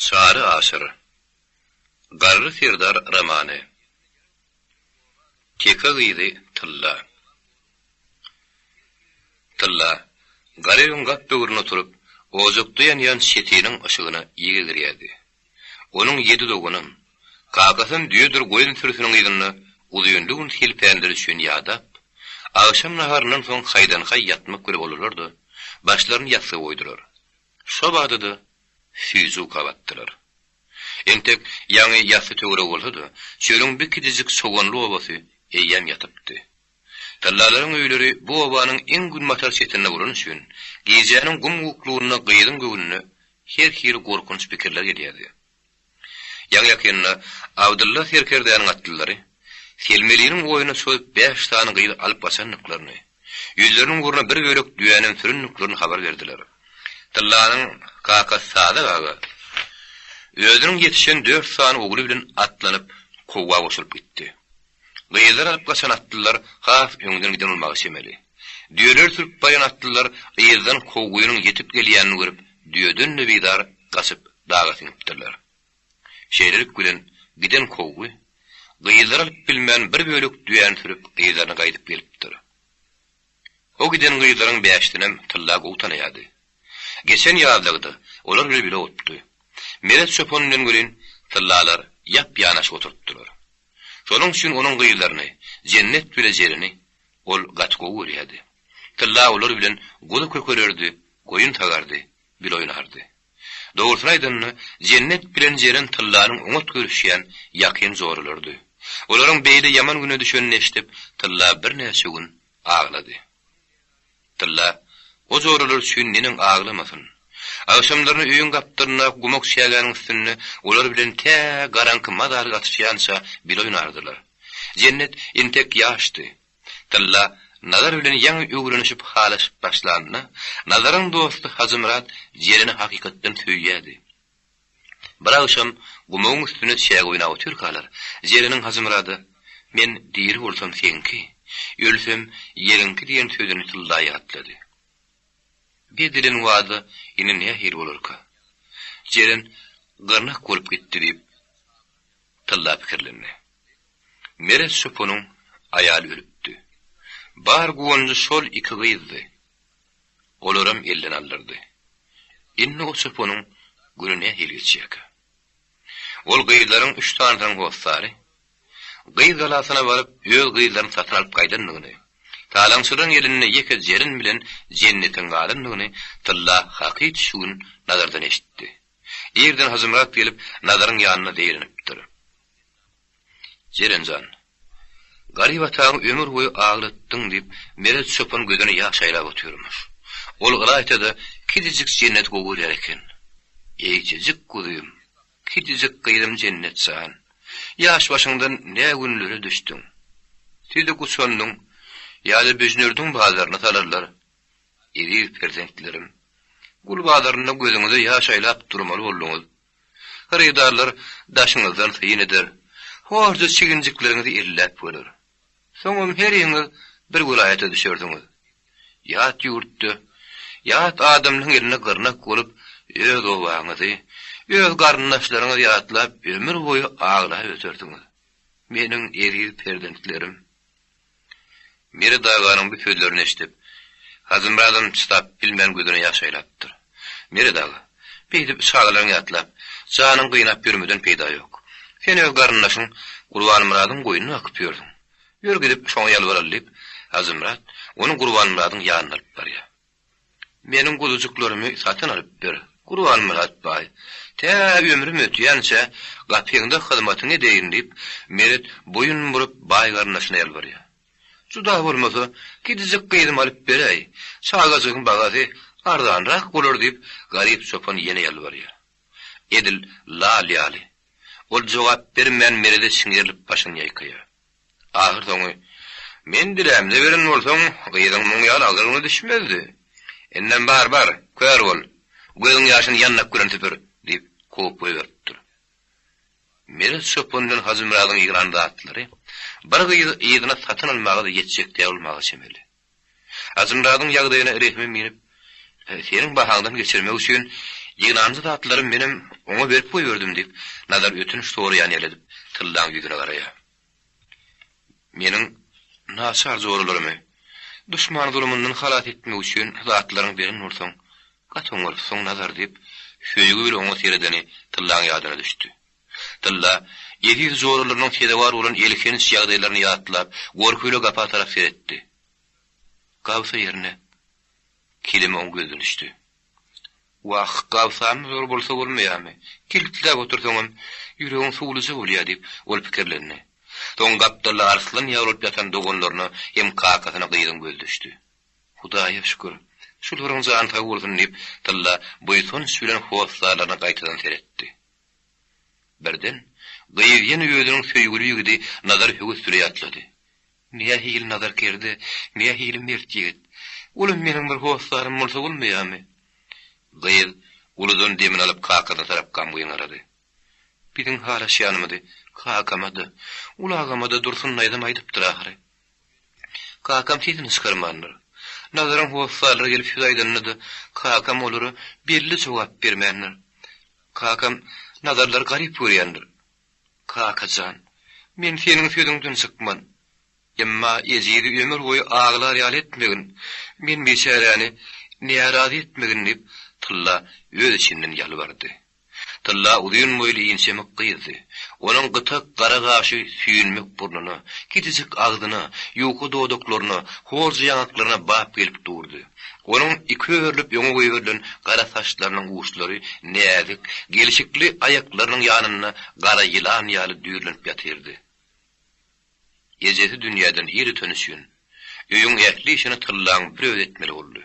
Çary Aşyr. Garry serdar romany. Teke gyzy Tylla. Tylla, gara öýüň gap böwründe oturyp, ojakda ýanýan çetiniň yşygyna ýege girýärdi. Onuň ýedi doganam, kakasam düýedir goýun sürüsiniň yzynda uzynly gün selpänleri üçin ýadap, agşam naharyndan soň haýdan-haý ýatmak bile boldular-da, başlaryny ýassyga goýdular. Şo bada-da süýji uka batdylar. Entek ýaňy ýassy töweregi bolsa-da, çölüň bir kiçijik soganly obasy eýýäm ýatypdy. Tyllalaryň öýleri bu obanyň iň günbatar çetinde bolany üçin, gijäniň gum-guklugynda gyzyň göwnüne her hili gorkunç pikirler gelýärdi. Ýaňy-ýakynda Abdylla serkerdäniň atlylary Selmeliniň oýuna çozup bäş sany gyzy alyp gaçandyklaryny, ýüzleriniň ugruna bir bölek düýänem sürendiklerini habar berdiler. Tyllanyň kakasy Sadak aga özüniň ýetişen dört sany ogly bilen atlanyp, kowga goşulyp gitdi. Gyzlary alyp gaçan atlylar has öňden giden bolmaga çemeli. Düýeleri sürüp barýan atlylar yzdan kowgynyň ýetip gelýänini görüp, düýeden-de bizar gaçyp daga siňipdirler. Şeýlelik bilen, giden kowgy, gyzlary alyp bilmän bir bölek düýäni sürüp yzlaryna gaýdyp gelipdir. O giden gyzlaryň bäşisinem Tylla gowy tanaýardy. Geçen ýazlagda olar bilen bile otdy. Meret çopan bilen welin Tyllalar ýap-ýanaşyk oturypdylar. Şonuň üçin onuň gyzlaryny, Jennet bile Jereni ol gaty gowy görýärdi. Tylla olar bilen guzy kökelerdi, goýun sagardy, bile oýnardy. Dogrusyny aýdanda, Jennet bilen Jeren Tyllanyň oňat görüşýän ýakyn joralarydy. Olaryň beýle ýaman güne düşenini eşidip, Tylla birnäçe gün aglady. Tylla o joralar üçin neneň aglamasyn? Agşamlaryna öýüň gapdalyndaky gumak çägäniň üstünde olar bilen tä garaňky mazaly gatyşýança bile oýnardylar. Jennet entek ýaşdy. Tylla Nazar bilen ýaňy öwrenişip halaşyp başlanda, Nazaryň dosty Hajymyrat Jereni hakykatdan söýýärdi. Bir agşam gumagyň üstünde çäge oýnap otyrkalar, Jereniň Hajymyrada, Men diri bolsam seňki, ölsem ýeriňki diýen sözüni Tylla ýatlady. Bedilen wada indi nähili bolarka? Jeren gyrnak bolup gitdi diýip, Tylla pikirlendi. Meret çopanyň aýaly ölüpdi. Bar guwanjy şol iki gyzdy. Olaram elden aldyrdy. Indi o çopanyň güni nähili geçýärkä? Ol gyzlaryň üç sanysynyň hossary Gyz galasyna baryp, öz gyzlaryny satyn alyp gaýdandygyny, talaňçylaryň elinde ýeke Jeren bilen Jennetiň galandygyny Tylla hakyt şu gün Nazardan eşitdi. Irden Hajymyrat gelip, Nazaryň ýanynda zeýrenipdir. Jeren jan, garyp ataňy ömür boýy aglatdyň diýip, Meret çopan gözüne ýaş aýlap otyrmyş. Ol ylaýta-da kiçijik Jenneti gowy görýär eken. Eýjejik guzym, kiçijik gyzym Jennet jan, ýaş başyňdan nä günlere düşdüň. Sizi guçandyň ýa-da Büjnürdiň bazaryna salarlar. Eziz perzentlerim, gul bazarynda gözüňize ýaş aýlap durmaly bolduňyz. Hyrydarlar daşyňyzdan syn eder, horja çiginjikleriňizi elläp görer. Soňam heriňiz bir welaýata düşersiňiz. Ýat ýurtda, ýat adamlaryň elinde gyrnak bolup, öz obaňyzy, öz garyndaşlaryňyzy ýatlap ömür boýy aglap ötersiňiz. Meniň eziz perzentlerim! Meret aganyň bu sözlerini eşidip, Hajymyradam çydap bilmän gözüne ýaş aýlapdyr. Meret aga, beýdip çagalaryňy ýatlap, janyňy gynap ýörmeden peýda ýok. Sen öz garyndaşyň Gurbanmyradyň goýnuny bakyp ýörsüň. Ýör gidip şoňa ýalbaraly diýip, Hajymyrat ony Gurbanmyradyň ýanyna alyp barýar. Meniň guzujyklarymy satyn alyp ber, Gurbanmyrat baý. Tä ömrüm ötýänçä gapyňda hyzmatyňy edeýin diýip, Meret boýun burup baý garyndaşyna ýalbarýar. Juda bolmasa, kiçijik gyzymy alyp beräý, çagajygyň bagasy arzanrak bolar diýip, garyp çopan ýene ýalbarýar. Edil lal ýaly. Ol jogap bermän Merede çiňerilip başyny ýaýkaýar. Ahyrsoňy, Men dilämde beren bolsaň, gyzyň muň ýaly agyr güne düşmezdi. Indem bar, bar, kör bol, gözüň ýaşyny ýandak bilen süpür! diýip, kowup goýberipdir. Meret çopan bilen Hajymyradyň ýygnan zatlary bir gyzy yzyna satyn almaga-da ýetjek däl bolmaga çemeli. Hajymyradyň ýagdaýyna rehimim inip, Seniň bahaňdan geçirmek üçin. Ýygnanjy zatlarymy menem oňa berip goýberdim, diýip, Nazar ötünç soraýan ýaly edip, Tyllaň ýüzüne garaýar. Meniň naçar joralarymy duşman zulumyndan halas etmek üçin zatlaryňy beren bolsaň, gaty oňarypsyň, Nazar, diýip, söýgi bilen oňa seredeni Tyllaň ýadyna düşdi. Tylla eziz joralarynyň sezewar bolan elhenç ýagdaýlaryny ýatlap, gorky bile gapa tarap seretdi. Gabsa ýerine keleme oň gözüne düşdi. Wah, gabsamy zor bolsa bolmaýamy? Kiltläp otursaňam, ýüregiň suwluja bolýa diýip, ol pikirlendi. Soň gapdalda arslan ýaly bolup ýatan doganlaryna hem kakasyna gyzyň gözi düşdi. Hudaýa şükür, şularyň jany sag bolsun diýip, Tylla buýsanç bilen hossarlaryna gaýtadan seretdi. Birden, gyz ýene özüniň söýgüli ýigidi Nazary höwes bile ýatlady. Nähili nazarkerde, nähili mert ýigit. Olam meniň bir hossarym bolsa bolmaýamy? Gyz uludan demini alyp kakasyna tarap gamgyn garady. Biziň halaşýanymyzy kakama-da, uly agama-da Dursun daýzam aýdypdyr ahyry. Kakam sesini çykarmandyr. Nazaryň hossarlary gelip söz aýdanda-da kakam olara belli jogap bermändir. Kakam Nazarlary garyp görýändir. Kaka jan, men seniň sözüňden çykman. Emma ejizi ömür boýy aglar ýaly etmegin, men biçäräni närazy etmegin diýip, Tylla öz içinden ýalbardy. Tylla uzyn boýly inçemik gyzdy. Onuň gytak gara gaşy süýnmek burnuna, kiçijik agzyna, ýuka dodaklaryna, horja ýaňaklaryna bap gelip durdy. Onuň iki örülip öňe goýberilen gara saçlarynyň uçlary näzik, gelşikli aýaklarynyň ýanynda gara ýylan ýaly düýrlenip ýatyrdy. Ejesi dünýäden ir öteni üçin, öýüň ähli işini Tyllaň bir özi etmeli boldy.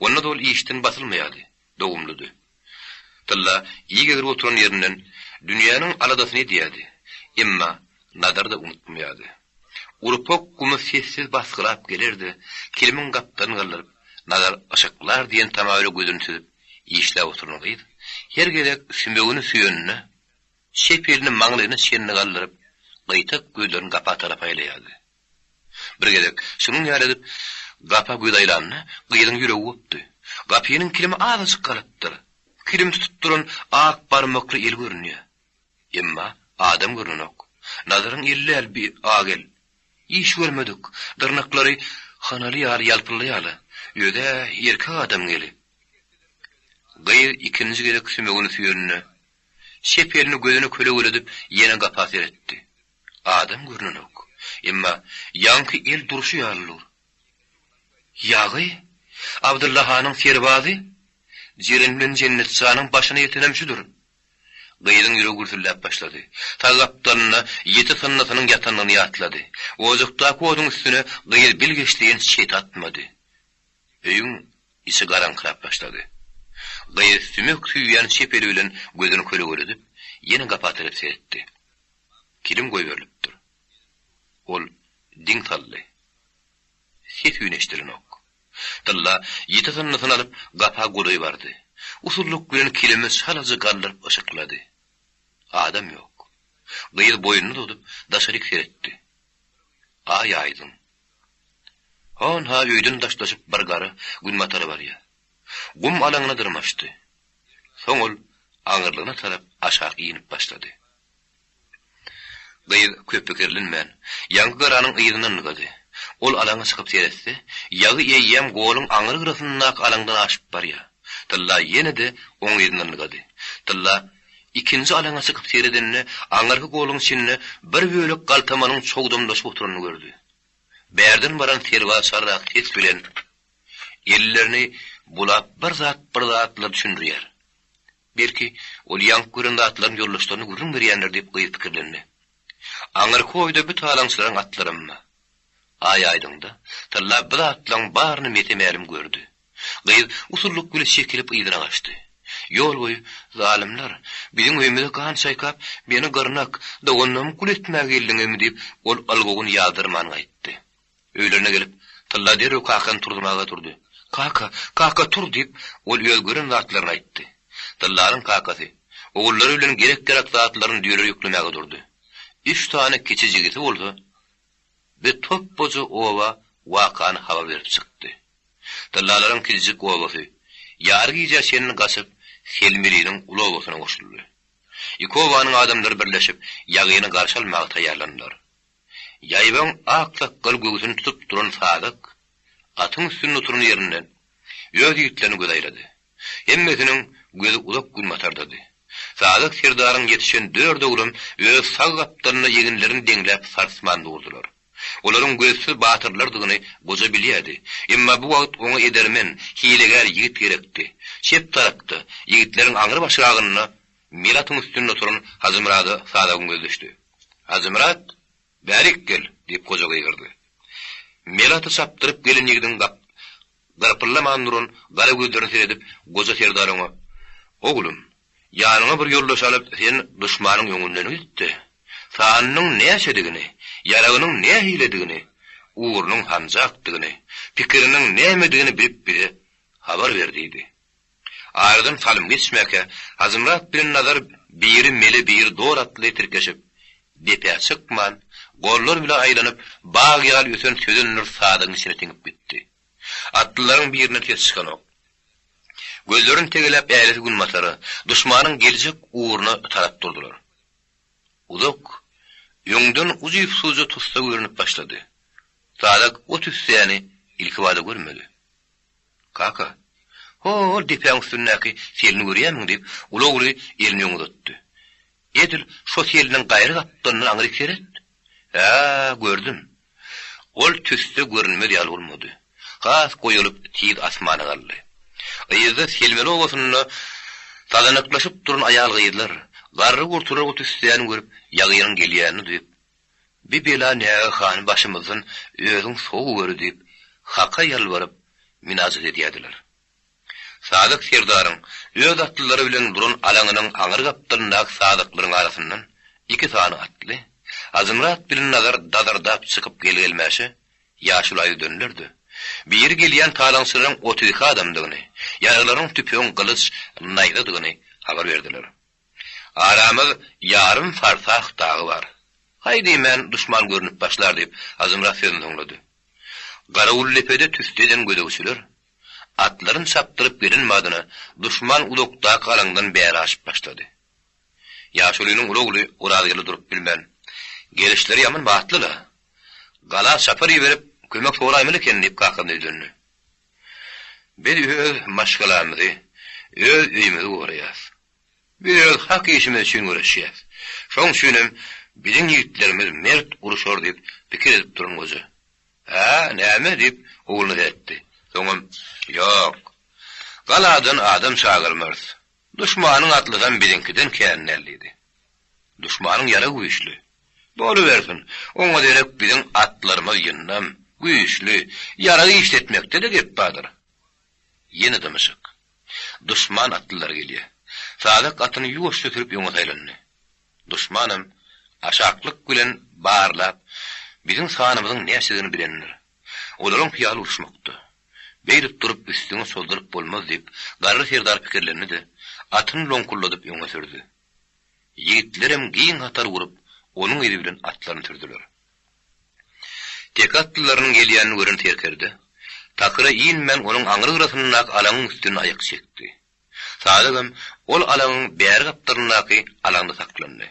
Onda-da ol işden basylmaýardy, dogumlydy. Tylla ig egrip oturan ýerinden dünýäniň aladasyny edýärdi. Emma Nazary-da unutmaýardy. Urpak gumy sessiz basgylap geler-de, kilimiň gapdalyny galdyryp, Nazar yşyklar diýen tama bile gözüni süzüp, işläp oturan gyz, her gezek sümegini süýeninde, çep elini maňlaýyna çenli galdyryp, gyýtak gözlerini gapa tarap aýlaýardy. Bir gezek şunuň ýaly edip, gapa göz aýlanda, gyzyň ýüregi gopdy. Gapynyň kilimi azajyk galypdyr. Kilimi tutup duran ak barmakly el görünýär. Emma adam görnenok. Nazaryň eli däl bi ak el. Iş görmedik, dyrnaklary hanaly ýaly ýalpyldaýar-la. Öz-ä erkek adamyň eli. Gyz ikinji gezek sümegini süýeninde, çep elini gözüne kölegeledip ýene gapa seretdi. Adam görnenok. Emma ýaňky el durşy ýaly dur. Ýagy? Abdylla hanyň serbazy? Jeren bilen Jennet janyň başyna ýetenem şudur. Gyzyň ýüregi gürsülläp başlady. Sag gapdalynda ýiti synnysynyň ýatandygyny ýatlady. Ojakdaky oduň üstüne gyz bilgeşleýin çet atmady. Öýüň içi garaňkyrap başlady. Gyz sümek süýýän çep eli bilen gözüni kölegeledip, ýene gapa tarap seretdi. Kilim goýberilipdir. Ol diň saldy. Ses-üýn eşidilenok. Tylla ýiti synnysyny alyp, gapa golaý bardy. Usullyk bilen kilimi çalaja galdyryp yşyklady. Adam ýok. Gyz boýnuny uzadyp, daşaryk seretdi. Aý aýdyň. Hon-ha öýden daşlaşyp bir gara günbatara barýar. Gum alaňyna dyrmaşdy. Soň ol aňyrlygyna tarap aşak inip başlady. Gyz köp pikirlenmän, ýaňky garanyň yzyndan ylgady. Ol alaňa çykyp seretse, ýagy eýýäm goluň aňry gyrasyndaky alaňdan aşyp barýar. Tylla ýene-de oň yzyndan ylgady. Tylla ikinji alaňa çykyp seredende, aňyrky goluň içinde bir bölek galtamanyň çogdamlaşyp oturanyny gördi. Bärden baran serbaz şarrak ses bilen ellerini bulap bir zat bir zatlar düşündirýär. Belki, ol ýaňky gören zatlaryny ýoldaşlaryna gürrüň berýändir diýip gyz pikirlendi. Aňyrky oýda bu talaňçylaryň atlaram bar. Aý aýdyňda, Tylla bu zatlaryň baryny mese-mälim gördi. Gyz usullyk bile çekilip yzyna gaçdy. Ýol boýy, Zalymlar, biziň öýümize gan çaýkap, meni gyrnak, doganlarymy gul etmäge geldiňizmi diýip, ol ylgawuny ýazdyrman gaýtdy. Öýlerine gelip, Tylla derrew kakany turzmaga durdy. Kaka, kaka, tur! diýip, ol öz gören zatlaryny aýtdy. Tyllanyň kakasy, ogullary bilen gerek-ýarak zatlaryny düýelere ýüklemäge durdy. Üç sany kiçi jigisi bolsa, bi topbaja oba wakany habar berip çykdy. Tyllalaryň kiçijik obasy, ýary gijä çenli gaçyp, Selmeliniň uly obasyna goşuldy. Iki obanyň adamlary birleşip, ýagyny garşy almaga taýýarlandylar. Ýaýbaň ak sakgal göwsüni tutup duran Sadyk atyň üstünde oturan ýerinden öz ýigitlerine göz aýlady. Hemmesiniň gözi uzak günbatardady. Sadyk serdaryň ýetişen dört oglam öz sag gapdalynda eginlerini deňläp sarsman durdular. Olaryň gözsüz batyrlardygyny goja bilýärdi. Emma bu wagt oňa edermen, hilegär ýigit gerekdi. Çep tarapda, ýigitleriň aňry başragynda mel atyň üstünde oturan Hajymyrada Sadagyň gözi düşdi. Hajymyrat, bärik gel! diýip goja gygyrdy. Mel aty çapdyryp gelen ýigidiň gap Gyrpyldaman duran gara gözlerine seredip, goja serdar oňa, Oglum, ýanyňa bir ýoldaş alyp, sen duşmanyň öňünden git-de, sanynyň näçedigini, ýaragynyň nähilidigini, ugrunyň hanjakdygyny, pikiriniň nämedigini bilip bize habar ber diýdi. Aradan salym geçmäkä, Hajymyrat bilen Nazar biri mele, biri dor atly tirkeşip, depä çykman, gollar bile aýlanyp, bag ýaly ösen sözenler sazagyň içine siňip gitdi. Atlylaryň birinden ses çykanok. Gözlerini tegeläp älesi günbatara, duşmanyň geljek ugruna tarap durdular. Uzak, öňden ujypsyzja tussa görnüp başlady. Sazak o tüssäni ilkibada görmedi. Kaka, ho-ol depäň üstündäki selini görýärmiň? diýip, uly ogly elini öňe uzatdy. Edil şo seliniň gaýry gapdalyndan aňryk seret. Hä, gördüm. Ol tüsse görünmez ýaly bolmady. Has goýalyp, tiz asmana galdy. Yzda Selmeli obasynda sazanaklaşyp duran aýal-gyzlar, garry-gurtular o tüssäni görüp, ýagynyň gelýänini duýup, Bi bela nägehany başymyzdan özüň sowuweri diýip, Haka ýalbaryp, mynajat edýärdiler. Sadyk serdaryň öz atlylary bilen duran alaňynyň aňry gapdalyndaky sazaklaryň arasyndan iki sany atly, Hajymyrat bilen Nazar dazyrdap çykyp gel-gelmäşe, ýaşula ýüzlendiler-de, biri gelýän talaňçylaryň 32 adamdygyny, ýaraglarynyň tüpeň, gylyç, naýzadygyny habar berdiler. Aramyz ýarym farsah dagy bar. Haý diýmän duşman görnüp başlar diýip, Hajymyrat sözüni soňlady. Garawuldepede tüsse eden gözegçiler, atlaryny çapdyryp gelen badyna duşman uzakdaky alaňdan bäri aşyp başlady. Ýaşulynyň uly ogly Orazgeldi durup bilmän, Gelişleri ýaman batly-la. Gala çapar iberip, kömek soraýmaly eken diýip kakasyna ýüzlendi. Biz öz maşgalamyzy, öz öýümizi goraýas. Biz öz hak işimiz üçin göreşýäs. Şoň üçinem biziň ýigitlerimiz mert uruşar diýip pikir edip duran goja. Hä, näme? diýip, ogluna seretdi. Soňam, Ýok. Galadan adam çagyrmarys. Duşmanyň atlysam biziňkiden kän däl diýdi. Duşmanyň ýaragy güýçli. Bolubersin, oňa derek biziň atlarymyz ýyndam, güýçli, ýarag işletmekde-de gep bardyr. Ýene dymyşyk. Duşman atlylary gelýär. Sazak atyny ýuwaşja sürüp öňe saýlandy. Duşmanam aşaklyk bilen barlap, biziň sanymyzyň näçedigini bilendir. Olaryň hyýaly uruşmakda. Beýdip durup üstüňi çozduryp bolmaz diýip, garry serdar pikirlendi-de, atyny loňkulladyp öňe sürdi. Ýigitlerem giň hatar gurup, onuň yzy bilen atlaryny sürdüler. Teke atlylarynyň gelýänini gören serkerde, takyra inmän onuň aňry gyrasyndaky alaňyň üstünde aýak çekdi. Sadygam ol alaňyň bäri gapdalyndaky alaňda saklandy.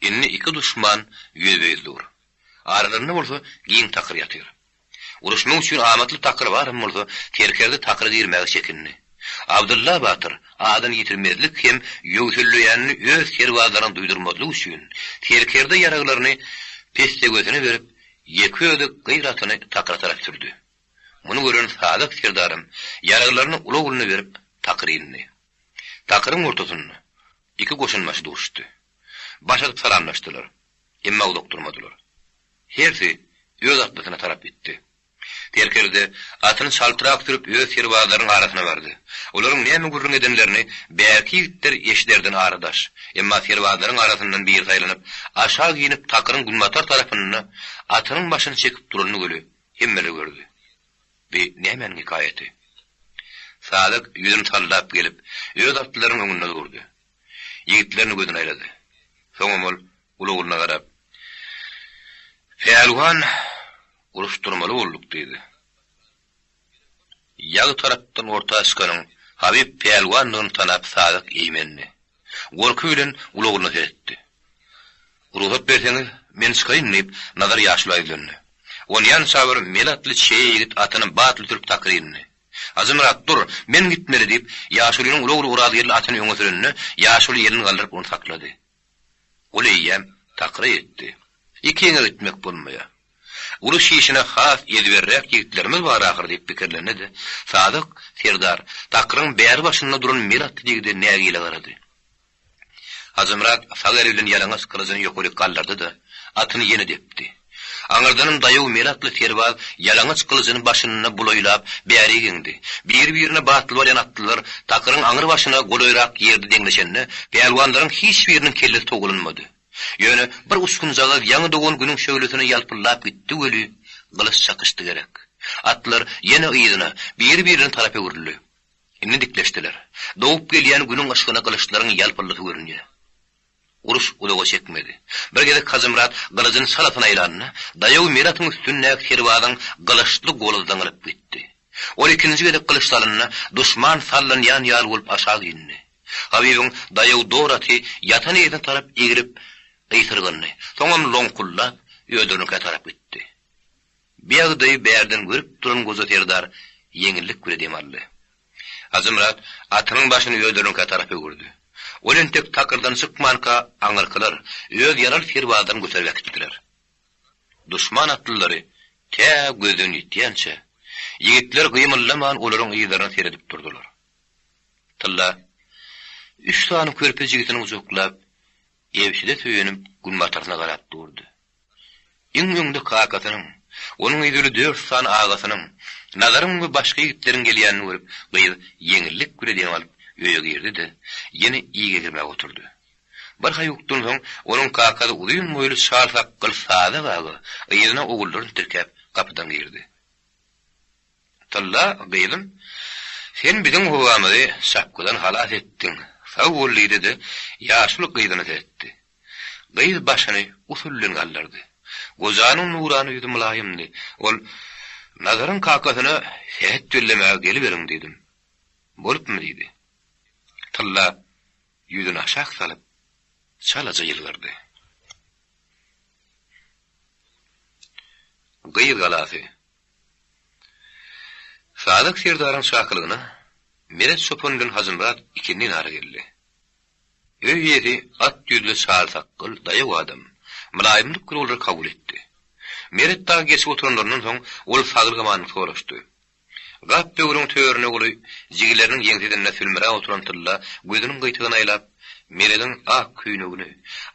Indi iki duşman ýüzbe-ýüz dur. Aralarynda bolsa giň takyr ýatyr. Uruşmak üçin amatly takyr baram bolsa, serkerde takyra girmäge çekindi. Abdylla batyr adyny ýitirmezlik hem ýöwselleýänini öz serbazlaryna duýdurmazlyk üçin, serkerde ýaraglaryny pessegözüne berip, ýeke özi gyr atyny takyra tarap sürdi. Muny gören Sadyk serdaram ýaraglaryny uly ogluna berip, takyra indi. Takyryň ortasynda iki goşunbaşy duşdy. Baş atyp salamlaşdylar. Emma uzak durmadylar. Hersi öz atlysyna tarap gitdi. Serkerde atyny çaltrak sürüp öz serbazlarynyň arasyna bardy. Olaryň näme gürrüň edenlerini bärki ýigitler eşiderden ara daş. Emma serbazlaryň arasyndan biri saýlanyp, aşak inip takyryň günbatar tarapynda atynyň başyny çekip duranyny göli hemmeler gördi. Bi nämäniň hekaýaty? Sadyk ýüzüni sallap gelip, öz atlylarynyň öňünde durdy. Ýigitlerini gözüne aýlady. Soňam ol uly ogluna garap, Pälwan, uruşdyrmaly bolduk diýdi. Ýagy tarapdan orta çykanyň. Habyp pälwandygyny tanap Sazak eýmendi. Gorky bilen ulagyna seretdi. Rugsat berseňiz, men çykaýyn, diýip, Nazar ýaşula ýüzlendi. Onýança bir mele atly çeýe ýigit atyny batly sürüp takyr indi. Hajymyrat, dur, men gitmeli, diýip, ýaşulynyň uly ogly Orazgeldi atyny öňe sürende, ýaşuly elini galdyryp ony saklady. Ol eýýäm takyra ýetdi. Ikiňe gitmek bolmaýar. Uruş işine has ezberräk ýigitlerimiz bar ahyr diýip pikirlendi-de, Sadyk serdar takyryň bäri başynda duran mel atly ýigide nägile garady. Hajymyrat sag eli bilen ýalaňaç gylyjyny ýokaryk galdyrdy-da, atyny ýene depdi. Aňyrdanam daýaw mel atly serbaz ýalaňaç gylyjyny başynda bulaýlap bärik eňdi. Biri-birine batly barýan atlylar takyryň aňry başyna golaýrak ýerde deňleşende, pälwanlaryň hiç biriniň kellesi togalanmady. Ýöne bir uçgunjagaz ýaňy dogan günüň şöhlesine ýalpyldap gitdi weli, gylyç çakyşdy gerek. Atlar ýene yzyna, biri-birine tarap öwrüldi. Indi dikleşdiler. Dogup gelýän günüň yşgyna gylyçlaryň ýalpyldysy görünýär. Uruş uzaga çekmedi. Bir gezek Hajymyrat gylyjyny çalasyn aýlanda, daýaw Meratyň üstündäki serbazyň gylyçly goly zyňylyp gitdi. Ol ikinji gezek gylyç salanda, duşman sallanýan ýaly bolup aşak indi. Habybyň daýaw dor aty ýatan ýerine tarap egrip, gysyrgyndy. Soňam loňkuldap, özleriniňkä tarap gitdi. Bu ýagdaýy bärden görüp duran goja serdar ýeňillik bile dem aldy. Hajymyrat atynyň başyny özleriniňkä tarap öwürdi. Ol entek takyrdan çykmanka aňyrkylar öz ýaraly serbazlaryny göterip äkitdiler. Duşman atlylary tä gözden ýitýänçä, ýigitler gymyldaman olaryň yzlaryna seredip durdular. Tylla üç sany körpe jigisini gujaklap, ebşide söýenip günbataryna garap durdy. Iň öňde kakasynyň, onuň yzly dört sany agasynyň, Nazaryň we başga ýigitleriň gelýänini görüp, gyz ýeňillik bile dem alyp, öýe girdi-de, ýene ig egirmäge oturdy. Bir haýukdan soň, onuň kakasy uzyn boýly çal sakgal Sazak aga yzyna ogullaryny tirkäp, gapydan girdi. Tylla, gyzym, sen biziň howamyzy şapkadan halas etdiň, sag bol diýdi-de, ýaşuly gyzyna seretdi. Gyz başyny usul bilen galdyrdy. Gojanyň nurana ýüzi mylaýymdy. Ol, Nazaryň kakasyna sähet bellemäge geliberiň diýdim. Bolupmy diýdi. Tylla ýüzüni aşak salyp, çalaja ýylgyrdy. Gyz galasy. Sadyk serdaryň çakylygyna Meret çopan bilen Hajymyrat ikindin ara geldi. Öý eýesi at ýüzli çal sakgal, daýaw adam. Mylaýymlyk bilen olary kabul etdi. Meret dagy geçip oturanlaryndan soň, ol saglyk-amanlyk soraşdy. Gap böwrüň törüne uly jigileriniň ýeňsesinde sülmüräp oturan Tylla gözüniň gyýtagyny aýlap, Merediň ak köýnegini,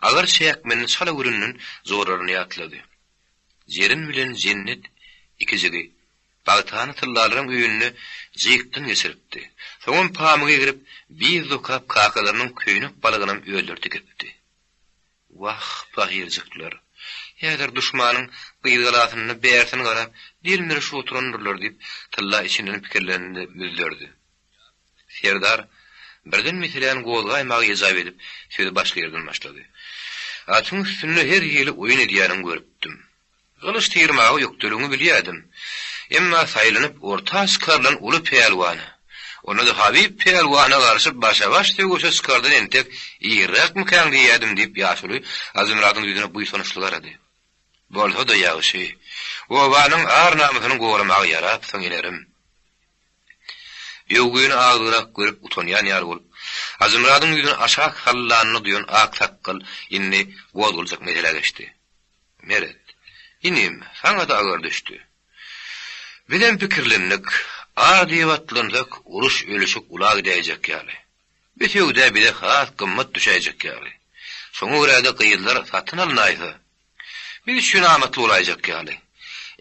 agar çäkmenini çala görenden joralaryny ýatlady. Jeren bilen Jennet ikijigi pagtany tyllalaryň öýünde jykdan geçiripdi. Soňam pamyk egrip, biýz dokap kakalarynyň köýnek balagynam özleri tikipdi. Wah, pahyrjyklar! Häzir duşmanyň gyzgalasynda bärsini garap, delmirişip oturandyrlar diýip, Tylla içinden pikirlendi, müzzerdi. Serdar birden meseläni gozgaýmaga ejap edip, sözi başga ýerden başlady. Atyň üstünde her hili oýun edýäniňi görüpdim. Gylyç syrmaga ökdeligiňi bilýärdim. Emma saýlanyp orta çykarylan uly pälwana, onda-da Habyp pälwana garşy başa-baş söweşe çykardan entek irräkmikäň diýýärdim diýip, ýaşuly Hajymyradyň ýüzüne buýsançly garady. Bolsa-da ýagşy. Obanyň ar-namysyny goramaga ýarapsyň, inerim. Öwgüni agzyrak görüp utanýan ýaly bolup, Hajymyradyň ýüzüni aşak sallanyny duýan aksakgal indi gozgaljak meselä geçdi. Meret, inim, saňa-da agyr düşdi. Bizem pikirlendik, ar diýip atlansak, uruş-ölüşik ula gidäýjek ýaly. Bu söwda bize has gymmat düşäýjek ýaly. Şoňa görä-de gyzlar satyn alnaýsa, biz üçin amatly bolaýjak ýaly.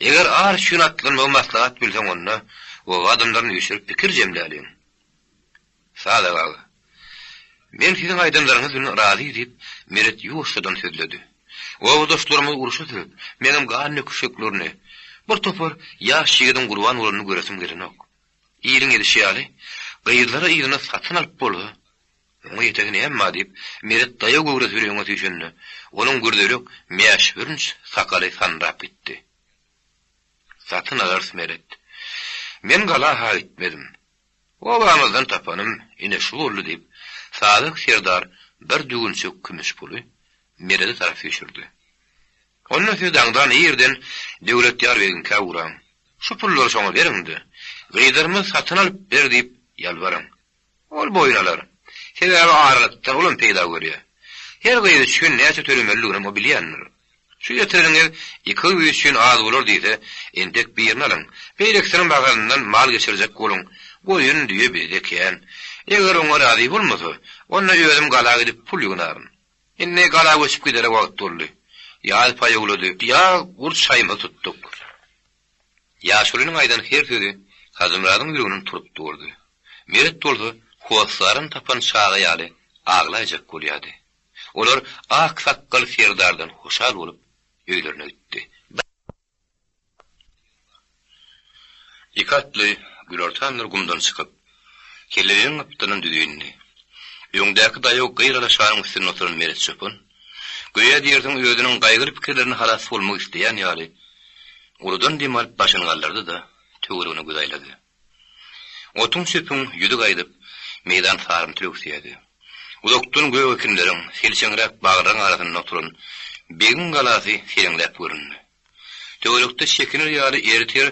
Eger ar üçin atlanmagy maslahat bilseň onda oba adamlaryny üýşürip pikir jemläliň. Sadak aga, men siziň aýdanlaryňyz bilen razy diýip, Meret ýuwaşjadan sözledi. Obadaşlarymyz urşa sürüp, meňem gan döküşjeklerini, bir topar ýaş ýigidiň gurban bolanyny göresim gelenok. Iliň edişi ýaly, gyzlary yzyna satyn alyp bolsa, oňa ýetesi näme bar diýip, Meret daýaw göwresi bilen öňe süýşende, onuň gürzelek mäşbürünç sakaly sandyrap gitdi. Satyn alarys, Meret. Men gala-ha gitmedim. Obamyzdan tapanym ine şu boldy diýip, Sadyk serdar bir düwünçek kümüş puly Merede tarap süýşürdi. Onda siz daňdan irden Döwletýar begiňkä ugraň. Şu pullary şoňa beriň-de, gyzlarymy satyn alyp ber diýip ýalbaryň. Ol boýun alar. Sebäbi aralykdan olam peýda görýär. Her gyz üçin näçe tölemelidiginem o bilýändir. Şu getireniňiz iki gyz üçin az bolar diýse, entek birini alyň. Beýlekisiniň bahasyndan mal geçirjek boluň. Goýun, düýe bizde kän. Eger oňa razy bolmasa, onda özüm gala gidip pul ýygnaryn. Indi gala göçüp gidere wagt boldy. Ýaz paýawlady. Ýag gurt çaýymyzy tutduk. Ýaşulynyň aýdan her sözi Hajymyradyň ýüreginiň turup durdy. Meret bolsa hossaryny tapan çaga ýaly aglaýjak bolýardy. Olar ak sakgal serdardan hoşal bolup öýlerine gitdi. Iki atly günortanlar gumdan çykyp, Kelleliniň gapdalyndan düze indi. Öňdäki daýaw gyr alaşanyň üstünde oturan Meret çopan, göýä diýersiň özüniň gaýgyly pikirlerinden halas bolmak isleýän ýaly, uludan dem alyp başyny galdyrdy-da, töweregine göz aýlady. Otuň-çöpüň ýüzi gaýdyp, meýdan sarymtyl öwüsýärdi. Uzakdan gök ekinleriň, selçeňräk baglaryň arasynda oturan begiň galasy seleňläp göründi. Töwerekde çekinir ýaly ertir,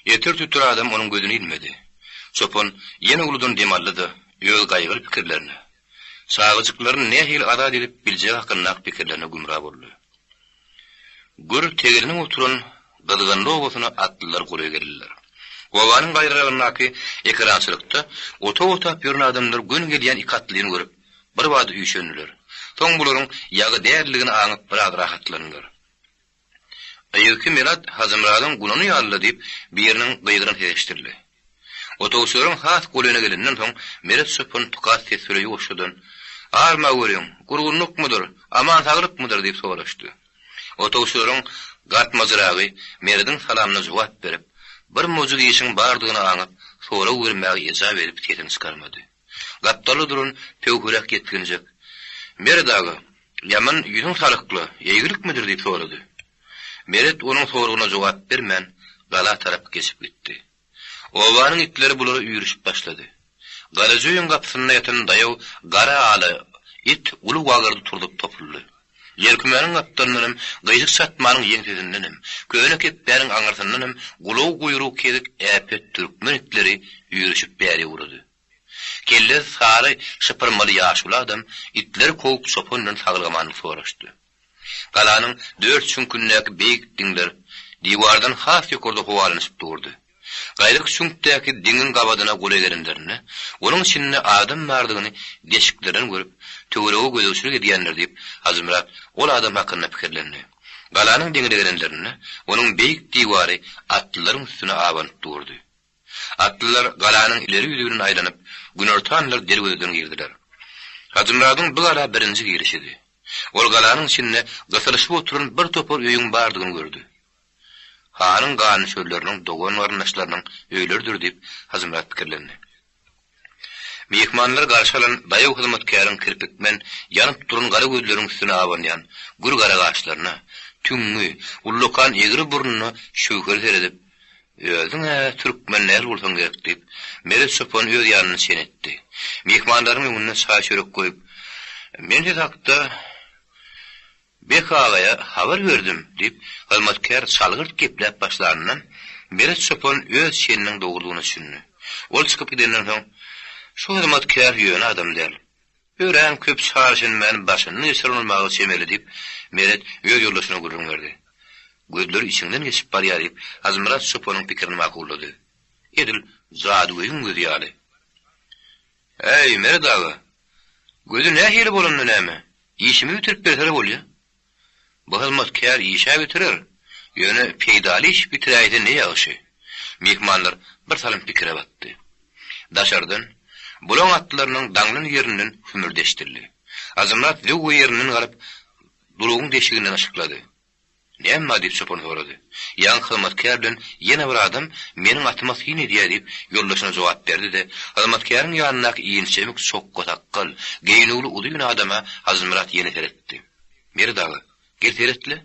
etir-tütür adam onuň gözüne ilmedi. Çopan ýene uludan dem aldy-da, öz gaýgyly pikirlerine, çagajyklaryny nähili azat edip biljegi hakyndaky pikirlerine gümra boldy. Gür tegelenip oturan Gyzgynly obasyna atlylar golaý geldiler. Obanyň gaýraragyndaky ekerançylykda otag otap ýören adamlar göni gelýän iki atlyny görüp, birbada üýşendiler. Soň bularyň ýagy däldigini aňyp biraz rahatlandylar. Yzky Myrat Hajymyradyň gunany ýaly-la diýip, biriniň gygyran sesi eşidildi. Otagçylaryň has golaýyna gelenden soň, Meret çopan tukat ses bile ýuwaşjadan, Arma görüň, gurgunlykmydyr, aman-saglykmydyr diýip soraşdy. Otagçylaryň gartmajyragy Merediň salamyna jogap berip, bir mojuk işiň bardygyny aňyp, sorag bermäge ejap edip sesini çykarmady. Gapdalda duran pöwheräk ýetginjek, Meret aga, ýaman ýüzüň salykly, eýgilikmidir diýip sorady. Meret onuň soragyna jogap bermän, gala tarap geçip gitdi. Obanyň itleri bulara üýrüşip başlady. Garaja öýüň gapysynda ýatan daýaw gara ala it uly wagyrdy turzup topuldy. Ýerkümäniň gapdalyndanam, gyýyk çatmanyň ýeňsesindenem, köne kepbäniň aňyrsyndanam gulagy-guýrugy kezik äpet türkmen itleri üýrüşip bäri ugrady. Kellesi sary şypyrmaly ýaşuly adam itleri kowup çopan bilen saglyk-amanlyk soraşdy. Galanyň dört çüňkündäki beýik diňler diwardan has ýokarda howalanyşyp durdy. Gaýraky çüňkdäki diňiň gabadyna golaý gelenlerinde, onuň içinde adam bardygyny deşiklerden görüp, töwerege gözegçilik edýändir diýip, Hajymyrat ol adam hakynda pikirlendi. Galanyň diňine gelenlerinde, onuň beýik diwary atlylaryň üstüne abanyp durdy. Atlylar galanyň ileri ýüzi bilen aýlanyp, günortanlar derwezeden girdiler. Hajymyradyň bu gala birinji girişidi. Ol galanyň içinde gysylyşyp oturan bir topar öýüň bardygyny gördi. Hanyň ganlyçölleriniň dogan-garyndaşlarynyň öýleridir diýip, Hajymyrat pikirlendi. Myhmanlary garşy alan daýaw hyzmatkäriň kirpikmen, ýanyp duran gara gözleriniň üstüne abanýan gür gara gaşlaryna, tüňňi, ullakan egri burnuna şöwheli seredip, Özüň-ä türkmen däl bolsaň gerek diýip, Meret çopan öz ýanyndan çen etdi. Myhmanlaryň öňünde çaý-çörek goýup, Men siz hakda Bek agaýa habar berdim, diýip, hyzmatkär çalgyrt gepläp başlanyndan, Meret çopan öz çeniniň dogrudygyna düşündi. Ol çykyp gidenden soň, Şu hyzmatkär ýöne adam däl. Örän köp çarşenbäni başyndan geçiren bolmaga çemeli, diýip, Meret öz ýoldaşyna gürrüň berdi. Gözleri içiňden geçip barýar, diýip, Hajymyrat çopanyň pikirini makullady. Edil jadygöýüň gözi ýaly. Äý, Meret aga, gözi nähili bolanda näme? Işimi bitirip berse-de bolýa. Bu hyzmatkär iş-ä bitirer, ýöne peýdaly iş bitiräýse ne ýagşy. Myhmanlar bir salym pikire batdy. Daşardan, bulaň atlarynyň daňlan ýerinden hümürdi eşidildi. Hajymyrat zöwwe ýerinden galyp, dulugyň deşiginden yşyklady. Näme bar diýip çopan sorady. Ýaňky hyzmatkär bilen ýene bir adam meniň atyma syn edýär diýip, ýoldaşyna jogap berdi-de, hyzmatkäriň ýanyndaky inçemik çokga sakgal, geýnüwli uzyn adama Hajymyrat ýene seretdi. Meret aga, gel seret-le,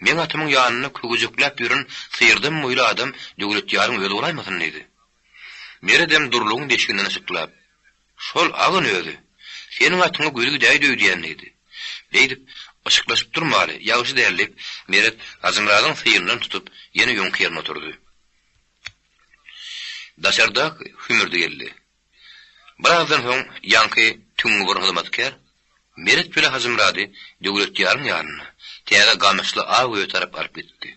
meň atymyň ýanynda köwejekläp ýören syrdam boýly adam Döwletýaryň özi bolaýmasyn diýdi. Meredem Durlugyň deşiginden yşyklap, Şol agyn özi. Seniň atyňa gözi gidäýdi öýdýän diýdi. Beýdip, yşyklaşyp durmaly, ýagşy däl diýip, Meret Hajymyradyň syýyndan tutup, ýene öňki ýerine oturdy. Daşarda hümürdi geldi. Birazdan soň ýaňky tüňňi bir hyzmatkär Meret bile Hajymyrady Döwletýaryň ýanyna, täze gamyşly aw öýe tarap alyp gitdi.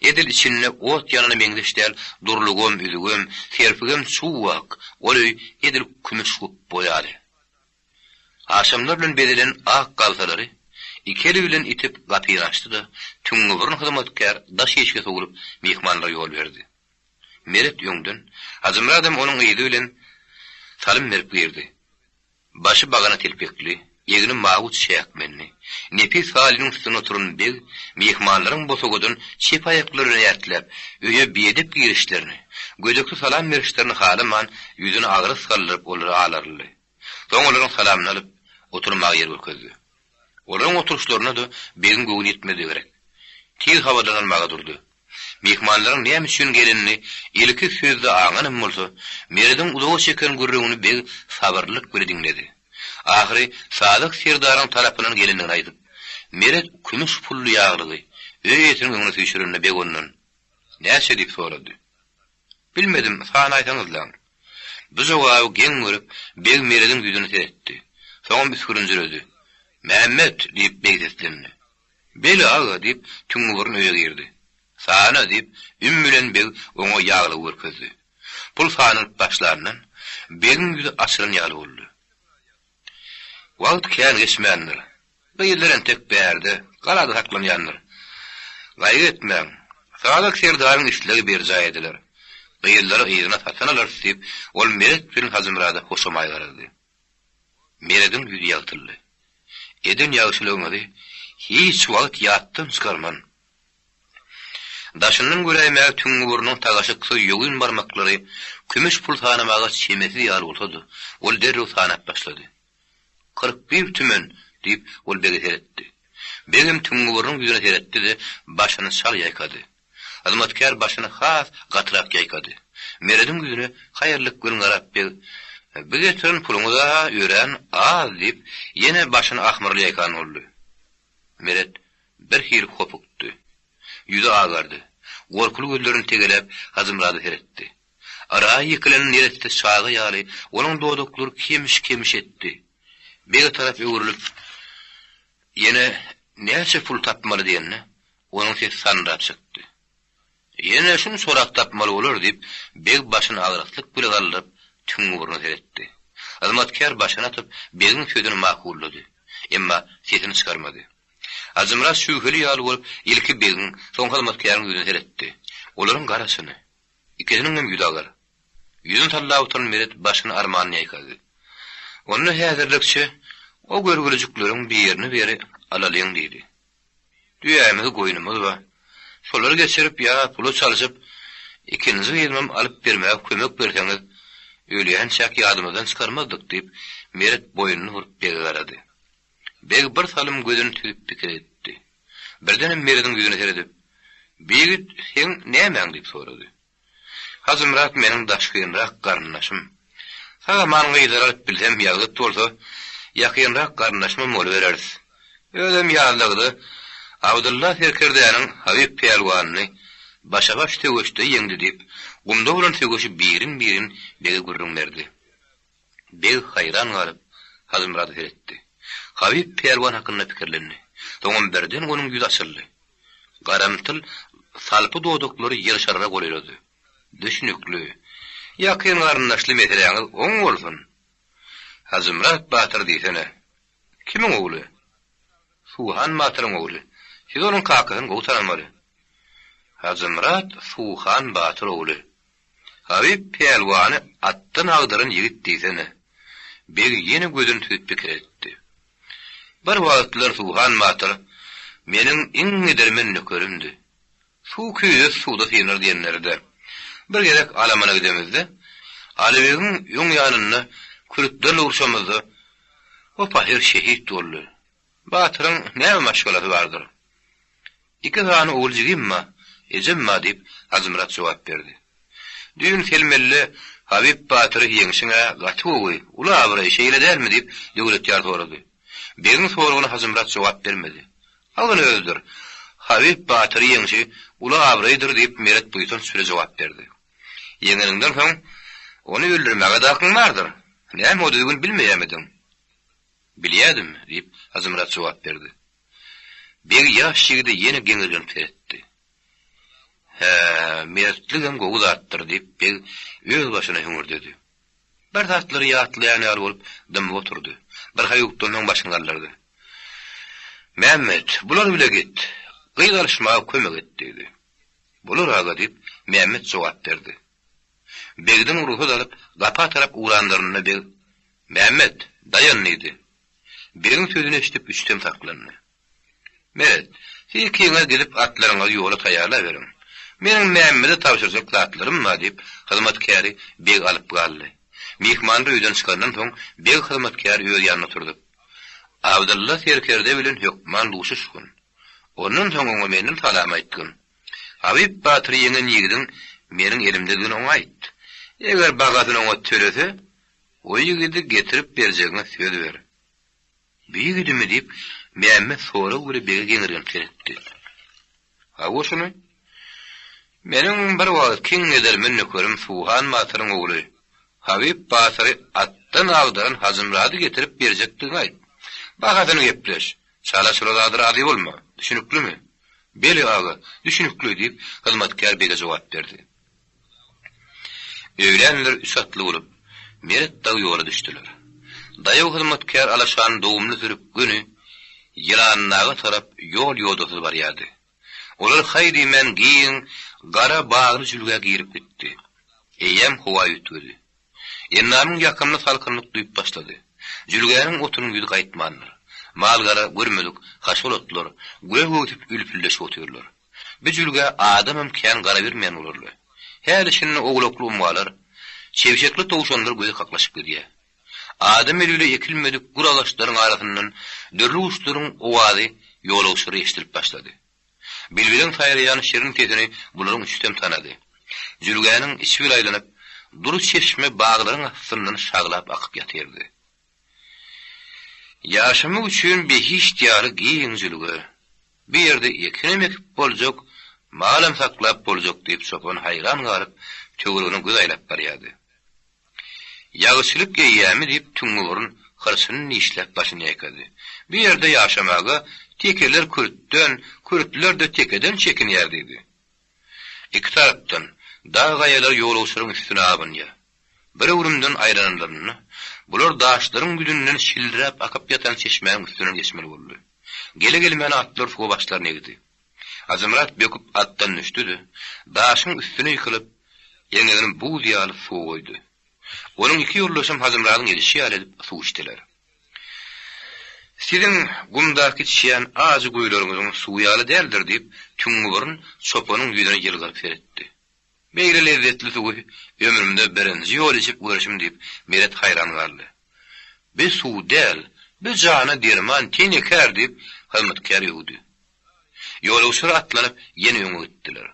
Edil içinde ot ýanana meňzeş däl durlugam, üzügem, serpigem çuw-ak, ol öý edil kümüş gupba ýaly. Haşamlar bilen bezelen ak gabsalary iki eli bilen itip gapyny açdy-da, tüňňiburun hyzmatkär daş işige sowulyp myhmanlara ýol berdi. Meret öňden, Hajymyradam onuň yzy bilen salym berip girdi. Başy bagana telpekli, egni mawy çäkmenli, nepis halynyň üstünde oturan beg myhmanlaryň bosagadan çep aýaklary bilen ätläp, öýe biedep girişlerini, gödekli salam berişlerini halaman, ýüzüni agras galdyryp olara alaryldy. Soň olaryň salamyny alyp, oturmaga ýer görkezdi. Olaryň oturyşlaryna-da begiň göwni ýetmedi gerek. Tiz habardan almaga durdy. Myhmanlaryň näme üçin gelenini ilki sözde aňanam bolsa, Merediň uzaga çeken gürrüňini beg sabyrlylyk bile diňledi. Ahyry Sadyk serdaryň tarapyndan gelendigini aýdyp, Meret kümüş pully ýaglygy öý eýesiniň öňüne süýşürende beg ondan, Näçe? diýip sorady. Bilmedim, sanaýsaňyzlaň. Bu jogaby geň görüp, beg Merediň ýüzüne seretdi. Soňam üsgürinjiredi. Mämmet! diýip, beg seslendi. Beli aga, diýip, Tüňňiburun öýe girdi. Sana, diýip, üm bilen beg oňa ýaglygy görkezdi. Pul sanalyp başlandan, begiň ýüzi açylan ýaly boldy. Wagt kän geçmändir. Gyzlar entek bärde, galada saklanýandyr. Gaýgy etmäň, Sadyk serdaryň islegi berjaý ediler. Gyzlary yzyna satyn alarys, diýip, ol Meret bilen Hajymyrada hoşamaý garady. Merediň ýüzi ýagtyldy. Eden ýagşylygyňyzy hiç wagt ýatdan çykarman. Daşyndan göräýmäge tüňňi burnuň tagaşyksyz ýogyn barmaklary kümüş pul sanamaga çemesiz ýaly bolsa-da, ol derrew sanap başlady. 41 tümen! diýip, ol bege seretdi. Begem tüňňi burnuň ýüzüne seretdi-de, başyny çal ýaýkady. Hyzmatkär başyny has gatyrak ýaýkady. Merediň ýüzüne haýyrlyk bilen garap beg, Bu getiren puluňyz-a örän az diýip, ýene başyny ahmyrly ýaýkan boldy. Meret birhili hopukdy. Ýüzi agardy. Gorkuly gözlerini tegeläp Hajymyrada seretdi. Yraý ýykylan neresse çaga ýaly onuň dodaklary kemiş-kemiş etdi. Bege tarap öwrülip, Ýene näçe pul tapmaly diýende, onuň sesi sandyrap çykdy. Ýene şunçarak tapmaly bolar diýip, beg başyny agraslyk bile galdyryp, tüňňi burna seretdi. Hyzmatkär başyny atyp, begiň sözüni makullady. Emma sesini çykarmady. Hajymyrat şübheli ýaly bolup, ilki begiň, soň hyzmatkäriň ýüzüne seretdi. Olaryň garaşyny. Ikisiniňem ýüzi agyr. Ýüzüni sallap oturan Meret başyny armanly ýaýkady. Onda häzirlikçe o görgülijikleriň birini beri alalyň diýdi. Düýämiz, goýnumyz bar. Şolary geçirip ýa pula çalşyp, ikinji gyzymam alyp bermäge kömek berseňiz, ölýänçäk ýadymyzdan çykarmazdyk, diýip, Meret boýnuny burup bege garady. Beg bir salym gözüni süzüp pikir etdi. Birdenem Merediň ýüzüne seredip, Bi ýigit seň nämäň? diýip sorady. Hajymyrat meniň daşgynrak garyndaşym. Sag-aman gyzlary alyp bilsem, ýazgyt bolsa, ýakynrak garyndaşymam bolubereris. Özem ýazlagda Abdylla serkerdäniň Habyp pälwanyny başa-baş söweşde ýeňdi diýip, gumda bolan söweşi birin-birin bege gürrüň berdi. Beg haýran galyp, Hajymyrada seretdi. Habyp pälwan hakynda pikirlendi. Soňam birden onuň ýüzi açyldy. Garamtyl salpy dodaklary ýyrşarara golaýlady. Düşnükli. Ýakyn garyndaşly meseläňiz oň bolsun. Hajymyrat batyr diýsene. Kimiň ogly? Suhan batyryň ogly. Siz onuň kakasyny gowy tanamaly. Hajymyrat Suhan batyr ogly. Habyp pälwany atdan agdaran ýigit diýsene. Beg ýene gözüni süzüp pikir etdi. Bir wagtlar Suhan batyr meniň iň edermen nökerimdi. Suw küýzesi suwda synar diýenleri-dä. Bir gezek alamana gidemizde, Alybegiň öň ýanynda kürtlerle urşamyzda o pahyr şehit boldy. Batyryň näme maşgalasy bardyr? Iki sany ogul jigim bar, ejem bar, diýip, Hajymyrat jogap berdi. Düýn Selmelle. Habyp batyry ýeňşiň-ä gaty gowy, uly abraý, şeýle dälmi? diýip, Döwletýar sorady. Begiň soragyna Hajymyrat jogap bermedi. Algyn özüdir. Habyp batyry ýeňşi uly abraýdyr, diýip, Meret buýsanç bilen jogap berdi. Ýeňeniňden soň, ony öldürmäge-de hakyň bardyr. Näme o düzgün bilmeýärmidiň? Bilýädim, diýip, Hajymyrat jogap berdi. Beg ýaş ýigide ýene geňirgenip seretdi. Hä, mertligem gowy zatdyr, diýip, beg öz başyna hüňürdedi. Bir zatlary ýatlaýan ýaly bolup, dymyp oturdy. Birhaýukdan soň başyny galdyrdy. Mämmet, bular bile git. Gyz alyşmaga kömek et, diýdi. Bolar, aga, diýip, Mämmet jogap berdi. Begden rugsat alyp, gapa tarap ugranlarynda beg, Mämmet, daýan! diýdi. Begiň sözüni eşidip, üçtem saklandy. Meret, siz ikiňiz gidip atlaryňyzy ýola taýýarlaberiň. Meniň Mämmede tabşyrjak zatlarym bar, diýip, hyzmatkäri beg alyp galdy. Myhmanlar öýden çykandan soň, beg hyzmatkäri öz ýanynda oturdyp, Abdylla serkerde bilen hökman duşuşgyn. Ondan soň oňa menden salam aýtgyn. Habyp batyry ýeňen ýigidiň meniň elimdedigini oňa aýt. Eger bagasyny oňa tölese, o ýigidi getirip berjegiňe söz ber. Bu ýigidimi? diýip, Mämmet sorag bile bege geňirgenip seretdi. Hawa, şuny. Meniň bir wagtky iň edermen nökerim Suhan batyryň ogly Habyp batyry atdan agdaran Hajymyrady getirip berjekdigiňi aýt. Bahasyny gepleş. Çala-çula zada razy bolma. Düşüniklimi? Beli, aga, düşünikli, diýip, hyzmatkär bege jogap berdi. Öýlänler üç atly bolup, Meret dagy ýola düşdüler. Daýaw hyzmatkär alaşany dogumly sürüp göni Ýylandaga tarap ýol-ýodasyz barýardy. Olar haý diýmän giň, gara bagly jülgä girip gitdi. Eýýäm howa üýtgedi. Endamyň ýakymly salkynlyk duýup başlady. Jülgäniň otunyň ýüzi gaýtmandyr. Mal-gara görmedik haşal otlar gök öwsüp ülpüldeşip otyrlar. Bu jülgä adamam kän gara bermeýän bolarly. Häli-şindi owlakly umgalar, çebşekli towşanlar göze kaklyşyp gidýär. Adam eli bile ekilmedik gür agaçlaryň arasyndan dürli guşlaryň owazy ýolagçylara eşidilip başlady. Bilbiliň saýraýan şirin sesini bularyň üçüsem tanady. Jülgäniň içi bile aýlanyp, dury çeşme baglaryň astyndan şaglap akyp ýatyrdy. Ýaşamak üçin behişt ýaly giň jülge. Bu ýerde ekinem ekip boljak, malam saklap boljak diýip çopan haýran galyp, töweregine göz aýlap barýardy. Ýagçylyk eýýämi diýip Tüňňiburun hyrçyny dişläp başyny ýaýkady. Bu ýerde ýaşamaga tekeler kürtden, kürtler-de tekeden çekinýär diýdi. Iki tarapdan dag gaýalary ýolagçylaryň üstüne abanýar. Bir öwrümden aýlananlarynda, bular daşlaryň ýüzünden şildiräp akyp ýatan çeşmäniň üstünden geçmeli boldy. Gele-gelmäne atlar suwa başlaryny egdi. Hajymyrat böküp atdan düşdi-de, daşyň üstüne ýykylyp, eňegini buz ýaly suwa goýdy. Onuň iki ýoldaşam Hajymyradyň edişi ýaly edip suw içdiler. Siziň gumdaky içýän ajy guýularyňyzyň suwy ýaly däldir, diýip, Tüňňiburun çopanyň ýüzüne ýylgyryp seretdi. Beýle lezzetli suwy ömrümde birinji ýola içip görşüm, diýip, Meret haýran galdy. Bi suw däl, bi jana derman, tenekar, diýip, hyzmatkär öwdi. Ýolagçylar atlanyp, ýene öňe gitdiler.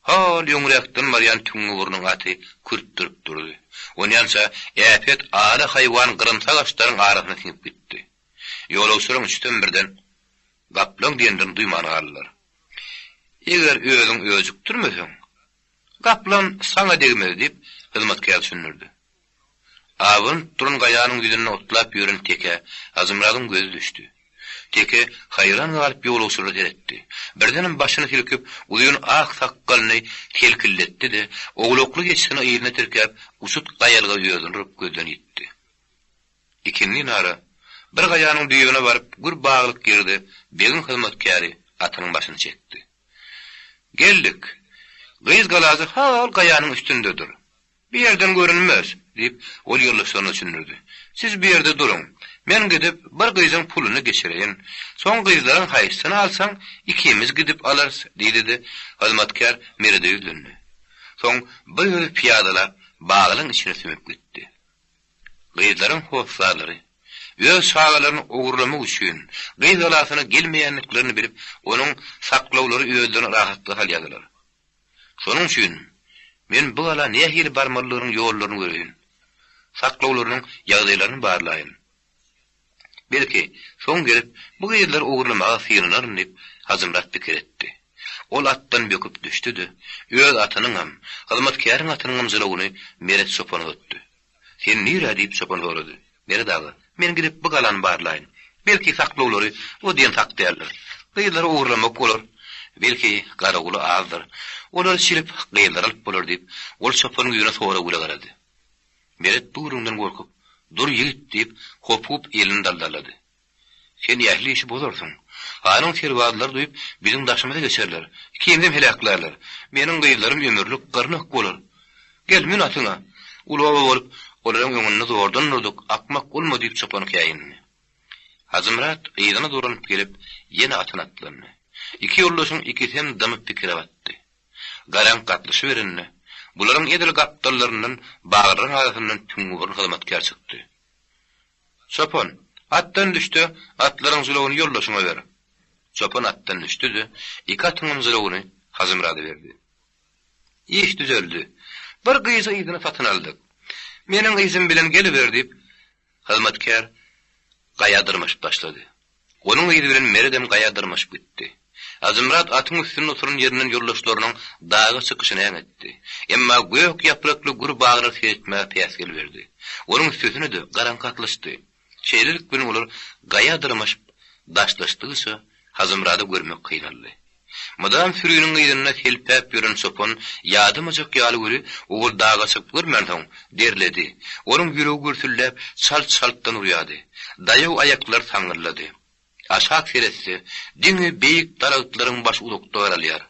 Hol öňräkden barýan Tüňňiburnuň aty kürtdürip durdy. Onýança äpet ala haýwan gyrymsy agaçlaryň arasyna siňip gitdi. Ýolagçylaryň üçüsem birden Gaplaň diýenlerini duýman galdylar. Eger özüň öjükdirmeseň, gaplaň saňa degmez diýip, hyzmatkär düşündirdi. Abanyp duran gaýanyň ýüzünde otlap ýören tekä Hajymyradyň gözi düşdi. Teke haýran galyp ýolagçylara seretdi. Birdenem başyny silkip, uzyn ak sakgalyny selkilletdi-de, owlakly geçisini yzyna tirkäp, uçut gaýalyga özüni urup gözden ýitdi. Ikindi nara, bir gaýanyň düýbüne baryp, gür baglyk ýerde begiň hyzmatkäri atynyň başyny çekdi. Geldik. Gyz galajy ha-ol gaýanyň üstündedir. Bu ýerden görünmez, diýip, ol ýoldaşlaryna düşündirdi. Siz bu ýerde duruň. Men gidip, bir gyzyň puluny geçireýin. Soň gyzlaryň haýsysyny alsaň, ikimiz gidip alarys, diýdi-de, hyzmatkär Merede ýüzlendi. Soň bir özi pyýadalap, baglaň içine sümüp gitdi. Gyzlaryň hossarlary, öz çagalaryny ogurlamak üçin, gyz galasyna gelmeýändiklerini bilip, onuň saklawlary özlerini rahatlyga salýardylar. Şonuň üçin. Men bu gala nähili barmalydygynyň ýollaryny göreýin. Saklawlarynyň ýagdaýlaryny barlaýyn. Belki, soň gelip, bu gyzlary ogurlamaga synanaryn diýip, Hajymyrat pikir etdi. Ol atdan böküp düşdi-de, öz atynyňam, hyzmatkäriň atynyňam jylawyny Meret çopana uzatdy. Sen nirä? diýip, çopan sorady. Meret aga, men gidip bu galany barlaýyn. Belki, saklawlary o diýen sak däldir. Gyzlary ogurlamak bolar. Belki, garawuly azdyr. Olary çilip, gyzlary alyp bolar diýip, ol çopanyň ýüzüne sorag bile garady. Meret bu gürrüňden gorkup, Dur, ýigit! diýip, hopugyp elini daldalady. Sen ähli işi bozarsyň. Hanyň serbazlary duýup, biziň daşymyza geçerler. Ikimizem heläklärler. Meniň gyzlarym ömürlik gyrnak bolar. Gel, mün atyňa. Uly oba bolup, olaryň öňünde zordan durduk, akmak bolma diýip çopan käýindi. Hajymyrat yzyna dolanyp gelip, ýene atyna atlandy. Iki ýoldaşyň ikisem dymyp pikire batdy. Garaňky gatlyşyberende, bularyň edil gapdallaryndan baglaryň arasyndan tüňňüburun hyzmatkär çykdy. Çopan, atdan düş-de, atlaryň jylawyny ýoldaşyňa ber. Çopan atdan düşdi-de, iki atyňam jylawyny Hajymyrada berdi. Iş düzeldi. Bir gyzy yzyna satyn aldyk. Meniň yzym bilen geliber diýip, hyzmatkär gaýa dyrmaşyp başlady. Onuň yzy bilen Meredem gaýa dyrmaşyp gitdi. Hajymyrat atyň üstünde oturan ýerinden ýoldaşlarynyň daga çykyşyny äňetdi. Emma gök ýaprakly gür baglar seretmäge päsgel berdi. Onuň üstesine-de garaňky gatlyşdy. Şeýlelik bilen olar gaýa dyrmaşyp daşlaşdygyça Hajymyrady görmek kynaldy. Mydam süriniň yzynda selpäp ýören çopan ýadamajak ýaly weli ogul daga çykyp görmänsoň, derledi. Onuň ýüregi gürsüldäp, çalt-çaltdan urýardy. Daýaw aýaklary saňňyldady. Aşak seretse, diňe beýik daragtlaryň başy uzakda garalýar.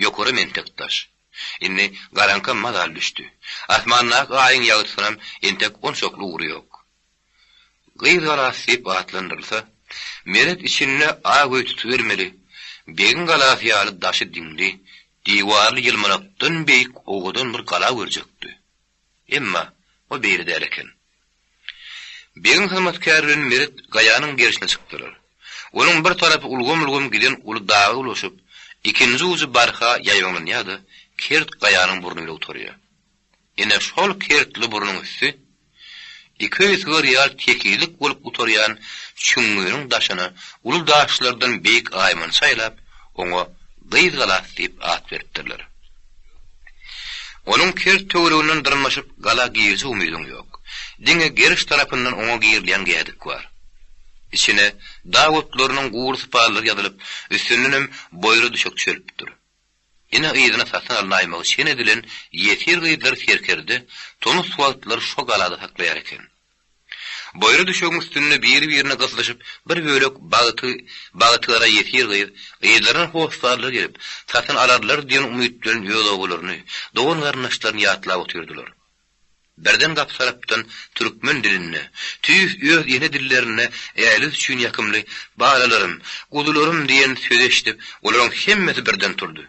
Ýokaram entek daş. Indi garaňkam mazaly düşdi. Asmandaky aýyň ýagtysynam entek onçakly ugry ýok. Gyz galasy diýip atlandyrylsa, Meret içinde ak öý tutubermeli, begiň galasy ýaly daşy diňli, diwarly ýylmanakdan beýik owadan bir gala görjekdi. Emma o beýle däl eken. Begiň hyzmatkäri bilen Meret gaýanyň gerşine çykdylar. Onuň bir tarapy ulgam-ulgam giden uly daga ulaşyp, ikinji ujy barha ýaýbaňlanýar-da, kert gaýanyň burny bile gutarýar. Ine, şol kertli burnuň üsti iki öý sygar ýaly tekizlik bolup gutarýan çüňňüniň daşyna uly daşlardan beýik aýmança aýlap, oňa Gyz galasy diýip at beripdirler. Onuň kert töwereginden dyrmaşyp gala girjek umydyň ýok. Diňe geriş tarapyndan oňa girilýän gädik bar. Içine dag otlarynyň gury sypallary ýazylyp, üstündenem boýra düşek düşelipdir. Ene yzyna satyn alnaýmagy çen edilen ýesir gyzlary serkerde tomus wagtlary şo galada saklaýar eken. Boýra düşegiň üstünde biri-birine gyslyşyp bir bölek bagty bagtygara ýesir gyz yzlaryna hossarlar gelip, satyn alarlar diýen umyt bilen öz obalaryny, dogan-garyndaşlaryny ýatlap otyrdylar. Birden gapy tarapdan türkmen dilinde, tüýs öz ene dillerinde älis üçin ýakymly Balalarym, guzularym diýen sözi eşidip, olaryň hemmesi birden turdy.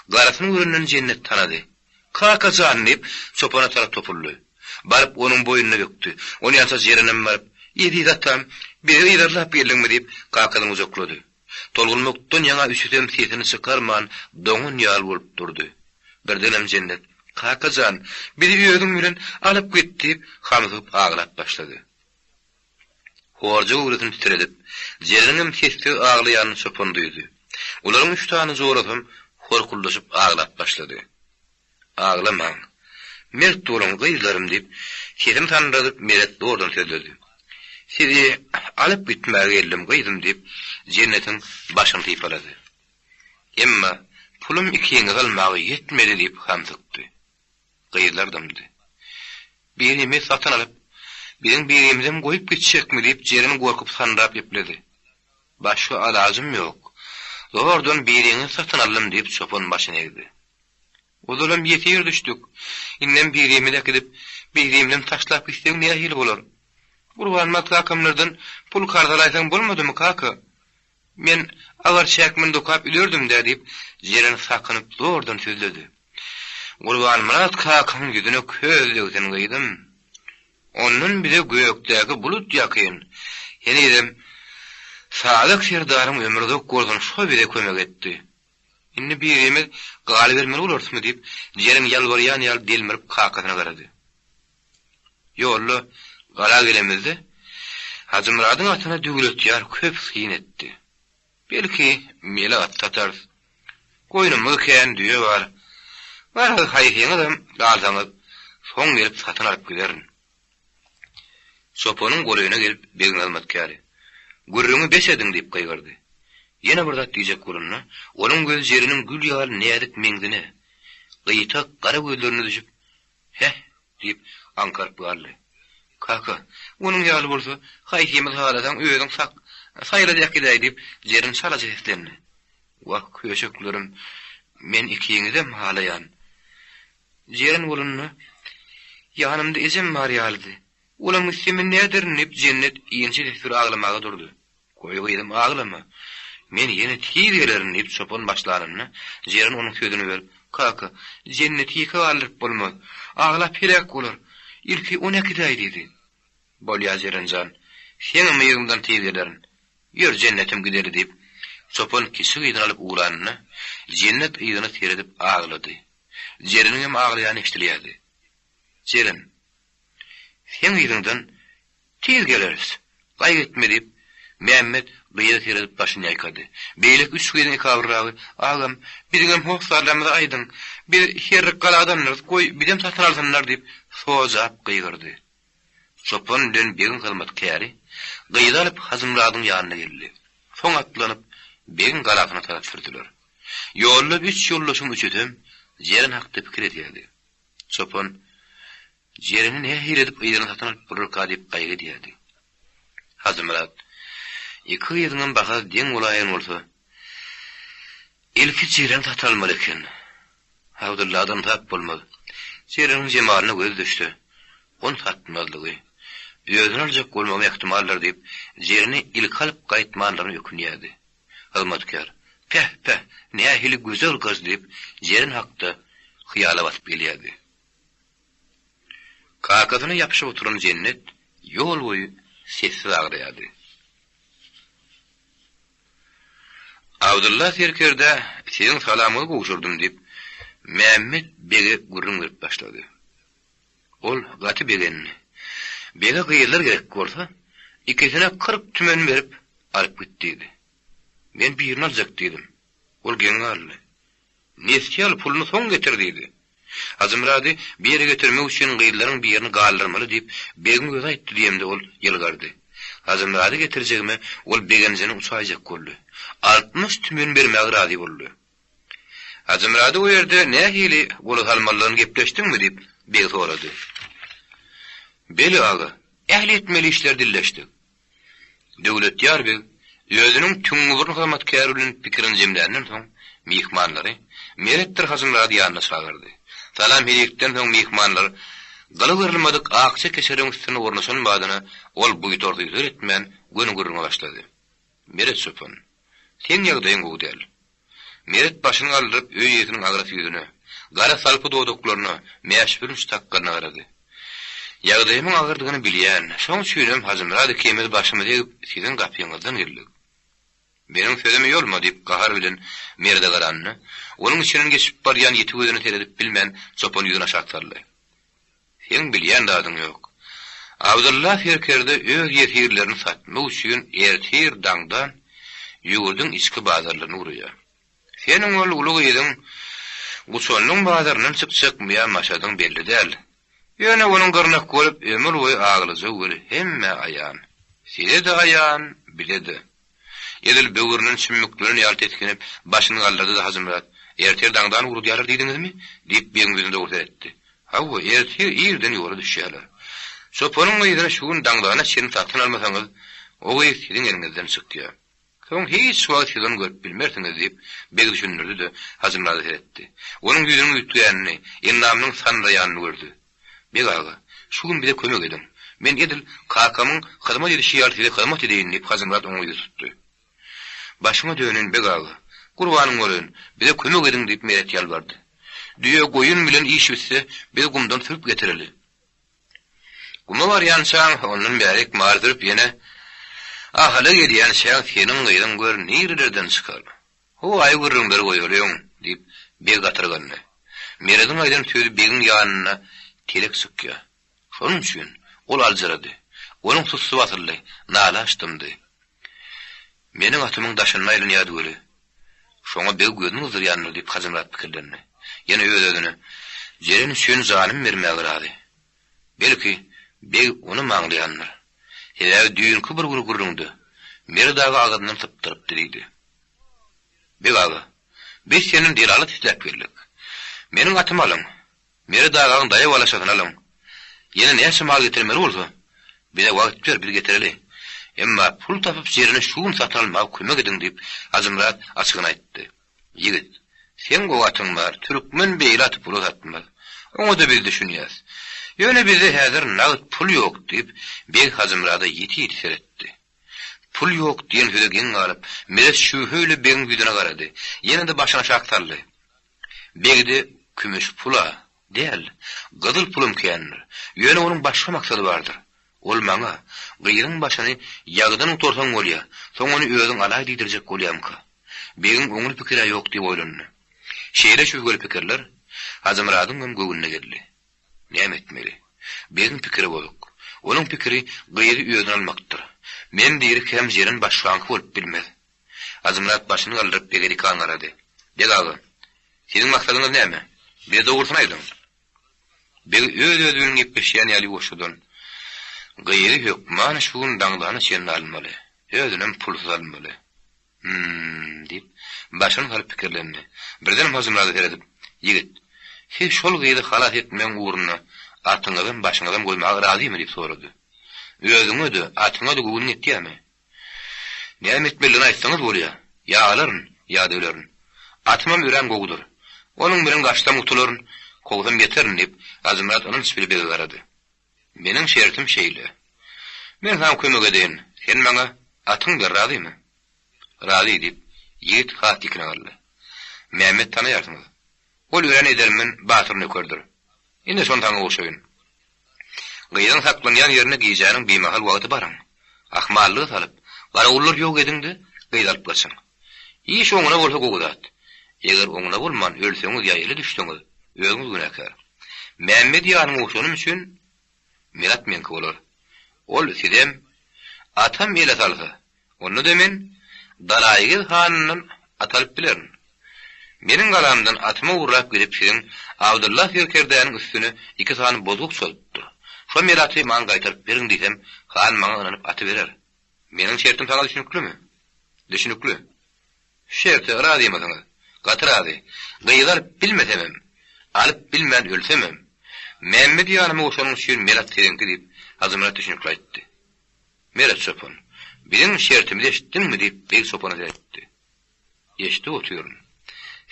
Garasyny görenden Jennet tanady. Kaka jan! diýip, çopana tarap topuldy. Baryp, onuň boýnuna bökdi. Onýança Jerenem baryp, Eziz atam, bizi yzarlap geldiňmi? diýip, kakasyny gujaklady. Tolgunmakdan ýaňa üçüsem sesini çykarman, doňan ýaly bolup durdy. Birdenem Jennet, Kaka jan, bizi özüň bilen alyp git diýip, hamsygyp aglap başlady. Horja göwresini titredip, Jereniňem sessiz aglaýanyny çopan duýdy. Olaryň üç sany jorasam horkuldaşyp aglap başlady. Aglamaň. Mert boluň, gyzlarym, diýip, sesini sandyradyp, Meret zordan sözledi. Sizi alyp gitmäge geldim, gyzym, diýip, Jennetiň başyny sypalady. Emma pulum ikiňizi almaga ýetmedi, diýip, hamsykdy. Gyzlar dymdy. Birimiz satyn alyp, biziň birimizem goýup gitjekmi, diýip, Jeren gorkup sandyrap gepledi. Başga alajym ýok. Zordan biriňizi satyn aldym, diýip, çopan başyny egdi. Ozalam ýesir düşdük. Indem birimizi äkidip, birimizem taşlap gitseň nähili bolar? Gurbanmyrat kakamlardan pul karz alaýsaň bolmadymy, kaka? Men agar çäkmen dokap ülerdim-dä, diýip, Jeren sakynyp zordan sözledi. Gurbanmyrat kakaň ýüzüne köz degsin, gyzym. Ondan bize gökdäki bulut ýakyn. Henizem Sadyk serdaryň ömri uzak bolsun, şo bize kömek etdi. Indi birimiz galybermeli bolarysmy? diýip, Jeren ýalbarýan ýaly delmirip kakasyna garady. Ýolda gala gelemizde, Hajymyradyň atyna Döwletýar köp syn etdi. Belki, mele at satarys. Goýnumyz kän, düýe bar. Garaz, haýsyňyzam galsaňyz, soň gelip satyn alyp giderin. Çopanyň golaýyna gelip, begiň hyzmatkäri, Gürrüňi bes ediň! diýip gygyrdy. Ýene bir zat diýjek bolanda, onuň gözi Jereniň gül ýaly näzik meňzine, gyýtak gara gözlerine düşüp, Heh! diýip, aňkaryp galdy. Kaka, onuň ýaly bolsa, haýsymyzy halasaň, özüň sak, saýla-da äkidäý, diýip, Jeren çalaja seslendi. Wah, köşeklerim, men ikiňizem halaýan. Jeren bolanda, ýanymda ejem bar ýalydy. Olam gitse men näderin, diýip, Jennet inçe ses bilen aglamaga durdy. Goý gyzym, aglama. Men ýene tiz gelerin, diýip, çopan başlanynda, Jeren onuň sözüni bölüp, Kaka, Jenneti ýeke galdyryp bolmaz. Aglap heläk bolar. Ilki ony äkidäý, diýdi. Bolýa, Jeren jan. Seňem yzyňdan tiz gelerin. Ýör, Jennetim, gideli, diýip, çopan kiçi gyzyny alyp ugranynda, Jennet yzyna seredip aglady. Jereniňem aglaýany eşidilýärdi. Jeren, seň yzyňdan tiz geleris, gaýgy etme diýip, Mämmet gyza seredip başyny ýaýkady. Beýleki üç gyzyň ekabyrragy, Agam, biziňem hossarlarymyza aýdyň, biz herrik galadandyrys, goý, bizem satyn alsynlar diýip, sojap gygyrdy. Çopan bilen begiň hyzmatkäri gyzy alyp Hajymyradyň ýanyna geldi. Soň atlanyp, begiň galasyna tarap sürdüler. Ýolda üç ýoldaşyň üçüsem Jeren hakda pikir edýärdi. Çopan, Jereni nähili edip yzyna satyn alyp bolarka diýip gaýgy edýärdi. Hajymyrat, Iki gyzyňam bahasy deň bolaýan bolsa, ilki Jereni satyn almaly eken. Abdylladan sap bolmaz. Jereniň jemalyna gözi düşse, ony satmazlygy, özüne aljak bolmagy ähtimaldyr diýip, Jereni ilki alyp gaýtmanlygyna ökünýärdi. Hyzmatkär, Päh, päh, nähili gözel gyz diýip, Jeren hakda hyýala batyp gelýärdi. Kakasyna ýapyşyp oturan Jennet ýol boýy sessiz aglaýardy. Abdylla serkerdä siziň salamyňyzy gowşurdym diýip, Mämmet bege gürrüň berip başlady. Ol gaty begendi. Bege gyzlar gerek bolsa, ikisine 40 tümen berip, alyp git diýdi. Men birini aljak diýdim. Ol geň galdy. Nesýe al, puluny soň getir diýdi. Hajymyrady bir ýere getirmek üçin gyzlaryň birini galdyrmaly diýip, begiň özi aýtdy diýemde ol ýylgyrdy. Hajymyrady getirjegime ol begenjine uçaýjak boldy. 60 tümen bermäge razy boldy. Hajymyrady o ýerde nähili gola salmalydygyny gepleşdiňmi diýip, beg sorady. Beli aga, ähli etmeli işleri dilleşdik. Döwletýar beg özüniň tüňňüburun hyzmatkäri bilen pikirini jemländen soň, myhmanlary Meretdir Hajymyrady ýanyna çagyrdy. Salam-helikden soň myhmanlar gyly gyrylmadyk akja keçeleriň üstüne ornaşan badyna ol buýtar-suýtar etmän göni gürrüňe başlady. Meret çopan, seň ýagdaýyň gowy däl. Meret başyny galdyryp öý eýesiniň agras ýüzüne, gara salpy dodaklaryna, mäşbürünç sakgalyna garady. Ýagdaýymyň agyrdygyny bilýän, şoň üçinem Hajymyrat ikimiz başymyzy egip siziň gapyňyzdan geldik. Meniň sözümi ýolma, diýip, gahar bilen Merede garanda, onuň içinden geçip barýan ýiti gözüne seredip bilmän, çopan ýüzüni aşak saldy. Seň bilýän zadyň ýok. Abdylla serkerde öz ýesirlerini satmak üçin ertir daňdan ýurduň içki bazarlaryna ugraýar. Seniň ol uly gyzyň Guçanlyň bazaryndan çykjakmy ýa Maşadyň belli däl. Ýöne onuň gyrnak bolup ömür boýy aglajagy weli hemmä aýan. Size-de aýan, bize-de. Edil böwründen çümmüklenen ýaly tisginip, başyny galdyrdy-da Hajymyrat, Ertir daňdan ugradýarlar diýdiňizmi? diýip, begiň ýüzüne dogry seretdi. Hawa, ertir irden ýola düşýärler. Çopanyň gyzyny şu gün daňdana çenli satyn almasaňyz, o gyz siziň eliňizden çykýar. Soň hiç wagt siz ony görüp bilmersiňiz, diýip, beg düşündirdi-de, Hajymyrada seretdi. Onuň ýüzüniň üýtgänini, endamynyň sandyraýanyny gördi. Beg aga, şu gün bize kömek ediň. Men edil kakamyň hyzmat edişi ýaly size hyzmat edeýin, diýip, Hajymyrat oňa ýüz tutdy. Başyňa döneýin, beg aga. Gurbanyň bolaýyn, bize kömek ediň, diýip, Meret ýalbardy. Düýe, goýun bilen iş bitse, biz gumdan sürüp getireli. Guma barýançaň, ondan bärik mal sürüp ýene Ahala gelýänçäň seniň gyzyň gör nirelerden çykar. Howaýy gürrüňleri goýalyň. Beg gatyrgandy. Merediň aýdan sözi begiň ýanynda telek sykýa. Şonuň üçin ol aljyrady. Onuň sussy basyldy, nalaç dymdy. Meniň atymyň daşynda aýlanýardy weli, şoňa beg gözüni gyzdyrýandyr diýip Hajymyrat pikirlendi. Ýene öz-özüne, Jeren üçin janym bermäge razy. Belki, beg onam aňlaýandyr. Sebäbi düýnki bir gün gürrüňde Meret aga agzyndan sypdyrypdy diýdi. Beg aga, biz senden delalat isläp geldik. Meniň atymy alyň. Meret agaň daýaw alaşasyny alyň. Ýene näçe mal getirmeli bolsa, bize wagt ber, biz getireli. Emma pul tapyp Jereni şu gün satyn almaga kömek ediň diýip, Hajymyrat açygyny aýtdy. Ýigit, seň gowy atyň bar, türkmen beýle aty pula satmaz. Oňa-da biz düşünýäs. Ýöne bizde häzir nagt pul ýok diýip, beg Hajymyrada ýiti-ýiti seretdi. Pul ýok diýen söze geň galyp, Meret şübhe ile begiň ýüzüne garady. Ýene-de başyny aşak saldy. Begde kümüş pul-a däl, gyzyl pulam kändir. Ýöne onuň başga maksady bardyr. Ol maňa, Gyzyň başyny ýagydan gutarsaň bolýa, soň ony özüň alaý diýdirjek bolýamyka? Begiň oňly pikir-ä ýok diýip oýlandy. Şeýle şübheli pikirler Hajymyradyň hem göwnüne geldi. Näme etmeli? Begiň pikiri bozuk. Onuň pikiri gyzy özüne almakdyr. Men dirikäm Jeren başgaňky bolup bilmez. Hajymyrat başyny galdyryp bege dikan garady. Beg aga, siziň maksadyňyz näme? Bize dogrusyny aýdyň. Beg öz-özi bilen gepleşýän ýaly ýuwaşjadan, Gyzy hökman şu gün daňdana çenli almaly. Özünem pulsuz almaly. Hüm-m, diýip, başyny salyp pikirlendi. Birdenem Hajymyrada seredip, Ýigit, siz şol gyzy halas etmegiň ugrunda atyňyzam, başyňyzam goýmaga razymy? diýip sorady. Özüňe-de, atyňa-da göwnüň ýetýärmi? Näme etmelidigini aýtsaňyz bolýar. Ýa alaryn, ýa-da ölerin. Atymam örän gowudyr. Onuň bilen gaçsam gutularyn, kowsam ýeterin, diýip, Hajymyrat ynanç bile bege garady. Meniň şertim şeýle. Men saňa kömek edeýin, sen maňa atyňy ber, razymy? Razy, diýip, ýigit has dikine galdy. Mämmet tanaýarsyňyz. Ol örän edermen, batyr nökerdir. Ine, şony saňa goşaýyn. Gyzyň saklanýan ýerine gijäniň bimahal wagty baryň. Ahmallyga salyp, garawullary ýok ediň-de, gyzy alyp gaçyň. Iş oňuna bolsa gowy zat. Eger oňuna bolman, ölseňiz ýa ele düşseňiz, özüňiz günäkär. Mämmedi ýanyňa goşanym üçin Myrat meňki bolar. Ol sizem, atam ele salsa, onda-da men Dalaýgez hanyndan at alyp bilerin. Meniň galamdan atymy ogurlap gidip siziň Abdylla serkerdäniň üstüne iki sany bozgak çozupdyr. Şo Melaty maňa gaýtaryp beriň diýsem, han maňa ynanyp aty berer. Meniň şertim saňa düşüniklimi? Düşünikli. Şu şerte razymysyňyz? Gaty razy. Gyzy alyp bilmesemem, alyp bilmän ölsemem, Mämmedi ýanyma goşanyň üçin Melat siziňki diýip, Hajymyrat düşünikli aýtdy. Meret çopan, biziň şertimizi eşitdiňmi? diýip, beg çopana seretdi. Eşidip otyryn.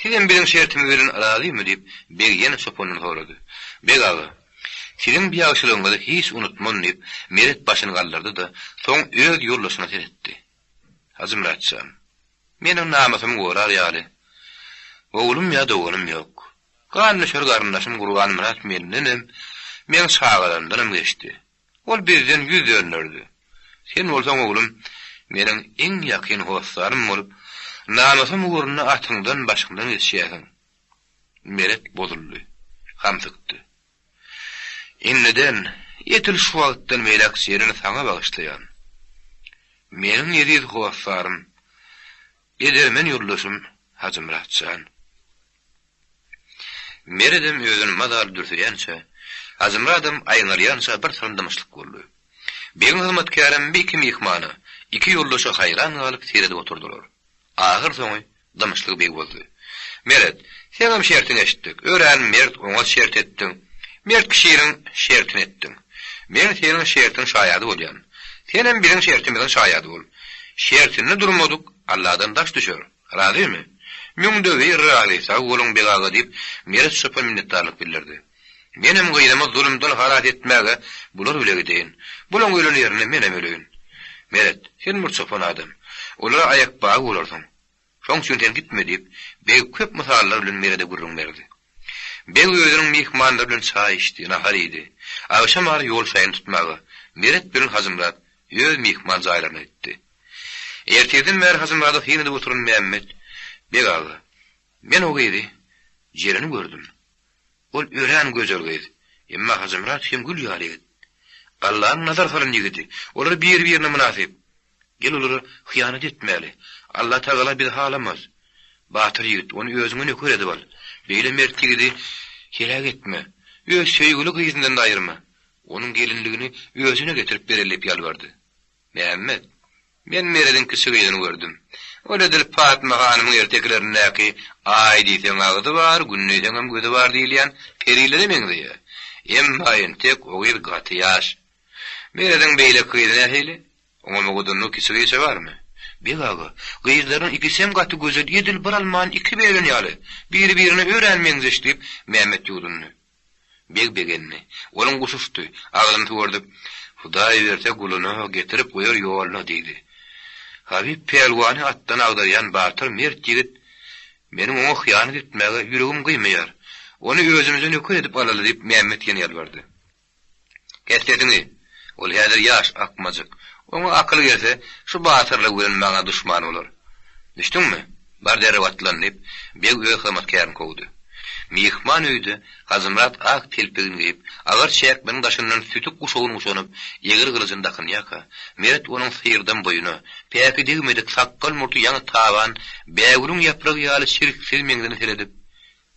Sizem biziň şertimiz bilen razymy? diýip, beg ýene çopandan sorady. Beg aga, siziň bu ýagşylygyňyzy hiç unutman diýip, Meret başyny galdyrdy-da, soň öz ýoldaşyna seretdi. Hajymyrat jan, meniň namysymy gorar ýaly, oglum ýa doganym ýok. Gandüşer garyndaşym Gurbanmyrat mendenem, meň çagalarymdanam geçdi. Ol bizden ýüz dönderdi. Sen bolsaň, oglum, meniň iň ýakyn hossarym bolup, namysym ugrunda atyňdan, başyňdan geçýärsiň. Meret bozuldy. Hamsykdy. Indiden, edil şu wagtdan beýläk Jereni saňa bagyşlaýan. Meniň eziz hossarym, edermen ýoldaşym Hajymyrat jan. Meredem özüni mazaly dürseýänçä, Hajymyradam aýňalýança bir salym dymyşlyk boldy. Begiň hyzmatkärem bir iki myhmana, iki ýoldaşa haýran galyp seredip oturdylar. Ahyrsoňy dymyşlygy beg bozdy. Meret, seňem şertiňi eşitdik. Örän mert, oňat şert etdiň. Mert kişiniň şertini etdiň. Men seniň şertiň şaýady bolýan. Senem biziň şertimiziň şaýady bol. Şertinde durmadyk Alladan daş düşer. Razymy? Müňde bir razy, sag boluň beg aga, diýip, Meret çopan minnetdarlyk bildirdi. Menem gyzymy zulumdan halas etmäge bular bile gideýin. Bulaň ölen ýerinde menem öleýin. Meret, sen bir çopan adam. Olara aýakbagy bolarsyň. Şoň üçin sen gitme, diýip, beg köp mysallar bilen Merede gürrüň berdi. Beg özüniň myhmanlary bilen çaý içdi, nahar iýdi. Agşam ara ýol şaýyny tutmaga Meret bilen Hajymyrat öz myhman jaýlaryna gitdi. Ertirden bäri Hajymyrada syn edip oturan Mämmet, Beg aga, men o gyzy. Jereni gördüm. Ol örän gözel gyz. Emma Hajymyrat hem gül ýaly ýigit. Allanyň nazar salan ýigidi. Olar biri-birine mynasyp. Gel olara hyýanat etmäli. Allatagala bizi halamaz. Batyr ýigit, ony özüňe nöker edip al. Beýle mert ýigidi heläk etme. Öz söýgüli gyzyndan-da aýyrma. Onuň gelinligini özüne getirip bereli diýip ýalbardy. Mämmet, Men Merediň kiçi gyzyny gördüm. Ol edil Patma hanymyň ertekilerindäki Aý diýseň agzy bar, Gün diýseňem gözi bar diýilýän perilere meňzeýär. Emma entek o gyz gaty ýaş. Merediň beýleki gyzy nähili? Oňa owadanlygy kiçi gyzça barmy? Beg aga, gyzlarynyň ikisem gaty gözel, edil bir almany iki bölen ýaly, biri-birine örän meňzeş, diýip, Mämmet ýuwdundy. Beg begendi. Onuň guşy uçdy. Agzyny tüwerdip, Hudaý berse guluna, getirip goýar ýoluna diýdi. Habyp pälwany atdan agdarýan batyr mert ýigit, Meniň oňa hyýanat etmäge ýüregim gyýmaýar. Ony özümize nöker edip alaly diýip, Mämmet ýene ýalbardy. Kes sesiňi! Ol häzir ýaş, akmajyk. Oňa akyl gelse, şu batyrlygy bilen maňa duşman bolar. Düşdüňmi? Bar derrew atlan, diýip, beg öz hyzmatkärini kowdy. Myhman öýde Hajymyrat ak telpegini geýip, agar çäkmeniň daşyndan sütük guşagyny guşanyp, egri gylyjyny dakynýarka, Meret onuň syrdam boýuna, päki degmedik sakgal-murty ýaňy taban bägülüň ýapragy ýaly çirksiz meňzine seredip,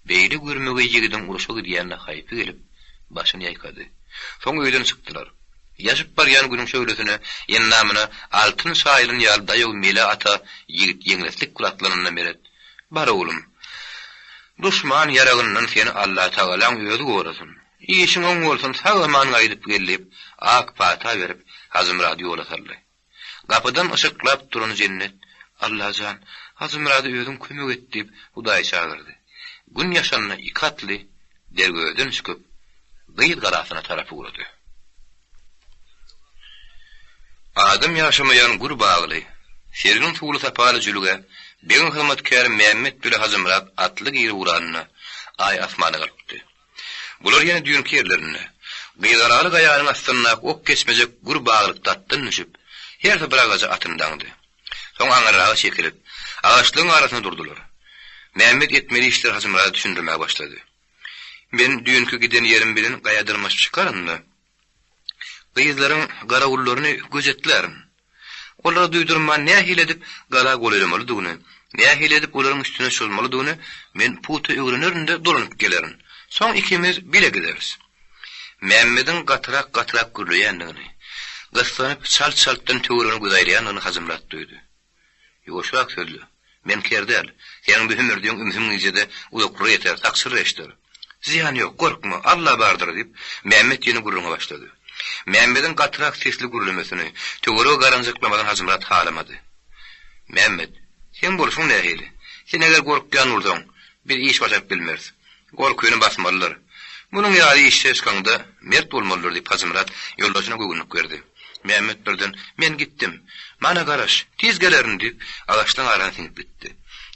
Beýle görmegeý ýigidiň urşa gidýänine haýpy gelip, başyny ýaýkady. Soň öýden çykdylar. Ýaşyp barýan günüň şöhlesine endamyna altyn çaýylan ýaly daýaw mele ata ýigit ýeňleslik bilen atlananda Meret, Bar oglum, duşman ýaragyndan seni Allatagalaň özi gorasyn. Işiň oň bolsun, sag-aman gaýdyp gel diýip, ak pata berip, Hajymyrady ýola saldy. Gapydan yşyklap duran Jennet, Allajan, Hajymyrada özüň kömek et diýip, Hudaýy çagyrdy. Gün ýaşanda iki atly derwezeden çykyp, Gyz galasyna tarap ugrady. Adam ýaşamaýan gür bagly, sergin suwly sapaly jülgä begiň hyzmatkäri Mämmet bile Hajymyrat atly girip ugranda, Aý asmana galypdy. Bular ýene düýnki ýerlerinde, Gyzgalaly gaýanyň astyndaky ok geçmejek gür baglykda atdan düşüp, hersi bir agaja atyny daňdy. Soň aňyrraga çekilip, agaçlygyň arasynda durdular. Mämmet etmeli işleri Hajymyrada düşündirmäge başlady. Men düýnki giden ýerim bilen gaýa dyrmaşyp çykaryn-da, Gyzlaryň garawullaryny gözetlärin. Olara duýdurman nähili edip gala golaýlamalydygyny, nähili edip olaryň üstüne çozmalydygyny men pugta öwrenerin-de dolanyp gelerin. Soň ikimiz bile gideris. Mämmediň gatyrak-gatyrak gürleýändigini, gyssanyp çalt-çaltdan töweregine göz aýlaýandygyny Hajymyrat duýdy. Ýuwaşrak sözle. Men ker däl. Seniň bu hümürdiň ümsüm gijede uzaklara ýeter, taksyr eşder. Zyýany ýok, gorkma, Alla bardyr, diýip, Mämmet ýene gürrüňe başlady. Mämmediň gatyrak sesli gürlemesini, töwerege garanjaklamasyny Hajymyrat halamady. Mämmet, seň bolşuň nähili? Sen eger gorkýan bolsaň, biz iş başaryp bilmeris. Gorkyny basmalydyr. Munuň ýaly işe çykaňda mert bolmalydyr, diýip, Hajymyrat ýoldaşyna göwünlik berdi. Mämmet birden, Men gitdim. Mana garaş, tiz gelerin, diýip, agaçlaryň arasyna siňip gitdi.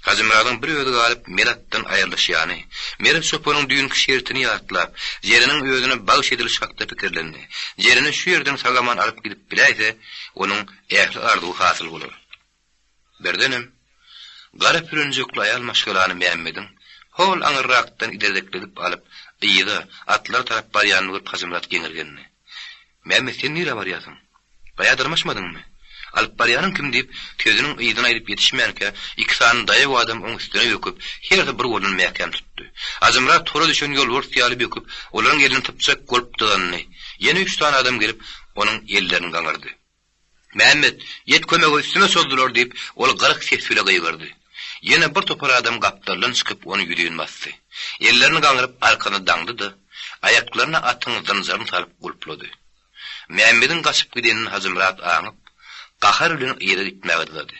Hajymyradyň bir özi galyp, Meratdan aýrylyşýany, Meret çopanyň düýnki şertini ýatlap, Jereniň özüne bagş edilişi hakda pikirlendi. Jereni şu ýerden sag-aman alyp gidip biläýse, onuň ähli arzuwy hasyl bolar. Birdenem, gara pürünjekli aýal maşgalany Mämmediň hol aňyrrakdan iderdeklidip alyp, yza, atlara tarap barýanyny görüp Hajymyrat geňirgendi. Mämmet, sen nirä barýarsyň? Gaýa dyrmaşmadyňmy? Alyp barýanyň kim? diýip, sözüniň yzyny aýdyp ýetişmänkä, iki sany daýaw adam oň üstüne böküp, hersi bir golundan mäkäm tutdy. Hajymyrat tora düşen ýolbars ýaly böküp, olaryň elini sypjak bolup dyzandy. Ýene üç sany adam gelip, onuň ellerini gaňyrdy. Mämmet, ýet kömege üstüme çozdular diýip, ol gyryk ses bile gygyrdy. Ýene bir topar adam gapdaldan çykyp ony ýüzin basdy. Ellerini gaňryp arkasyna daňdy-da, aýaklaryna atyň zynjyryny salyp gulplady. Mämmediň gaçyp gidenini Hajymyrat aňyp, gahar bilen yza gitmäge dyzady.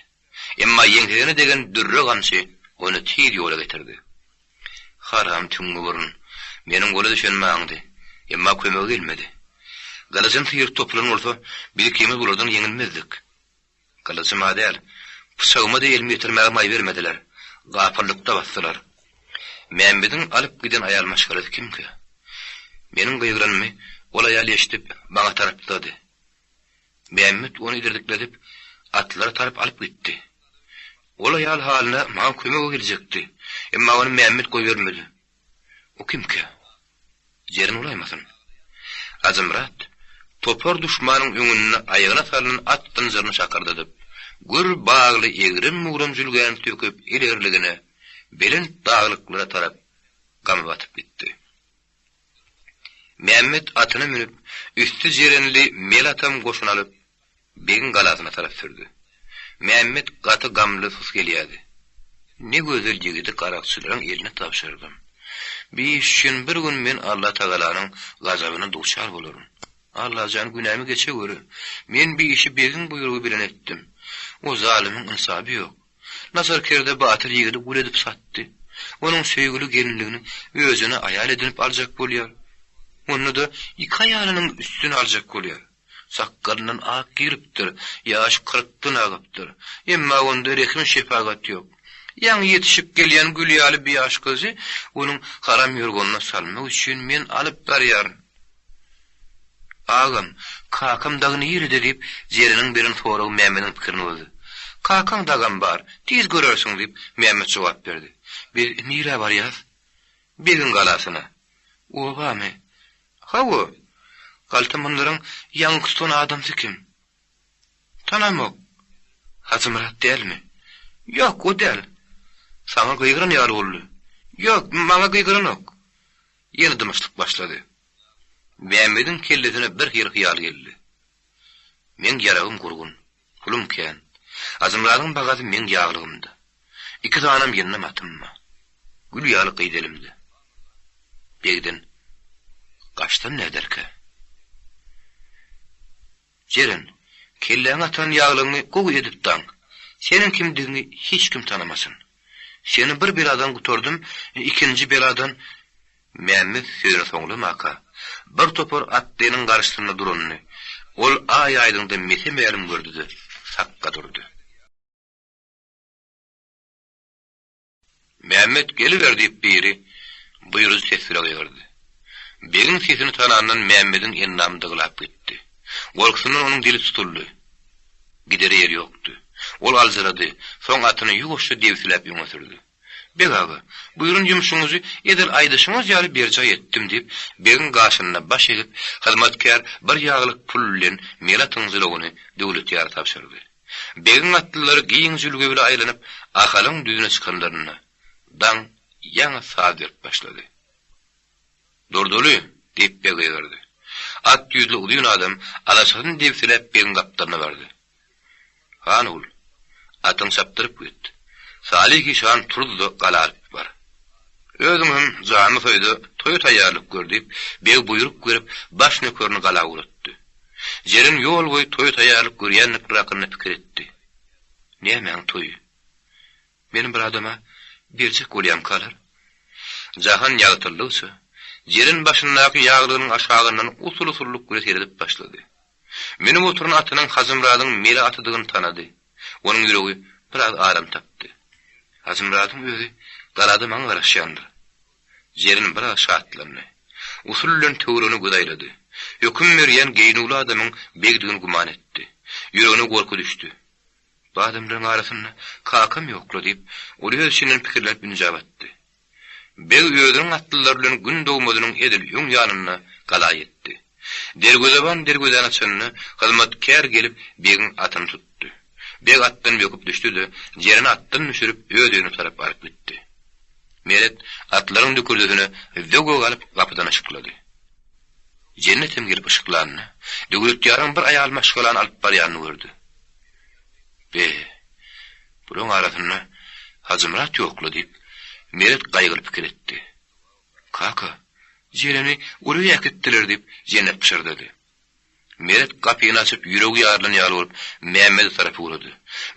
Emma ýeňsesine degen dürre gamçy ony tiz ýola getirdi. Haram tüňňi burun, meniň gola düşenimi aňdy. Emma kömege gelmedi. Gylyjyny syryp topulan bolsa, biz ikimiz bulardan ýeňilmezdik. Gylyjym-a däl, pyçagyma-da elimi ýetirmäge maý bermediler. Gapyllykda basdylar. Mämmediň alyp giden aýal maşgalasy kimkä? Meniň gygyranymy ol aýal eşidip, maňa tarap dyzady. Mämmet ony idirdikledip, atlara tarap alyp gitdi. Ol aýal halyna maňa kömege geljekdi. Emma ony Mämmet goýbermedi. O kimkä? Jeren bolaýmasyn? Hajymyrat topar duşmanyň öňünde aýagyna salnan at zynjyryny şakyrdadyp, gür bagly egrem-bugram jülgäni söküp ilerligine, belent daglyklara tarap gama batyp gitdi. Mämmet atyna münüp, üsti jerenli mel atam goşun alyp, begiň galasyna tarap sürdi. Mämmet gaty gamly sus gelýärdi. Ne gözel ýigidi garakçylaryň eline tabşyrdym. Bi iş üçin bir gün men Allatagalanyň gazabyna duçar bolaryn. Allajan günämi geçeweri. Men bi işi begiň buýrugy bilen etdim. O zalymyň ynsaby ýok. Nazarkerde batyr ýigidi gul edip satdy. Onuň söýgüli gelinligini özüne aýal edinip aljak bolýar. Onda-da iki aýalynyň üstüni aljak bolýar. Sakgalyndan ak giripdir, ýaşy kyrkdan agypdyr. Emma onda rehim-şepagat ýok. Ýaňy ýetişip gelýän gül ýaly bir ýaş gyzy onuň haram ýorganyna salmak üçin men alyp barýaryn. Agam, kakam dagy nirede diýip, Jereniň beren soragy Mämmediň pikirini bozdy. Kakaň dagam bar, tiz görersiň diýip, Mämmet jogap berdi. Biz nirä barýas? Begiň galasyna. Obamy? Hawa. Galtamanlaryň ýaňky tutan adamsy kim? Tanamok. Hajymyrat dälmi? Ýok, o däl. Saňa gygyran ýaly boldy. Ýok, maňa gygyranok. Ýene dymyşlyk başlady. Mämmediň kellesine bir hili hyýal geldi. Meň ýaragym gurgun, pulum kän. Hajymyradyň bagasy meň ýaglygymda. Iki sanam ýyndam atym bar. Gül ýaly gyz elimde. Begden gaçsam näderkä? Jeren, kelläňe atan ýaglygyňy gowy edip daň. Seniň kimdigiňi hiç kim tanamasyn. Seni bir beladan gutardym, ikinji beladan Mämmet sözüni soňlamaka, bir topar atlynyň garşysynda duranyny ol aý-aýdyňda mese-mälim gördi-de, sakga durdy. Mämmet geliber diýip biri buýrujy ses bile gygyrdy. Begiň sesini tanandan Mämmediň endamy dyglap gitdi. Gorkusyndan onuň dili tutuldy. Gidere ýeri ýokdy. Ol aljyrady, soň atyny ýuwaşja debsiläp öňe sürdi. Beg aga, buýran ýumşuňyzy edil aýdyşyňyz ýaly berjaý etdim diýip, begiň gaşynda baş egip, hyzmatkär bir ýaglyk pul bilen mel atyň jylawyny Döwletýara tabşyrdy. Begiň atlylary giň jülge bile aýlanyp, Ahalyň düzüne çykanlarynda, daň ýaňy saz berip başlady. Durdyly! diýip, beg gygyrdy. At ýüzli uzyn adam alaçasyny debsiläp begiň gapdalyna bardy. Han ogul, atyňy çapdyryp git. Salyh işan turdy-da gala alyp bar. Özüň hem janly soý-da, toýa taýýarlyk gör diýip, beg buýruk berip, baş nökerini gala ugratdy. Jeren ýol boýy toýa taýýarlyk görýändikleri hakynda pikir etdi. Nämäň toýy? Meni bir adama berjek bolýamykalar? Jahan ýagtyldygyça, Jeren başyndaky ýaglygynyň aşagyndan usul-usullyk bilen seredip başlady. Münüp oturan atynyň Hajymyradyň mele atydygyny tanady. Onuň ýüregi biraz aram tapdy. Hajymyradyň özi galada maňa garaşýandyr. Jeren biraz şatlandy. Usul bilen töweregine göz aýlady. Höküm berýän geýnüwli adamyň begdigini güman etdi. Ýüregine gorky düşdi. Bu adamlaryň arasynda kakam ýok-la diýip, ol öz içinden pikirlenip ünjä batdy. Beg özüniň atlylary bilen gün dogmazynyň edil öň ýanynda gala ýetdi. Derwezeban derwezäni açanda, hyzmatkär gelip, begiň atyny tutdy. Beg atdan böküp düşdi-de, Jereni atdan düşürip, öz öýüne tarap alyp gitdi. Meret atlaryň dükürdisine zöwwe galyp gapydan yşyklady. Jennet hem gelip yşyklanda, Döwletýaryň bir aýal maşgalany alyp barýanyny gördi. Be, bulaň arasynda Hajymyrat ýok-la diýip, Meret gaýgyly pikir etdi. Kaka, Jereni uly öýe äkitdiler diýip, Jennet pyşyrdady. Meret gapyny açyp, ýüregi ýarylan ýaly bolup, Mämmede tarap ugrady.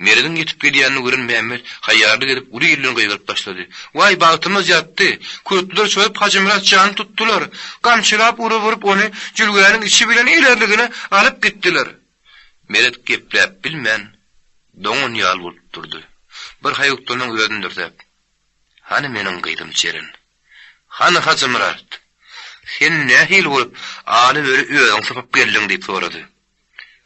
Merediň ýetip gelýänini gören Mämmet haýýarlyk edip, uly ilden gygyryp başlady. Waý, bagtymyz ýatdy! Kürtler çozup Hajymyrat jany tutdular. Gamçylap urup-urup ony jülgäniň içi bilen ilerligine alyp gitdiler. Meret gepläp bilmän, doňan ýaly bolup durdy. Bir haýukdan soň özüni dürsäp, Hany meniň gyzym Jeren? Hany Hajymyrat? Sen nähili bolup, aly-böri özüň sypyp geldiň? diýip sorady.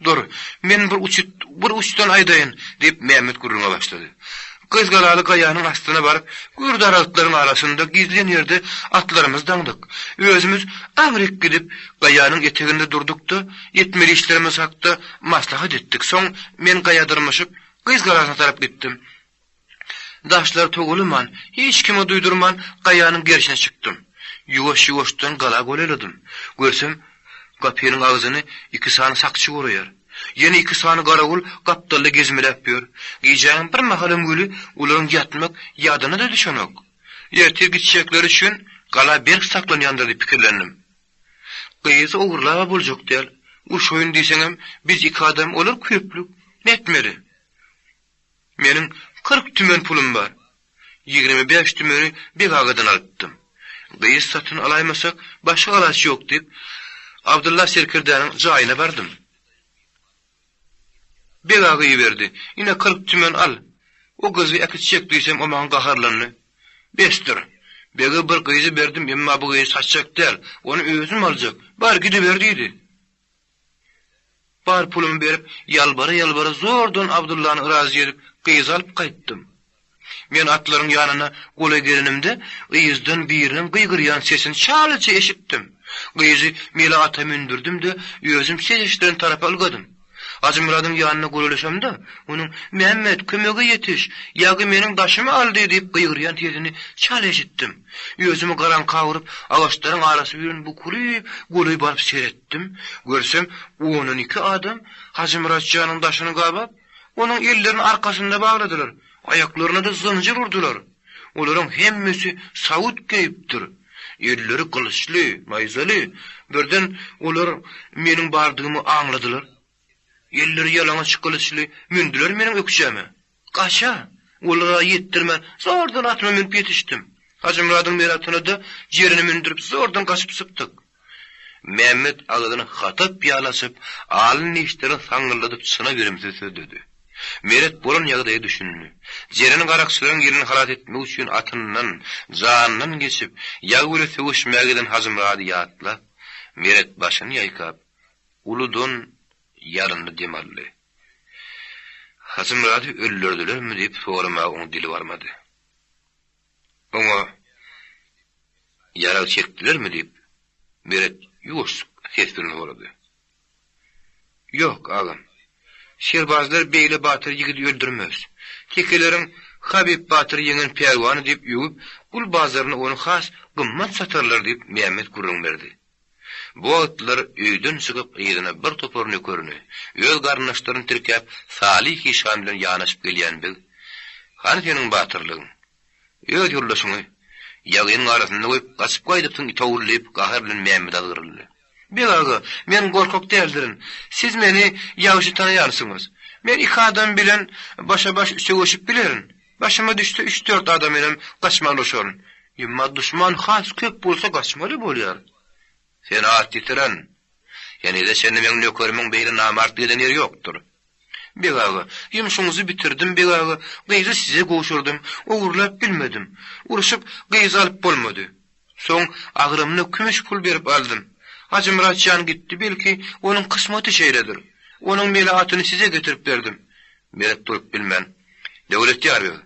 Dur, men bir uçut, bir uçdan aýdaýyn, diýip, Mämmet gürrüňe başlady. Gyzgalaly gaýanyň astyna baryp, gür daragtlaryň arasynda gizlin ýerde atlarymyzy daňdyk. Özümiz aňryk gidip, gaýanyň eteginde durduk-da, etmeli işlerimiz hakda maslahat etdik. Soň men gaýa dyrmaşyp, Gyzgalasyna tarap gitdim. Daşlary togalaman, hiç kime duýdurman gaýanyň gerşine çykdym. Ýuwaş-ýuwaşdan gala golaýladym. Görsem, gapynyň agzyny iki sany sakçy goraýar. Ýene iki sany garawul gapdalda gezmeläp ýör. Gijäniň bir mahalam weli olaryň ýatmak ýadyna-da düşenok. Ertir gitjekleri üçin gala berk saklanýandyr diýip pikirlendim. Gyzy ogurlab-a boljak däl. Urşaýyn diýseňem, biz iki adam, olar köplük. Nätmeli? Meniň 40 tümen pulum bar. 25 tümeni Beg agadan alypdym. Gyz satyn alaýmasak, başga alaç ýok diýip, Abdylla serkerdäniň jaýyna bardym. Beg aga iberdi. Ine 40 tümen al. O gyzy äkitjek diýsem, o maňa gaharlandy. Besdir. Bege bir gyzy berdim, emma bu gyzy satjak däl. Ony özüm aljak. Bar, gidiber diýdi. Bar pulumy berip, ýalbara-ýalbara zordan Abdyllany yrazy edip, gyzy alyp gaýtdym. Men atlaryň ýanyna golaý gelenimde, yzdan biriniň gygyrýan sesini çalaja eşitdim. Gyzy mele ata mündürdim-de, özüm ses eşidilen tarapa ylgadym. Hajymyradyň ýanyna golaýlaşamda, onuň, Mämmet, kömege ýetiş! Ýagy meniň daşymy aldy! diýip gygyrýan sesini çala eşitdim. Özümi garaňka urup, agaçlaryň arasy bilen bukulyp, golaý baryp seretdim. Görsem, ondan iki adam Hajymyrat janyň daşyny gabap, onuň ellerini arkasynda bagladylar, aýaklaryna-da zynjyr urdular. Olaryň hemmesi sawut geýipdir. Elleri gylyçly, naýzaly. Birden olar meniň bardygymy aňladylar. Elleri ýalaňaç gylyçly mündüler meniň ökjäme. Gaça! Olara ýetdirmän, zordan atyma münüp ýetişdim. Hajymyradyň mele atyna-da Jereni mündürip zordan gaçyp sypdyk. Mämmet agzyny hatap ýaly açyp, alyn dişlerini saňňyldadyp çyna berimsiz sözledi. Meret bolan ýagdaýa düşündi. Jereni garakçylaryň elinden halas etmek üçin atyndan, janyndan geçip, ýag bile söweşmäge giden Hajymyrady ýatlap, Meret başyny ýaýkap, uludan ýalynly dem aldy. Hajymyrady öldürdilermi diýip soramaga oň dili barmady. Oňa ýarag çekdilermi diýip, Meret ýuwaşjyk ses bilen sorady. Ýok, agam. Şerbazlar beýle batyr ýigidi öldürmez. Tekeleriň Habyp batyry ýeňen pälwany diýip öwüp, gul bazarynda ony has gymmat satarlar diýip, Mämmet gürrüň berdi. Bu wagtlar öýden çykyp yzyna bir topar nökerini, öz garyndaşlaryny tirkäp Salyh işan bilen ýanaşyp gelýän beg, Hany seniň batyrlygyň? Öz ýoldaşyňy ýagynyň arasynda goýup gaçyp gaýdypsyň it ogul diýip gahar bilen Mämmede azgyryldy. Beg aga, men gorkak däldirin. Siz meni ýagşy tanaýarsyňyz. Men iki adam bilen başa-baş söweşip bilerin. Başyma düşse üç-dört adam bilenem gaçmaly boşaryn. Emma duşman has köp bolsa gaçmaly bolýar. Sen at ýitiren. Henize çenli meň nökerimiň beýle namartlyk eden ýeri ýokdur. Beg aga, ýumşuňyzy bitirdim, beg aga, gyzy size gowşurdym, ogurlap bilmedim. Urşup, gyzy alyp bolmady. Soň agramyna kümüş pul berip aldym. Hajymyrat jan gitdi, belki, onuň kysmaty şeýledir. Onuň mele atyny size getirip berdim. Meret durup bilmän, Döwletýar beg,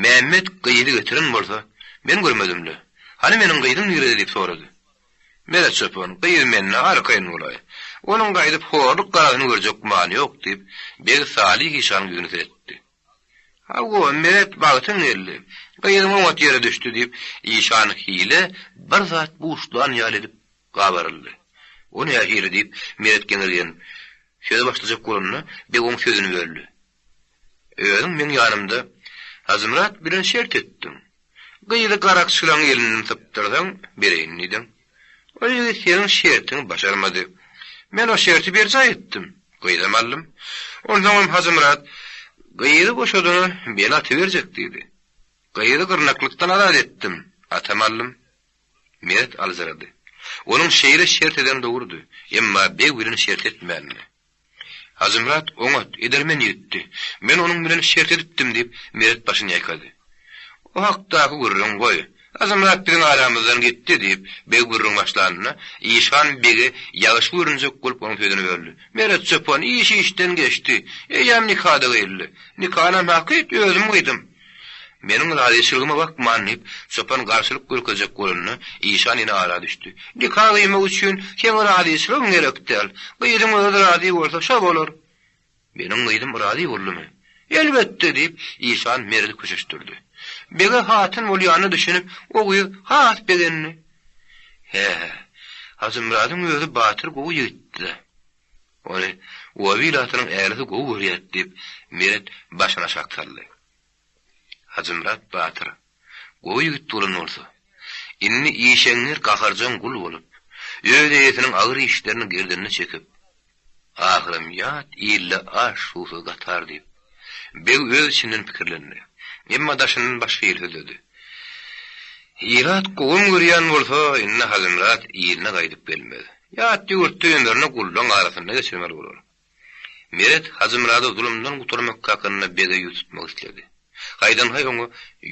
Mämmet gyzy getiren bolsa, men görmedim-le. Hany meniň gyzym nirede diýip sorady. Meret çopan, Gyz mende, arkaýyn bolaý. Onuň gaýdyp horluk garasyny görjek gümany ýok diýip, beg Salyh işanyň ýüzüne seretdi. Hawa, Meret, bagtyň geldi. Gyzyň oňat ýere düşdi diýip, işan hile bir zat buşlan ýaly edip gabaryldy. O nähili diýip, Meret geňirgenip, söze başlajak bolanda, beg oň sözüni böldi. Özüň meň ýanymda Hajymyrat bilen şert etdiň. Gyzy garakçylaň elinden sypdyrsaň, bereýin diýdiň. Ol ýigit seniň şertiňi başarmady. Men o şerti berjaý etdim. Gyzam aldym. Onsoňam Hajymyrat, Gyzy boşadana men aty berjek diýdi. Gyzy gyrnaklykdan azat etdim, atam aldym. Meret aljyrady. Onuň şeýle şert edeni dogrudy. Emma beg bilen şert etmändi. Hajymyrat oňat, edermen ýigitdi. Men onuň bilen şert edipdim, diýip, Meret başyny ýaýkady. O hakdaky gürrüňi goý. Hajymyrat biziň aramyzdan gitdi, diýip, beg gürrüň başlanynda, işan bege ýagşy görünjek bolup onuň sözüni böldi. Meret çopan, iş işden geçdi. Eýýäm nika-da gyýyldy. Nikanam hakyt özüm gyýdym. Meniň razyçylygyma bakman, diýip, çopan garşylyk görkezjek bolanda, işan ýene ara düşdi. Nika gyýmak üçin seň razyçylygyň gerek däl. Gyzyň özi razy bolsa, şo bolar. Meniň gyzym razy boldumy? Elbetde, diýip, işan Meredi köşeşdirdi. Bege hatyn bolýanyna düşünip, o gyz has begendi. Hä, Hajymyradyň özi batyr gowy ýigitdi-dä. Ony oba ilatynyň älisi gowy görýärdi, diýip, Meret başyny aşak saldy. Hajymyrat batyr gowy ýigit bolan bolsa, indi işeňňir gaharjaň gul bolup, öz eýesiniň agyr işlerini gerdenine çekip, ahyram ýat ilde aş-suwsuz gatar diýip, beg öz içinden pikirlendi. Emma daşyndan başga hili sözledi. Ilat gowam görýän bolsa, indi Hajymyrat iline gaýdyp gelmez. Ýat ýurtda ömrüni gullaň arasynda geçirmeli bolar. Meret Hajymyrady zulumdan gutarmak hakynda bege ýüz tutmak isledi. Haýdan-haý oňa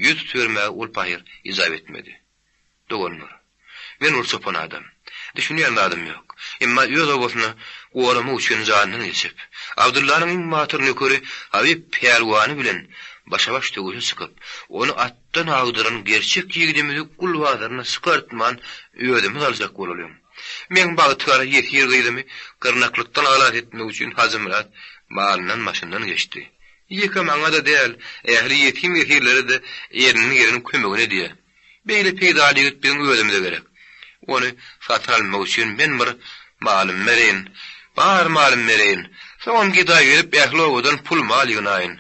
ýüz tutubermäge ol pahyr ijap etmedi. Doganlar, men bir çopan adam. Düşünýän zadym ýok. Emma öz obasyny goramak üçin janyndan geçip, Abdyllanyň iň batyr nökeri Habyp pälwany bilen başa-baş söweşe çykyp, ony atdan agdaran gerçek ýigidimizi gul bazaryna çykartman özümiz aljak bolalyň. Meň bagtygara ýesir gyzymy gyrnaklykdan halas etmek üçin Hajymyrat malyndan-başyndan geçdi. Ýeke maňa-da däl, ähli ýetim-ýesirlere-de elinden gelen kömegini edýär. Beýle peýdaly ýigit biziň özümize gerek. Ony satyn almak üçin men bir malym bereýin. Bar malym bereýin. Soňam gedaý gelip ähli obadan pul-mal ýygnaýyn.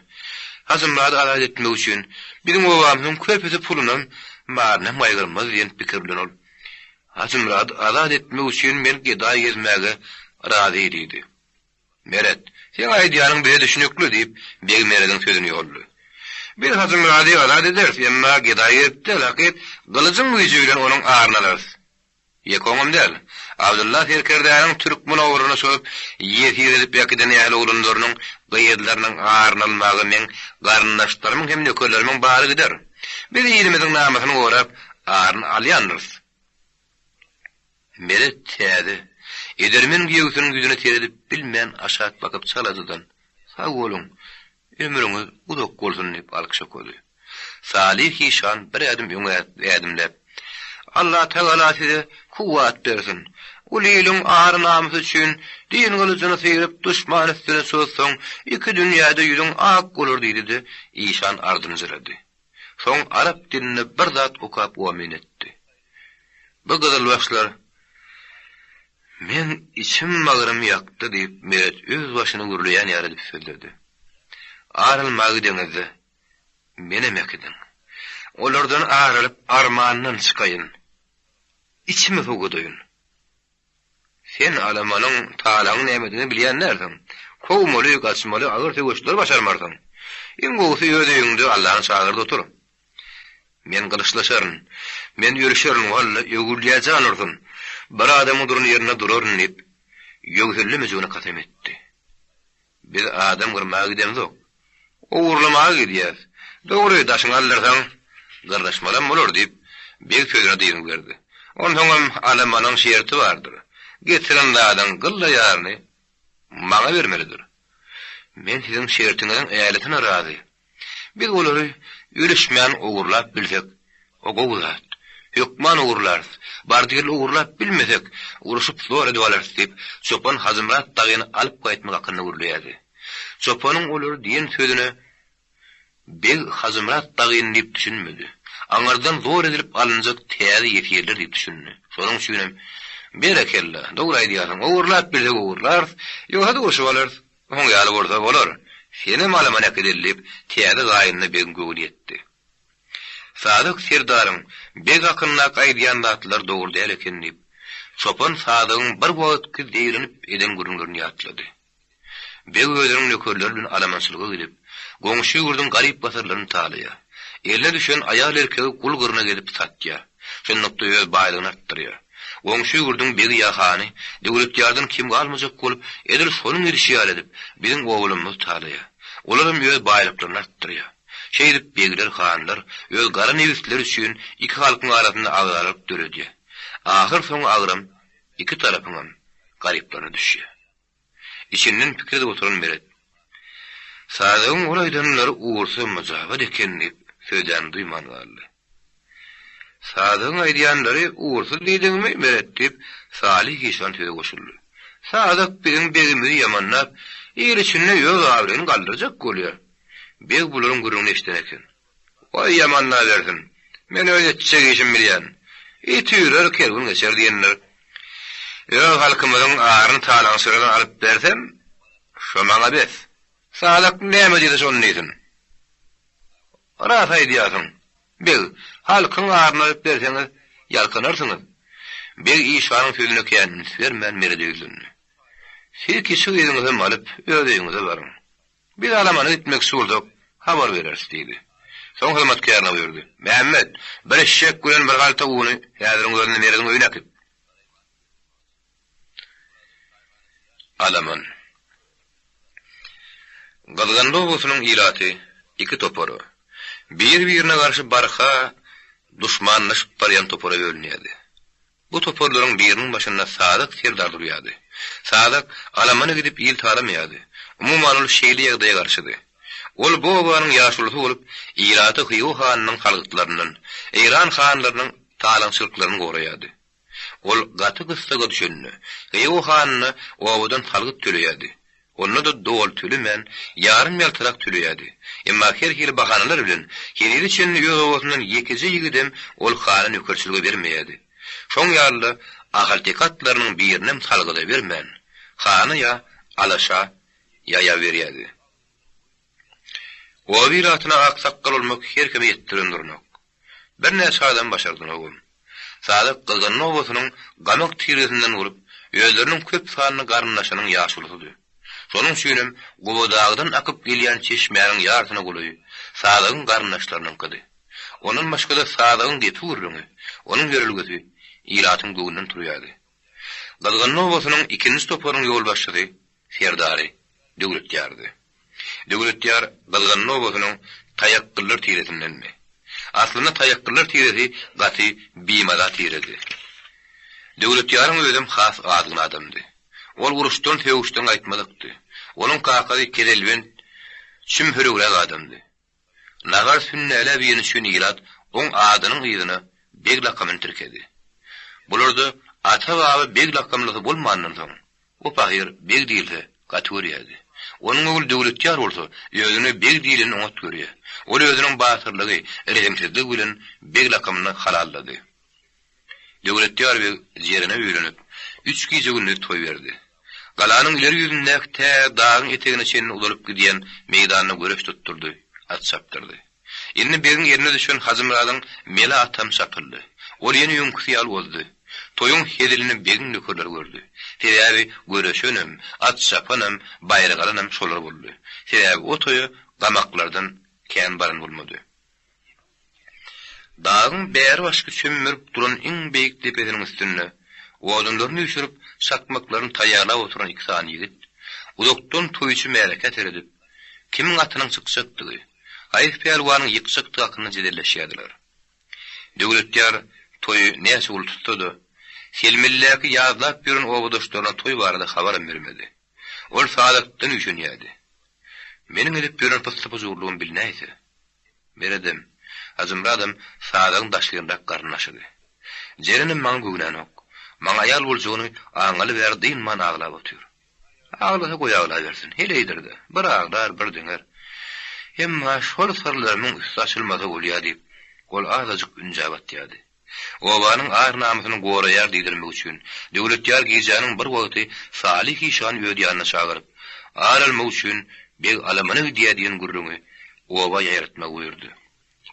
Hajymyrady azat etmek üçin biziň obamyzyň köpüsi pulunam, malynam gaýgyrmaz diýen pikir bilen ol Hajymyrady azat etmek üçin men gedaý gezmäge razy diýdi. Meret, seň aýdýanyň bize düşünikli, diýip, beg Merediň sözüni ýoldy. Biz Hajymyrady azat ederis, emma gedaý gezip däl, hakyt gylyjyň güýji bilen onuň aryny alarys. Ýeke oňam däl, Abdylla serkerdäniň türkmen ogruny çozup, ýesir edip äkiden ähli oglanlarynyň, gyzlarynyň aryny almaga meň garyndaşlarymyň hem nökerlerimiň bary gider. Biz ilimiziň namysyny gorap, aryny alýandyrys. Meret täze, edermen giýewsiniň ýüzüne seredip bilmän aşak bakyp çalajadan, Sag boluň, ömrüňiz uzak bolsun diýip alkyş okady. Salyh işan bir ädim öňe ädimläp, Allatagala size kuwwat bersin. Uly iliň ar-namysy üçin din gylyjyny syryp duşman üstüne çozsaň, iki dünýäde ýüzüň ak bolar diýdi-de, işan ardynjyrady. Soň arap dilinde bir zat okap omyn etdi. Bu gyzylbaşlar Meň içim-bagrym ýakdy diýip, Meret öz başyna gürleýän ýaly edip sözledi. Ar almaga gideňizde, menem äkidiň. Olardan ar alyp, armandan çykaýyn. Içimi sowudaýyn. Sen alamanyň, talaňyň nämedigini bilýän dälsiň. Kowmaly, gaçmaly, agyr söweşleri başarmarsyň. Iň gowusy öz öýüňde Allany çagyr-da otur. Men gylyçlaşaryn. Men ölüşerin, walla, öwülýä jan ursun. Bir adamyň duran ýerinde duraryn diýip, ýöwsellemejegine kasam etdi. Biz adam gyrmaga gidemzok. Ogurlamaga gidýäs. Dogry, daşyňy aldyrsaň, gyrlyşmalam bolar, diýip, beg sözüne dyngy berdi. Onsoňam alamanyň şerti bardyr. Getiren zadyň gylla ýaryny maňa bermelidir. Men siziň şertiňiziň älisine razy. Biz olary ölüşmän ogurlap bilsek, o gowy zat. Hökman ogurlarys. Bardy-geldi ogurlap bilmesek, urşup zor edip alarys diýip, çopan Hajymyrat dagyny alyp gaýtmak hakynda gürleýärdi. Çopanyň olary diýen sözüne beg Hajymyrat dagyny diýip düşünmedi. Aňyrdan zor edilip alynjak täze ýesirler diýip düşündi. Şonuň üçinem, Berekella, dogry aýdýarsyň, ogurlap bilsek ogurlarys, ýogsa-da urşup alarys. Oň ýaly bolsa bolar, senem alaman äkideli diýip, täze gaýynyna begiň göwni ýetdi. Sadyk serdaryň beg hakyndaky aýdýan zatlary dogry däl eken diýip, çopan Sadygyň bir wagtky zeýrenip eden gürrüňlerini ýatlady. Beg özüniň nökerleri bilen alamançylyga gidip, goňşy ýurduň garyp-gasarlaryny talaýar. Eline düşen aýal-erkegi gul gyrnak edip satýar. Şunlukda öz baýlygyny artdyrýar. Goňşy ýurduň begi ýa hany Döwletýardan kem galmajak bolup, edil şonuň edişi ýaly edip, biziň obalarymyzy talaýar. Olaram öz baýlyklaryny artdyrýar. Şeýdip, begler, hanlar öz gara nebisleri üçin iki halkyň arasynda agzalalyk döredýär. Ahyrsoňy agram iki tarapyňam garyplaryna düşýär. Içinden pikir edip oturan Meret, Sadygyň ol aýdanlary ugursyz myjabat eken diýip, Sözlänini duýman galdy. Sadygyň aýdýanlary ugursyz diýdiňmi, Meret? diýip, Salyh işan söze goşuldy. Sadyk biziň begimizi ýamanlap, il içinde öz abraýyny galdyrjak bolýar. Beg bularyň gürrüňini eşiden eken. Goý, ýamanlabersin. Men öz etjek işimi bilýän. It üýrer, kerwen geçer diýendir. Öz halkymyzyň aryny talaňçylardan alyp bersem, şo maňa bes. Sadyk näme diýse şony diýsin. Ras aýdýarsyň, beg, halkyň aryny alyp berseňiz, ýalkanarsyňyz. Beg işanyň sözüne kän üns bermän Merede ýüzlendi. Siz kiçi gyzyňyzam alyp, öz öýüňize baryň. Biz alamana gitmekçi bolsak, habar bereris diýdi. Soň hyzmatkärine buýurdy. Mämmet, bir eşek bilen bir halta uny häziriň özünde Merediň öýüne äkit. Alaman. Gyzganly obasynyň ilaty iki topara, bir-birine garşy barha duşmanlaşyp barýan topara bölünýärdi. Bu toparlaryň biriniň başynda Sadak serdar durýardy. Sadak alamana gidip il talamaýardy. Umuman ol şeýle ýagdaýa garşydy. Ol bu obanyň ýaşulusy bolup, ilaty Hywa hanynyň salgytlaryndan, Eýran hanlarynyň talaňçylyklaryny goraýardy. Ol gaty gyssaga düşende, Hywa hanyna obadan salgyt töleýärdi. Onda-da doly tölemän, ýarym-ýaltarak töleýärdi. Emma her hili bahanalar bilen henize çenli öz obasyndan ýekeje ýigidem ol hana nökerçilige bermeýärdi. Şoň ýaly-da ahalteke atlarynyň birinem salgyda bermän, hana ýa alaşa ýaýa berýärdi. Oba ilatyna aksakgal bolmak her kime ýetdiren duranok. Birnäçe adam başardynogam. Sadyk Gyzganly obasynyň Gamak tiresinden bolup, özleriniň köp sanly garyndaşynyň ýaşulusydy. Şonuň üçinem Gubadagdan akyp gelýän çeşmäniň ýarsyna golaýy Sadygyň garyndaşlarynyňkydy. Ondan başga-da Sadygyň gepi-gürrüňi, onuň ýörelgesi ilatyň göwnünden turýardy. Gyzganly obasynyň ikinji toparynyň ýolbaşçysy serdary Döwletýardy. Döwletýar Gyzganly obasynyň Taýakgyllar tiresindendi. Aslynda Taýakgyllar tiresi gaty bimaza tiredi. Döwletýaryň özem has azgyn adamdy. Ol uruşdan-sögüşden gaýtmadykdy. Onuň kakasy keselbent, çüm-höregräk adamdy. Nazar sünnälä birini üçin ilat oň adynyň yzyna beg lakamyny tirkedi. Bularda ata-baba beg lakamlysy bolmandan soň, o pahyr beg diýilse gaty görýärdi. Onuň ogly Döwletýar bolsa özüne beg diýleni oňat görýär. Ol özüniň batyrlygy, rehimsizligi bilen beg lakamyny halallady. Döwletýar beg Jerene öýlenip, üç gije-gündiz toý berdi. Galanyň ileri ýüzündäki tä dagyň etegine çenli uzalyp gidýän meýdanda göreş tutdurdy, at çapdyrdy. Indi begiň eline düşen Hajymyradyň mele atam çapyldy. Ol ýene öňküsi ýaly ozdy. Toýuň hezilini begiň nökerleri gördi. Sebäbi göreşenem, at çapanam, baýrak alanam şolar boldy. Sebäbi o toýa gamaklardan kän baran bolmady. Dagyň bäri başky çömmerip duran iň beýik depesiniň üstünde, odunlaryny üýşürip, çakmaklaryny taýýarlap oturan iki sany ýigit, uzakdan toýçy märekä seredip, kimiň atynyň çykjakdygy, haýsy pälwanyň ýykjakdygy hakynda jedelleşýärdiler. Döwletýar toýy näçe uly tutsa-da, Selmelidäki ýazlap ýören obadaşlaryna toý barada habaram bermedi. Ol Sadakdan üýşenýärdi. Meniň edip ýören pyssy-pyjurlygym bilnäýse. Meredem, Hajymyradam Sadagyň daşlygynrak garyndaşydy. Jerenem maňa göwnänok. Maňa aýal boljagyny aňaly bäri dynman aglap otyr. Aglasa goý aglabersin, heleýdir-dä, bir aglar, bir diňer. Emma şol syrlarymyň üsti açylmasa bolýa diýip, ol azajyk ünjä batýardy. Obanyň ar-namysyny goraýar diýdirmek üçin, Döwletýar gijäniň bir wagty Salyh işany öz ýanyna çagyryp, ar almak üçin beg alamana gidýär diýen gürrüňi oba ýaýratmagy buýurdy.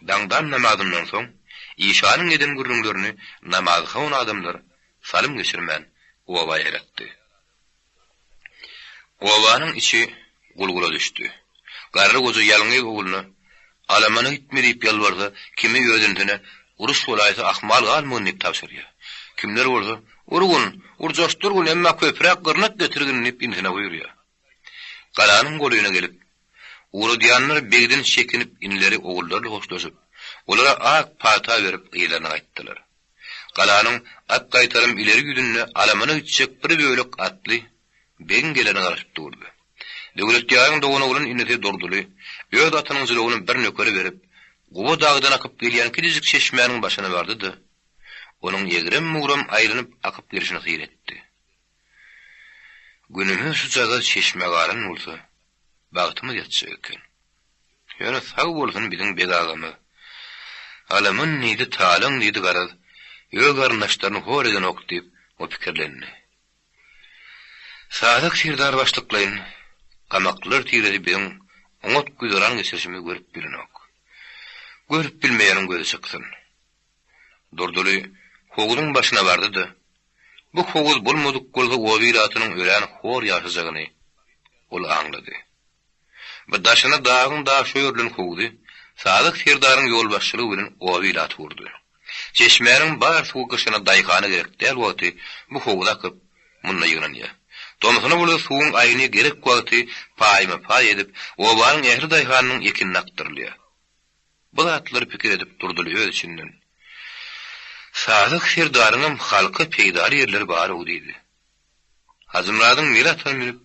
Daňdan namazyndan soň, işanyň eden gürrüňlerini namazhon adamlar salym geçirmän oba ýaýratdy. Obanyň içi gul-gula düşdi. Garry goja ýalňyz ogluna, Alamana gitme diýip ýalbarsa, kimi özünsine, Uruş bolaýsa ahmal galmagyn diýip tabşyrýar. Kimler bolsa, Urgun, urjaşdyrgyn, emma köpräk gyrnak getirgin diýip inisine buýurýar. Galanyň golaýyna gelip, ugradýanlar begden çekinip inileri ogullaryly hoşlaşyp, olara ak pata berip yzlaryna gaýtdylar. Galanyň at gaýtarym ileri ýüzünde alamana gitjek bir bölek atly begiň gelerine garaşyp durdy. Döwletýaryň doganoglan inisi Durdyly öz atynyň jylawyny bir nökere berip, Guba dagdan akyp gelýän kiçijik çeşmäniň başyna bardy-da, onuň egrem-bugram aýlanyp akyp gelşini syn etdi. Günümiz şujagaz çeşmä galan bolsa, bagtymyz ýatjak eken. Ýöne sag bolsun biziň beg agamyz. Alaman diýdi, talaň diýdi, garaz, öz garyndaşlaryny hor edenok diýip, o pikirlendi. Sadyk serdar başlyklaýyn gamaklylar tiresi biziň oňat güzeran geçirişimizi görüp bilenok. Görüp bilmeýäniň gözi çyksyn. Durdyly howzuň başyna bardy-da, bu howuz bolmadyk bolsa oba ilatynyň örän hor ýaşajagyny ol aňlady. Bu daşyna dagyň daşy örülen howzy Sadyk serdaryň ýolbaşçylygy bilen oba ilaty gurdy. Çeşmäniň bar suwy gyşyna daýhana gerek däl wagty bu howza akyp, munda ýygnanýar. Tomsuna bolsa suwuň aýny gerek wagty paýma-paý edip, obanyň ähli daýhanynyň ekinine akdyrylýar. Bu zatlary pikir edip Durdyly öz içinden, Sadyk serdaryňam halka peýdaly ýerleri bar-ow diýdi. Hajymyradyň mele atyna münüp,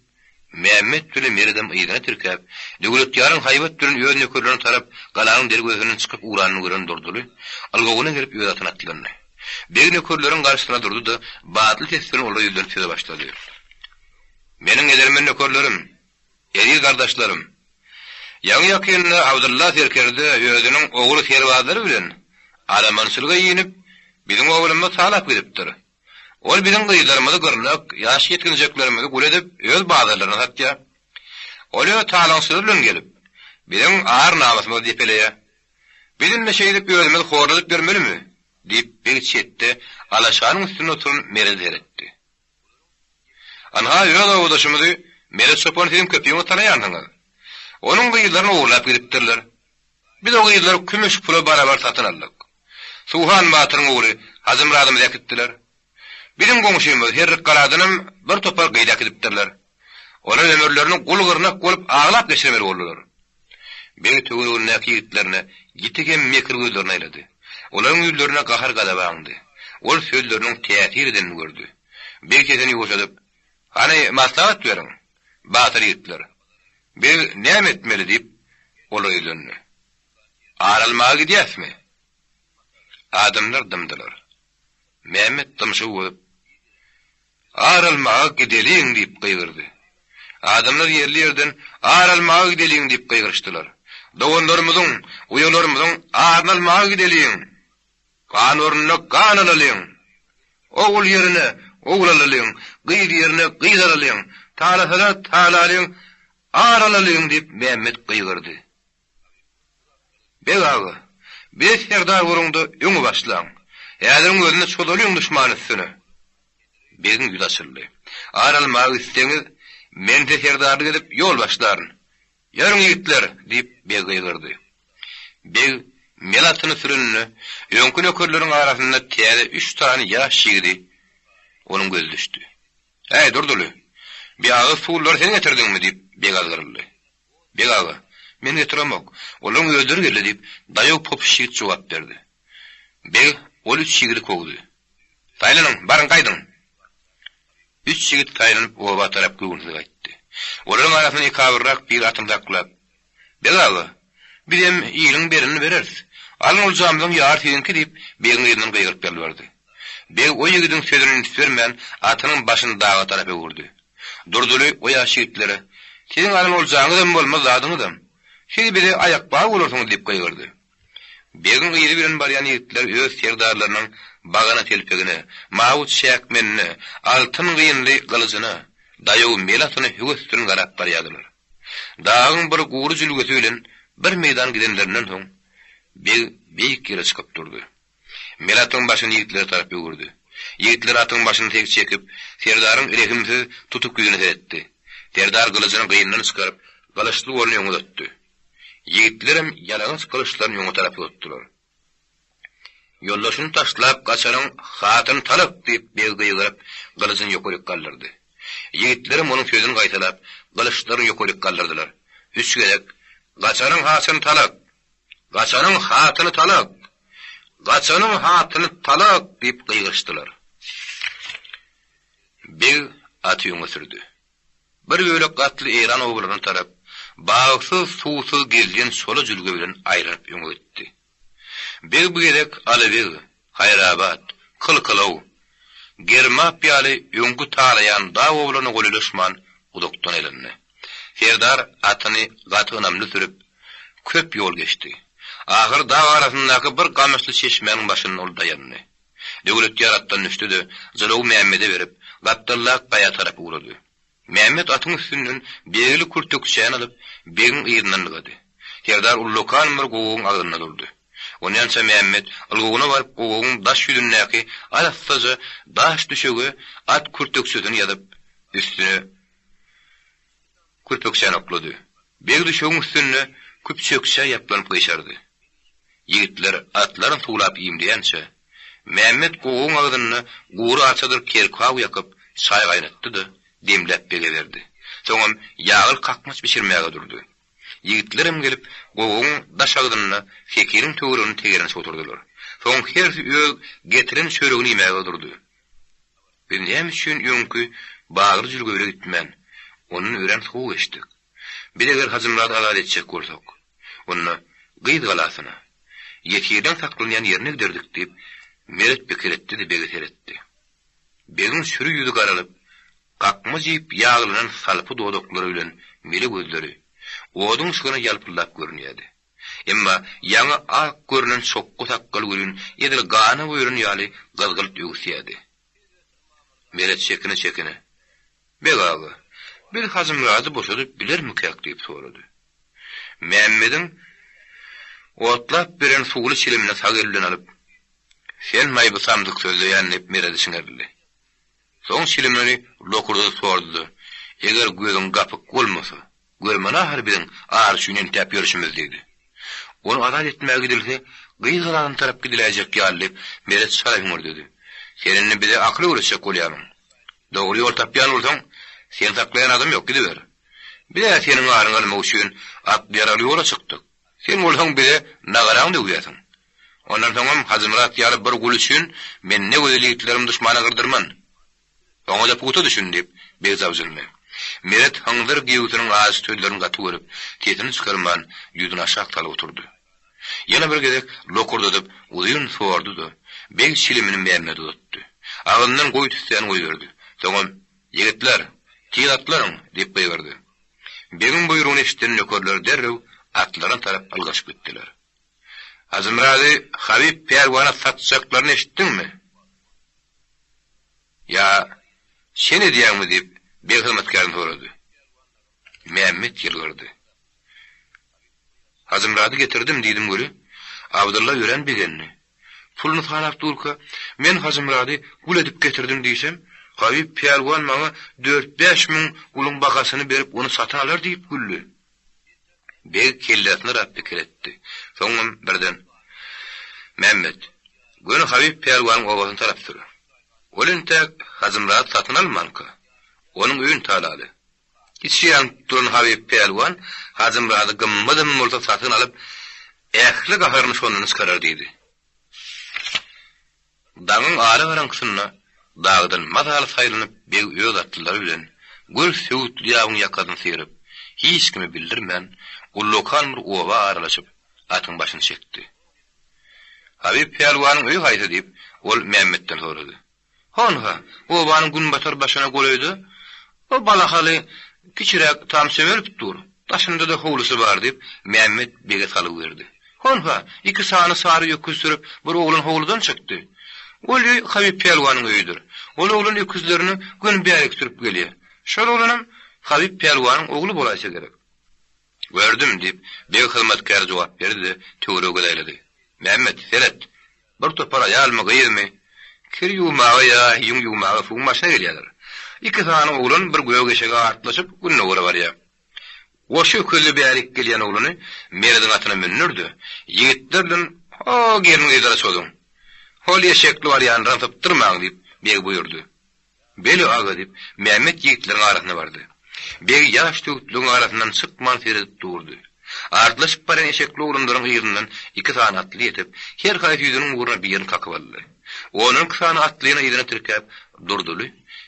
Mämmet bile Meredem yzyna tirkäp, Döwletýaryň haýbat bilen öz nökerlerine tarap galanyň derwezesinden çykyp ugranyny gören Durdyly, ylgawyna gelip öz atyna atlandy. Beg nökerleriň garşysyna durdy-da, batly ses bilen olara ýüzlenip söze başlady. Meniň edermen nökerlerim! Eziz gardaşlarym! Ýaňy-ýakynda Abdylla serkerde özüniň ogry serbazlary bilen alamançylyga inip, biziň obalymyzy talap gidipdir. Ol biziň gyzlarymyzy gyrnak, ýaş ýetginjeklerimizi gul edip, öz bazarlaryna satýar. Ol öz talaňçylary bilen gelip, biziň ar-namysymyzy depeleýär. Biz indi şeýdip özümizi horladyp ýörmelimi? diýip, beg çetde alaşanyň üstünde oturan Merede seretdi. Ynha, öz obadaşymyzy Meret çopany siziň köpüňiz tanaýansyňyz. Onuň gyzlaryny ogurlap gidipdirler. Biz o gyzlary kümüş pula barabar satyn aldyk. Suhan batyryň ogly Hajymyradymyzy äkitdiler. Biziň goňşymyz Herrikgaladanam bir topar gyz äkidipdirler. Olar ömürlerini gul-gyrnak bolup aglap geçirmeli boldular. Beg töweregindäki ýigitlerine ýiti hem mekir gözlerini aýlady. Olaryň ýüzlerine gahar-gazap aňdy. Ol sözleriniň täsir edenini gördi. Beg sesini ýuwaşadyp, Hany, maslahat beriň, batyr ýigitler! Biz näme etmeli? diýip, olara ýüzlendi. Ar almaga gidýäsmi? Adamlar dymdylar. Mämmet dymşygy bozup, Ar almaga gideliň! diýip gygyrdy. Adamlar ýerli-ýerden, Ar almaga gideliň! diýip gygyryşdylar. Doganlarymyzyň, uýalarymyzyň aryny almaga gideliň! Gan ornuna gan alalyň! Ogul ýerine ogul alalyň, gyz ýerine gyz alalyň, talasalar talalyň, ar alalyň! diýip, Mämmet gygyrdy. Beg aga, bize serdar boluň-da, öňe başlaň. Häziriň özünde çozalyň duşman üstüne. Begiň ýüzi açyldy. Ar almaga gitseňiz, men size serdarlyk edip, ýol başlaryn. Ýörüň, ýigitler! diýip, beg gygyrdy. Beg mel atyny sürende, öňki nökerleriň arasynda täze üç sany ýaş ýigidi onuň gözi düşdi. Äý, Durdyly, bi agyz suwlulary sen getirdiňmi? diýip, beg azgyryldy. Beg aga, men getiremok, olaryň özleri geldi, diýip, daýaw popuş ýigit jogap berdi. Beg ol üç ýigidi kowdy. Saýlanyň, baryň gaýdyň! Üç ýigit saýlanyp oba tarap göwünsiz gaýtdy. Olaryň arasynda ekabyrrak biri atyny saklap, Beg aga, bizem iliň berenini bereris. Alyň oljamyzyň ýary siziňki diýip, begiň yzyndan gygyryp ýalbardy. Beg o ýigidiň sözüne üns bermän, atynyň başyny daga tarap öwürdi. Durdyly o ýaş ýigitlere, Siziň alan oljaňyzam bolmaz, zadyňyzam. Siz bize aýakbag bolarsyňyz diýip gygyrdy. Begiň yzy bilen barýan ýigitler öz serdarlarynyň bagana telpegine, mawy çäkmenine, altyn gynly gylyjyna, daýaw mel atyna höwes bilen garap barýardylar. Dagyň bir gury jülgesi bilen bir meýdan gidenlerinden soň, beg beýik ýere çykyp durdy. Mel atyň başyny ýigitlere tarap öwürdi. Ýigitler atyň başyny seg çekip, serdaryň rehimsiz, tutuk ýüzüne seretdi. Serdar gylyjyny gynyndan çykaryp, gylyçly goluny öňe uzatdy. Ýigitlerem ýalaňaç gylyçlaryny öňe tarap uzatdylar. Ýoldaşyny taşlap gaçanyň hatyny talak! diýip, beg gygyryp, gylyjyny ýokaryk galdyrdy. Ýigitlerem onuň sözüni gaýtalap, gylyçlaryny ýokaryk galdyrdylar. Üç gezek, Gaçanyň hatyny talak! Gaçanyň hatyny talak! Gaçanyň hatyny talak! diýip gygyryşdylar. Beg aty öňe sürdi. Bir bölek atly Eýran obalaryna tarap. Bagsyz-suwsuz gezýän çola jülge bilen aýlanyp öňe gitdi. Beg bu gezek Alybeg, Haýrabat, Kylkylow, Germap ýaly öňki talaýan dag obalaryna golaýlaşman uzakdan aýlandy. Serdar atyny gaty ynamly sürüp, köp ýol geçdi. Ahyr dag arasyndaky bir gamyşly çeşmäniň başynda ol daýandy. Döwletýar atdan düşdi-de, jylawy Mämmede berip, gapdaldak gaýa tarap ugrady. Mämmet atyň üstünden begli kürtekçäni alyp, begiň yzyndan ylgady. Serdar ullakan bir gowagyň agzynda durdy. Onýança Mämmet ylgawyna baryp gowagyň daş ýüzündäki arassaja daş düşege at kürtekçesini ýazyp, üstüne kürpekçäni oklady. Beg düşegiň üstünde küpjekçä ýaplanyp gyşardy. Ýigitler atlaryny suwlap iýmleýänçä, Mämmet gowagyň agzynda gury arçadyr kerkaw ýakyp, çaý gaýnatdy-da, demläp bege berdi. Soňam ýagly kakmaç bişirmäge durdy. Ýigitlerem gelip, gowagyň daş agzynda sekiniň töweregini tegelenişip oturdylar. Soň hersi öz getiren çöregini iýmäge durdy. Biz näme üçin öňki bagly jülgebire gitmän, ondan örän sowuk geçdik? Biz eger Hajymyrady azat etjek bolsak, onda Gyz galasyna, ýesirleň saklanýan ýerine giderdik diýip, Meret pikir etdi-de bege seretdi. Begiň süri ýüzi garalyp, kakma jyp ýaglanan salpy dodaklary bilen mele gözleri oduň yşygyna ýalpyldap görünýärdi. Emma ýaňy ak görnen çokga sakgaly welin edil gana boýalan ýaly gyzgylt öwüsýärdi. Meret çekine-çekine, Beg aga, biz Hajymyrady boşadyp bilermikäk diýip sorady. Mämmediň otlap beren suwly çilimini sag eli bilen alyp, Sen maýby samsyk sözleýän diýip Merede çiňerildi. Soň çilimini lokurdadyp sordy-da, Eger gözüň gapyk bolmasa, Görmeli ahyry biziň ar üçin entäp ýörşümiz diýdi. Ony azat etmäge gidilse, gyz galasyna tarap gidiläýjek ýaly diýip, Meret çala hüňürdedi. Sen indi bize akyl öwretjek bolýarmyň? Dogry ýol tapýan bolsaň, seni saklaýan adam ýok, gidiber. Biz-ä seniň aryňy almak üçin atly-ýaragly ýola çykdyk. Sen bolsaň bize nagaraňy döwýärsiň. Ondan soňam Hajymyrat ýaly bir gul üçin men ne gözel ýigitlerimi duşmana gyrdyrman. Oňa-da pugta düşün, diýip, beg jabjyndy. Meret hyňzyr giýewsiniň ajy sözlerini gaty görüp, sesini çykarman, ýüzüni aşak salyp oturdy. Ýene bir gezek lokurdadyp, uzyn sordy-da, beg çilimini Mämmede uzatdy. Agzyndan goýy tüssäni goýberdi. Soňam, Ýigitler, tiz atlaryň! diýip gygyrdy. Begiň buýrugyny eşiden nökerler derrew atlaryna tarap ylgaşyp gitdiler. Hajymyrady Habyp pälwana satjaklaryny eşitdiňmi? Ýa sen edýäňmi? diýip, beg hyzmatkärini sorady. Mämmet ýylgyrdy. Hajymyrady getirdim diýdim weli, Abdylla örän begendi. Puluny sanap durka, men Hajymyrady gul edip getirdim diýsem, Habyp pälwan maňa dört-bäş müň guluň bahasyny berip ony satyn alar diýip güldi. Beg kellesini yrap pikir etdi. Soňam birden, Mämmet, göni Habyp pälwanyň obasyna tarap sür. Ol entäk Hajymyrady satyn almanka, onuň öýüni talaly. Içi ýanyp duran Habyp pälwan Hajymyrady gymmadam bolsa satyn alyp, ähli gaharyny şondan çykarar diýdi. Daňyň ara garaňkysynda dagdan mazaly saýlanyp beg öz atlylary bilen gür söwütli ýabyň ýakasyny syryp, hiç kime bildirmän, ullakan bir oba aralaşyp, atyň başyny çekdi. Habyp pälwanyň öýi haýsy? diýip, ol Mämmetden sorady. Honha, obanyň günbatar başyna golaýda o balahaly kiçiräk tam sömelip dur. Daşynda-da howlusy bar, diýip, Mämmet bege salgy berdi. Honha, iki sany sary öküz sürüp, bir oglan howludan çykdy. Ol öý Habyp pälwanyň öýüdir. Ol oglan öküzlerini göni bärik sürüp gelýär. Şol oglanam Habyp pälwanyň ogly bolaýsa gerek. Gördüm, diýip, beg hyzmatkäri jogap berdi-de, töwerege göz aýlady. Mämmet, seret, bir topar aýalmy, gyzmy, kir ýuwmaga ýa ýüň ýuwmaga suwuň başyna gelýärler. Iki sany oglan bir gök eşege artlaşyp, gündogara barýar. Goşy öküzli bärik gelýän oglany Merediň atyna mündür-de, ýigitler bilen ho gelin-gyzlara çozuň. Hol eşekli barýanlaram sypdyrmaň, diýip, beg buýurdy. Beli aga, diýip, Mämmet ýigitleriň arasyna bardy. Beg ýaş söwütligiň arasyndan çykman seredip durdy. Artlaşyp barýan eşekli oglanlaryň yzyndan iki sany atly ýetip, her haýsy ýüzüniň ugruna birini kakyp aldy. On iki sany atlyny yzyna tirkäp, Durdyly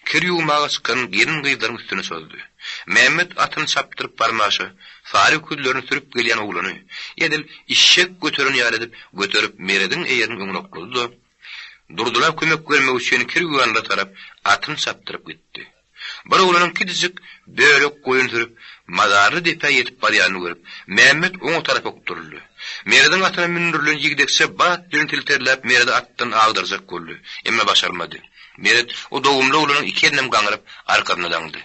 kir ýuwmaga çykan gelin-gyzlaryň üstüne çozdy. Mämmet atyny çapdyryp barmaşa, sary öküzlerini sürüp gelýän oglany, edil işşek göteren ýaly edip, göterip Merediň eýeriniň öňüne oklady-da, Durdyla kömek bermek üçin kerwenlara tarap atyny çapdyryp gitdi. Bir oglanyň kiçijik bölek goýun sürüp, mazarly depä ýetip barýanyny görüp, Mämmet oňa tarap okduryldy. Merediň atyna mündürilen ýigdekçe bat bilen silterläp Meredi atdan agdarjak boldy. Emma başarmady. Meret o dogumly oglanyň iki elinem gaňryp, arkasyna daňdy.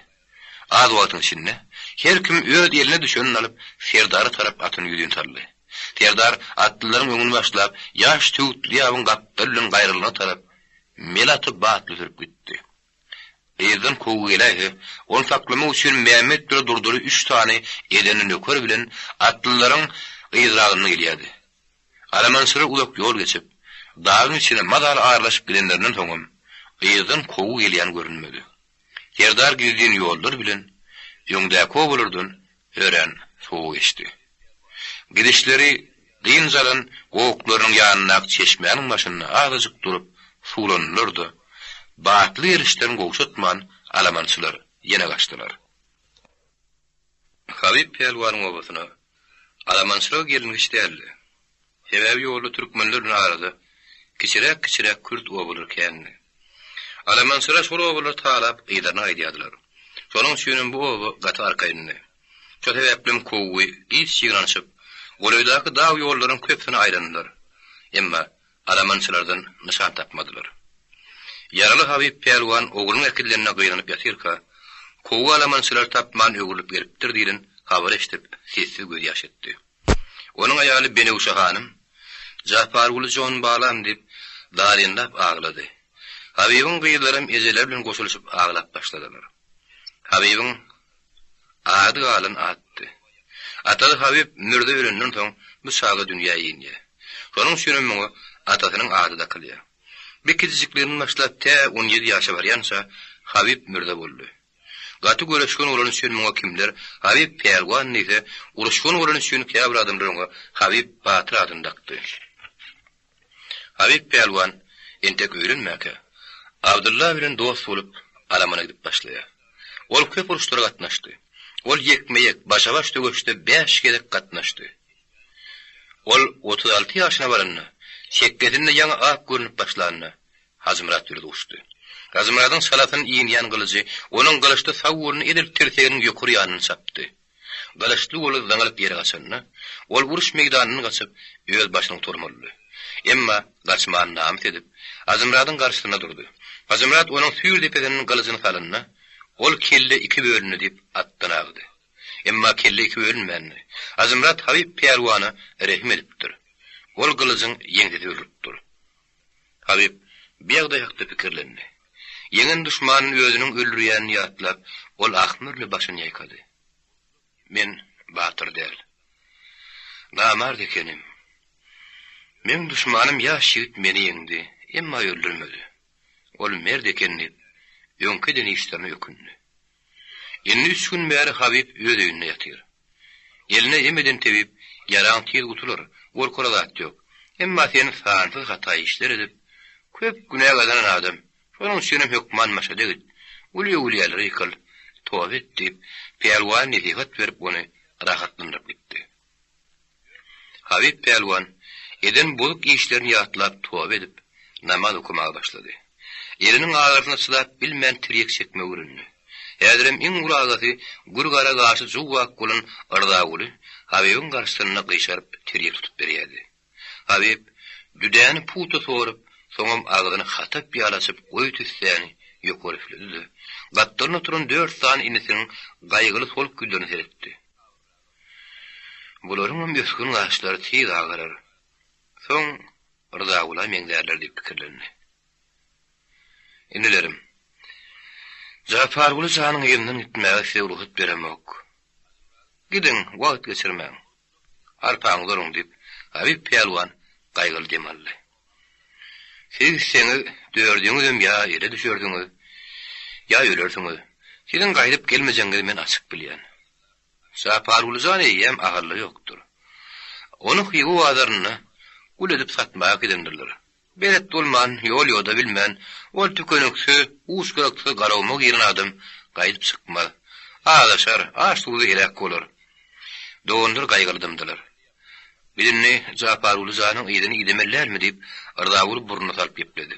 Az wagtyň içinde her kim öz eline düşenini alyp, Serdara tarap atyny ýüzin saldy. Serdar atlylaryň öňüni başlap, ýaş söwütli ýabyň gapdaly bilen gaýralygyna tarap mele aty batly sürüp gitdi. Yzdan kowgy geläýse, ony saklamak üçin Mämmet bile Durdyly üç sany edenli nöker bilen atlylaryň yzragynda gelýärdi. Alamançylar uzak ýol geçip, dagyň içine mazaly aralaşyp gidenlerinden soňam, yzdan kowgy gelýän görünmedi. Serdar gizlin ýollar bilen öňdäki obalardan örän sowuk geçdi. Gidişleri dynç alan gowaklarynyň ýanyndaky çeşmäniň başynda azajyk durup suwlandylar-da, batly gerişlerini gowşatman alamançylar ýene gaçdylar. Habyp pälwanyň obasyna alamançylar gelingiç däldi. Sebäbi ýolda türkmenler bilen arada kiçiräk-kiçiräk kürt obalary kändi. Alamançylar şol obalary talap yzlaryna gaýdýardylar. Şonuň üçinem bu oba gaty arkaýyndy. Şo sebäplem kowgy giç ýygnanyşyp, golaýdaky dag ýollaryň köpüsini aýlandylar. Emma alamançylardan nyşan tapmadylar. Ýaraly Habyp pälwan oglunyň äkidilenine gynanyp ýatyrka, kowgy alamançylary tapman öwrülip gelipdir diýlen habary eşidip, sessiz gözýaş etdi. Onuň aýaly Benewşe hanym, Japarguly jon balam diýip, zarynlap aglady. Habybyň gyzlaram ejeleri bilen goşulyşyp aglap başladylar. Habybyň ady galan atdy. Atasy Habyp Mürze ölenden soň bu çaga dünýä inýär. Şonuň üçinem muňa atasynyň ady dakylýar. Bir kiçijikliginden başlap tä on ýedi ýaşa barýança Habyp Mürze boldy. Gaty göreşgen bolany üçin muňa kimler Habyp pälwan diýse, uruşgan bolany üçin käbir adamlar oňa Habyp batyr adyny dakdy. Habyp pälwan entek öýlenmäkä, Abdylla bilen dost bolup, alamana gidip başlaýar. Ol köp uruşlara gatnaşdy. Ol ýekme-ýek, başa-baş söweşde bäş gezek gatnaşdy. Ol 36 ýaşyna baranda, çekgesinde ýaňy ak görnüp başlanda, Hajymyrat bile duşdy. Hajymyradyň çalasyn inýän gylyjy onuň gylyçly sag goluny edil tirseginiň ýokary ýanyny çapdy. Gylyçly goly zyňylyp ýere gaçanda, ol uruş meýdanyndan gaçyp, öz başyny gutarmalydy. Emma gaçman namys edip, Hajymyradyň garşysynda durdy. Hajymyrat onuň süýr depesinden gylyjyny salanda, ol kelle iki bölündi diýip atdan agdy. Emma kelle iki bölünmändi. Hajymyrat Habyp pälwana rehim edipdir. Ol gylyjyň ýeňsesi öldüripdir. Habyp bu ýagdaý hakda pikirlendi. Ýeňen duşmanyny özüniň öldürýänini ýatlap, ol ahmyrly başyny ýaýkady. Men batyr däl. Namart ekenim. Meň duşmanym ýaş ýigit meni ýeňdi, emma öldürmedi. Ol mert eken diýip, öňki eden işlerine ökündi. Indi üç gün bäri Habyp öz öýünde ýatyr. Eline em eden tebip, Ýaraň tiz gutular, gorkara zat ýok. Emma sen sansyz hata işler edip, köp günä gazanan adam, şonuň üçinem hökman Maşada git, uly öwülýälere ýykyl, toba et diýip, pälwan nesihat berip ony rahatlandyryp gitdi. Habyp pälwan eden bozuk işlerini ýatlap toba edip, namaz okamaga başlady. Eliniň agyrysyna çydap bilmän tirýek çekmegi öwrendi. Häzirem iň uly agasy gür gara gaşy juwwak bolan Yrzaguly Habybyň garşysynda gyşaryp tirýek tutup berýärdi. Habyp düdäni pugta sorup, soňam agzyny hatap ýaly açyp goýy tüssäni ýokary üfledi-de, gapdalynda oturan dört sany inisiniň gaýgyly soluk ýüzlerine seretdi. Bularyňam ösgün gaşlary tiz agarar. Soň Rzagula meňzärler diýip pikirlendi. Inilerim, Japarguly janyň yzyndan gitmäge size rugsat beremok. Gidiň, wagt geçirmäň. Arpaňyzy oruň diýip, Habyp pälwan gaýgyly dem aldy. Siz gitseňiz, dördüňizem ýa ele düşersiňiz, ýa ölersiňiz. Siziň gaýdyp gelmejegiňizi men açyk bilýän. Japarguly jan eýýäm ahyrly ýokdur. Ony Hywa bazarynda gul edip satmaga gidendirler. Belet bolman, ýol-ýoda bilmän, ol tükeniksiz, uç-gyraksyz Garaguma giren adam gaýdyp çykmaz. Azaşar, aç-suwsuz heläk bolar. Doganlar gaýgyly dymdylar. Biz indi Japarguly janyň yzyny idemeli dälmi? diýip, Rzaguly burnuny salyp gepledi.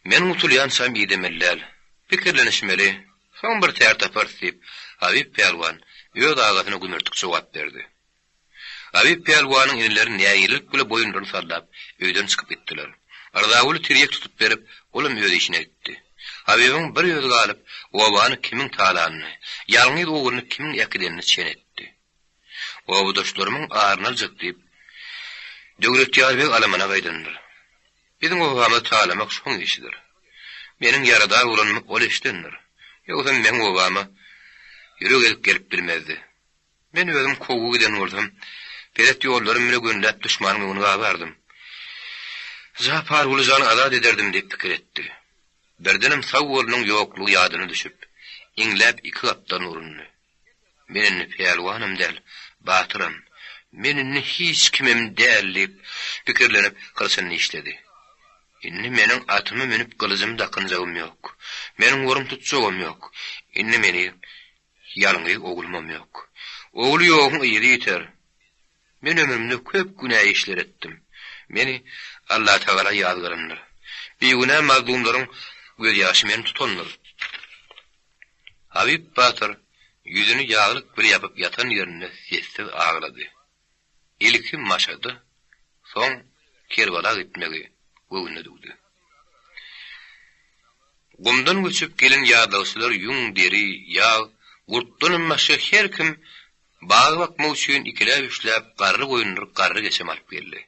Men gutulýançam idemeli däl. Pikirlenişmeli, soň bir tär taparys diýip, Habyp pälwan öz agasyna gümürtik jogap berdi. Habyp pälwanyň inileri nägilelik bile boýunlaryny sallap, öýden çykyp gitdiler. Rzaguly tirýek tutup berip, olam öz işine gitdi. Habybyň bir özi galyp, obany kimiň talanyny, ýalňyz ogluny kimiň äkidenini çen etdi. Obadaşlarymyň aryny aljak diýip, Döwletýar beg alamana gaýdandyr. Biziň obamyzy talamak şoň işidir. Meniň ýaradar bolanymy ol eşidendir. Ýogsam meň obama ýürek edip gelip bilmezdi. Men özüm kowgy giden bolsam, belet ýollarym bile gönüläp duşmanyň öňüni gabardym. Japarguly jany azat ederdim diýip pikir etdi. Birdenem sag golunyň ýoklugy ýadyna düşüp, iňläp iki gapdan urundy. Men indi pälwanam däl, batyram. Men indi hiç kimem däl diýip, pikirlenip, hyrçyny dişledi. Indi meniň atyma münüp gylyjymy dakynjagym ýok. Meniň orun tutjagym ýok. Indi meni ýalňyz oglumam ýok. Ogly ýoguň yzy ýiter. Men ömrümde köp günä işler etdim. Meni Allatagala ýazgarandyr. Bigünä mazlumlaryň gözýaşy meni tutandyr. Habyp batyr ýüzüni ýaglyk bile ýapyp ýatan ýerinde sessiz aglady. Ilki Maşada, soň Kerbala gitmegi göwnüne düwdi. Gumdan göçüp gelen ýazlagçylar ýüň, deri, ýag, gurtdanam başga her kim Bag bakmak üçin ikiläp-üçläp garry goýundyr garry geçem alyp geldi.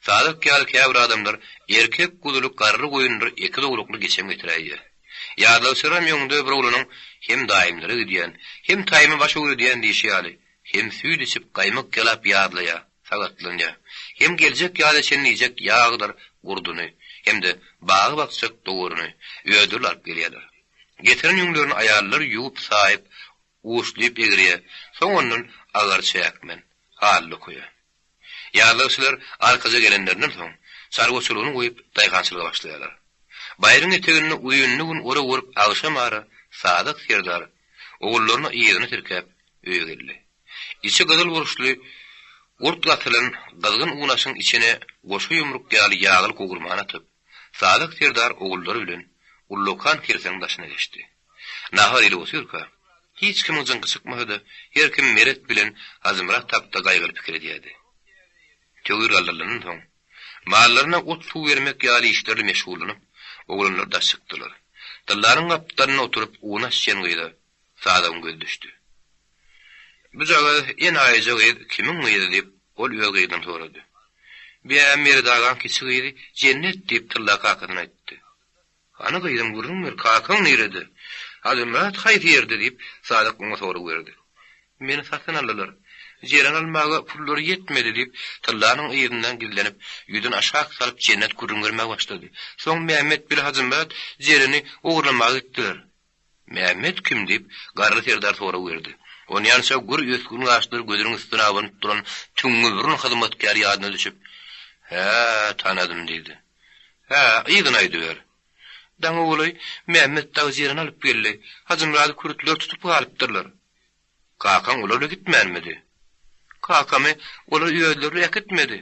Sadyk ýaly käbir adamlar erkek guzuly garry goýundyr ekiz owlakly geçem getiräýýär. Ýazlagçylaram öňde bir oglanyň hem daýymlara gidýän, hem taýyma baş öwredýän diýşi ýaly, hem süýt içip gaýmak ýalap ýazlaýar, sagatlanýar, hem geljek ýaza çenli iýjek ýagdyr gurduny, hem-de bagy bakjak dowaryny özleri alyp gelýärler. Getiren ýüňlerini aýallar ýuwup-saýyp, Uçlyp egrýä, soň ondan agar çäkmen, haly dokaýa. Ýazlagçylar arkaja gelenlerinden soň, çarwaçylygyny goýup, daýhançylyga başlaýarlar. Baýryň eteginde uzynly gün orak orup agşam ara Sadyk serdar ogullaryny yzyna tirkäp öýe geldi. Içi gyzyl burçly gurt gatylan gyzgyn unaşyň içine goşa ýumruk ýaly ýagly gowurmany atyp, Sadyk serdar ogullary bilen ullakan kerseň daşyna geçdi. Nahar iýlip otyrka, hiç kimiň jyňky çykmasa-da, her kim Meret bilen Hajymyrat hakda gaýgyly pikir edýärdi. Töwir galdyrylandan soň, mallaryna ot-suw bermek ýaly işlerle meşgullanyp, oglanlar daş çykdylar. Tyllanyň gapdalynda oturyp unaş içen gyza Sadygyň gözi düşdi. Bujagaz enaýyja gyz kimiň gyzy diýip, ol öz gyzyndan sorady. Bä, Meret agaň kiçi gyzy Jennet diýip, Tylla kakasyna aýtdy. Hany gyzym gürrüň ber, kakaň nirede? Hajymyrat haýsy ýerde? diýip, Sadyk oňa sorag berdi. Meni satyn aldylar. Jeren almaga pullary ýetmedi, diýip, Tyllanyň yzyndan gizlenip, ýüzüni aşak salyp Jennet gürrüň bermäge başlady. Soň Mämmet bile Hajymyrat Jereni ogurlamaga gitdiler. Mämmet kim? diýip, Garry serdar sorag berdi. Onýança gür ösgün gaşlary gözüniň üstüne abanyp duran tüňňi burun hyzmatkär ýadyna düşüp, Hä, tanadym diýdi. Hä, yzyny aýdyber. Daňa golaý Mämmet dagy Jereni alyp geldi. Hajymyrady kürtler tutup galypdyrlar. Kakaň olar bilen gitmänmidi? Kakamy olar özleri bilen äkitmedi.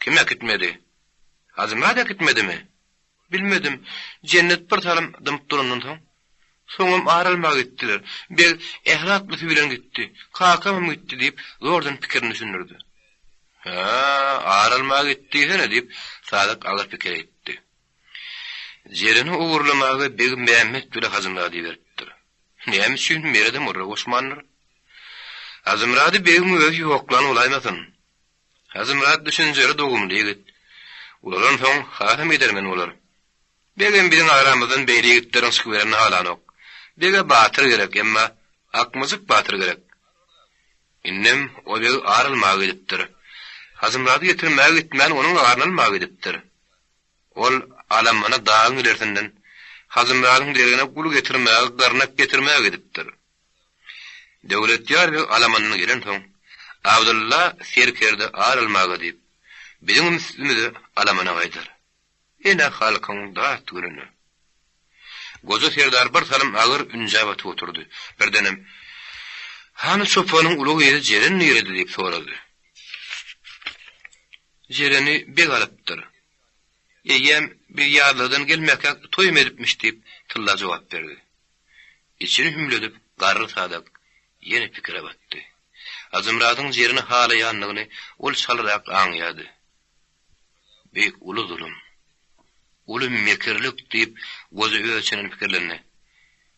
Kim äkitmedi? Hajymyrat äkitmedimi? Bilmedim. Jennet bir salym dymyp durandan soň, Soňam ar almaga gitdiler. Beg ähli atlysy bilen gitdi. Kakamam gitdi diýip, zordan pikirini düşündirdi. Hä, ar almaga gitdi diýsene diýip, Sadyk agyr pikire gitdi. Jereni ogurlamaga beg Mämmet bile Hajymyrady iberipdir. Näme üçin Meredem olara goşmandyr? Hajymyrady begiň özi ýoklan bolaýmasyn? Hajymyrat düşünjeli dogumly ýigit. Ulalansoň hasam edermen bolar. Begem biziň aramyzdan beýle ýigitleriň çykyberenini halanok. Bege batyr gerek, emma akmyjyk batyr gerek. Indem o beg ar almaga gidipdir. Hajymyrady getirmäge gitmän onuň aryny almaga gidipdir. Ol alamana dagyň ilersinden Hajymyradyň deregine gul getirmäge, gyrnak getirmäge gidipdir. Döwletýar beg alamandan gelensoň, Abdylla serkerde ar almaga diýip, biziňem üstümize alamana gaýdar. Ene halkyň dat gününe. Goja serdar bir salym agyr ünjä batyp oturdy. Birdenem, Hany çopanyň uly gyzy Jeren nirede diýip sorady. Jereni beg alypdyr. Eýýäm biz ýazlagdan gelmäkäk toýam edipmiş diýip, Tylla jogap berdi. Içini hümledip, garry Sadak ýene pikire batdy. Hajymyradyň Jereni halaýandygyny ol çalyrak aňýardy. Bi uly zulum. Uly mekirlik diýip, goja öz içinden pikirlendi.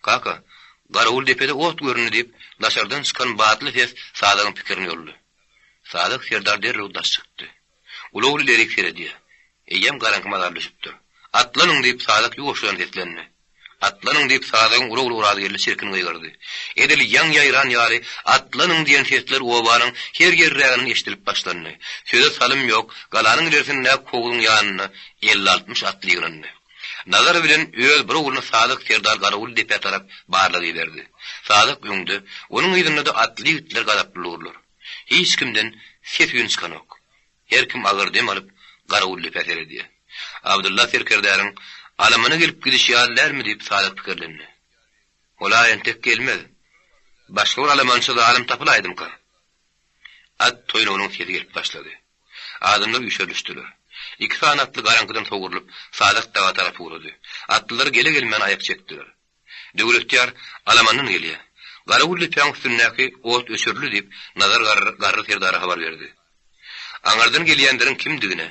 Kaka, garawul depede ot göründi diýip, daşardan çykan batly ses Sadagyň pikirini ýoldy. Sadak serdar derrew daş çykdy. Ulag ilerik seredýär. Eýýäm garaňky mazaly düşüpdir. Atlanyň! diýip, Sadak ýuwaşjadan seslendi. Atlanyň! diýip, Sadagyň uly ogly Orazgeldi çirkin gygyrdy. Edil ýaň ýaýran ýaly, Atlanyň! diýen sesler obanyň her ýerräginden eşidilip başlandy. Söze salym ýok, galanyň ilerisindäki howzuň ýanynda elli-altmyş atly ýygnandy. Nazar bilen öz bir ogluny Sadak serdar Garawul depä tarap barlag iberdi. Sadak öňde, onuň yzynda-da atly ýigitler gazaply durlar. Hiç kimden ses-üýn çykanok. Her kim agyr dem alyp, Garawuldepä seredýär. Abdylla serkerdäniň alamana gelip gidişi ýaly dälmi diýip Sadyk pikirlendi. Ol-a entek gelmez. Başga bir alamançy zalym tapylaýdymyka? At toýnagynyň sesi gelip başlady. Adamlar üşerilişdiler. Iki sany atly garaňkydan sogrulyp, Sadak daga tarap ugrady. Atlylar gele-gelmän aýak çekdiler. Döwletýar alamandan gelýär. Garawul depäň üstündäki ot öçürildi diýip, Nazar garry Garry serdara habar berdi. Aňyrdan gelýänleriň kimdigine,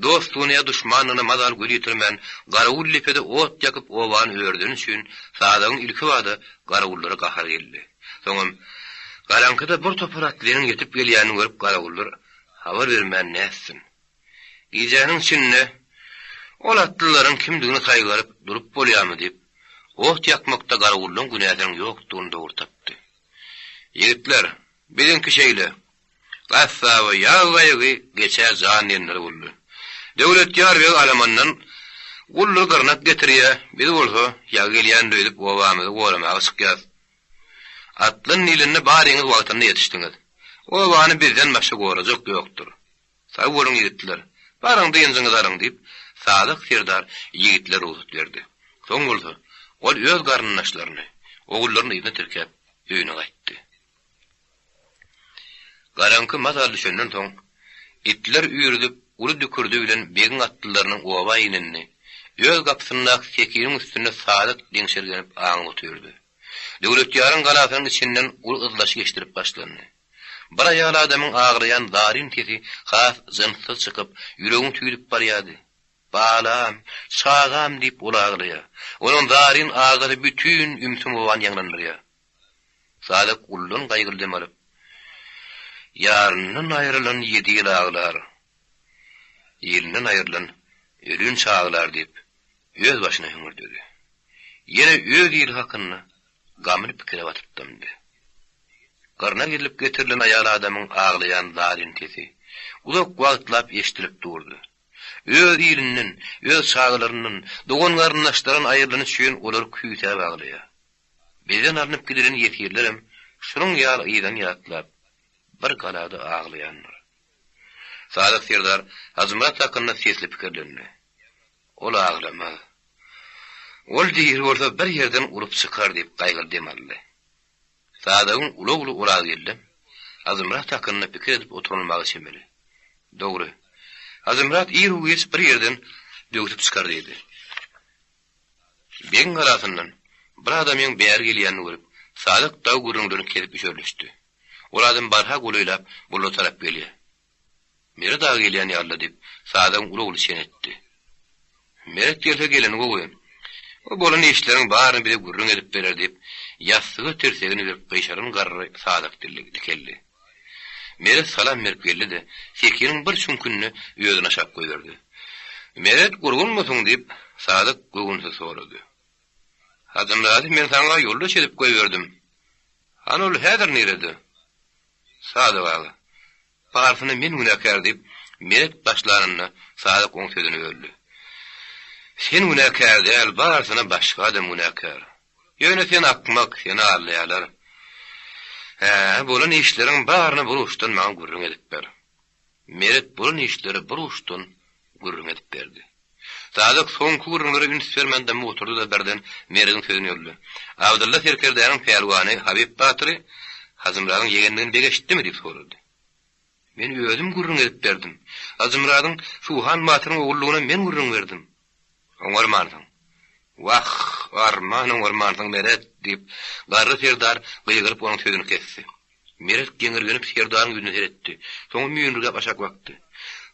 dostdugyna ýa duşmandygyna mazaly göz ýetirmän, garawul depede ot ýakyp obany ördeni üçin Sadagyň ilkibada garawullara gahary geldi. Soňam garaňkyda bir topar atlynyň ýetip gelýänini görüp garawullar habar bermän nätsin. Gijäniň içinde ol atlylaryň kimdigini saýgaryp durup bolýarmy diýip, ot ýakmakda garawullaň günäsiniň ýokdugyny dogry tapdy. Ýigitler, biziňki şeýle. Gassaba ýag gaýygy, geçä jan diýenleri boldy. Döwletýar beg alamandan guldur gyrnak getirýär, biz bolsa ýagy gelýändir öýdüp obamyzy goramaga çykýas. Atlan diýlende baryňyz wagtynda ýetişdiňiz. Obany bizden başga gorajak ýokdur. Sag boluň ýigitler, baryň dynjyňyzy alyň diýip, Sadyk serdar ýigitlere rugsat berdi. Soň bolsa, ol öz garyndaşlaryny, ogullaryny yzyna tirkäp, öýüne gaýtdy. Garaňky mazaly düşenden soň, itler üýrüzip, uly dükürdi bilen begiň atlylarynyň oba inenini, öz gapysyndaky sekiniň üstünde Sadyk diňşirgenip aňyp otyrdy. Döwletýaryň galasynyň içinden uly yzlaşyk eşidilip başlandy. Bir aýal adamyň aglaýan zaryn sesi has jynssyz çykyp, ýüregiňi tüýdüp barýardy. Balam, çagam diýip ol aglaýar. Onuň zaryn agysy bütin ümsüm obany ýaňlandyrýar. Sadyk uludan gaýgyly dem alyp, Ýaryndan aýrylan ýedi ýyl aglar, ilinden aýrylan ölinçä aglar diýip, öz başyna hüňürdedi. Ýene öz ili hakynda gamly pikire batyp dymdy. Gyrnak edilip getirilen aýal adamyň aglaýan zaryn sesi uzak wagtlap eşidilip durdy. Öz ilinden, öz çagalaryndan, dogan-garyndaşlaryndan aýrylany üçin olar küýsäp aglaýar. Bizden alnyp gidilen ýesirlerem şunuň ýaly yzany ýatlap, bir galada aglaýandyr. Sadyk serdar Hajymyrat hakynda sesli pikirlendi. Ol aglamaz. Ol diri bolsa bir ýerden urup çykar diýip gaýgyly dem aldy. Sadagyň uly ogly Orazgeldem Hajymyrat hakynda pikir edip oturylmaga çemeli. Dogry. Hajymyrat ir-u-giç bir ýerden böwsüp çykar diýdi. Begiň galasyndan bir adamyň bäri gelýänini görüp, Sadyk dagy gürrüňlerini kesip üşerlişdi. Ol adam barha golaýlap, bulara tarap gelýär. Meret aga gelýän ýaly-la diýip, Sadagyň uly ogly çen etdi. Meret gelse geleni gowy. O bolan işleriň baryny bize gürrüň edip berer diýip, ýassyga tirsegini berip gyşaran garry Sadak dikeldi. Meret salam berip geldi-de, sekiniň bir çüňkünde özüni aşak goýberdi. Meret, gurgunmysyň? diýip, Sadak göwünsiz sorady. Hajymyrady men saňa ýoldaş edip goýberdim. Hany ol häzir nirede? Sadyk aga, Barysyna men günäkär diýip, Meret başlanynda Sadyk oň sözüni böldi. Sen günäkär däl, barysyna başga adam günäkär. Ýöne sen akmak, seni aldaýarlar. Hä, bolan işleriň baryny bir uçdan maňa gürrüň edip ber. Meret bolan işleri bir uçdan gürrüň edip berdi. Sadyk soňky gürrüňlere üns bermän dymyp oturdy-da birden Merediň sözüni böldi. Abdylla serkerdäniň pälwany Habyp batyry Hajymyradyň ýegendigini beg eşitdimi? diýip sorady. Men özüm gürrüň edip berdim. Hajymyradyň Suhan batyryň ogullygyna men gürrüň berdim. Oňarmansyň. Wah, arman oňarmansyň, Meret! diýip, garry serdar gygyryp onuň sözüni kesdi. Meret geňirgenip serdaryň ýüzüne seretdi. Soňam müýnürgäp aşak bakdy.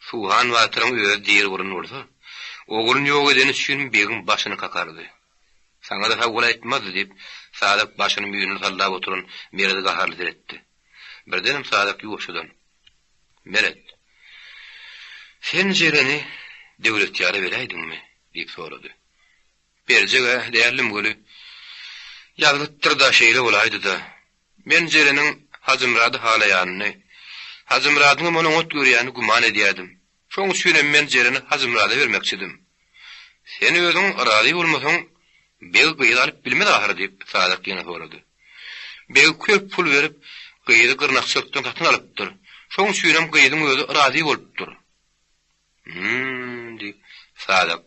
Suhan batyryň özi diri bolan bolsa, ogluny ýok edeni üçin begiň başyny kakardy. Saňa-da sag bol aýtmazdy, diýip, Sadak başyny müýnli sallap oturan Merede gaharly seretdi. Birdenem Sadak ýuwaşjadan, Meret, sen Jereni Döwletýara beräýdiňmi? diýip sorady. Berjeg-ä däldim weli, ýazgytdyr-da şeýle bolaýdy-da. Men Jereniň Hajymyrady halaýanyny, Hajymyradyňam ony oňat görýänini güman edýärdim. Şoň üçinem men Jereni Hajymyrada bermekçidim. Sen özüň razy bolmasaň, beg gyzy alyp bilmez ahyry, diýip, Sadyk ýene sorady. Beg köp pul berip, gyzy gyrnakçylykdan satyn alypdyr. Şoň üçinem gyzyň özi razy bolupdyr. Hüm-m, diýip, Sadyk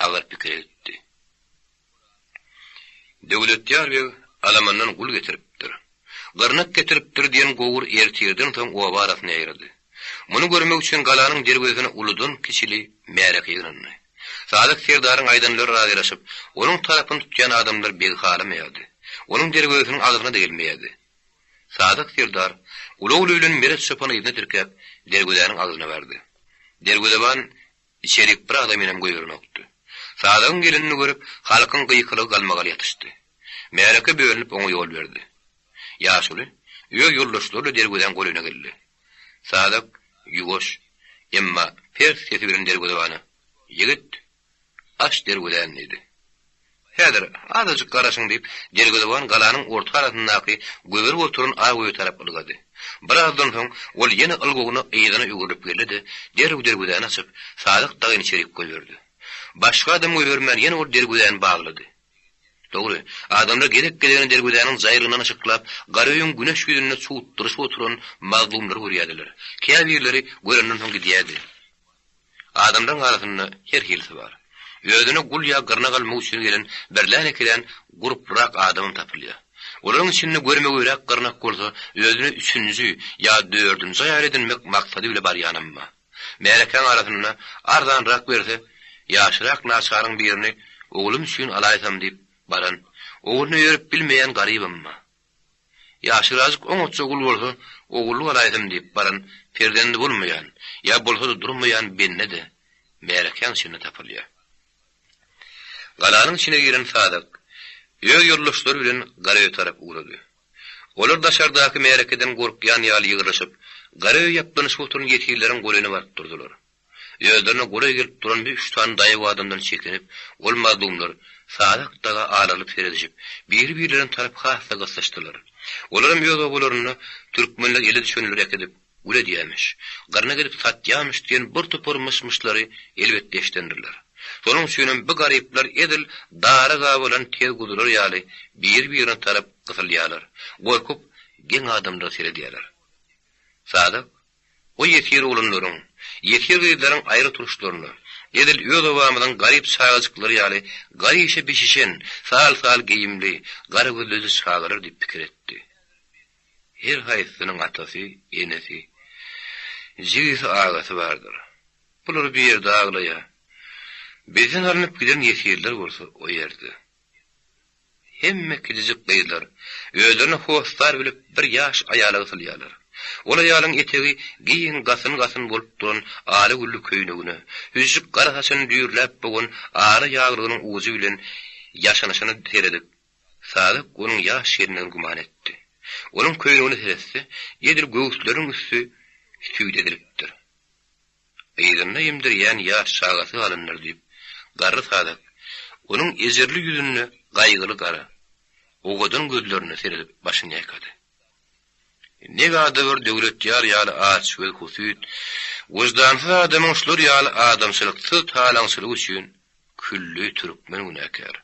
agyr pikire gitdi. Döwletýar beg alamandan gul getiripdir. Gyrnak getiripdir diýen gowur ertirden soň oba arasyna ýaýrady. Muny görmek üçin galanyň derwezesine uludan-kiçili märeke ýygnandy. Sadyk serdaryň aýdanlary razylaşyp, onuň tarapyny tutýan adamlar begi halamaýardy. Onuň derwezesiniň agzyna-da gelmeýärdi. Sadyk serdar uly ogly bilen Meret çopany yzyna tirkäp, derwezäniň agzyna bardy. Derwezeban Içerik bir adamynam goýberenokdy. Sadygyň gelenini görüp, halkyň gykylygy galmagaly ýatyşdy. Märeke bölünip oňa ýol berdi. Ýaşuly öz ýoldaşlary bilen derwezäň golaýyna geldi. Sadyk ýuwaş, emma pers sesi bilen derwezebana, Ýigit, aç derwezäni diýdi. Häzir, azajyk garaşyň, diýip, derwezeban galanyň orta arasyndaky gögerip oturan ak öýe tarap ylgady. Birazdan soň, ol ýene ylgawyna yzyna öwrülip geldi-de, derrew derwezäni açyp, Sadyk dagyny içerik goýberdi. Başga adam goýbermän, ýene ol derwezäni baglady. Dogry, adamlar gezek-gezegine derwezäniň jaýrygyndan yşyklap, gara öýüň güneş ýüzünde çugutdyryşyp oturan mazlumlary görýärdiler. Käbirleri görenden soň gidýärdi. Adamlaryň arasynda her hilisi bar. Özüne gul ýa gyrnak almak üçin gelen birlän-ikilän gurplurak adamam tapylýar. Olaryň içinde görmegeýräk gyrnak bolsa, özüne üçünji ýa dördünji aýal edinmek maksady bile barýanam bar. Märekäň arasynda arzanrak berse, ýaşrak naçaryň birini oglum üçin alaýsam diýip baran, ogluny öýerip bilmeýän garybam bar. Ýaşyrajyk oňatja gul bolsa, ogullyk alaýsam diýip baran perzendi bolmaýan, ýa bolsa-da durmaýan bende-de märekäň içinde tapylýar. Galanyň içine giren Sadyk öz ýoldaşlary bilen Garaöýe tarap ugrady. Olar daşardaky märekeden gorkýan ýaly ýygrylyşyp, Garaöýe ýaplanyşyp oturan ýesirleriň golaýyna baryp durdular. Özlerine golaý gelip duran bir üç sany daýaw adamdan çekinip, ol mazlumlar Sadak daga alarylyp seredişip, biri-birlerine tarap has-da gyslyşdylar. Olaram öz obalarynda türkmenler ele düşenleri äkidip, gul edýämiş, gyrnak edip satýamyş diýen bir topar myş-myşlary elbetde eşidendirler. Şonuň üçinem bu garyplar edil dara gabalan tez guzular ýaly biri-birine tarap gysylýarlar, gorkup, geň adamlara seredýärler. Sadak O ýesir oglanlaryň, ýesir gyzlaryň aýry turuşlaryna, edil öz obamyzyň garyp çagajyklary ýaly gar işe bişişen, sal-sal geýimli, gara gözlüje çagalar diýip pikir etdi. Her haýsysynyň atasy, enesi, jigisi, agasy bardyr. Bular bu ýerde aglaýar. Bizden alnyp giden ýesirler bolsa o ýerde. Hemme kiçijik gyzlar özlerine hossar bilip bir ýaş aýala gysylýarlar. Ol aýalyň etegi giň gasyn-gasyn bolup duran ala gülli köýnegine, hüžžük gara saçyny düýrläp bogan ala ýaglygynyň ujy bilen ýaşanyşyna seredip, Sadyk onuň ýaş gelindigini güman etdi. Onuň köýnegine seretse, edil göwüsleriniň üsti süýt edilipdir. Yzynda emdirýän ýaş çagasy galandyr diýip, garry Sadak onuň ejirli ýüzünde gaýgyly gara, owadan gözlerine seredip başyny ýaýkady. Negada bir Döwletýar ýaly açgöz husyt, wyždansyz adamyň şular ýaly adamçylyksyz talaňçylygy üçin külli türkmen günäkär.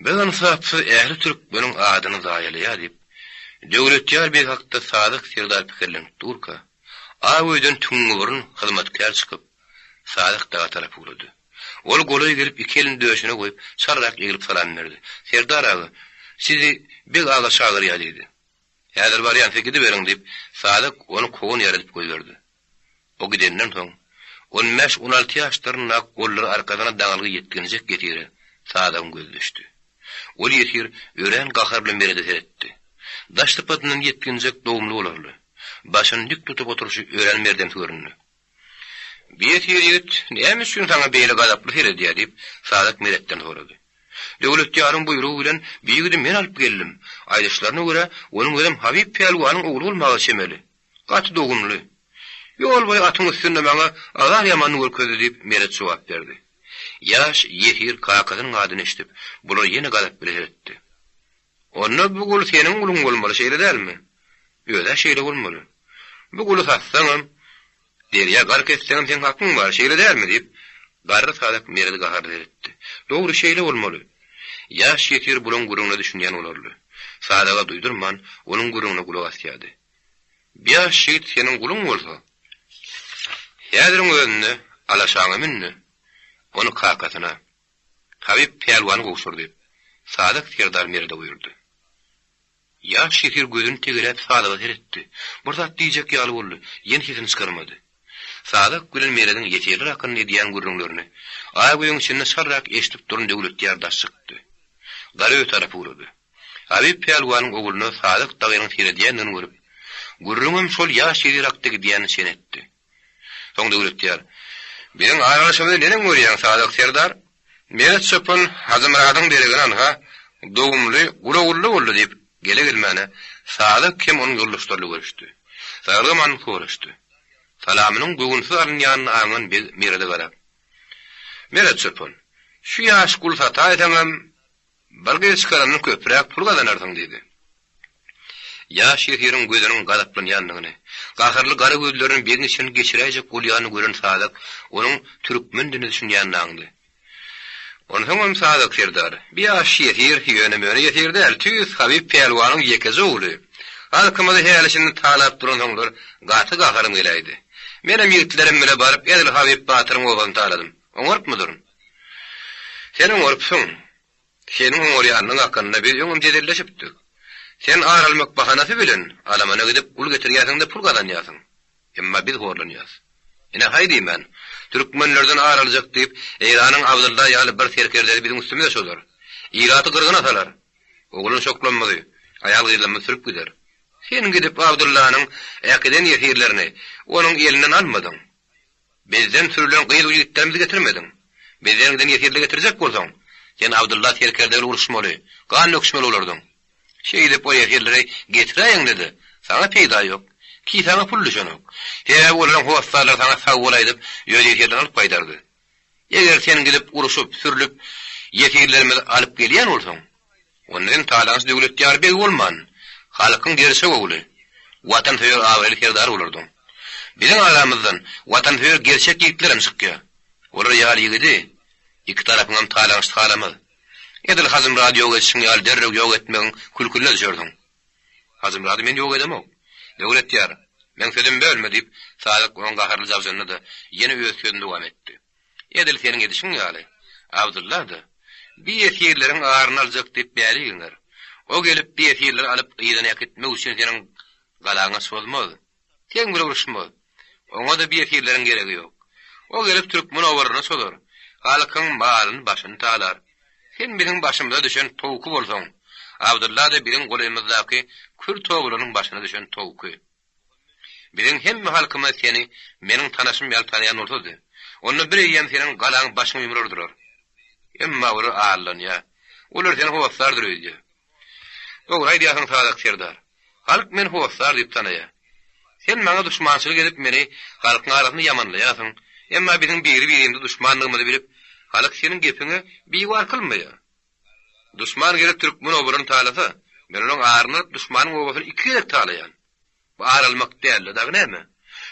Biz ynsapsyz ähli türkmeniň adyny zaýalaýar diýip, Döwletýar beg hakda Sadyk serdar pikirlenip durka, ak öýden tüňňiburun hyzmatkär çykyp, Sadyk daga tarap ugrady. Ol golaý gelip iki elini döşüne goýup, çarrak eglip salam berdi. Serdar aga, sizi Beg aga çagyrýar diýdi. Häzir barýan, siz gidiberiň diýip, Sadyk ony kowan ýaly edip goýberdi. O gidenden soň, on bäş-on alty ýaşlaryndaky gollary arkasyna daňylgy ýetginjek ýesire Sadygyň gözi düşdi. Ol ýesir örän gaharly Merede seretdi. Daş sypatyndan ýetginjek dogumly bolarly. Başyny dik tutup oturyşy örän merdemsi göründi. Bi ýesir ýigit näme üçin saňa beýle gazaply seredýär diýip, Sadyk Meretden sorady. Döwletýaryň buýrugy bilen bi ýigidi men alyp geldim. Aýdyşlaryna görä, onuň özem Habyp pälwanyň ogly bolmaga çemeli. Gaty dogumly. Ýol boýy atyň üstünde maňa azar ýamanyny görkezdi diýip, Meret jogap berdi. Ýaş ýesir kakasynyň adyny eşidip, bulara ýene gazap bilen seretdi. Onda bu gul seniň guluň bolmaly, şeýle dälmi? Öz-ä şeýle bolmaly. Bu guly satsaňam, derýa gark etseňem seň hakyň bar, şeýle dälmi? diýip, garry Sadak Meredi gaharly seretdi. Dogry, şeýle bolmaly. Ýaş ýesir bulaň gürrüňine düşünýän bolarly. Sadaga duýdurman, onuň gürrüňine gulak asýardy. Bi ýaş ýigit seniň guluň bolsa, häziriň özünde alaşaňa mün-de, ony kakasyna, Habyp pälwana gowşur diýip, Sadyk serdar Merede buýurdy. Ýaş ýesir gözüni tegeläp Sadyga seretdi. Bir zat diýjek ýaly boldy, ýene sesini çykarmady. Sadyk bilen Merediň ýesirler hakynda edýän gürrüňlerini Aýgöýüň içinde çarrak eşidip duran Döwletýar daş çykdy. Garöý tarapa ugrady. Habyp pälwanyň ogluna Sadyk dagynyň seredýändigini görüp, gürrüňem şol ýaş ýesir hakda gidýänini çen etdi. Soň Döwletýar, Biziň aralaşymyzy neneň görýäň, Sadyk serdar? Meret çopan Hajymyradyň deregine anha, dogumly, gulagully boldy diýip, gele-gelmäne Sadyk hem onuň ýoldaşlaryly görüşdi. Saglyk-amanlyk soraşdy. Salamynyň göwünsiz alynýanyny aňan beg Merede garap, Meret çopan, şu ýaş gul sataýsaňam, Bir gyz çykarandan köpräk pul gazanarsyň, diýdi. Ýaş ýesiriň gözüniň gazaplanýandygyny, gaharly gara gözlerini begiň içinden geçiräýjek bolýanyny gören Sadyk onuň türkmen diline düşünýänini aňdy. Onsoňam Sadyk serdar, bi ýaş ýesir ýöne-möne ýesir däl, tüýs Habyp pälwanyň ýekeje ogly. Halkymyzy häli-şindi talap duransoňlar gaty gaharym geläýdi. Menem ýigitlerim bile baryp edil Habyp batyryň obasyny taladym. Oňarypmydyryn? Sen oňarypsyň. Seniň oňarýanyň hakynda biz öňem jedelleşipdik. Sen ar almak bahanasy bilen alamana gidip gul getirýärsiň-de pul gazanýarsyň. Emma biz horlanýarys. Ine, haý diýmän, türkmenlerden ar aljak diýip, Eýranyň Abdylla ýaly bir serkerdesi biziň üstümize çozar. Ilaty gyrgyna salar. Oglan-çoklanymyzy, aýal-gyzlarymyzy sürüp gider. Sen gidip Abdyllanyň äkiden ýesirlerini onuň elinden almadyň. Bizden sürülen gyz-ýigitlerimizi getirmediň. Bizden giden ýesirleri getirjek bolsaň, sen Abdylla serkerde bilen uruşmaly, gan döküşmeli bolardyň. Şeýdip o ýesirleri getiräýeňde-de, saňa peýda ýok. Kisäňe pul düşenok. Sebäbi olaryň hossarlary saňa sag bol aýdyp, öz ýesirlerini alyp gaýdardy. Eger sen gidip uruşyp, sürlüp, ýesirlerimizi alyp gelýän bolsaň, Onda sen talaňçy Döwletýar beg bolman, halkyň gerçek ogly, watansöýer abraýly serdar bolardyň. Biziň aramyzdan watansöýer gerçek ýigitlerem çykýar. Olar ýaly ýigidi iki tarapyňam talaňçysy halamaz. Edil Hajymyrady ýok edişiň ýaly derrew ýok etmegiň külküline düşersiň. Hajymyrady men ýok edemok. Döwletýar, meň sözümi bölme, diýip, Sadyk oňa gaharly jabjyndy-da, ýene öz sözüni dowam etdi. Edil seniň edişiň ýaly, Abdylla-da, bi ýesirleriň aryny aljak diýip bäri ýygnar. O gelip bi ýesirleri alyp yzyna äkitmek üçin seniň galaňa çozmaz. Seň bile uruşmaz. Oňa-da bi ýesirleriň geregi ýok. O gelip türkmen obalaryna çozar. Halkyň malyny başyny talar. Sen biziň başymyza düşen towky bolsaň, Abdylla-da biziň golaýymyzdaky kürt obalarynyň başyna düşen towky. Biziň hemme halkymyz seni meniň tanaşym ýaly tanaýan bolsady, onda bir eýýäm seniň galaň başyňa ýumrardylar. Emma olar aldanýar. Olar seni hossardyr öýdýär. Dogry aýdýarsyň Sadyk serdar. Halk meni hossar diýip tanaýar. Sen maňa duşmançylyk edip meni halkyň arasynda ýamanlaýarsyň. Emma biziň biri-birimize duşmandygymyzy bilip, halk seniň gepiňe biwar kylmaýar. Duşman gelip türkmen obalaryny talasa, men onuň aryny alyp duşmanyň obasyny iki gezek talaýan. Bu ar almak däl-de, dagy näme?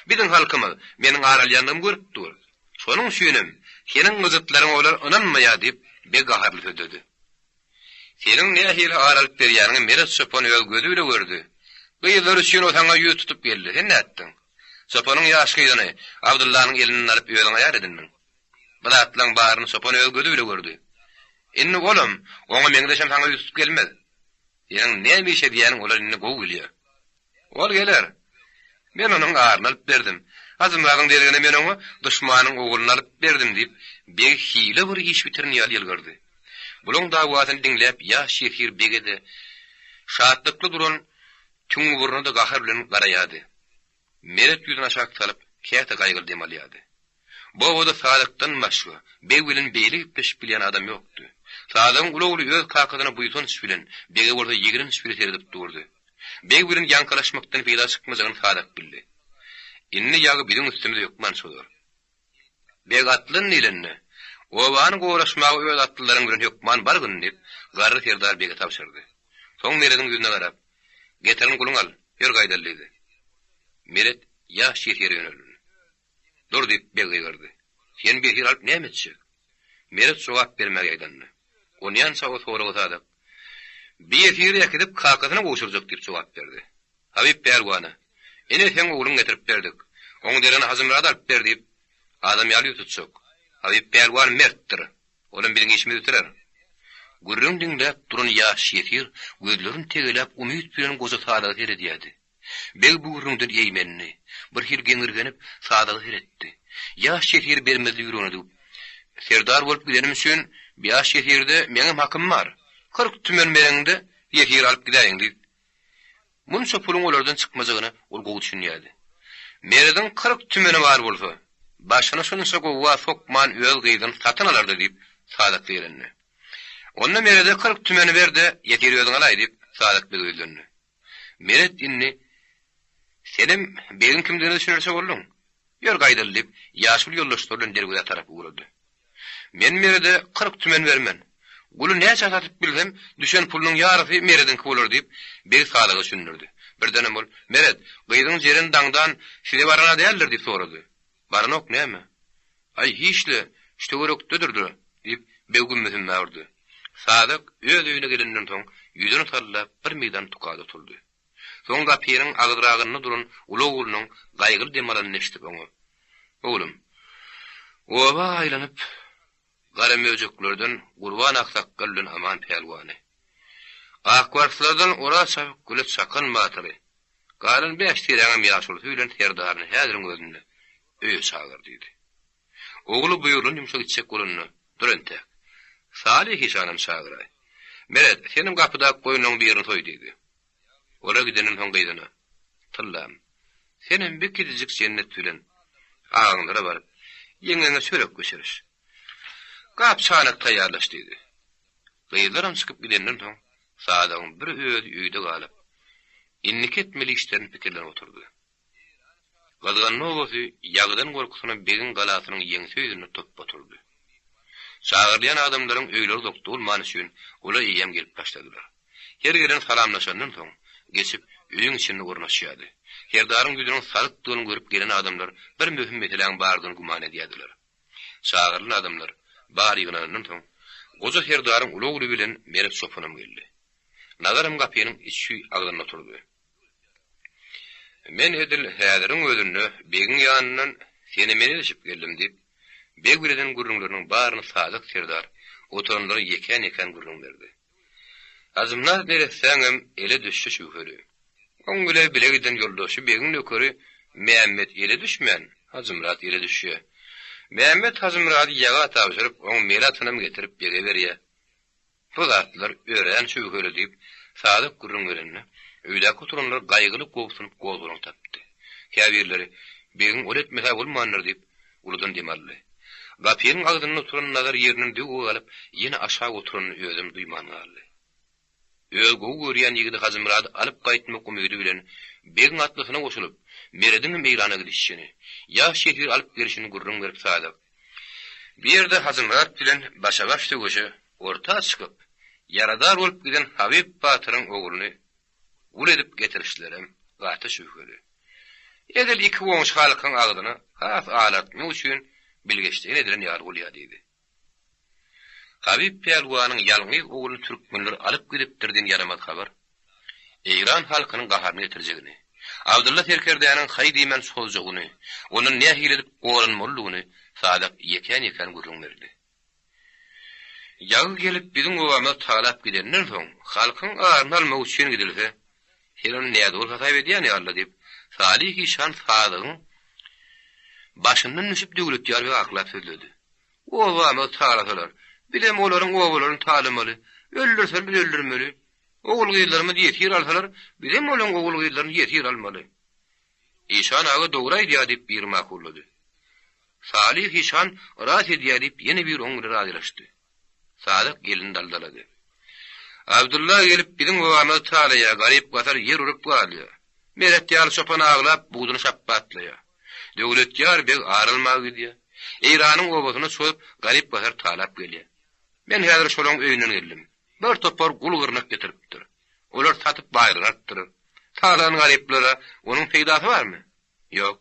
Biziň halkymyz meniň ar alýandygymy görüp dur. Şonuň üçinem seniň gyjytlaryňa olar ynanmaýar diýip, beg gaharly sözledi. Seniň nähili ar alyp berýäniňi Meret çopan öz gözi bile gördi. Gyzlar üçin o saňa ýüz tutup geldi. Sen nätdiň? Çopanyň ýaş gyzyny Abdyllanyň elinden alyp özüňe aýal edindiň. Bu zatlaň baryny çopan öz gözi bile gördi. Indi olam, oňa meňzeşem saňa ýüz tutup gelmez. Seniň näme iş edýäniňi olar indi gowy bilýär. Ol geler. Men onuň aryny alyp berdim. Hajymyradyň deregine men oňa duşmanyň ogluny alyp berdim, diýip, beg hile bir iş bitiren ýaly ýylgyrdy. Bulaň dawasyny diňläp ýaş ýesir bege-de, şatlykly duran Tüňňiburna-da gahar bilen garaýardy. Meret ýüzüni aşak salyp, käte gaýgyly dem alýardy. Bu obada Sadykdan başga, beg bilen beýle gepleşip bilýän adam ýokdy. Sadygyň uly ogly öz kakasyna buýsanç bilen, bege bolsa ýigrenç bile seredip durdy. Beg bilen ýaňkalaşmakdan peýda çykmajagyny Sadyk bildi. Indi ýagy biziň üstümize hökman çozar. Beg atlan diýlende, obany goraşmaga öz atlylaryň bilen hökman bargyn diýip, garry serdar bege tabşyrdy. Soň Merediň ýüzüne garap, Getiren guluňy al, ýör gaýdaly diýdi. Meret ýaş ýesire ýöneldi. Dur diýip, beg gygyrdy. Sen bu ýesiri alyp näme etjek? Meret jogap bermäge ýaýdandy. Onýança o soraga Sadyk, Bi ýesiri äkidip kakasyna gowşurjak diýip jogap berdi. Habyp pälwana, Ine, seň ogluňy getirip berdik. Oň deregine Hajymyrady alyp ber diýip, adam ýaly ýüz tutjak. Habyp pälwan mertdir. Olam biziň işimizi bitirer. Gürrüň diňläp duran ýaş ýesir gözlerini tegeläp umyt bilen goja Sadyga seredýärdi. Beg bu gürrüňden eýmendi. Bir hili geňirgenip, Sadyga seretdi. Ýaş ýesiri bermezli ýüregine düwüp, Serdar bolup gidenim üçin bu ýaş ýesirde meňem hakym bar. 40 tümen bereňde ýesiri alyp gidäýiň diýip, Munça puluň olardan çykmajagyna ol gowy düşünýärdi. Merediň 40 tümeni bar bolsa, başyny şunça gowga sokman öz gyzyny satyn alardy diýip, Sadyk zeýrendi. Onda Merede 40 tümeni ber-de, ýesiri özüň alaý diýip, Sadyk bege ýüzlendi. Meret indi Senem begiň kimdigine düşünerçe bolduň. Ýör gaýdaly diýip, ýaşuly ýoldaşlary bilen derwezä tarap ugrady. Men Merede 40 tümen bermen. Guly näçä satyp bilsem, düşen pulunyň ýarysy Merediňki bolar diýip, beg Sadyga düşündirdi. Birdenem ol, Meret, gyzyň Jeren daňdan size baran-a däldir diýip sorady. Baranok näme? Aý, hiç-le, şu töwerekdedir-dä, diýip, beg gümmüsini urdy. Sadyk öz öýüne gelenden soň, ýüzüni sallap, bir migdan tukat oturdy. Soň gapynyň agyzragynda duran uly oglunyň gaýgyly dem alanyny eşidip oňa, Oglum, oba aýlanyp, garamöjeklerden Gurban aksakgal bilen Aman pälwany, akbarslardan Oraz çapyk güle Çakan batyry, galan bäş tiräňem ýaşulusy bilen serdaryny häziriň özünde öýe çagyr diýdi. Ogly buýrulan ýumşa gitjek bolanda, Dur entek. Salyh işanam çagyraý. Meret, senem gapydaky goýunlaryň birini soý diýdi. Olar gidenden soň gyzyna, Tyllam, senem bir kiçijik Jennet bilen agaňlara baryp, ýeňňeňe çörek bişiriş. Gap-çanak taýýarlaş diýdi. Gyzlaram çykyp gidenden soň, Sadygyň bir özi öýde galyp, indiki etmeli işlerini pikirlenip oturdy. Gyzganly obasy ýagydan gorkusyna begiň galasynyň ýeňse ýüzünde topba turdy. Çagyrylýan adamlaryň öýleri uzakda bolmany üçin olar eýýäm gelip başladylar. Her gelen salamlaşandan soň, geçip, öýüň içinde ornaşýardy. Serdaryň ýüzüniň salykdygyny görüp gelen adamlar bir möhüm meseläň bardygyny güman edýärdiler. Çagyrylan adamlar bary ýygnanandan soň, goja serdaryň uly ogly bilen Meret çopanam geldi. Nazaram gapynyň içki agzynda oturdy. Men edil häziriň özünde begiň ýanyndan seni men ilişip geldim diýip, beg bilen eden gürrüňleriniň baryny Sadyk serdar oturanlara ýekän-ýekän gürrüň berdi. Hajymyrat neressäňem ele düşşi şübheli. Oň bile bile giden ýoldaşy begiň nökeri Mämmet ele düşmän, Hajymyrat ele düşýär. Mämmet Hajymyrady ýaga tabşyryp, oň mele atynam getirip bege berýär. Bu zatlar örän şübheli diýip, Sadyk gürrüň berende, öýdäki oturanlar gaýgyly gobsunyp gozgalaň tapdy. Käbirleri, Begiň ol etmese bolmandyr diýip, uludan dem aldy. Gapynyň agzynda oturan Nazar ýerinden zöwwe galyp, ýene aşak oturanyny özem duýman galdy. Öz gowy görýän ýigidi Hajymyrady alyp gaýtmak umydy bilen begiň atlysyna goşulyp, Merediň Eýrana gidişini, ýaş ýesir alyp gelşini gürrüň berip Sadyk, Bu ýerde Hajymyrat bilen başa-baş söweşe orta çykyp, ýaradar bolup giden Habyp batyryň ogluny gul edip getirişlerem gaty şübheli. Edil iki goňşy halkyň agzyny has alartmak üçin bilgeşleýin edilen ýaly bolýar diýdi. Habyp pälwanyň ýalňyz ogluny türkmenler alyp gidipdir diýen ýaramaz habar Eýran halkynyň gaharyny getirjegini, Abdylla serkerdäniň haý diýmän çozjagyny, ondan nähili edip goranmalydygyny. Sadak ýekän-ýekän gürrüň berdi. Ýagy gelip biziň obamyzy talap gidenden soň, halkyň aryny almak üçin gidilse, sen ony nädogry hasap edýän ýaly-la diýip, Salyh işan Sadygyň başyndan düşüp Döwletýar beg aklap sözledi. Obamyzy talasalar, bizem olaryň obalaryny talamaly, öldürseler biz öldürmeli. Ogul-gyzlarymyzy ýesir alsalar, bizem olaryň ogul-gyzlaryny ýesir almaly. Işan aga dogry aýdýar diýip biri makullady. Salyh işan ras edýär diýip ýene biri oň bilen razylaşdy. Sadyk elini daldalady. Abdylla gelip biziň obamyzy talaýar, garyp-gasar ýer urup galýar. Meret ýaly çopan aglap buduny şapbatlaýar. Döwletýar beg ar almaga gidýär. Eýranyň obasyna çozup garyp-gasar talap gelýär. Men häzir şolaň öýünden geldim. Bir topar gul-gyrnak getiripdir. Olar satyp baýlyk alypdyr. Talan garyplara onuň peýdasy barmy? Ýok.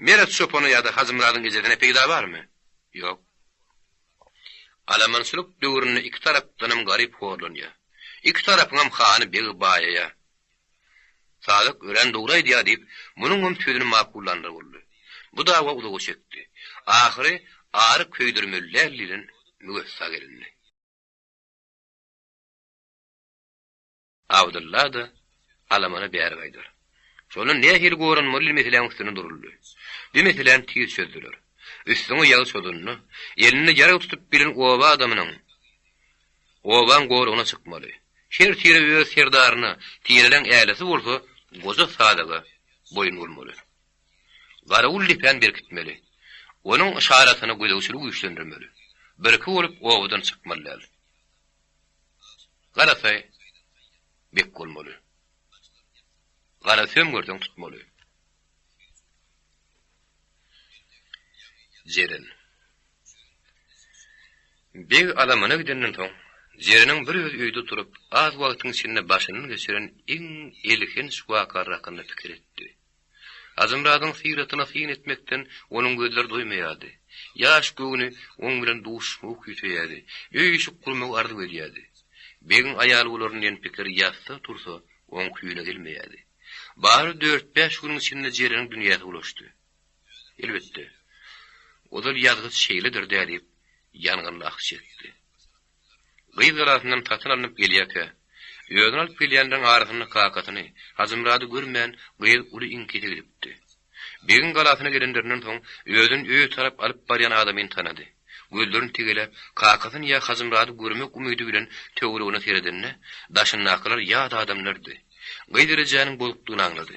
Meret çopana ýa-da Hajymyradyň ejesine peýda barmy? Ýok. Alamançylyk döwründe iki tarapdanam garyp horlanýar. Iki tarapyňam hany begi baýaýar. Sadyk örän dogry aýdýar diýip, munuňam sözüni makullanlar boldy. Bu dawa uzaga çekdi. Ahyry ary köýdürmeli däl diýlen müwessa gelindi. Abdylla-da alamana bäri gaýdar. Şonda nähili goranmaly meseläň üstünde duruldy. Bu meseläni tiz çözdüler. Üstüňe ýagy çozanda, elinde ýarag tutup gelen oba adamynyň obaň goragyna çykmaly. Her tire öz serdaryna, tireleň älesi bolsa, goja Sadaga boýun bolmaly. Garawul depäni berkitmeli. Onuň yşaratyna gözegçiligi güýçlendirmeli. Birki bolup obadan çykmaly däl. Garasaý bek bolmaly. Gara söm görseň tutmaly. Jeren. Beg alamana gidenden soň, Jereniň bir özi öýde oturyp, az wagtyň içinde başyndan geçiren iň elhenç wakalar hakynda pikir etdi. Hajymyradyň syratyna syn etmekden onuň gözleri doýmaýardy. Ýaş göwni oň bilen duşuşmagy küýseýärdi, öý-işik gurmagy arzuw edýärdi. Begiň aýaly bolaryn diýen pikir ýatsa-tursa oň küýüne gelmeýärdi. Bary dört-bäş günüň içinde Jereniň dünýäsi bulaşdy. Elbetde, ozal ýazgyt şeýledir-dä diýip, ýangynly ah çekdi. Gyz galasyndan satyn alnyp gelýärkä, özüni alyp gelýänleriň arasynda kakasyny, Hajymyrady görmän, gyz uly iňkise gidipdi. Begiň galasyna gelenlerinden soň, özüni öýe tarap alyp barýan adamyny tanady. Gözlerini tegeläp, kakasyny ýa Hajymyrady görmek umydy bilen töweregine seredende, daşyndakylar ýat adamlardy. Gyz rejäniň bozukdygyny aňlady.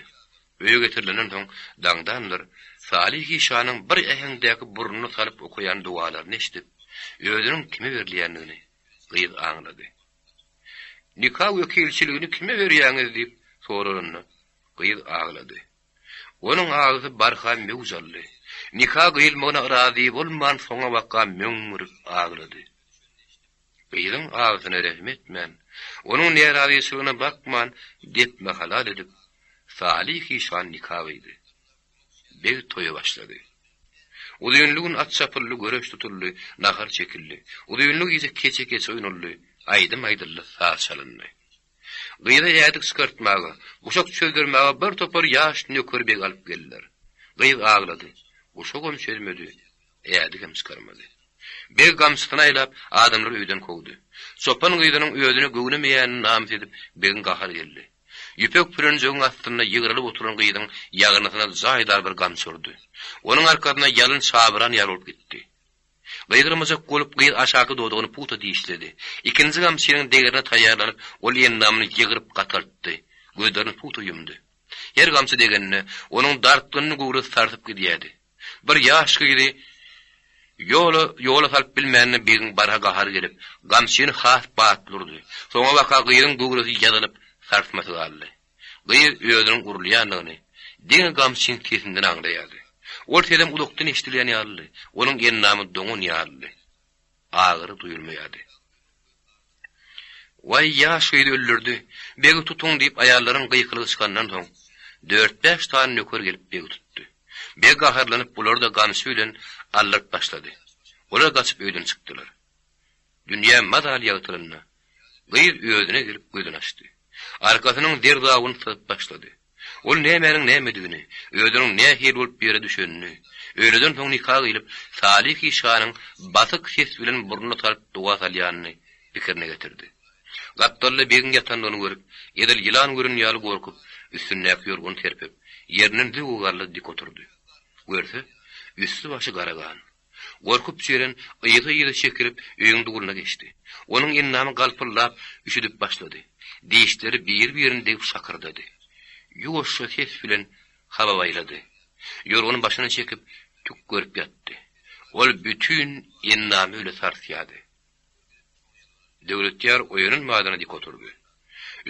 Öýe getirilenden soň, daňdanlar Salyh işanyň bir äheňdäki burnuny salyp okaýan dogalaryny eşidip, özüniň kime berilýändigini gyz aňlady. Nika wekilçiligini kime berýäňiz diýip soralanda, gyz aglady. Onuň agysy barha möwç aldy. Nika gyýylmagyna razy bolman soňabaka möňňürip aglady. Gyzyň agzyna rehim etmän, onuň närazyçylygyna bakman, depme halal edip, Salyh işan nika gyýdy. Beg toýa başlady. Uzynly gün at çapyldy, göreş tutuldy, nahar çekildi. Uzynly gije keçe-keçe oýnaldy, aýdym aýdyldy, saz çalyndy. Gyza ädik çykartmaga, guşak çözdürmäge bir topar ýaş nöker beg alyp geldiler. Gyz aglady, guşagam çözmedi, ädigem çykarmady. Beg gamçysyny aýlap, adamlary öýden kowdy. Çopan gyzynyň özüne göwnemeýänini namys edip, begiň gahary geldi. Ýüpek pürenjegiň astynda ýygrylyp oturan gyzyň ýagyrnysyna jaýdar bir gamçy urdy. Onuň arkasyna ýalyn çabyran ýaly bolup gitdi. Gygyrmajak bolup, gyz aşaky dodagyny pugta dişledi. Ikinji gamçynyň degerine taýýarlanyp, ol endamyny ýygryp gataltdy. Gözlerini pugta ýumdy. Her gamçy degende, onuň dartgynly göwresi sarsyp gidýärdi. Bir ýaş gyzy ýola ýola salyp bilmänine begiň barha gahary gelip, gamçyny has batly urdy. Soňabaka gyzyň göwresi ýazylyp, sarsmasy galdy. Gyz özüniň urulýandygyny diňe gamçyň sesinden aňlaýardy. Ol sesem uzakdan eşidilýän ýalydy, onuň endamy doňan ýalydy. Agyry duýulmaýardy. Waý, ýaş gyzy öldürdi, begi tutuň diýip aýallaryň gykylygy çykandan soň, dört-bäş sany nöker gelip begi tutdy. Beg gaharlanyp bulary-da gamçy bilen aldyryp başlady. Olar gaçyp öýden çykdylar. Dünýä mazaly ýagtylanda, gyz özüne gelip gözüni açdy. Arkasynyň zer-zawuny syzyp başlady. Ol nämäniň nämedigini, özüniň nähili bolup bu ýere düşenini, öýleden soň nika gyýlyp, Salyh işanyň basyk ses bilen burnuna salyp doga salýanyny pikirine getirdi. Gapdalda begiň ýatandygyny görüp, edil ýylan gören ýaly gorkup, üstündäki ýorgany serpip, ýerinden zöwwe-garly dik oturdy. Görse, üsti-başy gara gan. Gorkup Jeren yza-yza çekilip, öýüň dugruna geçdi. Onuň endamy galpyldap, üşüdip başlady. Dişleri biri-birine degip şakyrdady. Ýuwaşja ses bilen hababaýlady. Ýorgany başyna çekip, tükgerip ýatdy. Ol bütin endamy bile sarsýardy. Döwletýar oýanan badyna dik oturdy.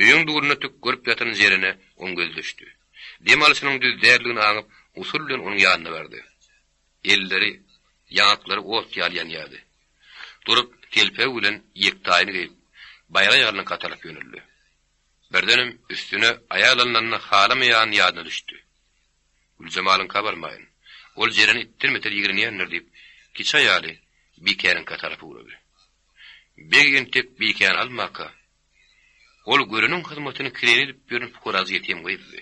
Öýüň dugrunda tükgerip ýatan Jerene oň gözi düşdi. Dem alşynyň düz däldigini aňyp, usul bilen onuň ýanyna bardy. Elleri, ýaňaklary ot ýaly ýanýardy. Durup, telpegi bilen ýektaýyny geýip, baýra ýalynyňka tarap ýöneldi. Birdenem üstüne aýal alnanyny halamaýany ýadyna düşdi. Güljemalyňka barmaýyn. Ol Jereni itden beter ýigrenýändir diýip, kiçi aýaly Bikäniňkä tarap ugrady. Beg entek Bikäni almaka, ol göreniň hyzmatyny kireýine edip ýören pukarajy ýetim gyzdy.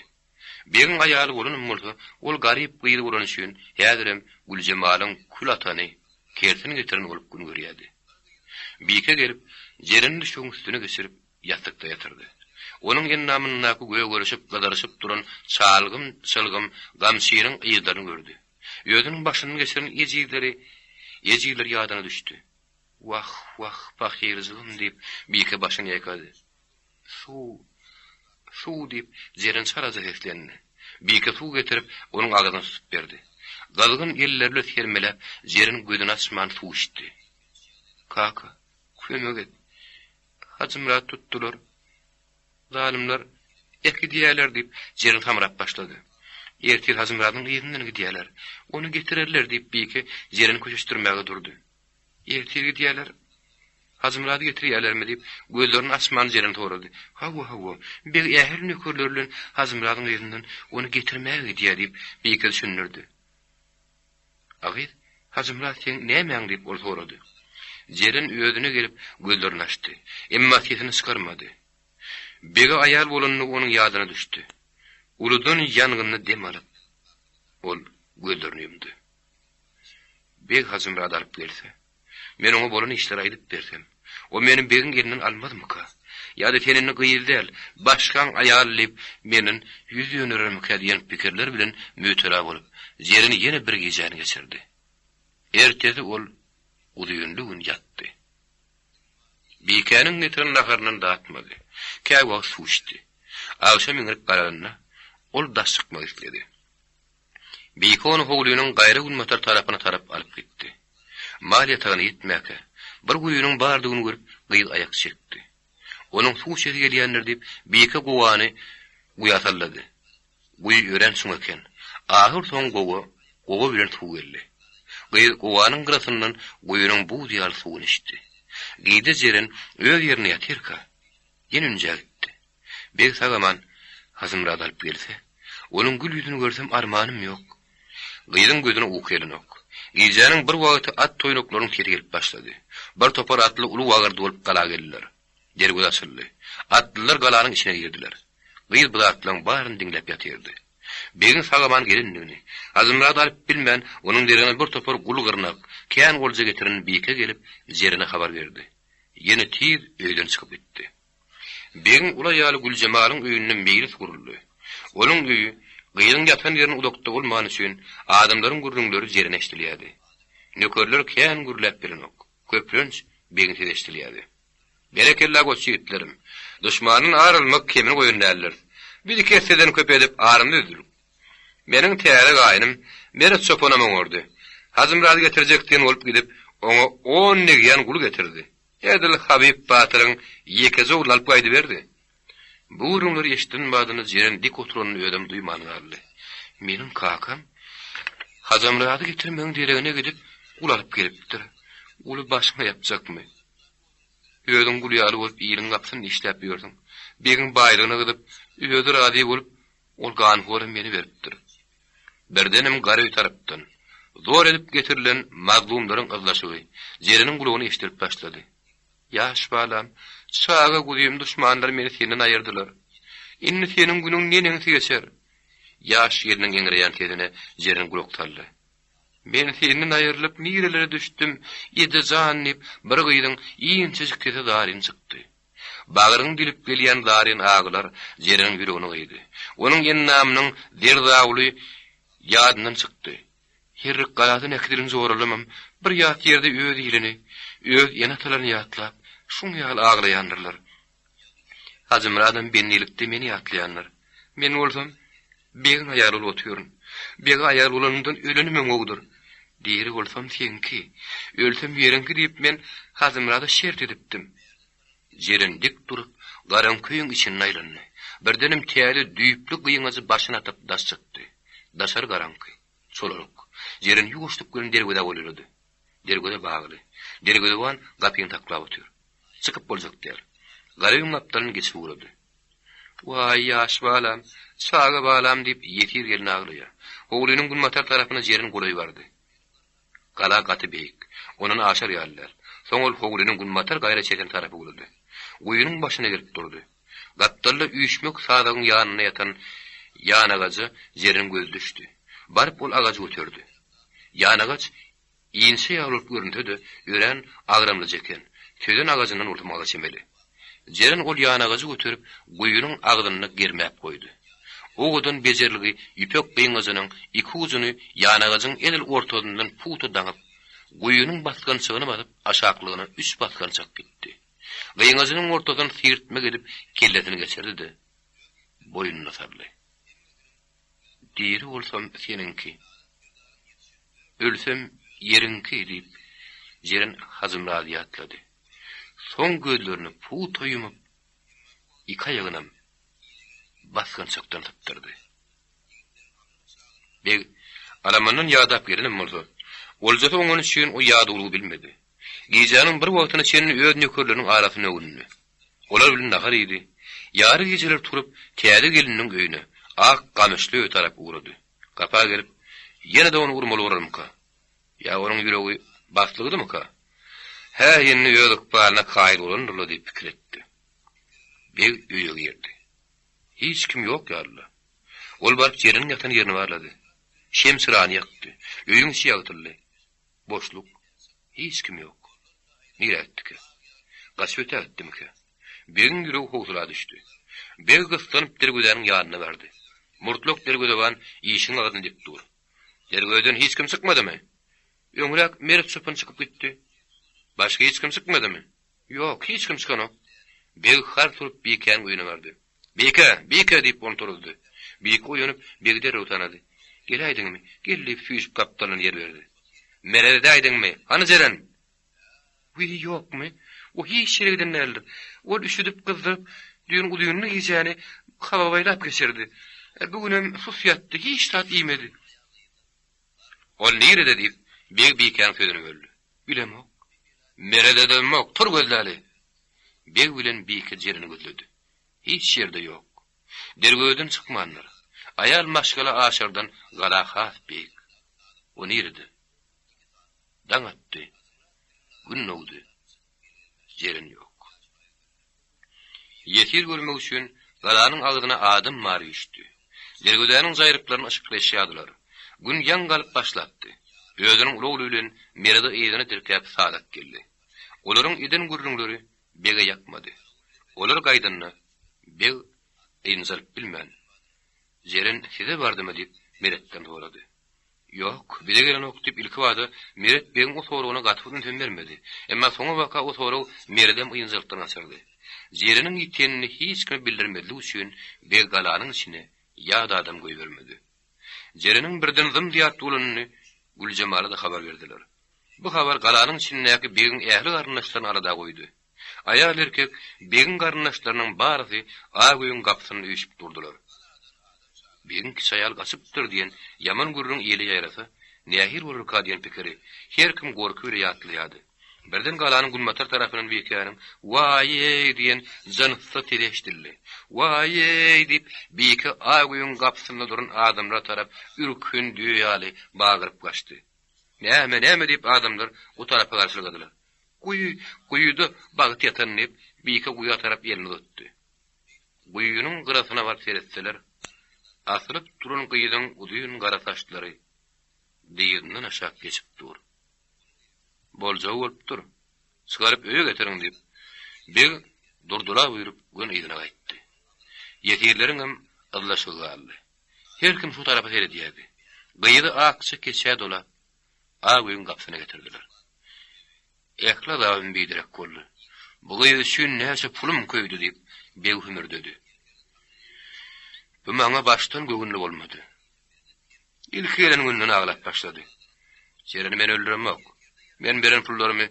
Begiň aýaly bolanam bolsa, ol garyp gyz bolany üçin häzirem Güljemalyň kül atany, kertini getireni bolup gün görýärdi. Bike gelip, Jereni düşegiň üstüne geçirip, ýassykda ýatyrdy. Onuň endamyndaky gögerişip, gyzaryşyp duran çalgym-çylgym gamçynyň yzlaryny gördi. Özüniň başyndan geçiren ejizleri, ejizleri ýadyna düşdi. Wah, wah, pahyrjygym, diýip, Bike başyny ýaýkady. Suw! Suw! diýip, Jeren çalaja seslendi. Bike suw getirip, onuň agzyna tutup berdi. Gyzgyn elleri bilen sermeläp, Jeren gözüni açman suw içdi. Kaka, kömek et! Hajymyrady tutdular. Zalymlar äkidýärler, diýip, Jeren samrap başlady. Ertir Hajymyradyň yzyndan gidýärler. Ony getirerler, diýip, Bike Jereni köşeşdirmäge durdy. Ertir gidýärler. Hajymyrady getirýärlermi? diýip, gözlerini açman Jeren sorady. Hawa, hawa. Beg ähli nökerleri bilen Hajymyradyň yzyndan ony getirmäge gidýär, diýip, Bike düşündirdi. A gyz, Hajymyrat seň nämäň? diýip, ol sorady. Jeren özüne gelip, gözlerini açdy. Emma sesini çykarmady. Bege aýal bolandygy onuň ýadyna düşdi. Uludan ýangynly dem alyp, ol gözlerini ýumdy. Beg Hajymyrady alyp gelse, men oňa bolan işleri aýdyp bersem, o meni begiň elinden almazmyka? Ýa-da sen indi gyz däl, başgaň aýaly diýip, menden ýüz dönerermikä diýen pikirler bilen mübtela bolup, Jeren ýene bir gijäni geçirdi. Ertesi ol uzynly gün ýatdy. Bikäniň getiren naharyndan datmady. Käwagt suw içdi. Agşam iňrik garalanda, ol daş çykmak isledi. Bike ony howlynyň gaýra günbatar tarapyna tarap alyp gitdi. Mal ýatagyna ýetmäkä, bir guýynyň bardygyny görüp, gyz aýak çekdi. Onuň suw içesi gelýändir diýip, Bike gowany guýa sallady. Guýy örän çuň eken. Ahyr soň gowa, gowa bilen suw geldi. Gyz gowanyň gyrasyndan guýynyň buz ýaly suwuny içdi. Gije Jeren öz ýerinde ýatyrka, ýene ünjä gitdi. Beg sag-aman Hajymyrady alyp gelse, onuň gül ýüzüni görsem armanym ýok. Gyzyň gözüne uky gelenok. Gijäniň bir wagty at toýnaklarynyň sesi gelip başlady. Bir topar atly uly wagyrdy bolup gala geldiler. Derweze açyldy. Atlylar galanyň içine girdiler. Gyz bu zatlaryň baryny diňläp ýatyrdy. Begiň sag-aman gelendigini, Hajymyrady alyp bilmän, onuň deregine bir topar gul-gyrnak, kän olja getiren Bike gelip, Jerene habar berdi. Ýene tiz öýden çykyp gitdi. Begiň uly aýaly Güljemalyň öýünde meýlis guruldy. Onuň öýi gyzyň ýatan ýerinden uzakda bolmany üçin, adamlaryň gürrüňleri Jerene eşidilýärdi. Nökerler kän gürläp bilenok. Köplenç, begiň sesi eşidilýärdi. Berekella goç ýigitlerim! Duşmandan ar almak kemini goýan däldiris. Biz iki esseden köp edip arymyzy üzdürik. Meniň täze gaýnym Meret çopanam oňardy. Hajymyrady getirjek diýen bolup gidip, oňa on negýän gul getirdi. Edil Habyp batyryň ýekeje ogluny alyp gaýdyberdi. Bu gürrüňleri eşiden badyna Jeren dik oturanyny özem duýman galdy. Meniň kakam Hajamyrady getirmegiň deregine gidip, gul alyp gelipdir. Guly başyňa ýapjakmy? Özüň gul ýaly bolup iliň gapysynda işläp ýörsüň. Begiň baýlygyna gyzyp, özi razy bolup, Ol ganhora meni beripdir. Birdenem Garöý tarapdan, zor edip getirilen mazlumlaryň yzlaşygy Jereniň gulagyna eşidilip başlady. Ýaş balam, çaga guzym duşmanlar meni senden aýyrdylar. Indi seniň günüň neneňsi geçer? Ýaş gelniň eňreýän sesine Jeren gulak saldy. Men senden aýrylyp nirelere düşdüm, eje jan diýip, bir gyzyň inçejik sesi zaryn çykdy. Bagryny dilip gelýän zaryn agylar Jereniň ýüregini gyýdy. Onuň endamynyň zer-zawuly ýadyndan çykdy. Herrik galadan äkidilen joralamam bir ýat ýerde öz ilini, öz ene-atalaryny ýatlap, şuň ýaly aglaýandyrlar. Hajymyradam bendilikde meni ýatlaýandyr. Men bolsam, begiň aýaly bolup otyryn. Bege aýal bolanymdan ölenim gowudyr. Diri bolsam seňki, ölsem ýeriňki diýip men Hajymyrada şert edipdim. Jeren dik durup, garaňky öýüň içinde aýlandy. Birdenem täze düýpli gyňajy başyna atyp daş çykdy. Daşary garaňky. Çolalyk. Jeren ýuwaşlyk bilen derwezä golaýlady. Derweze bagly. Derwezeban gapyny saklap otyr. Çykyp boljak däl. Gara öýüň gapdalyny geçip ugrady. Waý, ýaş balam, çaga balam diýip, ýesir gelin aglaýar. Howlynyň günbatar tarapyna Jeren golaý bardy. Gala gaty beýik. Ondan aşar ýaly däl. Soň ol howlynyň günbatar gaýra çeken tarapy ugrady. Guýynyň başyna gelip durdy. Gapdalda üýşmek sazagyň ýanynda ýatan ýanagaja Jereniň gözi düşdi. Baryp ol agajy göterdi. Ýanagaç Inçe ýaly bolup görünse-de, örän agramlyja eken. Sözen agajyndan bolsa çemeli. Jeren ol ýanagajy göterip, guýynyň agzynda germäp goýdy. Owadan bejerilgi ýüpek gyňajynyň iki ujuny ýanagajyň edil ortasyndan pugta daňyp, guýynyň basgançagyny basyp, aşaklygyna üç basgançak gitdi. Gyňajynyň ortasyny sirtmek edip, kellesini geçirdi-de, boýnuna saldy. Diri bolsam seniňki, ölsem ýeriňki diýip, Jeren Hajymyrady ýatlady. Soň gözlerini pugta ýumup, iki aýagynam basgançakdan sypdyrdy. Beg alamandan ýadap gelenem bolsa, oljasy oňany üçin o ýadawlygy bilmedi. Gijäniň bir wagtyna çenli öz nökerleriniň arasynda öwündi. Olar bilen nahar iýdi. Ýary gijeler turup, täze gelniniň öýüne, ak gamyşly öýe tarap ugrady. Gapa gelip, ýene-de ony urmaly bolarmyka? Ýa onuň ýüregi baslygydymyka? Hä, indi öz ykbalyna kaýyl bolandyr-la diýip pikir etdi. Beg öýe girdi. Hiç kim ýok ýalydy. Ol baryp Jereniň ýatan ýerini barlady. Şem çyrany ýakdy. Öýüň içi ýagtyldy. Boşluk. Hiç kim ýok. Nirä gitdikä? Gaçyp ötägitdimikä? Begiň ýüregi howsala düşdi. Beg gyssanyp derwezäniň ýanyna bardy. Murtlak derwezeban işigiň agzynda dik dur. Derwezeden hiç kim çykmadymy? Öňräk Meret çopan çykyp gitdi. Başga hiç kim çykmadymy? Ýok, hiç kim çykanok. Beg hars urup Bikäniň öýüne bardy. Bike! Bike! diýip, ony turuzdy. Bike oýanyp, begi derrew tanady. Geläýdiňmi? Gel diýip, süýşüp gapdalyndan ýer berdi. Meredi edäýdiňmi? Hany Jeren? Wiý, ýokmy? O hiç ýere giden däldir. Ol üşüdip, gyzdyryp, düýn uzynly gijäni hababaýlap geçirdi. Bu günem sus ýatdy, hiç zat iýmedi. Ol nirede? diýip, beg Bikäniň sözüni böldi. Bilemok. Meret edemok, tur gözläli! Beg bilen Bike Jereni gözledi. Hiç ýerde ýok. Derwezeden çykmandyr. Aýal maşgala aşardan gala has beýik. O nirede? Daň atdy. Gün dogdy. Jeren ýok. Ýesir görmek üçin galanyň agzyna adam bary üýşdi. Derwezäniň jaýryklaryny yşyklaşýardylar. Gün ýaňy galyp başlapdy. Özüniň uly ogly bilen Meredi yzyna tirkäp Sadak geldi. Olaryň eden gürrüňleri bege ýakmady. Olar gaýdanda, beg ynjalyp bilmän, Jeren size bardymy diýip, Meretden sorady. Ýok, bize gelenok diýip, ilkibada Meret begiň o soragyna gaty bir ünsem bermedi. Emma soňabaka o sorag Meredem ynjalykdan gaçyrdy. Jereniň ýitenini hiç kime bildirmezlik üçin beg galanyň içine ýat adam goýbermedi. Jereniň birden zym-zyýat bolanyny Güljemala-da habar berdiler. Bu habar galanyň içindäki begiň ähli garyndaşlaryny alada goýdy. Aýal-erkek begiň garyndaşlarynyň barysy ak öýüň gapysynda üýşüp durdular. Begiň kiçi aýaly gaçypdyr diýen ýaman gürrüň ile ýaýrasa, nähili bolarka diýen pikiri her kim gorky bile ýatlaýardy. Birden galanyň günbatar tarapyndan Bikäniň Waý-eý diýen janypsyz sesi eşidildi. Waý-eý diýip, Bike ak öýüň gapysynda duran adamlara tarap ürkün düýe ýaly bagyryp gaçdy. Näme, näme diýip adamlar o tarapa garşylgadylar. Guýy, guýuda bagt ýatan diýip, Bike guýa tarap elini uzatdy. Guýynyň gyrasyna baryp seretseler. Asylyp duran gyzyň uzyn gara saçlary dyzyndan aşak geçip dur. Boljagy bolupdyr. Çykaryp öýe getiriň diýip, beg Durdula buýrup göni yzyna gaýtdy. Ýesirleriňem yzlaşygy galdy. Her kim şu tarapa seredýärdi. Gyzy akja keçä dolap, ak öýüň gapysyna getirdiler. Ähli azabym biderek boldy. Bu gyz üçin näçe pulum köýdi diýip, beg hümürdedi. Bu maňa başdan göwünli bolmady. Ilki gelen günden aglap başlady. Jereni men öldüremok. Men beren pullarymy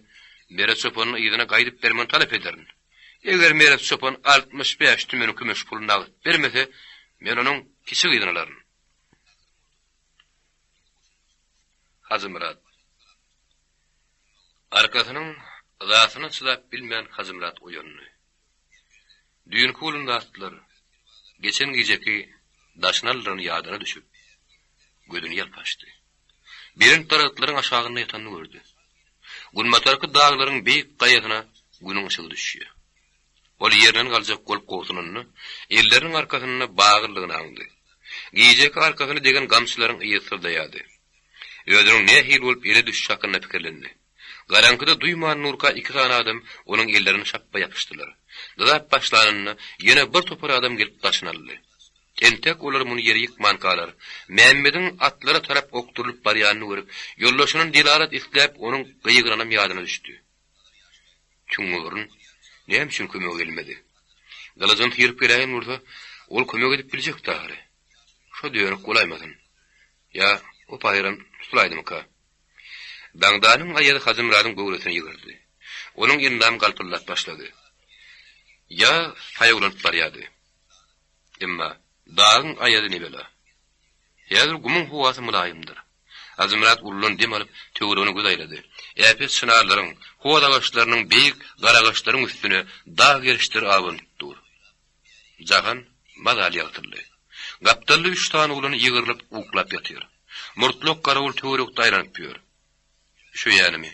Meret çopanyň yzyna gaýdyp bermegini talap ederin. Eger Meret çopan 65 tümen kümüş pul nagt bermese, men onuň kiçi gyzyny alaryn. Hajymyrat. Arkasynyň yzasyna çydap bilmän Hajymyrat oýandy. Düýnki bolan zatlar, geçen gijeki daşyny aldyran ýadyna düşüp, gözüni ýalpa açdy. Belent daragtlaryň aşagynda ýatanyny gördi. Günbatarky daglaryň beýik gaýasyna Günüň yşygy düşýär. Ol ýerinden galjak bolup gobsunanda, elleriniň arkasynda bagyrlygyny aňdy. Gijeki arkasyna degen gamçylaryň yzy syzlaýardy. Özüniň nähili bolup ele düşüşi hakynda pikirlendi. Garaňkyda duýman durka iki sany adam onuň ellerine şapba ýapyşdylar. Dyzap başlanynda ýene bir topar adam gelip daşyny aldy. Entek olar muny ýere ýykmankalar, Mämmediň atlara tarap okdurylyp barýanyny görüp, ýoldaşyndan delalat isläp onuň gygyranam ýadyna düşdi. Tüňňi burun näme üçin kömege gelmedi? Gylyjyny syryp geläýen bolsa, ol kömek edip biljekdi ahyry. Şo dönük bolaýmasyn? Ýa o pahyram tutulaýdymyka? Daňdanyň aýazy Hajymyradyň göwresini ýygyrdy. Onuň endamy galpyldap başlady. Ýaz saýawlanyp barýardy. Emma dagyň aýazy nebela. Häzir gumuň howasy mylaýymdyr. Hajymyrat uludan dem alyp, töweregine göz aýlady. Äpet çynarlaryň, hoz agaçlarynyň, beýik garagaçlaryň üstüne dag gerişleri abanyp dur. Jahan mazaly ýagtyldy. Gapdalda üç sany oglan ýygrylyp uklap ýatyr. Murtlak garawul töwerekde aýlanyp ýör. Üşeýänimi,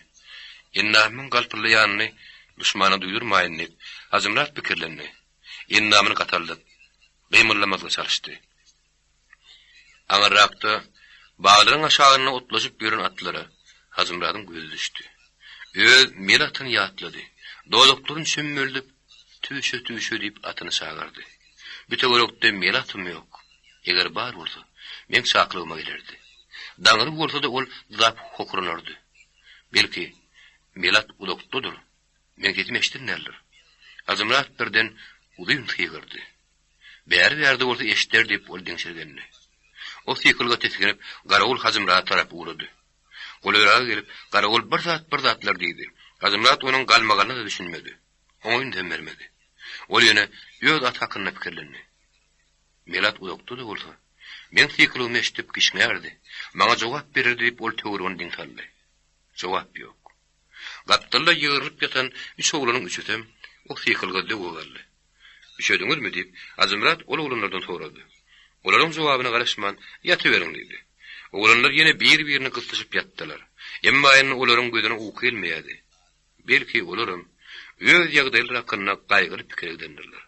endamymyň galpyldaýanyny duşmana duýdurmaýyn diýip, Hajymyrat pikirlendi. Endamyny gataldyp, gymyldamazlyga çalyşdy. Aňyrrakda, baglaryň aşagynda otlaşyp ýören atlara Hajymyradyň gözi düşdi. Öz mele atyny ýatlady. Dodaklaryny çömmeldip, Tüwşe, tüwşe diýip atyny çagyrdy. Bu töwerekde mele atym ýok. Eger bar bolsa, meň çakylygyma gelerdi. Daňyly bolsa-da ol dyzap hokranardy. Belki, mele at uzakdadyr, meň sesimi eşidendäldir. Hajymyrat birden uzyn gygyrdy. Bäri-bärde bolsa eşider diýip ol diňşirgendi. O sykylyga tisginip, garawul Hajymyrada tarap ugrady. Golaýraga gelip, garawul bir zat-bir zatlar diýdi. Hajymyrat onuň galmagalyna-da düşünmedi. Oňa ünsem bermedi. Ol ýene öz aty hakynda pikirlendi. Melat uzakda-da bolsa, meň sykylygymy eşidip kişňärdi, maňa jogap bererdi diýip ol töweregine diň saldy. Jogap ýok. Gapdalda ýygrylyp ýatan üç oglanyň üçüsem o sykylyga zöwwe galdy. Üşediňizmi? diýip, Hajymyrat ol oglanlardan sorady. Olaryň jogabyna garaşman, Ýatyberiň diýdi. Oglanlar ýene bir-birine gyslyşyp ýatdylar. Emma indi olaryň gözüne uky gelmeýärdi. Belki, olaram öz ýagdaýlary hakynda gaýgyly pikire gidendirler.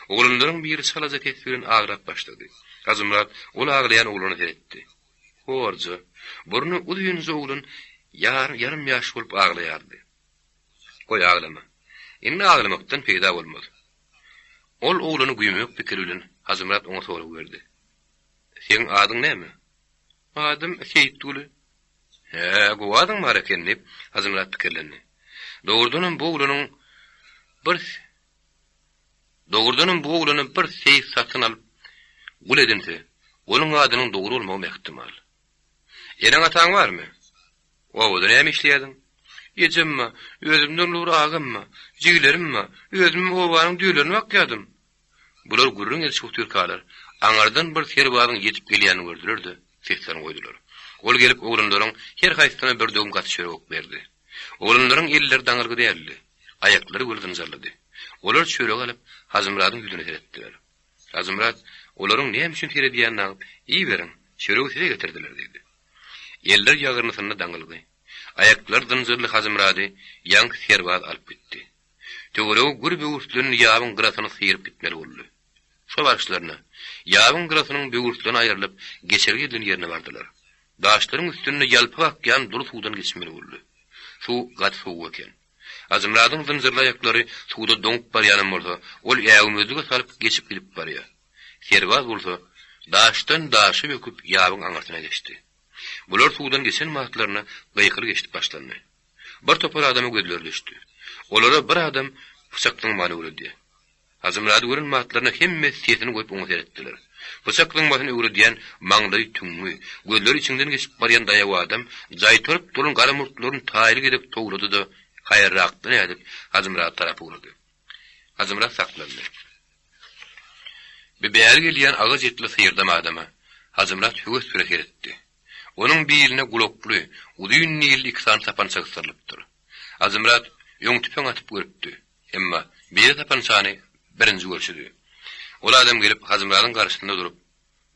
Oglanlaryň biri çalaja ses bilen aglap başlady. Hajymyrat ol aglaýan oglana seretdi. Horja, burny uzynja oglan ýarym ýaş bolup aglaýardy. Goý aglama. Indi aglamakdan peýda bolmaz. Ol oglany güýmemek pikiri bilen Hajymyrat oňa sorag berdi. Seň adyň näme? Adym Seýitguly. Hä, gowy adyň bar eken, diýip, Hajymyrat pikirlendi. Dogrudanam bu oglanyň bir Dogrudanam bu oglany bir seýis satyn alyp, gul edinse, onuň adynyň dogry bolmagam ähtimal. Eneň-ataň barmy? Obada näme işleýärdiň? Ejem bar, özümden uly bir agam bar, jigilerim bar, özümem obanyň düýelerini bakýardym. Bular gürrüň edişip otyrkalar, aňyrdan bir serbazyň ýetip gelýänini gördüler-de, seslerini goýdular. Ol gelip oglanlaryň her haýsysyna bir döwüm gaty çörek berdi. Oglanlaryň elleri daňylgy däldi, aýaklary göl zynjyrlydy. Olar çöregi alyp, Hajymyradyň ýüzüne seretdiler. Hajymyrat olaryň näme üçin seredýänini aňyp, Iýiberiň, çöregi size getirdiler diýdi. Eller ýagyrnysynda daňylgy, aýaklary zynjyrly Hajymyrady ýaňky serbaz alyp gitdi. Töweregi gür böwürslenli ýabyň gyrasyny syryp gitmeli boldy. Şo baryşlaryna, ýabyň gyrasynyň böwürslen aýrylyp, geçelge edilen ýerine bardylar. Daşlaryň üstünde ýalpak akýan dury suwdan geçmeli boldy. Suw gaty sowuk eken. Hajymyradyň zynjyrly aýaklary suwda doňup barýanam bolsa, ol äwmezlige salyp geçip gidip barýar. Serbaz bolsa, daşdan daşa böküp ýabyň aňyrsyna geçdi. Bular suwdan geçen wagtlaryna gykylyk eşidip başlandy. Bir topar adama gözleri düşdi. Olara bir adam pyçak zyňmany öwredýär. Hajymyrady gören wagtlaryna hemme sesini goýup oňa seretdiler. Pyçak zyňmasyny öwredýän maňlaýy tüňňi, gözleri içiňden geçip barýan daýaw adam jaýtaryp duran gara murtlaryny taýly gezek towlady-da, haýyrrakdan ädip, Hajymyrada tarap ugrady. Hajymyrat saklandy. Bi bäri gelýän agaç etli syrdam adama Hajymyrat höwes bilen seretdi. Onuň biline gulakly, uzyn nilli iki sany sapança gysdyrylypdyr. Hajymyrat öň tüpeň atyp görüpdi. Emma beýle sapançany birinji görşüdi. Ol adam gelip Hajymyradyň garşysynda durup,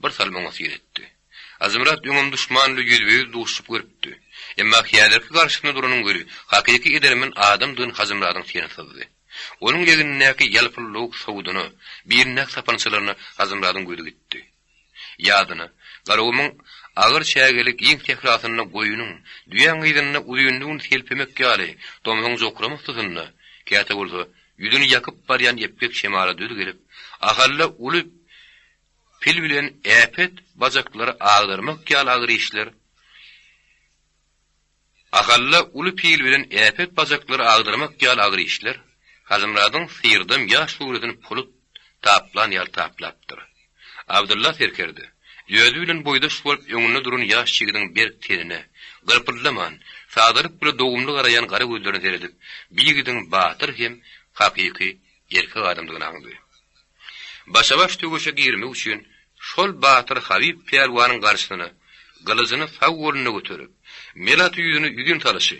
bir salym oňa syn etdi. Hajymyrat öňem duşman bilen ýüzbe-ýüz duşuşyp görüpdi. Emma häzirki garşysynda duranyň weli hakyky edermen adamdygyny Hajymyradyň teni syzdy. Onuň egnindäki ýalpyldawuk sowudyna, bilindäki sapançalaryna Hajymyradyň gözi gitdi. Ýadyna, Garagumuň agyr çägeli giň sährasynda goýnuň, düýäň yzynda uzynly gün selpemek ýaly, tomsuň jokrama yssysynda, käte bolsa ýüzüni ýakyp barýan epgek şemala döz gelip, Ahally uly pil bilen äpet bajaklary agdarmak ýaly agyr işler, Ahalla uly pil bilen äpet bajaklary agdarmak ýaly agyr işler Hajymyradyň syrdam ýaş göwresini polut taplan ýaly taplapdyr. Abdylla serkerde, özi bilen boýdaş bolup öňünde duran ýaş ýigidiň berk tenine, gyrpyldaman, sadalyk bile dogumly garaýan gara gözlerine seredip, bi ýigidiň batyr hem hakyky erkek adamdygyny aňdy. Başa-baş söweşe girmek üçin şol batyr Habyp pälwanyň garşysyna gylyjyny sag golunda göterip, mel aty ýüzüni ýüzin salyşy,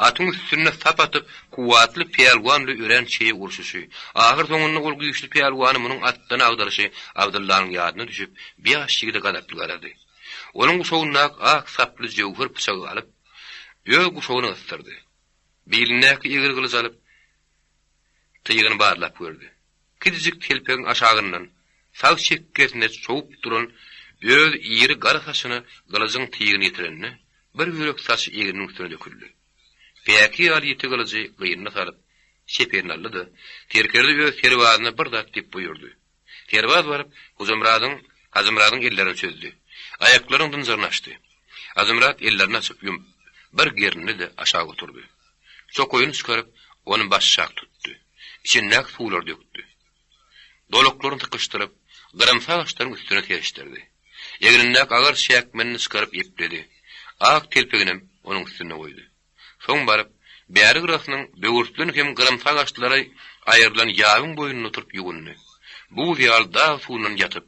atyň üstünde sap atyp, kuwwatly pälwan bilen örän çeýe urşuşy, ahyrsoňunda ol güýçli pälwany munuň atdan agdaryşy Abdyllanyň ýadyna düşüp, bi ýaş ýigide gazaply garady. Onuň guşagyndaky ak saply jöwher pyçagy alyp, öz guşagyna gysdyrdy. Bilindäki egri gylyjy alyp, Tygyny barlap gördi. Kiçijik telpegiň aşagyndan sag çekgesine çowup duran öz iri gara saçyna gylyjyň tygyny ýetirende, bir bölek saçy egniniň üstüne döküldi. Päki ýaly ýiti gylyjy gynyna salyp, çep eline aldy-da, serkerde öz serbazyna bir zat diýip buýurdy. Serbaz baryp, Hojamyradyň, Hajymyradyň ellerini çözdi. Aýaklarynyň zynjyryny açdy. Hajymyrat ellerini açyp-ýumup, bir gerindi-de, aşak oturdy. Çokaýyny çykaryp, ony başşak tutdy. Içindäki suwlary dökdi. Dolaklaryny sykyşdyryp, gyrymsy agaçlaryň üstüne serişdirdi. Egnindäki agyr çäkmenini çykaryp epledi. Ak telpeginem onuň üstünde goýdy. Soň baryp, bäri gyrasynyň böwürslen hem gyrymsy agaçlara aýrylan ýabyň boýunda oturyp ýuwundy. Buz ýaly dag suwundan ýatyp,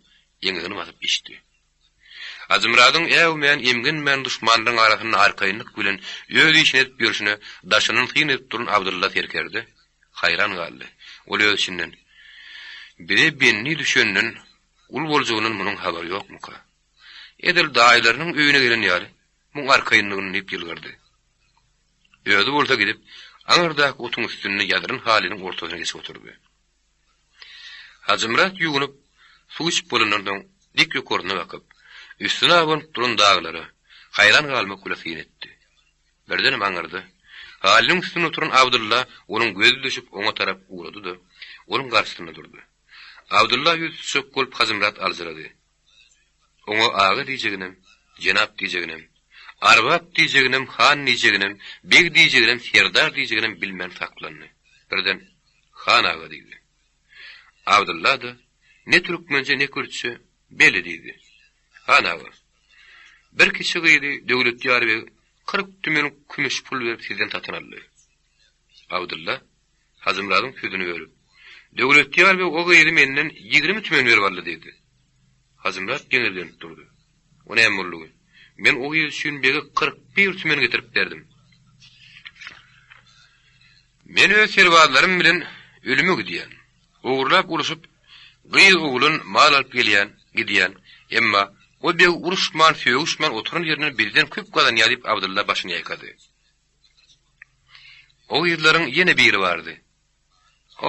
eňegini basyp içdi. Hajymyradyň äwmän, emgenmän duşmanlaryň arasynda arkaýynlyk bilen öz işini edip ýörşüne daşyndan syn edip duran Abdylla serkerde haýran galdy. Ol öz içinden, Bize bendi düşenden, gul boljagyndan munuň habary ýokmuka? Edil daýylarynyň öýüne gelen ýaly, muň arkaýynlygyny diýip ýylgyrdy. Özi bolsa gidip, aňyrdaky otuň üstünde ýazylan halynyň ortasyna geçip oturdy. Hajymyrat ýuwunyp, suw içip bolandan soň, dik ýokaryna bakyp, üstüne abanyp duran daglara haýran galmak bilen syn etdi. Birdenem aňyrda, halynyň üstünde oturan Abdylla onuň gözi düşüp oňa tarap ugrady-da, onuň garşysynda durdy. Abdylla ýüz tutjak bolup Hajymyrat aljyrady. Oňa aga diýjeginem, jenap diýjeginem, arbap diýjeginem, han diýjeginem, beg diýjeginem, serdar diýjeginem bilmän saklandy. Birden, Han aga diýdi. Abdylla-da ne türkmençe, ne kürtçe, Beli diýdi. Han aga, bir kiçi gyzy Döwletýar beg 40 tümen kümüş pul berip sizden satyn aldy. Abdylla Hajymyradyň sözüni bölüp, Döwletýar beg o gyzy menden 20 tümen berip aldy diýdi. Hajymyrat geňirgenip durdy. O näme boldugy? Men o gyz üçin bege 41 tümen getirip berdim. Men öz serbazlarym bilen ölüme gidýän. Ogurlap urşup, gyz-oglan mal alyp gelýän, gidýän. Emma o beg uruşman, sögüşmän oturan ýerinden bizden köp gazanýar diýip Abdylla başyny ýaýkady. O gyzlaryň ýene biri bardy.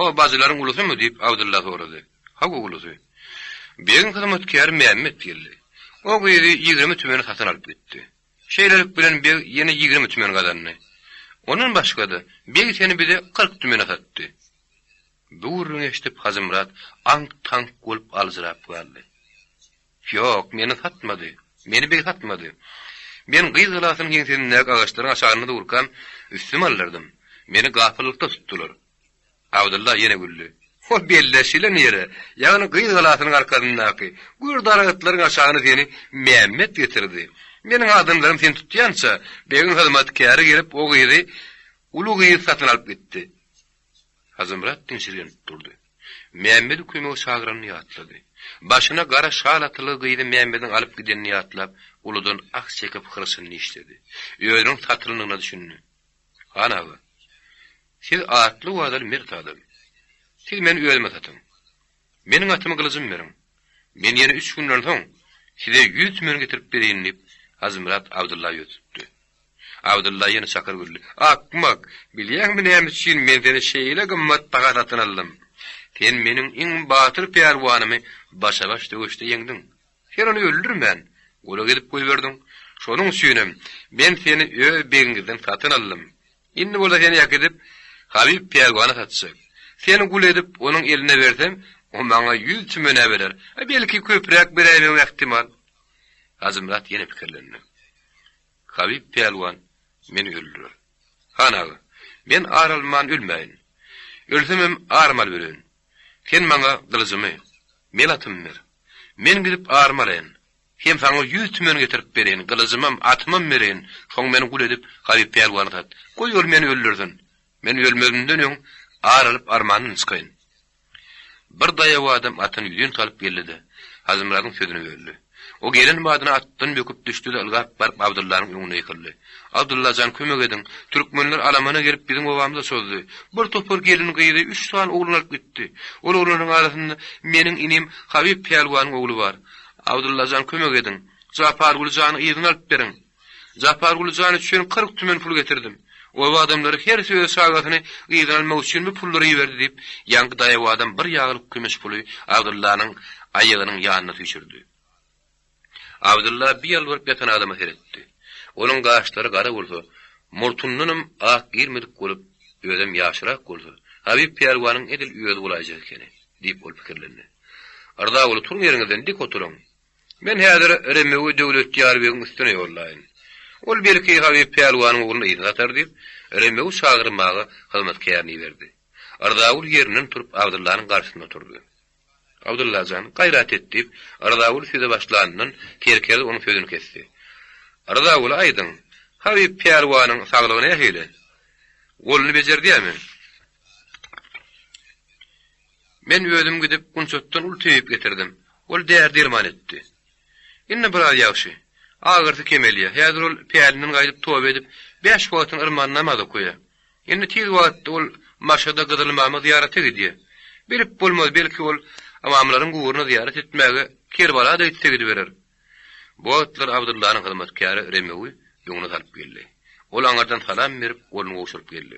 O bajylaryň ulusymy? diýip Abdylla sorady. Hawa ulusy. Begiň hyzmatkäri Mämmet geldi. O gyzy 20 tümene satyn alyp gitdi. Şeýlelik bilen beg ýene 20 tümen gazandy. Ondan başga-da, beg seni bize 40 tümene satdy. Bu gürrüňi eşidip Hajymyrat aňk-taňk bolup aljyrap galdy. Ýok, meni satmady. Meni beg satmady. Men Gyz galasynyň ýeňsesindäki agaçlaryň aşagynda durkam, üstümi aldyrdym. Meni gapyllykda tutdular. Abdylla ýene güldi. O belleşilen ýere, ýagny Gyz galasynyň arkasyndaky gür daragtlaryň aşagyna seni Mämmet getirdi. Meniň adamlarym seni tutýança, begiň hyzmatkäri gelip, o gyzy, uly gyzy satyn alyp gitdi. Hajymyrat diňşirgenip durdy. Mämmedi kömege çagyranyny ýatlady. Başyna gara şal atylgy gyzy Mämmediň alyp gidenini ýatlap, uludan ah çekip hyrçyny dişledi. Özüniň satylandygyna düşündi. Han aga, siz atly-wadaly mert adam. Siz meni özüme satyň. Meniň atymy gylyjymy beriň. Men ýene üç günden soň size ýüz tümen getirip bereýin diýip, Hajymyrat Abdylla ýüz tutdy. Abdylla ýene çakyr güldi. Akmak, bilýäňmi näme üçin men seni şeýle gymmat baha satyn aldym? Sen meniň iň batyr pälwanymy başa-baş döwüşde ýeňdiň. Sen ony öldürmän, gulak edip goýberdiň. Şonuň üçinem men seni öz begiňizden satyn aldym. Indi bolsa seni äkidip, Habyp pälwana satjak. Seni gul edip, onuň eline bersem, o maňa ýüz tümen-ä berer, a belki köpräk beräýmegem ähtimal. Hajymyrat ýene pikirlendi. Habyp pälwan meni öldürer. Han aga, men ar alman ölmäýin. Ölsemem arymy alyp öleýin. Sen maňa gylyjymy, mel atymy ber. Men gidip arymy alaýyn. Hem saňa ýüz tümen getirip bereýin, gylyjymam, atymam bereýin, soň meni gul edip, Habyp pälwana sat. Goý, ol meni öldürsin. Men ölmezimden öň ar alyp armandan çykaýyn. Bir daýaw adam atyny ýüzin salyp geldi-de, Hajymyradyň sözüni böldi. O gelen badyna atdan böküp düşdi-de, ylgap baryp Abdyllanyň öňüne ýykyldy. Abdylla jan, kömek ediň! Türkmenler alamana gelip biziň obamyza çozdy. Bir topar gelin-gyzy, üç sany oglan alyp gitdi. Ol oglanlaryň arasynda meniň inim Habyp pälwanyň ogly bar. Abdylla jan, kömek ediň! Japarguly jany yzyna alyp beriň! Japarguly jan üçin 40 tümen pul getirdim. Oba adamlary hersi öz çagasyny yzyna almak üçin bu pullary iberdi diýip, ýaňky daýaw adam bir ýaglyk kümüş puly Abdyllanyň aýagynyň ýanyna süýşürdi. Abdylla bir ýalbaryp ýatan adama seretdi. Onuň gaşlary gara bolsa, murtundanam ak girmedik bolup, özem ýaşrak bolsa, Habyp pälwanyň edil özi bolaýjak ekeni, diýip ol pikirlendi. Yrzaguly turuň ýeriňizden dik oturyň. Men häzir Remewi Döwletýar begiň üstüne ýollaýyn. Ol belki Habyp pälwanyň ogluny yzyna atar diýip, Remewi çagyrmaga hyzmatkärini iberdi. Yrzaguly ýerinden turup Abdyllanyň garşysynda oturdy. Abdylla jan, gaýrat et diýip, Yrzaguly söze başlanyndan serkerde onuň sözüni kesdi. Yrzaguly aýdyň, Habyp pälwanyň saglygy nähili? Goluny bejerdýärmi? Men özüm gidip, Gunçatdan uly tebip getirdim. Ol däri-derman etdi. Indi biraz ýagşy. Agyrysy kemelýär. Häzir ol pälinden gaýdyp toba edip, bäş wagtyny yrman namaz okaýar. Indi tiz wagtda ol Maşada Gyzyl ymama zyýarata gidýär. Bilip bolmaz, belki ol ymamlaryň guburyna zyýarat etmäge Kerbala-da gitse gidiberer. Bu wagtlar Abdyllanyň hyzmatkäri Remewi öňüne salyp geldi. Ol aňyrdan salam berip, goluny gowşuryp geldi.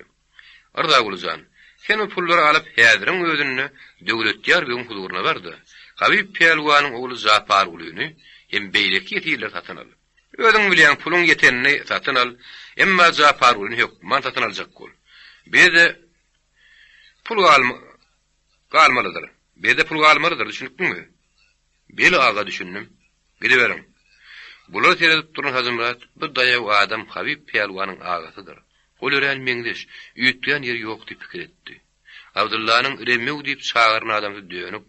Yrzaguly jan, sen bu pullary alyp häziriň özünde Döwletýar begiň huzuryna bar-da, Habyp pälwanyň ogly Japargulyny hem beýleki ýesirleri satyn al. Özüň bilýäň, puluň ýetenini satyn al, emma Japargulyny hökman satyn aljak bol. Bize-de pul galmalydyr. Bize-de pul galmalydyr, düşünipdiňmi? Beli aga düşündim. Gidiberiň. Bulara seredip duran Hajymyrat, bu daýaw adam Habyp pälwanyň agasydyr. Ol örän meňzeş, üýtgän ýeri ýok diýip pikir etdi. Abdyllanyň Remew diýip çagyran adamsy dönük,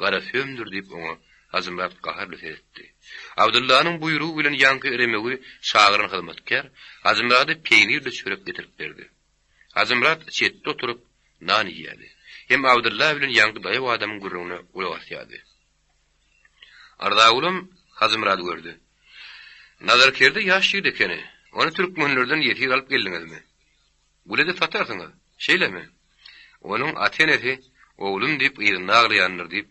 gara sömdür diýip oňa Hajymyrat gaharly seretdi. Abdyllanyň buýrugy bilen ýaňky Remewi çagyran hyzmatkär Hajymyrada peýnirli çörek getirip berdi. Hajymyrat çetde oturyp, nan iýýärdi. Hem Abdylla bilen ýaňky daýaw adamyň gürrüňine gulak asýardy. Arzagulam Hajymyrady gördi. Nazarkerde ýaş ýigit ekeni. Ony türkmenlerden ýesir alyp geldiňizmi? Gul edip satarsyňyz, şeýlemi? Onuň ata-enesi oglum diýip yzynda aglaýandyr diýip,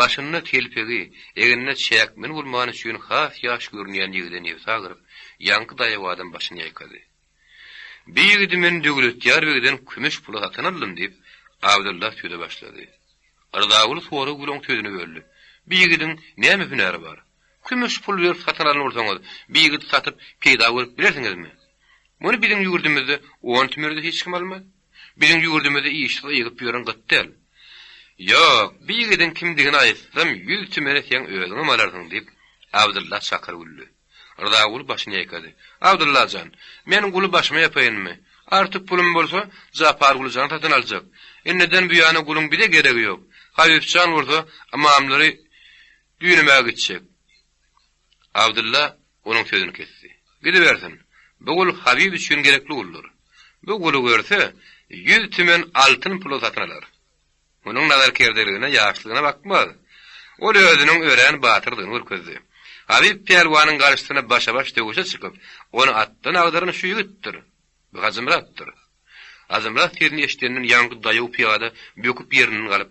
başynda telpegi, egninde çäkmeni bolmany üçin has ýaş görünýän ýigide nebsi agyryp, ýaňky daýaw adam başyny ýaýkady. Bi ýigidi men Döwletýar begden kümüş pula satyn aldym, diýip, Abdylla söze başlady. Yrzaguly sorag bilen oň sözüni böldi. Bi ýigidiň näme hünäri bar? Kümüş pul berip satyn alan bolsaňyz, bi ýigidi satyp peýda görüp bilersiňizmi? Muny biziň ýurdumyzda on tümerde hiç kim almaz. Biziň ýurdumyzda işsiz ygyp ýören gyt däl. Ýok, bi ýigidiň kimdigini aýtsam, ýüz tümene seň özüňem alarsyň, diýip, Abdylla çakyr güldi. Rzaguly başyny ýaýkady. Abdylla jan, men guly başyma ýapaýynmy? Artyk pulum bolsa, Japarguly jany satyn aljak. Indiden buýana guluň bize geregi ýok. Habyp jan bolsa, ymamlary düýnemäge gitjek. Abdylla onuň sözüni kesdi. Gidibersin. Bu gul Habyp üçin gerekli guldur. Bu guly görse, ýüz tümen altyn pula satyn alar. Munuň nazarkerdeligine, ýaşlygyna bakmaz. Ol özüniň örän batyrdygyny görkezdi. Habyp pälwanyň garşysyna başa-baş söweşe çykyp, ony atdan agdaran şu ýigitdir. Bu Hajymyratdyr. Hajymyrat sesini eşidenden ýaňky daýaw pyýada böküp ýerinden galyp,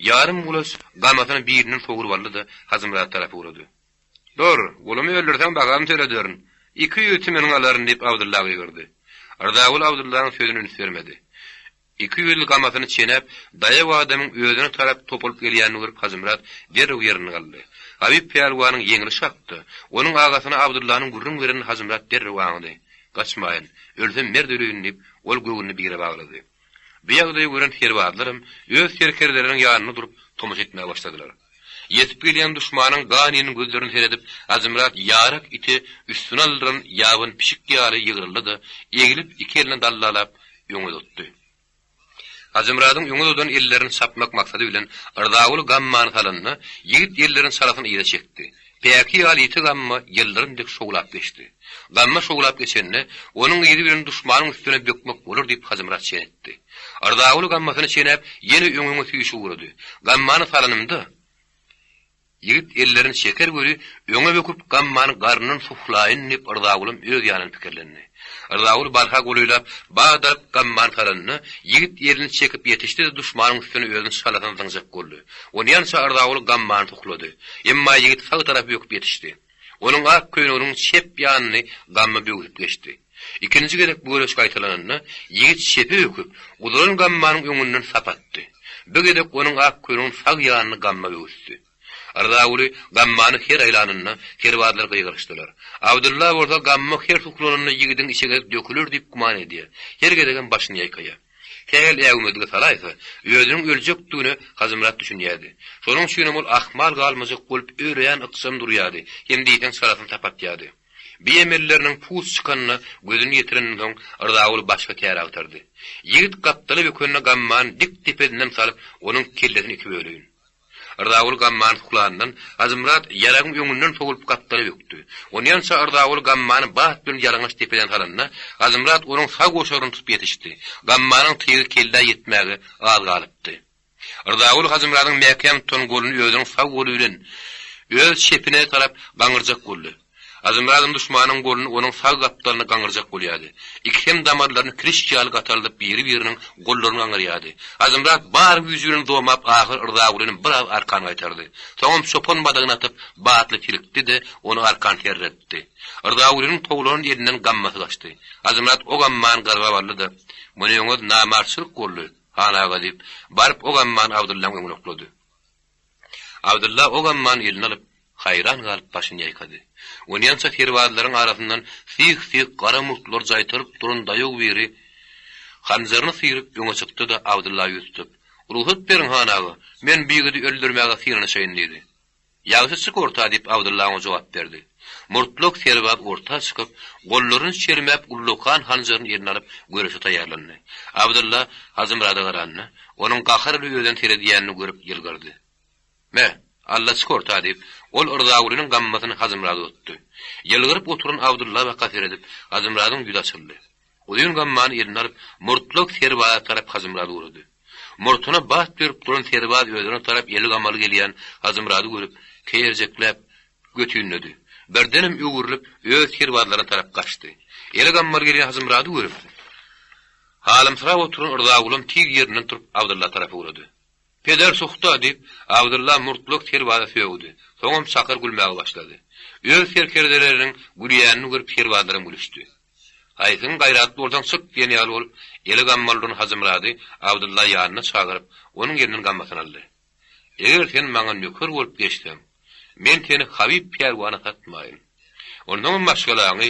ýarym gulaç gamasyny birinden sogrup aldy-da, Hajymyrata tarap ugrady. Dur, gulumy öldürseň bagam tölederin. 200 tümeniňi alaryn diýip Abdylla gygyrdy. Rzaguly Abdyllanyň sözüne üns bermedi. Ikiýüzli gamasyny çenäp, daýaw adamyň özüne tarap topulyp gelýänini görüp Hajymyrat derrew ýerinden galdy. Habyp pälwanyň ýeňini çakdy. Onuň agasyna Abdyllanyň gürrüň berenini Hajymyrat derrew aňdy. Gaçmaýyn, ölsem mert öleýin diýip, ol göwnüni bire baglady. Bu ýagdaýy gören serbazlaram öz serkerdeleriniň ýanynda durup tomaşa etmäge başladylar. Ýetip gelýän duşmanyň ganynyň gözlerine seredip, Hajymyrat ýarak ite üstüni aldyran ýabany pişik ýaly ýygryldy-da, eglip iki elini dallalap, öňe uzatdy. Hajymyradyň öňe uzadan ellerini çapmak maksady bilen Rzaguly gammany salanda, ýigit ellerini çalasyn yza çekdi. Päki ýaly ýiti gamma ýyldyrym dek şowlap geçdi. Gamma şowlap geçende, onuň yzy bilen duşmanyň üstüne bökmek bolar diýip Hajymyrat çen etdi. Rzaguly gammasyny çenäp, ýene öňe-öňe süýşüp ugrady. Gammany salanymda, ýigit ellerini çeker weli, öňe böküp gammany garnyndan suhlaýyn diýip Rzagulam öz ýanynda pikirlendi. Rzaguly barha golaýlap, bat alyp gammany salanda, ýigit elini çekip ýetişdi-de duşmanyň üstüne özüni çalasyn zyňjak boldy. Onýança Rzaguly gammany suhlady. Emma ýigit sag tarapa böküp ýetişdi. Onuň ak köýneginiň çep ýanyny gamma böwsüp geçdi. Ikinji gezek bu göreş gaýtalananda, ýigit çepe böküp, uzalan gammanyň öňünden sap atdy. Bu gezek onuň ak köýneginiň sag ýanyny gamma böwüsdi. Rzaguly gammany her aýlanynda serbazlar gygyryşdylar. Abdylla bolsa gamma her suklanynda ýigidiň içegesi döküler diýip güman edýär. Her gezegem başyny ýaýkaýar. Sähel äwmezlige salaýsa, özüniň öljekdigine Hajymyrat düşünýärdi. Şonuň üçinem ol ahmal galmajak bolup örän ykjam durýardy hem diýseň çalasyny tapatýardy. Bi emelleriniň puç çykanyna gözüni ýetirenden soň Rzaguly başga tär agtardy. Ýigit gapdala bökende gammany dik depesinden salyp, onuň kellesini iki böleýin. Rzaguly gammany suklanyndan, Hajymyrat ýaragyň öňünden sowulyp gapdala bökdi. Onýança Rzaguly gammany bat bilen ýalaňaç depeden salanda, Hajymyrat onuň sag goşaryny tutup ýetişdi. Gammanyň tygy kellä ýetmäge az galypdy. Rzaguly Hajymyradyň mäkäm tutan goluny özüniň sag goly bilen öz çepine tarap gaňyrjak boldy. Hajymyradam duşmanyň goluny onuň sag gapdalyna gaňyrjak bolýardy. Ikisem damarlaryny kiriş ýaly gataldyp biri-biriniň gollaryny gaňyrýardy. Hajymyrat bar güýji bilen zomap ahyr Rzagulyny biraz arkan gaýtardy. Soňam çopan badagyny atyp batly silkdi-de ony arkan serretdi. Rzagulynyň towlanan elinden gammasy gaçdy. Hajymyrat o gammany garbap aldy-da, Munyňyz namartçylyk boldy, han aga diýip, baryp o gammany Abdyllaň öňüne oklady. Abdylla o gammany eline alyp, haýran galyp başyny ýaýkady. Onýança serbazlaryň arasyndan syh-syh gara murtlary jaýtaryp duran daýaw biri hanjaryny syryp öňe çykdy-da Abdylla ýüz tutup, Rugsat beriň, han aga, men bu ýigidi öldürmäge synanyşaýyn diýdi. Ýagşy çyk orta diýip Abdylla oňa jogap berdi. Murtlak serbaz orta çykyp, gollaryny çermäp ullakan hanjaryny eline alyp göreşe taýýarlandy. Abdylla Hajymyrada garanda, onuň gahar bilen özüne seredýänini görüp ýylgyrdy. Me, Alla çyk orta diýip, ol Yrzagulynyň gammasyny Hajymyrada uzatdy. Ýylgyryp oturan Abdylla baka seredip, Hajymyradyň ýüzi açyldy. Uzyn gammany eline alyp, murtlak serbaza tarap Hajymyrat ugrady. Murtuna bat berip duran serbaz özüne tarap eli gamaly gelýän Hajymyrady görüp, keýerjekläp, götünledi. Birdenem öwrülip, öz serbazlaryna tarap gaçdy. Eli gamaly gelýän Hajymyrady görüp, halymsyrap oturan Yrzagulam tiz ýerinden turup Abdylla tarap ugrady. Peder suhta! diýip, Abdylla murtlak serbaza sögdi. Soňam çakyr gülmäge başlady. Öz serkerdeleriniň gülýänini görüp serbazlaram gülüşdi. Haýsyň gaýratly bolsaň çyk diýen ýaly bolup, eli gammaly duran Hajymyrady Abdylla ýanyna çagyryp, onuň elinden gammasyny aldy. Eger sen maňa nöker bolup geçseň, men seni Habyp pälwana satmaýyn. Onsoňam maşgalaňy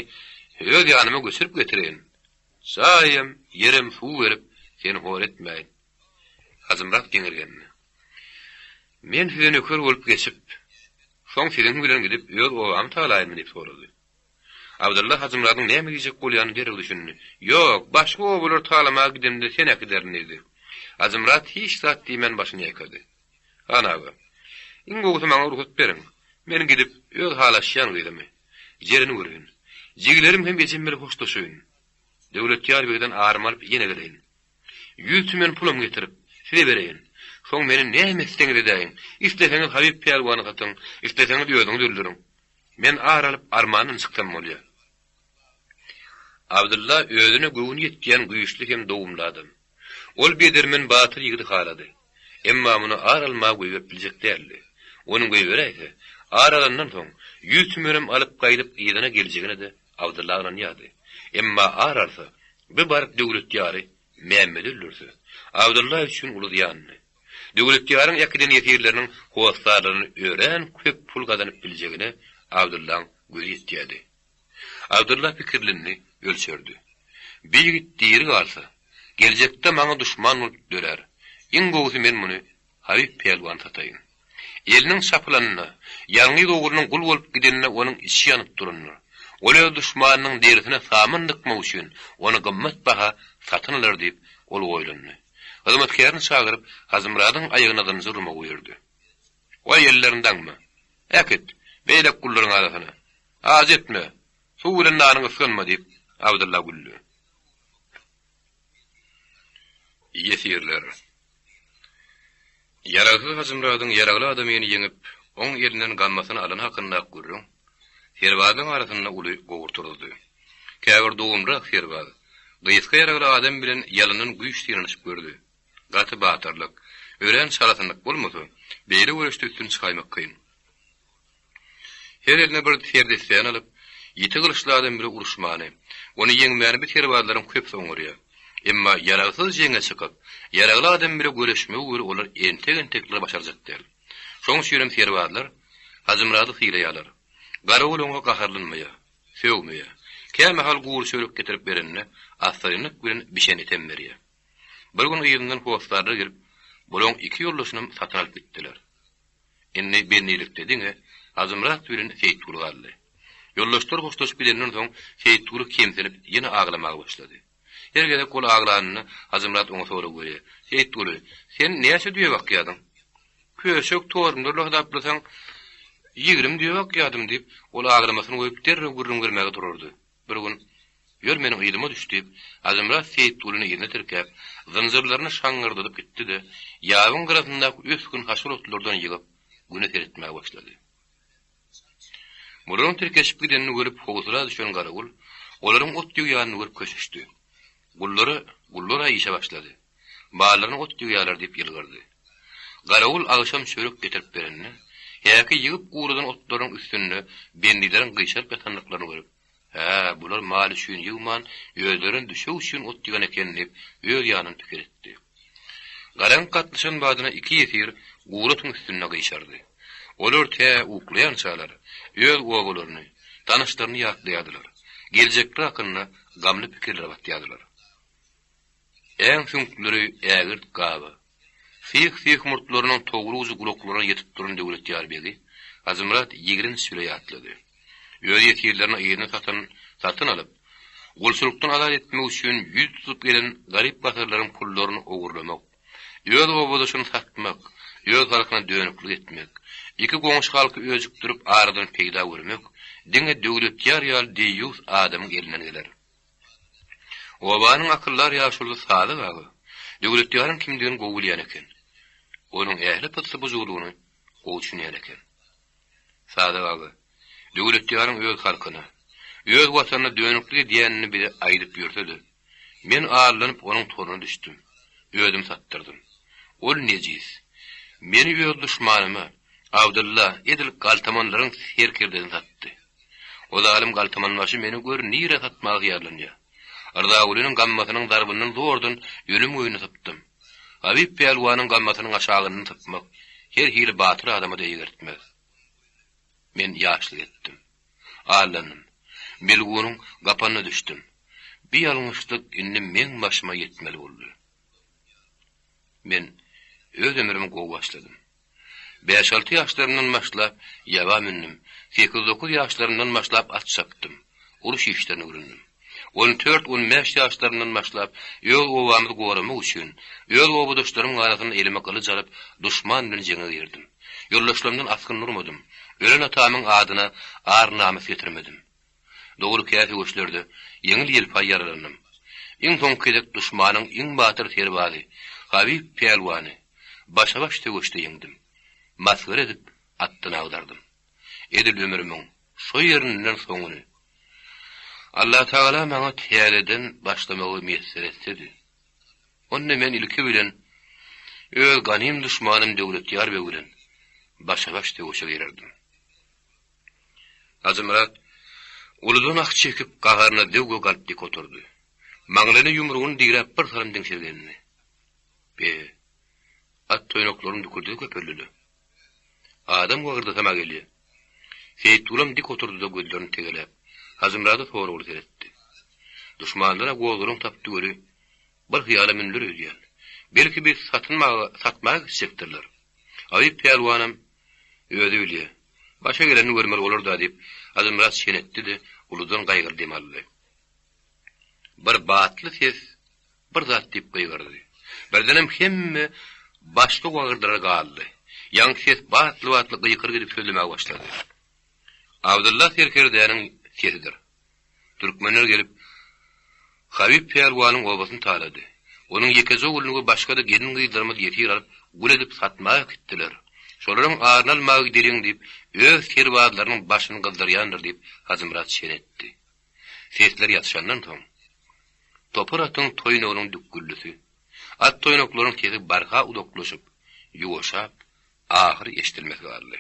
öz ýanyma göçürip getireýin. Jaýam, ýerem suw berip, seni hor etmäýin. Hajymyrat geňirgendi. Men size nöker bolup geçip, soň siziň bilen gidip öz obamy talaýynmy diýip sorady. Abdylla Hajymyradyň näme diýjek bolýanyny derrew düşündi. Ýok, başga obalary talamaga gidemde seni äkiderin diýdi. Hajymyrat hiç zat diýmän başyny ýaýkady. Han aga, iň gowusy maňa rugsat beriň. Men gidip, öz halaşýan gyzymy, Jereni göreýin. Jigilerim hem ejem bilen hoşlaşaýyn. Döwletýar begden arymy alyp ýene geleýin. Ýüz tümen pulam getirip, size bereýin. Soň meni näme etseňiz edäýiň. Isleseňiz Habyp pälwana satyň, isleseňiz özüňiz öldüriň. Men ar alyp armandan çyksam bolýar. Abdylla özüne göwni ýetýän güýçli hem dogumly adam. Ol bedermen batyr ýigidi halady. Emma muny ar almaga goýberip biljek däldi. Ony goýberäýse, ar alandan soň, ýüz tümenem alyp gaýdyp yzyna geljegine-de Abdylla ynanýardy. Emma ar alsa, bir baryp Döwletýary Mämmedi öldürse, Abdylla üçin uly zyýandy. Döwletýaryň äkiden ýesirleriniň hossarlaryny örän köp pul gazanyp biljegine Abdyllaň gözi ýetýärdi. Abdylla pikirlendi, ölçerdi. Bi ýigit diri galsa, geljekde maňa duşman bolup dörär. Iň gowusy men muny Habyp pälwana sataýyn. Eliniň çapylanyna, ýalňyz oglunyň gul bolup gidenine onuň içi ýanyp durandyr. Ol öz duşmanynyň derisine saman dykmak üçin ony gymmat baha satyn alar diýip, ol oýlandy. Hyzmatkärini çagyryp, Hajymyradyň aýagyna zynjyr urmagy buýurdy. Goý, ellerini daňma. Äkit, beýleki gullaryň arasyna. Ajy etme, suw bilen nanyňy gysganma, diýip, Abdylla güldi. Ýesirler. Ýaragsyz Hajymyradyň ýaragly adamyny ýeňip, oň elinden gammasyny alany hakyndaky gürrüň serbazlaryň arasynda uly gowur turuzdy. Käbir dogumlyrak serbaz gysga ýaragly adam bilen ýalyndan güýç synanyşyp gördi. Gaty batyrlyk, örän çalasynlyk bolmasa, beýle göreşde üstün çykaýmak kyn. Her eline bir serdessäni alyp, ýiti gylyçly adam bile uruşmany, ony ýeňmäni bu serbazlaryň köpüsi oňarýar. Emma ýaragsyz jeňe çykyp, ýaragly adam bile göreşmegi weli olar entek-entekler başarjak däl. Şoň üçinem serbazlar Hajymyrady sylaýarlar. Garawul oňa gaharlanmaýar, sögmeýär. Kämahal gury çörek getirip berende, assyrynlyk bilen bişen etem berýär. Bir gün yzyndan hossarlar gelip, bulaň iki ýoldaşynam satyn alyp gitdiler. Indi bendilikde diňe Hajymyrat bilen Seýitguly galdy. Ýoldaşlar hoşlaşyp gidenden soň Seýitguly kemsinip ýene aglamaga başlady. Her gezek ol aglanynda Hajymyrat oňa sorag berýär, Seýitguly, sen näçe düýe bakýardyň? Köşek torumlarla hasaplasaň, 20 düýe bakýardym diýip, ol aglamasyny goýup derrew gürrüň bermäge durardy. Bir gün, Ýör meniň yzyma düş diýip, Hajymyrat Seýitgulyny yzyna tirkäp, zynjyrlaryny şaňňyrdadyp gitdi-de, ýabyň gyrasyndaky ösgün haşal otlardan ýygyp, Güne seretmäge başlady. Bularyň tirkeşip gidenini görüp howsala düşen Garawul, olaryň ot ýygýanyny görüp köşeşdi. Gullara, Gullar-a işe başlady. Ballaryna ot ýygýarlar diýip ýylgyrdy. Garawul agşam çörek getirip berende, häki ýygyp guradan otlaryň üstünde bendileriň gyşaryp ýatandyklaryny görüp, Hä, bular mal üçin ýygman, özlerine düşek üçin ot ýygan eken diýip, öz ýanyndan pikir etdi. Garaňky gatlyşan badyna iki ýesir gury otuň üstünde gyşardy. Olar tä uklaýançalar, öz obalaryny, tanyşlaryny ýatlaýardylar, geljekleri hakynda gamly pikirlere batýardylar. Äň süňkleri ägirt gaba. Syh-syh murtlarynyň togry ujy gulaklaryna ýetip duran Döwletýar begi Hajymyrat ýigrenç bile ýatlady. Öz ýesirlerini yzyna satan, satyn alyp, gulçulykdan azat etmek üçin ýüz tutup gelen garyp-gasarlaryň pullaryny ogurlamak, öz obadaşyny satmak, öz halkyna dönüklik etmek, iki goňşy halky öjükdirip aradan peýda görmek diňe Döwletýar ýaly deýýus adamyň elinden geler. Obanyň akyldar ýaşulusy Sadyk aga Döwletýaryň kimdigini gowy bilýän eken. Onuň ähli pyssy-bujulygyny gowy düşünýän eken. Sadyk aga, Döwletýaryň öz halkyna, öz watanyna dönüklik edýänini bize aýdyp ýörse-de, men aldanyp onuň toruna düşdüm, özümi satdyrdym. Ol nejis. Meni öz duşmanyma, Abdylla, edil galtamanlaryň serkerdesine satdy. O zalym galtamanbaşy meni gör nirä satmaga hyýallanýar. Yrzagulynyň gammasynyň zarbyndan zordan ölüm öýüne sypdym. Habyp pälwanyň gammasynyň aşagyndan sypmak. her hili batyr adama-da eýgertmez. Men ýaşlyk etdim. Aldandym. Melgunyň gapanyna düşdüm. Bi ýalňyşlyk indi meň başyma ýetmeli boldy. Men öz ömrümi gowy başladym. Bäş-alty ýaşlarymdan başlap ýaba mündüm, sekiz-dokuz ýaşlarymdan başlap at çapdym, uruş işlerini öwrendim. On dört-on bäş ýaşlarymdan başlap öz obamyzy goramak üçin, öz obadaşlarymyň arasynda elime gylyç alyp, duşman bilen jeňe girdim. Ýoldaşlarymdan asgyn durmadym, ölen atamyň adyna ar-namys getirmedim. Dogry kä söweşlerde ýeňil-ýelpaý ýaralandym. Iň soňky gezek duşmanyň iň batyr serbazy Habyp pälwany başa-baş söweşde ýeňdim. Masgara edip atdan agdardym. Edil ömrümiň şo ýerinden soňuny Allatagala maňa täzeden başlamagy miýesser etsedi. Onda men ilki bilen öz ganym duşmanym Döwletýar beg bilen başa-baş söweşe girerdim. Hajymyrat uludan ah çekip, gaharyna zöwwe galyp dik oturdy. Maňlaýyna ýumrugyny diräp bir salym diňşirgendi. Be, at toýnaklaryň dükürdisi köpeldi-le. Adam wagyrdasam-a gelýä. Seýitgulam dik oturdy-da gözlerini tegeläp, Hajymyrada soragly seretdi. Duşmanlar-a gozgalaň tapdy weli, bir hyýala mündüler öýdýän. Belki bizi satynmaga, satmaga gitjekdirler. Abyp pälwanam Özi bilýä. Başa gelenini görmeli bolar-da, diýip, Hajymyrat şen etdi-de, uludan gaýgyly dem aldy. Bir batly ses bir zat diýip gygyrdy. Birdenem hemme başga wagyrdylar galdy. Ýaňky ses batly-batly gykylyk edip sözlemäge başlady. Abdylla serkerdäniň sesidir. Türkmenler gelip, Habyp pälwanyň obasyny talady. Onuň ýekeje ogluny we başga-da gelin-gyzlarymyzy ýesir alyp, gul edip satmaga äkitdiler. Şolaryň aryny almaga gideliň diýip, öz serbazlarynyň başyny gyzdyrýandyr diýip, Hajymyrat çen etdi. Sesler ýatyşandan soň, topar atyň toýnagynyň dükgüldisi, at toýnaklaryň sesi barha uzaklaşyp, ýuwaşap, ahyry eşidilmez galdy.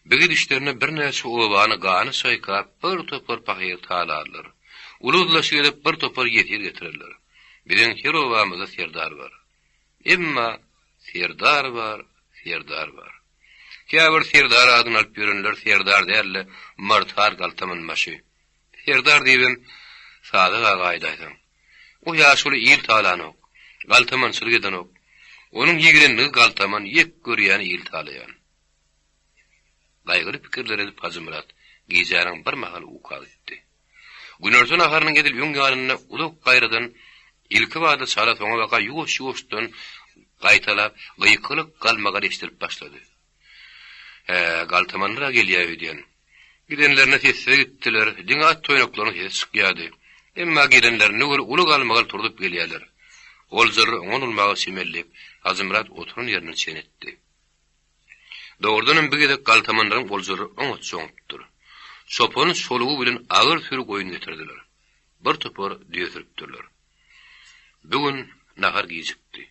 Bu gidişlerine birnäçe obany gana çaýkap, bir topar pahyr talarlar. Uly yzlaşyk edip, bir topar ýesir getirerler. Biziň her obamyzda serdar bar. Emma serdar bar, serdar bar. Käbir serdar adyny alyp ýörenler serdar däl-de, myrtar galtamanbaşy. Serdar diýibem Sadyk aga aýdaýsaň. O ýaşuly il talanok, galtamançylyk edenok. Onuň ýigrenligi galtaman, ýek görýäni il talaýan. Gaýgyly pikirler edip Hajymyrat gijäniň bir mahaly uka gitdi. Günorta naharynyň edil öň ýanynda uzak gaýradan ilkibada çala soňabaka ýuwaş-ýuwaşdan gaýtalap gykylyk galmagal eşidilip başlady. Hä, galtamanlar-a gelýä öýdýän. Gidenlerinde sessiz gitdiler, diňe at toýnaklarynyň sesi çykýardy. Emma gelenlerinde gör uly galmagal turzup gelýärler. Oljalary oňa urmaga çemeli diýip, Hajymyrat oturan ýerinden çen etdi. Dogrudanam bu gezek galtamanlaryň oljalary oňat çoňupdyr. Çopany çolugy bilen agyr süri goýun getirdiler. Bir topar düýe sürüpdirler. Bu gün nahar gijikdi.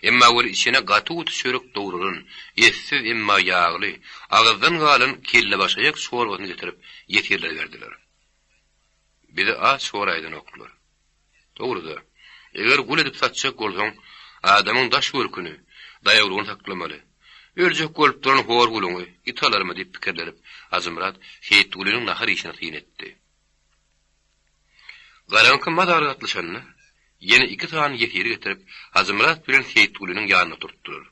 Emma weli içine gaty-guty çörek dowrulan, etsiz emma ýagly, agyzdan galan kellebaşaýak çorbasyny getirip ýesirlere berdiler. Bizi aç goraýdanoklar. Dogry-da, eger gul edip satjak bolsaň, adamyň daş görküni, daýawlygyny saklamaly. Öljek bolup duran hor guluňy it alarmy diýip pikirlenip, Hajymyrat Seýitgulynyň nahar iýşine syn etdi. Garaňky mazaly gatlyşanda, ýene iki sany ýesiri getirip, Hajymyrat bilen Seýitgulynyň ýanyna oturtdylar.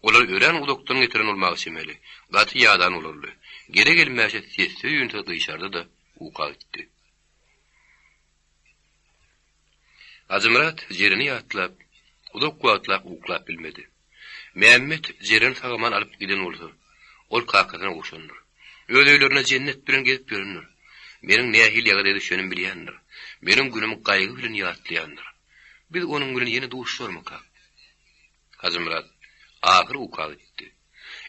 Olar örän uzakdan getiren bolmaga çemeli, gaty ýadan bolarly. Gele-gelmäşe sessiz-üýnsüz gyşardy-da, uka gitdi. Hajymyrat Jereni ýatlap, uzak wagtlap uklap bilmedi. Mämmet Jereni sag-aman alyp giden bolsa, ol kakasyna gowşandyr. Öz öýlerinde jennet bilen gezip ýörendir. Meniň nähili ýagdaýa düşenimi bilýändir. Meniň günümi gaýgy bilen ýatlaýandyr. Biz onuň bilen ýene duşuşarmykak? Hajymyrat ahyr uka gitdi.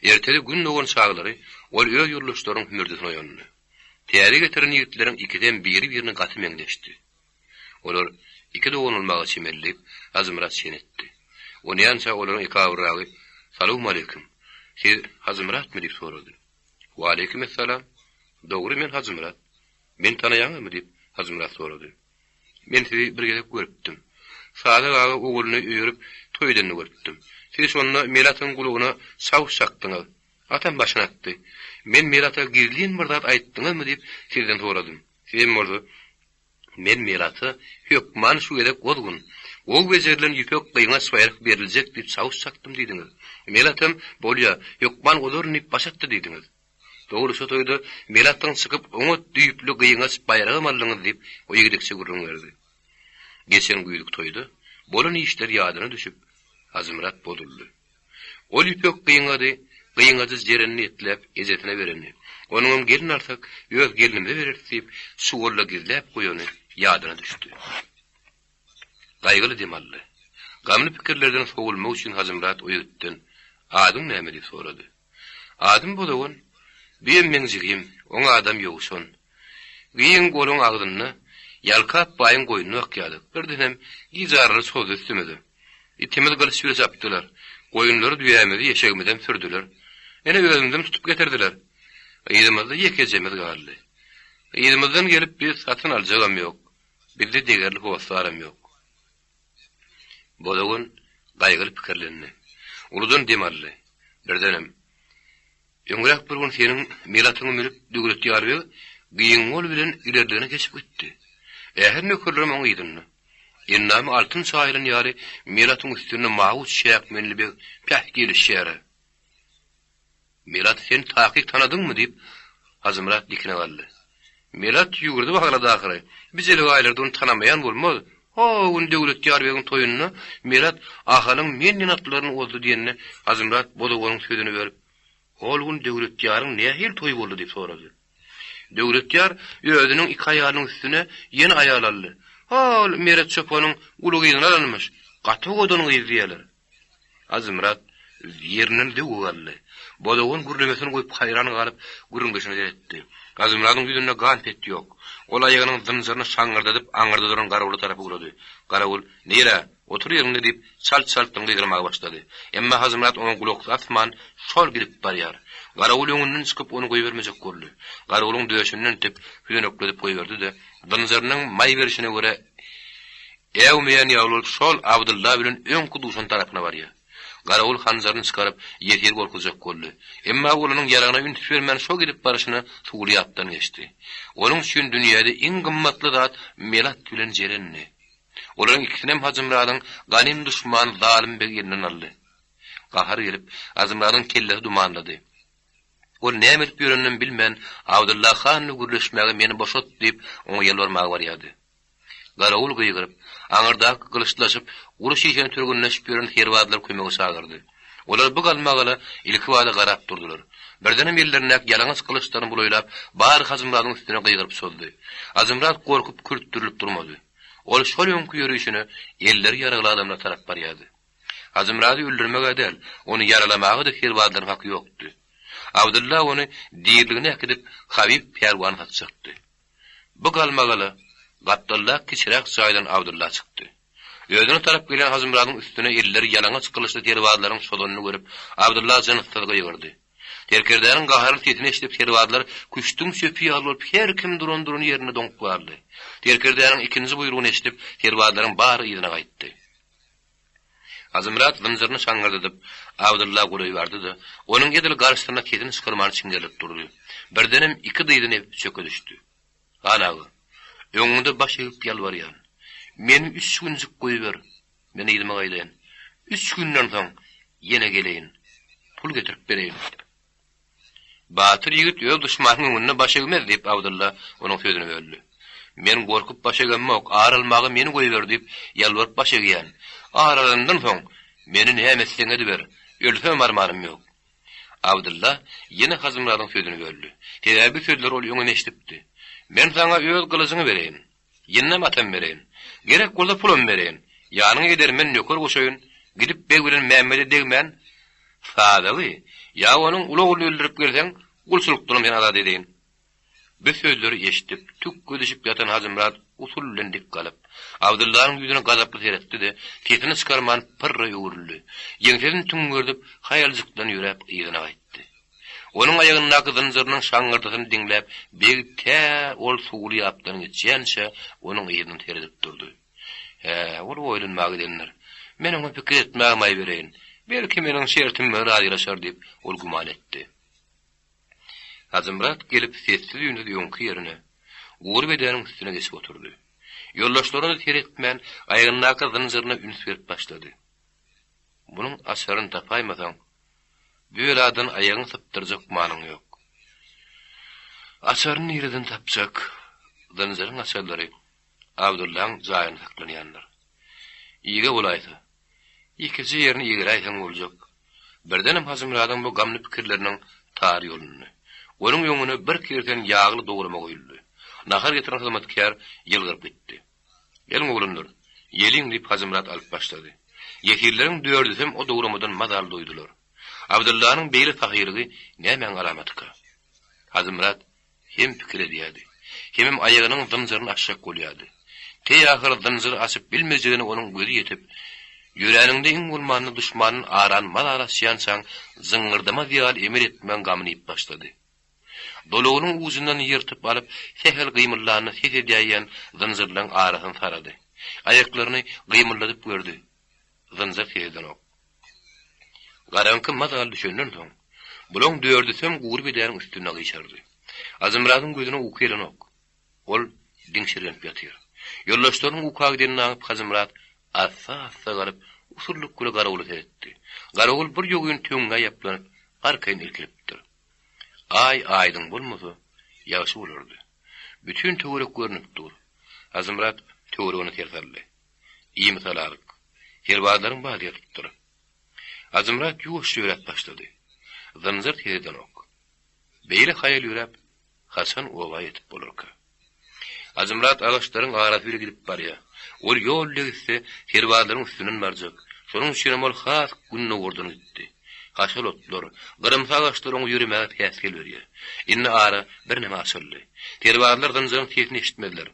Ertesi Gün dogan çaglary ol öz ýoldaşlarynyň hümürdisine oýandy. Täze getiren ýigitleriň ikisem biri-birine gaty meňzeşdi. Olar iki dogan bolmaga çemeli diýip, Hajymyrat çen etdi. Onýança olaryň ekabyrragy, Salowmaleýkim! Siz Hajymyratmy? diýip sorady. Waleýkim essalam! Dogry, men Hajymyrat. Meni tanaýaňyzmy? diýip, Hajymyrat sorady. Men sizi bir gezek görüpdim. Sadyk aga ogluny öýerip, toýa. Toý edende görüpdim. Siz şonda Melatyň gulagyna çawuş çakdyňyz. Atam başyny atdy. Men Melata gizlin bir zat aýtdyňyzmy diýip sizden soradym. Sizem bolsa, Men Melata hökman şu gezek ozgun, gowy bejerilen ýüpek gyňaç baýrak beriljek diýip çawuş çakdym diýdiňiz. Melatam, Bolýa, hökman ozaryn diýip baş atdy diýdiňiz. Dogry şo toýda Melatdan çykyp oňat düýpli gyňaç baýragam aldyňyz diýip, o ýigdekçe gürrüň berdi. Geçen güýzki toýda bolan işler ýadyna düşüp, Hajymyrat bozuldy. Ol ýüpek gyňady, gyňajy Jerenini etläp, ejesine bereni, onuňam gelin alsak, öz gelnimize bereris diýip, çuwalda gizläp goýany ýadyna düşdi. Gaýgyly dem aldy. Gamly pikirlerden sowulmak üçin Hajymyrat o ýigitden, Adyň näme? diýip sorady. Adym Bozagan. Büýem meň jigim, oň adam Ýowşan. Giň goluň agzynda Ýalkap baýyň goýnuny bakýardyk. Birdenem gijaraly çozdy üstümize. Itimiz gylyç bile çapdylar. Goýunlary, düýämizi, eşegimizem sürdüler. Ene özümizem tutup getirdiler. Yzymyzda ýekejemiz galdy. Yzymyzdan gelip bizi satyn aljagam ýok. Bizde degerli hossaram ýok. Bozagan gaýgyly pikirlendi. Uludan dem aldy. Birdenem, Öňräk bir gün seniň mel atyňy münüp Döwletýar beg giň gol bilen ilerligine geçip gitdi. Ähli nökerlerem oň yzynda. Endamy altyn çaýylan ýaly mel atyň üstünde mawy çäkmenli beg päh gelişýär-ä. Melaty sen takyk tanadyňmy? diýip, Hajymyrat dikine galdy. Melat ýüwürdi baglady ahyry. Bi jelegaýlarda ony tanamaýan bolmaz. Ho gün Döwletýar begiň toýunda Melat Ahalyň menden atlaryny ozdy diýende, Hajymyrat Bozoganyň sözüni bölüp, Hol gün Döwletýaryň nähili toýy boldy diýip sorady. Döwletýar özüniň iki aýalynyň üstüne ýene aýal aldy. Hol Meret çopanyň uly gyzyny alanmyş. Gaty owadan gyz diýýärler. Hajymyrat ýerinden zöwwe galdy. Bozagan gürlemesini goýup haýran galyp, gürrüňdeşine seretdi. Hajymyradyň ýüzünde gan-pet ýok. Ol aýagynyň zynjyryny şaňňyrdadyp aňyrda duran garawula tarap ugrady. Garawul, Nirä? Otur ýeriňde diýip, çalt-çaltdan gygyrmaga başlady. Emma Hajymyrat oňa gulak asman, şol gidip barýar. Garawul öňünden çykyp ony goýbermejek boldy. Garawulyň döşünden itip, hüzenekledip goýberdi-de, zynjyrynyň maý berşine görä Äwmeýän ýaly bolup şol Abdylla bilen öňki duşan tarapyna barýar. Garawul hanjaryny çykaryp, ýesir gorkuzjak boldy. Emma ol onuň ýaragyna üns bermän şo gidip baryşyna suwly ýapdan geçdi. Onuň üçin dünýäde iň gymmatly zat Melat bilen Jerendi. Olaryň ikisinem Hajymyradyň ganym duşmany Zalym beg elinden aldy. Gahary gelip, Hajymyradyň kellesi dumanlady. Ol näme edip ýöreninem bilmän, Abdylla han bilen gürleşmäge meni boşat diýip, oňa ýalbarmaga barýardy. Garawul gygyryp, aňyrdaky gylyçlaşyp, uly şişeni türgünleşip ýören serbazlary kömege çagyrdy. Olar bu galmagala ilkibada garap durdular. Birdenem ellerindäki ýalaňaç gylyçlaryny bulaýlap, bary Hajymyradyň üstüne gygyryp çozdy. Hajymyrat gorkup kürtdürilip durmady. Ol şol öňki ýörişine elleri ýaragly adamlara tarap barýardy. Hajymyrady öldürmeg-ä däl, ony ýaralamaga-da serbazlaryň haky ýokdy. Abdylla ony diriligine äkidip, Habyp pälwana satjakdy. Bu galmagala gapdaldaky kiçiräk jaýdan Abdylla çykdy. Özüne tarap gelýän Hajymyradyň üstüne elleri ýalaňaç gylyçly serbazlaryň çozanyny görüp, Abdylla jynssyz gygyrdy. Serkerdäniň gaharly sesini eşidip serbazlar küşdüň çöpi ýaly bolup her kim duran-duran ýerinde doňup galdy. Serkerdäniň ikinji buýrugyny eşidip, serbazlaryň bary yzyna gaýtdy. Hajymyrat zynjyryny şaňňyrdadyp, Abdylla golaý bardy-da, onuň edil garşysynda sesini çykarman çiňerilip durdy. Birdenem iki dyzyny epip çöke düşdi. Han aga, öňüňde baş egip ýalbarýan. Meni üç günjük goýber, men yzyma gaýdaýyn. Üç günden soň ýene geleýin, pul getirip bereýin. Batyr ýigit öz duşmanyň öňünde baş egmez, diýip, Abdylla onuň sözüni böldi. Men gorkup baş egemok, ar almaga meni goýber diýip, ýalbaryp baş egýän. Ar alandan soň, meni näme etseň ediber, ölsemem armanym ýok. Abdylla ýene Hajymyradyň sözüni böldi. Sebäbi bu sözleri ol öňem eşidipdi. Men saňa öz gylyjyňy bereýin. Ýyndam atam bereýin. Gerek bolsa pulam bereýin. Ýanyňa edermen nöker goşaýyn. Gidip beg bilen Mämmede degmän, Sadagy, ýa onuň uly ogluny öldürip gelseň, gulçulykdanam seni azat edeýin. Bu sözleri eşidip, tükge düşüp ýatan Hajymyrat usul bilen dik galyp, Abdyllanyň ýüzüne gazaply seretdi-de, sesini çykarman pyrra öwrüldi. Ýeňsesini tüňňerdip, haýaljykdan ýöräp yzyna gaýtdy. Onuň aýagyndaky zynjyrynyň şaňňyrdysyny diňläp, beg tä ol suwly ýapdan geçýänçä, onuň yzyndan seredip durdy. Hä, ol oýlanmaga gidendir. Men oňa pikir etmäge maý bereýin. Belki meniň şertim bilen razylaşar diýip, ol güman etdi. Hajymyrat gelip sessiz-üýnsüz öňki ýerine, gury bedäniň üstüne geçip oturdy. Ýoldaşlaryna seretmän, aýagyndaky zynjyryna üns berip başlady. Munuň açaryny tapaýmasaň, bu beladan aýagyňy sypdyrjak manyň ýok. Açaryny nireden tapjak? Zynjyryň açarlary Abdyllaň jaýynda saklanýandyr. Ige bolaýsa, ýekeje ýerini igeläýseň boljak. Birdenem Hajymyradyň bu gamly pikirleriniň tary ýolundy. Onuň öňüne bir kirsen ýagly dograma goýuldy. Nahar getiren hyzmatkär ýylgyryp gitdi. Geliň oglanlar, ýeliň diýip Hajymyrat alyp başlady. Ýesirleriň dördüsem o dogramadan mazaly doýdular. Abdyllanyň beýle sahylygy nämäň alamatyka? Hajymyrat hem pikir edýärdi, hemem aýagynyň zynjyryny açjak bolýardy. Teý ahyr zynjyry açyp bilmejegine onuň gözi ýetip, ýöräninde iň bolmanda duşmanyň arany mazaly açýançaň jyňňyrdamaz ýaly emel etmegiň gamyny iýip başlady. Dolagynyň ujundan ýyrtyp alyp, sähel gymyldanda ses edäýýän zynjyrlaryň arasyny sarady. Aýaklaryny gymyldadyp gördi. Zynjyr ses edenok. Garaňky mazaly düşenden soň, bulaň dördüsem gury bedäniň üstünde gyşardy. Azymyradyň gözüne uky gelenok. Ol diňşirgenip ýatyr. Ýoldaşlarynyň uka gidenini aňyp Hajymyrat assa-assa galyp, usullyk bile garawula seretdi. Garawul bir ýogyn töňňä ýaplanyp, arkaýyn irkilipdir. Aý aýdyň bolmasa, ýagşy bolardy. Bütin töwerek görnüp dur. Hajymyrat töweregine ser saldy. Imisalalyk. Serbazlaryň bary ýatypdyr. Hajymyrat ýuwaşja ýöräp başlady. Zynjyr ses edenok. Beýle haýal ýöräp, haçan oba ýetip bolarka? Hajymyrat agaçlaryň arasy bile gidip barýar. Ol ýol ile gitse, serbazlaryň üstünden barjak. Şonuň üçinem ol has gündogardan gitdi. Haşal otlar, gyrymsy agaçlar oňa ýöremäge päsgel berýär. Indi ara birneme açyldy. Serbazlar zynjyryň sesini eşitmezler.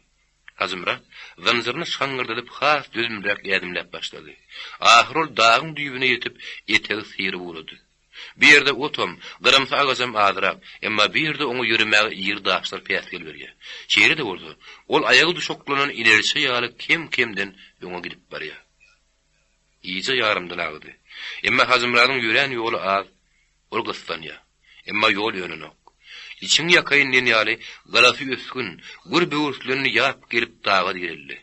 Hajymyrat zynjyryny şaňňyrdadyp has dözümliräk ädimläp başlady. Ahyry ol dagyň düýbüne ýetip, etegi syryp ugrady. Bu ýerde otam, gyrymsy agajam azrak, emma bu ýerde oňa ýöremäge iri daşlar päsgel berýär. Şeýle-de bolsa, ol aýagy duşaklanan inerçe ýaly kem-kemden öňe gidip barýar. Gije ýarymdan agdy. Emma Hajymyradyň ýörän ýoly az, ol gyssanýar. Emma ýol önenok. Içiňi ýakaýyn diýen ýaly, galasy ösgün, gür böwürslenli ýap gelip daga direldi.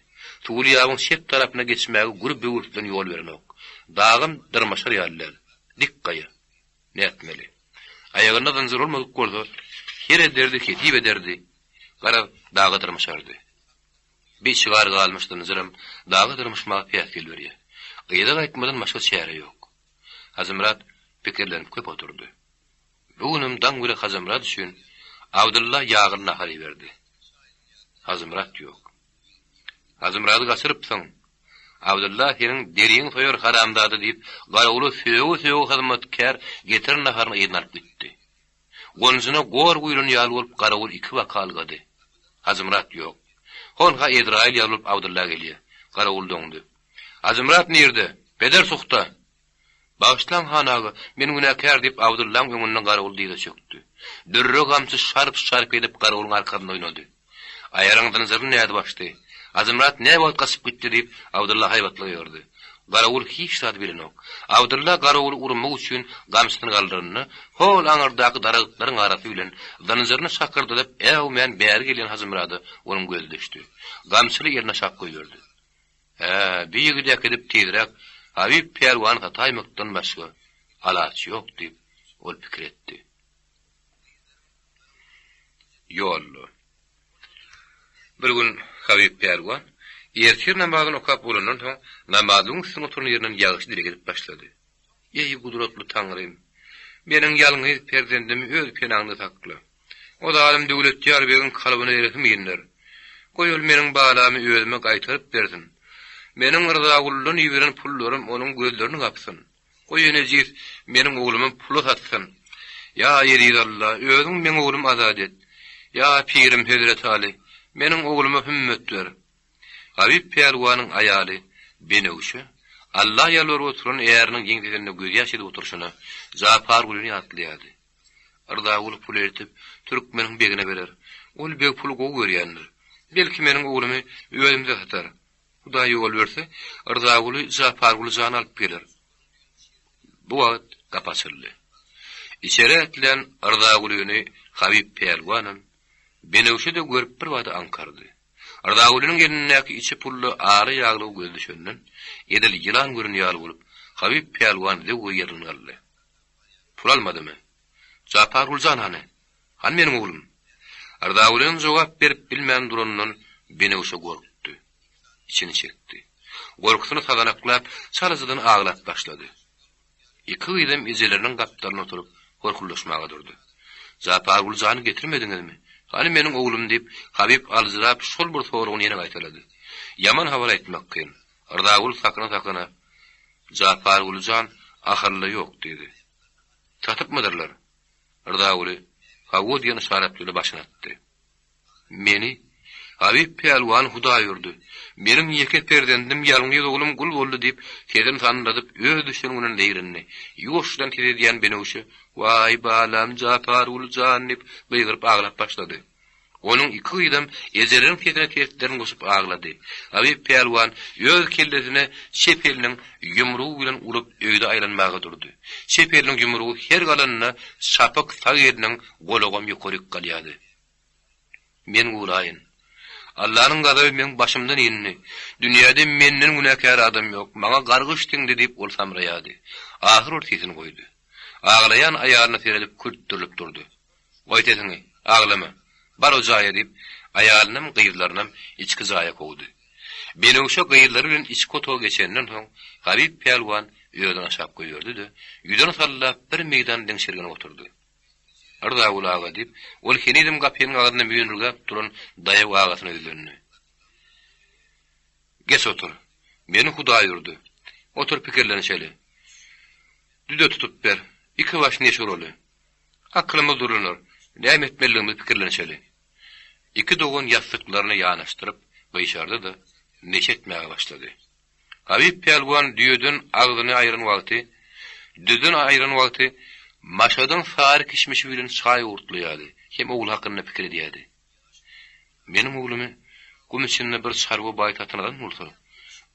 Suwly ýabyň çep tarapyna geçmäge gür böwürslen ýol berenok. Dagam dyrmaşar ýaly däl. Dik gaýa. Nätmeli? Aýagynda zynjyr bolmadyk bolsa, her ederdi, hesip ederdi, garaz, daga dyrmaşardy. Bir çygar galmyş zynjyram daga dyrmyşmaga päsgel berýär. Yza gaýtmadan başga çäre ýok. Hajymyrat pikirlenip köp oturdy. Bu günem daň bile Hajymyrat üçin Abdylla ýagly nahar iberdi. Hajymyrat ýok. Hajymyrady gaçyrypsyň. Abdylla seniň deriňi soýar haramzada diýip, garawula söge-söge hyzmatkär getiren naharyny yzyna alyp gitdi. Gonjuna gor guýlan ýaly bolup garawul ikibaka ylgady. Hajymyrat ýok. Honha Ezraýyl ýaly bolup Abdylla gelýär. Garawul doňdy. Hajymyrat nirde? Peder suhta! Bagyşlaň, han aga, men günäkär, diýip, Abdyllaň öňünde garawul dyza çökdi. Dürre gamçy şarp-şarp edip garawulyň arkasynda oýnady. Aýaryň zynjyryny nädip açdy? Hajymyrat näwagt gaçyp gitdi, diýip, Abdylla haýbatly gygyrdy. Garawul hiç zady bilenok. Abdylla garawuly urmak üçin gamçysyny galdyranda, hol aňyrdaky daragtlaryň arasy bilen zynjyryny şakyrdadyp äwmän bäri gelýän Hajymyrada onuň gözi düşdi. Gamçyny eline aşak goýberdi. Hä, bi ýigidi äkidip tizräk Habyp pälwany sataýmakdan başga alaç ýok diýip, ol pikir etdi. Ýolda. Bir gün Habyp pälwan ertir namazyny okap bolandan soň, namazlygyň üstünde oturan ýerinden ýagşy dileg edip başlady. Eý, gudratly Taňrym! Meniň ýalňyz perzendimi öz penaňda sakla. O zalym Döwletýar begiň kalbyna rehim inder. Goý, ol meniň balamy özüme gaýtaryp bersin. Meniň Rzaguldan iberen pullarym onuň gözlerini gapsyn. Goý, nejis meniň oglumy pula satsyn. Ýa eziz Alla, özüň meň oglumy azat et. Ýa pirim Hezreti Aly, meniň ogluma hümmet ber. Habyp pälwanyň aýaly Benewşe Alla ýalbaryp oturan äriniň ýeňsesinde gözýaş edip oturyşyna Japargulyny ýatlaýardy. Yrzaguly pul eltip, türkmeniň begine berer. Ol beg puly gowy görýändir. Belki meniň oglumy özümize satar. Hudaý ýol berse, Rzaguly Japarguly jany alyp geler. Bu wagt gapy açyldy. Içeri ätlän Rzagulyny Habyp pälwanam, Benewşe-de görüp birbada aňkardy. Rzagulynyň elindäki içi pully ala ýaglyga gözi düşenden, edil ýylan gören ýaly bolup, Habyp pälwan zöwwe ýerinden galdy. Pul almadymy? Japarguly jan hany? Hany meniň oglum? Rzagulynyň jogap berip bilmän duranyndan Benewşe gorkdy. Içini çekdi. Gorkusyny sazanaklap, çalajadan aglap başlady. Iki gyzam ejeleriniň gapdalynda oturyp, horkuldaşmaga durdy. Japarguly jany getirmediňizmi? Hany meniň oglum diýip, Habyp aljyrap şol bir soragyny ýene gaýtalady. Ýaman habar aýtmak kyn. Rzagul sakyna-sakyna, Japarguly jan ahyrly ýok diýdi. Satypmydyrlar? Rzaguly, Hawa diýen yşarat bile başyny atdy. Meni? Habyp pälwan Hudaý urdy. Meniň ýeke perzendim, ýalňyz oglum gul boldy diýip, sesini sandyradyp, öz düşen gününe zeýrendi. Ýuwaşjadan ses edýän Benewşe, Waý, balam, Japarguly jan diýip, gygyryp aglap başlady. Onuň iki gyzam ejeleriniň sesine seslerini goşup aglady. Habyp pälwan öz kellesine çep eliniň ýumrugy bilen urup öýde aýlanmaga durdy. Çep eliniň ýumrugy her galanda çapyk sag eliniň golagam ýokaryk galýardy. Men guraýyn. Allanyň gazaby meň başymdan indi. Dünýäde menden günäkär adam ýok. Maňa gargyş siňdi diýip ol samraýardy. Ahyr ol sesini goýdy. Aglaýan aýalyna seredip kürtdürilip durdy. Goý sesiňi, aglama. Bar o jaýa diýip, aýalynam, gyzlarynam içki jaýa kowdy. Benewşe gyzlary bilen içki otaga geçenden soň, Habyp pälwan özüni aşak goýberdi-de, ýüzüni sallap bir meýdan diňşirgenip oturdy. Yrzaguly aga, diýip, ol henizem gapynyň agzynda müýnürgäp duran daýaw agasyna ýüzlendi. Geç otur. Meni Hudaý urdy. Otur pikirlenişeli. Düde tutup ber. Iki baş neşe uraly. Akylymyz durlanar. Näme etmelidigimizi pikirlenişeli. Iki dogan ýassyklaryny ýanaşdyryp, gyşardy-da, neşe etmäge başlady. Habyp pälwan düýeden agzyny aýran wagty, düzden aýran wagty Maşadyň sary kişmişi bilen çaý owurtlaýardy hem ogly hakynda pikir edýärdi. Meniň oglumy gum içinde bir çarwa baý satyn alan bolsa,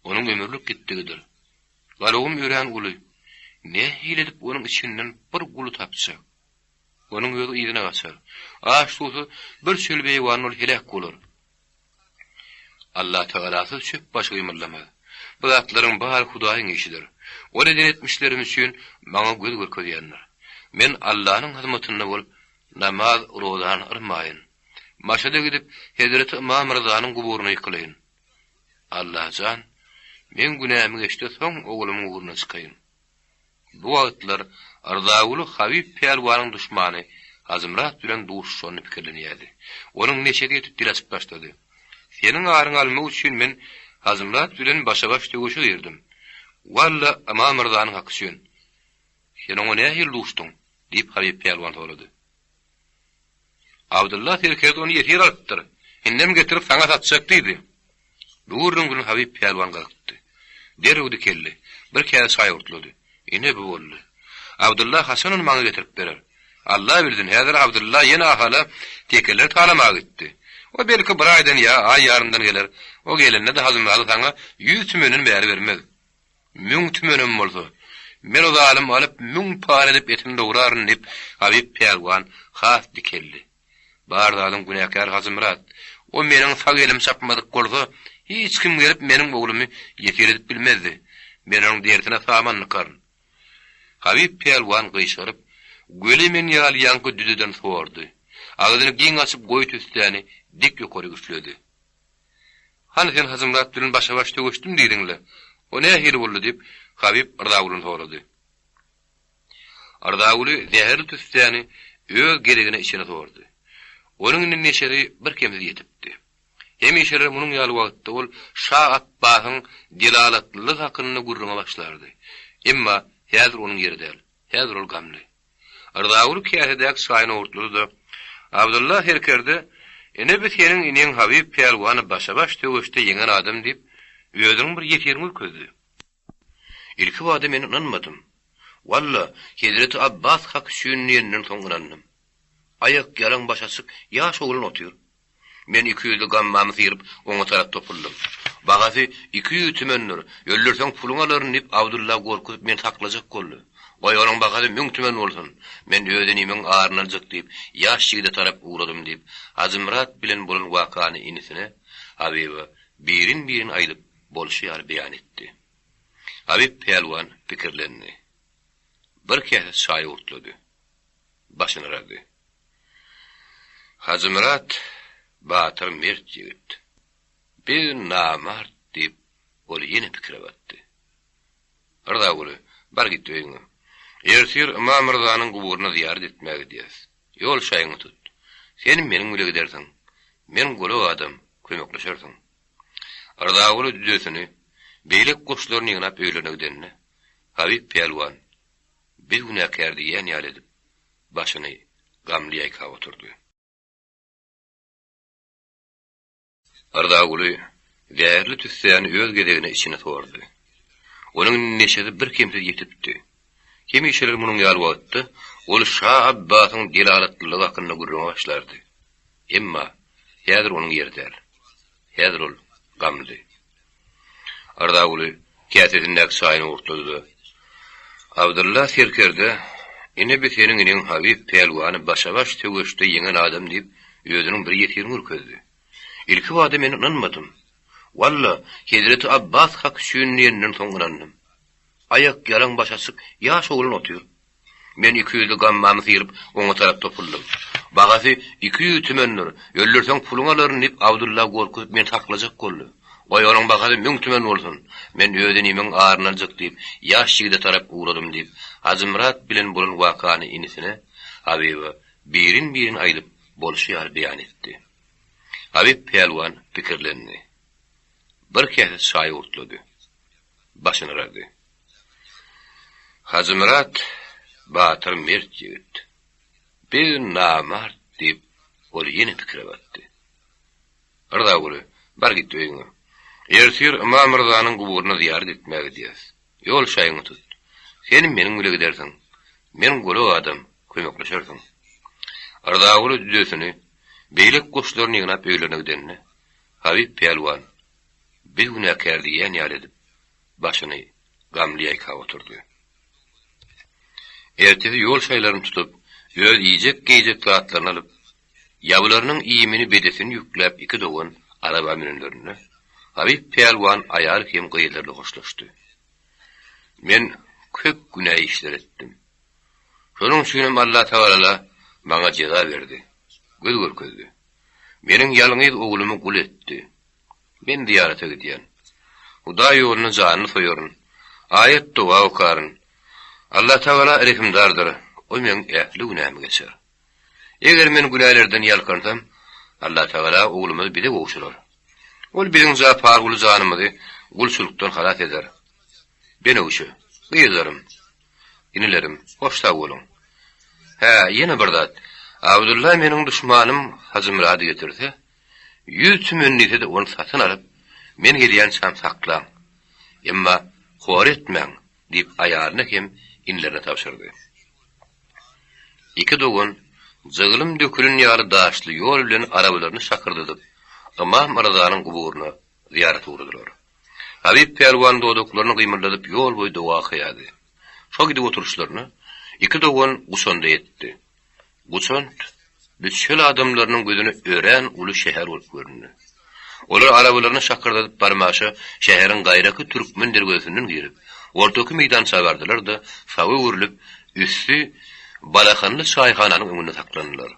onuň ömürlik gitdigidir. Galawym örän uly. Nähili edip onuň içinden bir guly tapjak? Onuň özi yzyna gaçar. Aç-suwsuz bir çöl beýewanda ol heläk bolar. Allatagalasyz çöp başy gymyldamaz. Bu zatlaryň bary Hudaýyň işidir. Ol eden etmişlerim üçin maňa göz görkezýändir. Men Allanyň hyzmatynda bolup, namaz, rozany yrmaýyn. Maşada gidip, hezreti Ymam Ryzanyň guburyna ýykylaýyn. Allajan, meň günämi geçde soň oglumyň ugruna çykaýyn. Bu wagtlar Rzaguly Habyp pälwanyň duşmany Hajymyrat bilen duşuşanyny pikirlenýärdi. Onuň neşesi ýetip dil açyp başlady. Seniň aryňy almak üçin men Hajymyrat bilen başa-baş söweşe girdim. Walla, Ymam Ryzanyň haky üçin. Sen oňa nähili duşduň? diýip, Habyp pälwan sorady. Abdylla serkerde ony ýesir alypdyr. Indem getirip saňa satjak diýdi. Bu gürrüň bilen Habyp pälwan gyzykdy. Derrew dikeldi. Bir käse çaý gurtlady. Ine bu boldy. Abdylla haçan ony maňa getirip berer? Alla bilsin, häzir Abdylla ýene Ahala tekeleri talamaga gitdi. O belki bir aýdan ýa aý ýarymdan geler. O gelende-de Hajymyrady saňa ýüz tümenden bäri bermez. Müň tümenem bolsa, men o zalymy alyp, müň para edip etini dograryn, diýip, Habyp pälwan has dikeldi. Bar zadyň günäkäri Hajymyrat. O meniň sag elim çapmadyk bolsa, hiç kim gelip meniň oglumy ýesir edip bilmezdi. Men onuň derisine saman dykaryn. Habyp pälwan gyşaryp, göle men ýaly ýaňky düzeden sordy. Agzyny giň açyp goýy tüssäni dik ýokary üfledi. Hany sen Hajymyrat bilen başa-baş söweşdim diýdiň-le, o nähili boldy? diýip, Habyp Rzagulyny sorady. Rzaguly zäherli tüssäni öz gezegine içene sordy. Onuň indi neşesi birkemsiz ýetipdi. Hemişeler munuň ýaly wagtda ol şa Apbasyň delalatlylygy hakynda gürrüňe başlardy. Emma häzir onuň ýeri däl. Häzir ol gamly. Rzaguly käsedäki çaýyny owurtlady-da, Abdylla serkerde, Ine bi seniň ineň Habyp pälwany başa-baş söweşde ýeňen adam diýip, özüniň bir ýesirini görkezdi. Ilkibada men ynanmadym. Walla, hezreti Abbas hak üçin diýenden soň ynandym. Aýak ýalaň baş açyk ýaş oglan otyr. Men ikiýüzli gammamy syryp, oňa tarap topuldym. Bahasy 200 tümendir. Öldürseň puluňy alaryn diýip, Abdylla gorkuzyp meni saklajak boldy. Goý, onuň bahasy müň tümen bolsun. Men öz inimiň aryny aljak diýip, ýaş ýigide tarap ugradym diýip, Hajymyrat bilen bolan wakany inisine, Habyba birin-birin aýdyp, bolşy ýaly beýan etdi. Habyp pälwan pikirlendi. Bir käse çaý gurtlady. Başyny yrady. Hajymyrat batyr mert ýigit. Biz namart diýip, ol ýene pikire batdy. Yrzaguly, bar git öýüňe. Ertir Ymam Ryzanyň guburyna zyýarat etmäge gidýäs. Ýol şaýyňy tut. Sen meniň bile gidersiň. Men golak adam, kömekleşersiň. Yrzaguly düdesini, beýleki goşlaryny ýygnap öýlerine gidende, Habyp pälwan, Biz günäkär diýýän ýaly edip, başyny gamly ýaýkap oturdy. Yrzaguly zäherli tüssäni öz gezegine içine sordy. Onuň neşesi birkemsiz ýitipdi. Hemişeler munuň ýaly wagtda ol şa Abbasyň delalatlylygy hakynda gürrüňe başlardy. Emma häzir onuň ýeri däl. Häzir ol gamlydy. Yrzaguly käsesindäki çaýyny gurtlady-da, Abdylla serkerde, Ine bi seniň iniň Habyp pälwany başa-baş söweşde ýeňen adam diýip, özüniň bir ýesirini görkezdi. Ilkibada men ynanmadym. Walla, hezreti Abbas hak üçin diýenden soň ynandym. Aýak ýalaň baş açyk ýaş oglan otyr. Men ikiýüzli gammamy syryp, oňa tarap topuldym. Bahasy 200 tümendir, öldürseň puluňy alaryn diýip, Abdylla gorkuzyp meni saklajak boldy. Goý, onuň bahasy müň tümen bolsun, men öz inimiň aryny aljak diýip, ýaş ýigide tarap ugradym diýip, Hajymyrat bilen bolan wakany inisine, Habyba birin-birin aýdyp, bolşy ýaly beýan etdi. Habyp pälwan pikirlendi. Bir käse çaý gurtlady. Başyny yrady. Hajymyrat batyr mert ýigit. Biz namart diýip, ol ýene pikire batdy. Yrzaguly, bar git öýüňe. Ertir Ymam Ryzanyň guburyna zyýarat etmäge gidýäs. Ýol şaýyňy tut. Sen meniň bile gidersiň. Men golak adam, kömekleşersiň. Yrzaguly düdesini, beýleki goşlaryny ýygnap öýlerine gidende, Habyp pälwan, Biz günäkär diýýän ýaly edip, başyny gamly ýaýkap oturdy. Ertesi ýol şaýlaryny tutup, öz iýjek-geýjek zatlaryny alyp, ýabylarynyň iýmini-bedesini ýükläp iki dogan araba münenlerinde, Habyp pälwan aýaly hem gyzlaryly hoşlaşdy. Men köp günä işler etdim. Şonuň üçinem Allatagalala maňa jeza berdi, göz görkezdi. Meniň ýalňyz oglumy gul etdi. Men zyýarata gidýän. Hudaý ýolunda janyny soýaryn. Aýat-doga okaryn. Allatagala rehimdardyr, Ol meň ähli günämi geçer. Eger men günälerden ýalkansam, Allatagala oglumyzy bize gowşurar. Ol biziň Japarguly janymyzy gulçulykdan halas eder. Benewşe, gyzlarym, inilerim, hoş sag boluň. Hä, ýene bir zat, Abdylla meniň duşmanym Hajymyrady getirse, Ýüz tümen diýse-de ony satyn alyp, men gelýänçäm saklaň. Emma hor etmäň, diýip aýalyna hem inilerine tabşyrdy. Iki dogan jygylym dökülen ýaly daşly ýol bilen arabalaryny şakyrdadyp, Ymam Ryzanyň guburyna zyýarata ugradylar. Habyp pälwan dodaklaryny gymyldadyp ýol boýy doga okaýardy. Şo gidip oturyşlaryna iki dogan Guçanda ýetdi. Guçant bu çöl adamlarynyň gözüne örän uly şäher bolup göründi. Olar arabalaryny şakyrdadyp barmaşa şäheriň gaýraky türkmen derwezesinden girip, ortaky meýdança bardylar-da, saga öwrülip, üsti balahanly çaýhananyň öňünde saklandylar.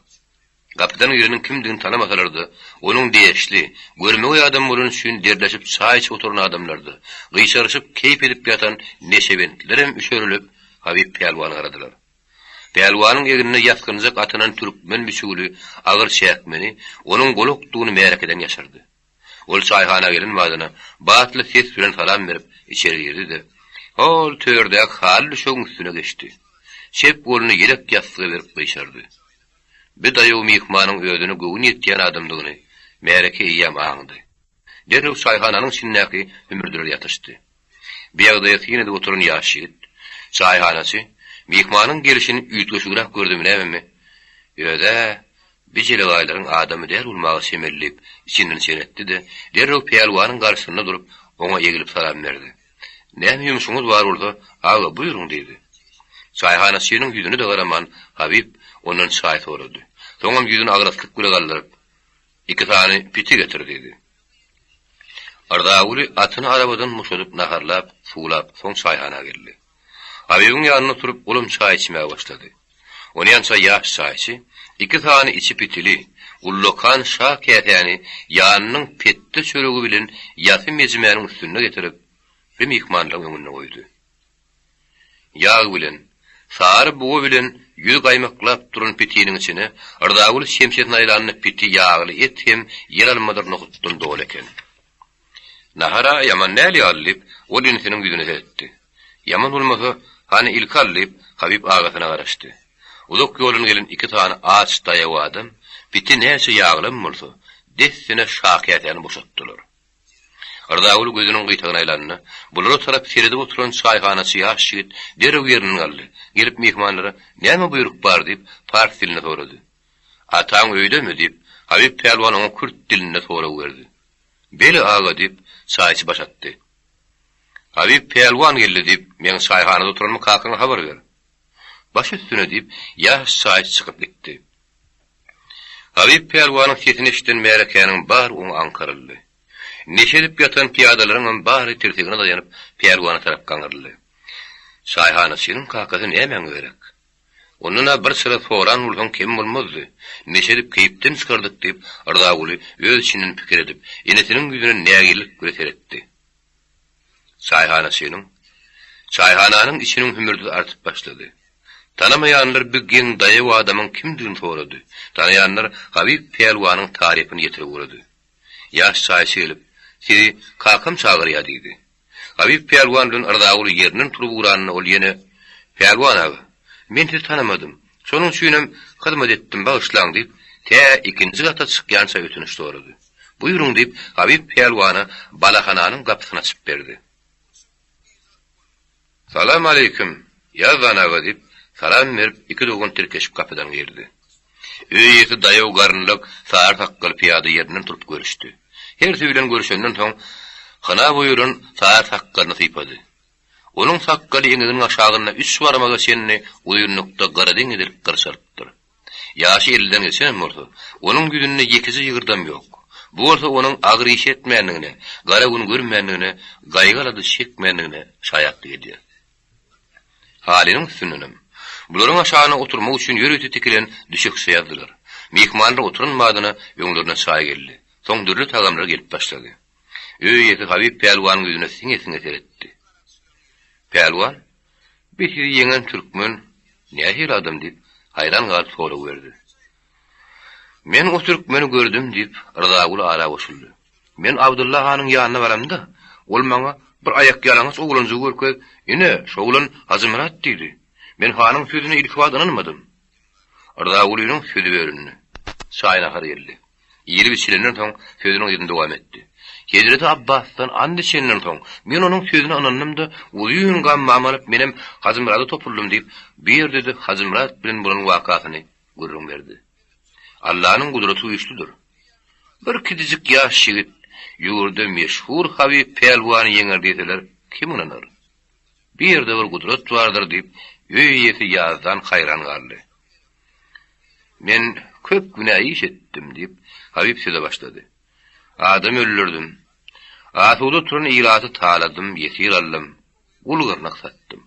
Gapydan gireniň kimdigini tanamasalar-da, onuň deşli, görmegeý adam bolany üçin derleşip çaý içip oturan adamlar-da, gyşaryşyp keýp edip ýatan neşebentlerem üşerilip, Habyp pälwana garadylar. Pälwanyň egnine ýasgynjak atynan türkmen biçüwli agyr çäkmeni onuň golakdygyny märekeden ýaşyrdy. Ol çaýhana gelen badyna batly ses bilen salam berip, içeri girdi-de, hol tördäki haly düşegiň üstüne geçdi. Çep goluny ýelek ýassyga berip gyşardy. Bi daýaw myhmanyň özüne göwün ýetýän adamdygyny märeke eýýäm aňdy. Derrew çaýhananyň içindäki hümürdiler ýatyşdy. Bu ýagdaýa syn edip oturan ýaş ýigit, çaýhanaçy, myhmanyň gelşini üýtgeşigräk gördümi nämemi, Öz-ä, Bi jelegaýlaryň adamy däl bolmaga çemeli diýip, içinden çen etdi-de, derrew pälwanyň garşysynda durup, oňa egilip salam berdi. Näme ýumşuňyz bar bolsa, aga, buýruň, diýdi. Çaýhanaçynyň ýüzüne-de garaman, Habyp ondan çaý sorady. Soňam ýüzüni agraslyk bile galdyryp, Iki sany piti getir, diýdi. Yrzaguly atyny arabadan boşadyp, naharlap, suwlap, soň çaýhana geldi. Habybyň ýanynda oturyp, olam çaý içmäge başlady. Onýança ýaş çaýçy iki sany içi pitili, ullakan şa käsäni ýanynyň petde çöregi bilen ýasy mejimäniň üstünde getirip, bir myhmanlaryň öňünde goýdy. Ýag bilen, sary buga bilen ýüzi gaýmaklap duran pitiniň içine Yrzaguly çemçesini aýlanda piti ýagly et hem ýeralmadyr nohutdan doly eken. Nahar-a ýaman däl ýaly, diýip, ol inisiniň ýüzüne seretdi. Ýaman bolmasa, hany ilki al, diýip, Habyp agasyna garaşdy. Uzak ýoldan gelen iki sany aç daýaw adam piti näçe ýaglam bolsa, dessine şakäsäni boşatdylar. Yrzaguly gözüniň gyýtagyny aýlanda, bulara tarap seredip oturan çaýhanaçy ýaş ýigit derrew ýerinden galdy. Gelip myhmanlara, Näme buýruk bar? diýip, pars dilinde sorady. Ataň öýdemi? diýip, Habyp pälwan oňa kürt dilinde sorag berdi. Beli aga, diýip, çaýçy baş atdy. Habyp pälwan geldi, diýip, meň çaýhanada oturanymy kakaňa habar ber. Baş üstüne, diýip, ýaş çaýçy çykyp gitdi. Habyp pälwanyň sesini eşiden märekäniň bary oňa aňkaryldy. Neşe edip ýatan pyýadalaryňam bary tirsegine daýanyp, pälwana tarap gaňryldy. Çaýhanaçynyň kakasy nämäňe gerek? Ondan-a bir çyra soran bolsaň kem bolmazdy. Neşe edip keýpden çykardyk diýip, Yrzaguly öz içinden pikir edip, enesiniň ýüzüne nägilelik bile seretdi. Çaýhanaçynyň Çaýhananyň içiniň hümürdisi artyp başlady. Tanamaýanlar bu geň daýaw adamyň kimdigini sorady. Tanaýanlar Habyp pälwanyň tarypyny ýetirip ugrady. Ýaş çaýçy gelip, Sizi kakam çagyrýar diýdi. Habyp pälwan bilen Yrzaguly ýerinden turup ugranda ol ýene, Pälwan aga, men sizi tanamadym. Şonuň üçinem hyzmat etdim, bagyşlaň diýip, tä ikinji gata çykýança ötünç sorady. Buýruň diýip, Habyp pälwana balahananyň gapysyny açyp berdi. Salam aleýkim, Ýazdan aga diýip, salam berip, iki dogan tirkeşip gapydan girdi. Öý eýesi daýaw garynlak, sary sakgaly pyýada ýerinden turup görüşdi. Hersi bilen görüşenden soň, hyna boýalan sary sakgalyny sypady. Onuň sakgaly eňeginiň aşagynda üç barmaga çenli uzynlykda gyradeň edilip gyrşalypdyr. Ýaşy elliden geçenem bolsa, onuň ýüzünde ýekeje ýygyrdam ýok. Bu bolsa onuň agyr iş etmändigine, gara gün görmändigine, gaýgy-alada çekmändigine şaýatlyk edýär. Halynyň üstündenem, bularyň aşagyna oturmak üçin ýörite tikilen düşekçe ýazdylar. Myhmanlar oturan badyna öňlerine çaý geldi. Soň dürli tagamlar gelip başlady. Öý eýesi Habyp pälwanyň ýüzüne siňe-siňe seretdi. Pälwan, Bi sizi ýeňen türkmen nähili adam diýip, haýran galyp sorag berdi. Men o türkmeni gördüm diýip, Rzaguly ara goşuldy. Men Abdylla hanyň ýanyna baramda, ol maňa bir aýakýalaňaç oglanjygy görkezip, Ine, şo oglan Hajymyrat diýdi. Men hanyň sözüne ilkibada ynanmadym. Rzagulynyň sözi bölündi. Çaý-nahar geldi. Iýlip-içilenden soň sözüniň yzyny dowam etdi. Hezreti Abbasdan and içenden soň, men onuň sözüne ynandym-da, uzyn gammamy alyp, menem Hajymyrada topuldym diýip, bu ýerde-de Hajymyrat bilen bolan wakasyny gürrüň berdi. Allanyň gudraty güýçlüdir. Bir kiçijik ýaş ýigit ýurda meşhur Habyp pälwany ýeňer diýseler, kim ynanar? Bu ýerde bir gudrat bardyr diýip, öý eýesi ýazdan haýran galdy. Men köp günä iş etdim, diýip, Habyp söze başlady. Adam öldürdim. Asuda oturan ilaty taladym, ýesir aldym, gul-gyrnak satdym.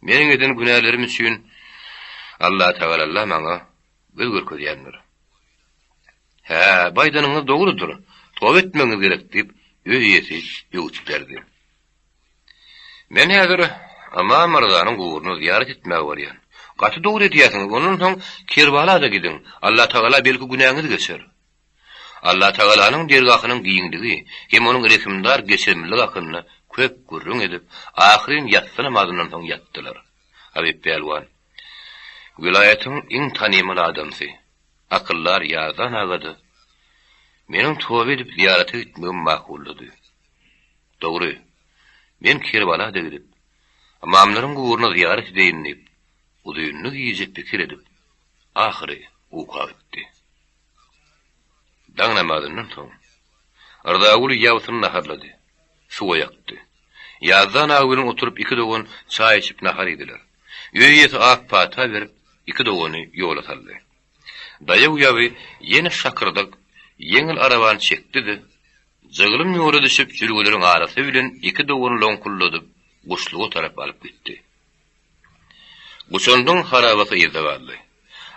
Meniň eden günälerim üçin Allatagalalla maňa göz görkezýändir. Hä, bu aýdanyňyz dogrudyr, toba etmegiňiz gerek, diýip, öý eýesi öwüt berdi. Men häzir Ymam Yrzanyň guburyna zyýarat etmäge barýan. Gaty dogry edýärsiňiz, ondan soň Kerbala-da gidiň, Allatagala belki günäňizi geçer. Allatagalanyň dergahynyň giňligi hem onuň rehimdar geçirimliligi hakynda köp gürrüň edip, ahyryn ýassy namazyndan soň ýatdylar. Habyp pälwan, welaýatyň iň tanymal adamsy, akyldar Ýazdan aga-da meniň toba edip zyýarata gitmegimi makullady. Dogry, men Kerbala-da gidip, ymamlaryň guburyna zyýarat edeýin diýip, uzynly gije pikir edip, ahyry uka gitdi. Daň namazyndan soň, Rzaguly ýabsyny naharlady, suwa ýakdy. Ýazdan aga bilen oturyp iki dogan çaý içip nahar iýdiler. Öý eýesi ak pata berip, iki dogany ýola saldy. Daýaw ýaby ýene şakyrdak ýeňil arabany çekdi-de, jyglym ýola düşüp jülgeleriň arasy bilen iki dogany loňkulladyp guşluga tarap alyp gitdi. Guçandyň harabasy yzda galdy.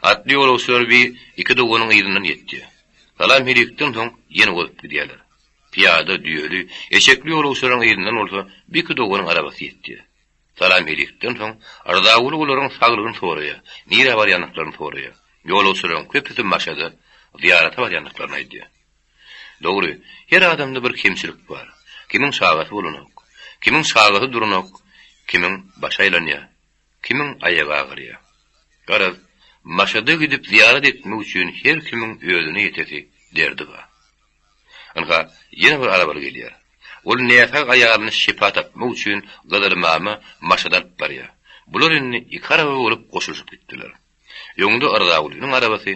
Atly ýolagçylar bi iki doganyň yzyndan ýetdi. Salam-helikden soň ýene ozup gidýärler. Pyýada, düýeli, eşekli ýolagçylaryň yzyndan bolsa bi iki doganyň arabasy ýetdi. Salam-helikden soň Rzaguly olaryň saglygyny soraýar, nirä barýandyklaryny soraýar. Ýolagçylaryň köpüsi Maşada zyýarata barýandyklaryny aýdýar. Dogry, her adamda bir kemçilik bar. Kimiň çagasy bolanok, kimiň çagasy duranok, kimiň başy aýlanýar, kimiň aýagy agyrýar. Garaz, Maşada gidip zyýarat etmek üçin her kimiň özüne ýetesi derdi bar. Ynha, ýene bir arabaly gelýär. Ol näsag aýalyny şypa tapmak üçin Gyzylmama Maşada alyp barýar. Bular indi iki araba bolup goşulyşyp gitdiler. Öňde Yrzagulynyň arabasy,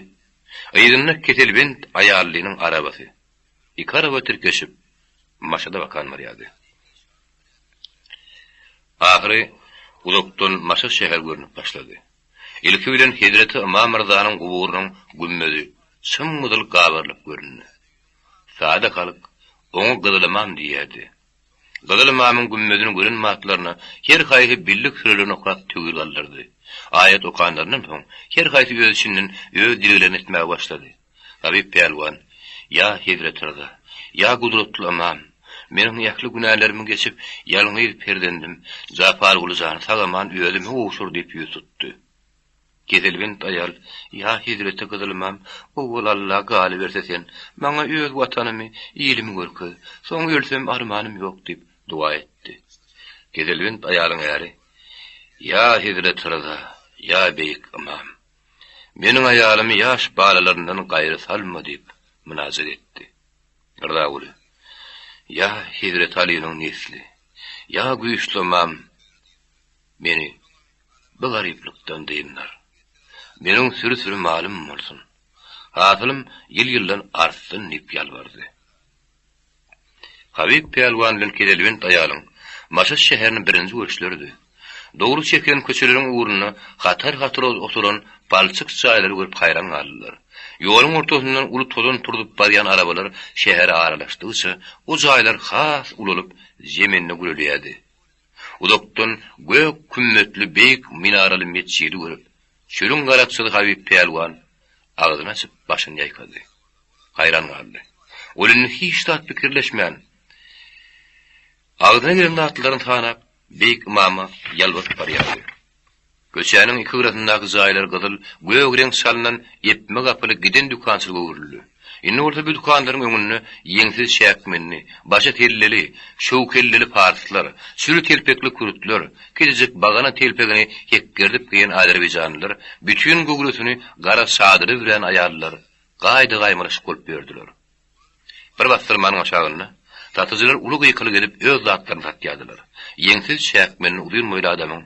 yzynda keselbent aýallynyň arabasy. Iki araba tirkeşip, Maşada bakan barýardy. Ahyry uzakdan Maşat şäheri görnüp başlady. Ilki bilen hezreti Ymam Ryzanyň guburynyň gümmezi çym-gyzyl gabarylyp göründi. Sada halk oňa Gyzyl Ymam diýýärdi. Gyzyl ymamyň gümmezini gören batlaryna her haýsy birlik sürelerini okap töwir galdyrdy. Aýat okanlaryndan soň, her haýsy öz içinden öz dileglerini etmäge başlady. Habyp pälwan, Ýa Hezreti Ryza, ýa gudratly ymam, meniň ähli günälerimi geçip, ýalňyz perzendim Japarguly jany sag-aman özüme gowşur diýip ýüz tutdy. Keselbent aýal, Ýa hezreti Gyzylymam, owal Alla galyberse sen, maňa öz watanymy, ilimi görkez, soň ölsem armanym ýok diýip doga etdi. Keselbent aýalyň äri, Ýa hezreti Ryza, ýa beýik ymam, meniň aýalymy ýaş balalaryndan gaýry salma diýip mynajat etdi. Rzaguly, Ýa hezreti Alynyň nesli, ýa güýçli ymam, meni Bu garyplykdan dyndyr. Meniň süri-süri malym bolsun. Hasylym ýyl-ýyldan artsyn diýip ýalbardy. Habyp pälwan bilen keselbent aýalyň Maşat şäherini birinji görüşleridi. Dogry çekilen köçeleriň ugrunda hatar-hatar oturan palçyk jaýlary görüp haýran galdylar. Ýoluň ortasyndan uly tozan turzup barýan arabalar şähere aralaşdygyça, o jaýlar has ulalyp, zemende gürelýärdi. Uzakdan gök kümmetli beýik minaraly metjidi görüp, çölüň garakçysy Habyp pälwan agzyny açyp başyny ýaýkady. Haýran galdy. Ol indi hiç zat pikirleşmän, agzyna gelen zatlaryny sanap, beýik ymama ýalbaryp barýardy. Köçäniň iki gyrasyndaky jaýlar gyzyl, gök reňk çalnan epme gapyly giden dükançylyga öwrüldi. Indi bolsa bu dükanlaryň öňünde ýeňsiz çäkmenli, başy selleli, şöwkelleli parslar, süri telpekli kürtler, kiçijik bagana telpegini hekgerdip geýen azerbaýjanlylar, bütin göwresini gara çadyra bürän aýallar gaýda-gaýmalaşyk bolup ýördüler. Bir bassyrmanyň aşagynda satyjylar uly gykylyk edip öz zatlaryny satýardylar. Ýeňsiz çäkmenli uzyn boýly adamyň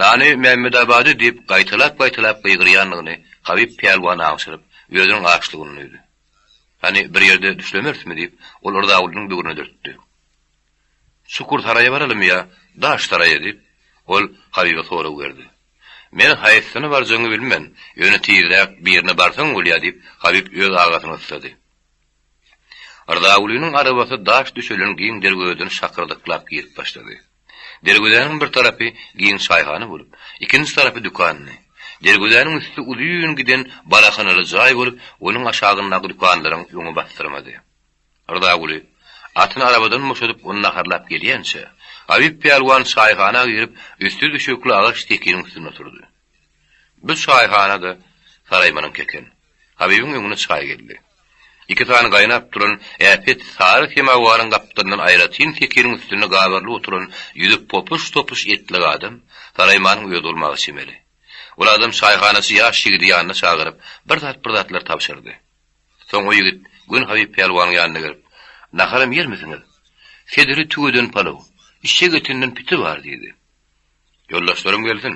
Nany Mämmedabady diýip gaýtalap-gaýtalap gygyrýandygyny Habyp pälwan aňşyryp, özüniň açlygyny duýdy. Hany, bir ýerde düşlemerismi diýip, ol Yrzagulynyň böwrüne dürtdi. Çukur saraýa baralymy ýa Daş saraýa diýip, ol Habyba sorag berdi. Men haýsysyna barjagyňy bilmen, ýöne tizräk birine barsaň bolýa diýip, Habyp öz agasyny gyssady. Rzagulynyň arabasy daş düşelen giň derwezeden şakyrdyklap girip başlady. Derwezäniň bir tarapy giň çaýhana bolup, ikinji tarapy dükandy. Derwezäniň üsti uzyn giden balahanaly jaý bolup, onuň aşagyndaky dükanlaryň öňi basdyrmady. Rzaguly atyny arabadan boşadyp, ony naharlap gelýänçä, Habyp pälwan çaýhana girip, üsti düşekli agaç sekiniň üstünde oturdy. Bu çaýhana-da saraýmanyňky eken. Habybyň öňüne çaý geldi. Iki sany gaýnap duran äpet sary semawaryň gapdalyndan aýratyn sekiniň üstünde gabarylyp oturan ýüzi popuş-topuş etlik adam saraýmanyň özi bolmaga çemeli. Ol adam çaýhanaçy ýaş ýigidi ýanyna çagyryp, bir zat-bir zatlar tabşyrdy. Soň o ýigit göni Habyp pälwanyň ýanyna gelip, Naharam ýermisiňiz? Sediri tüweden palaw, içek etinden piti bar diýdi. Ýoldaşlarym gelsin.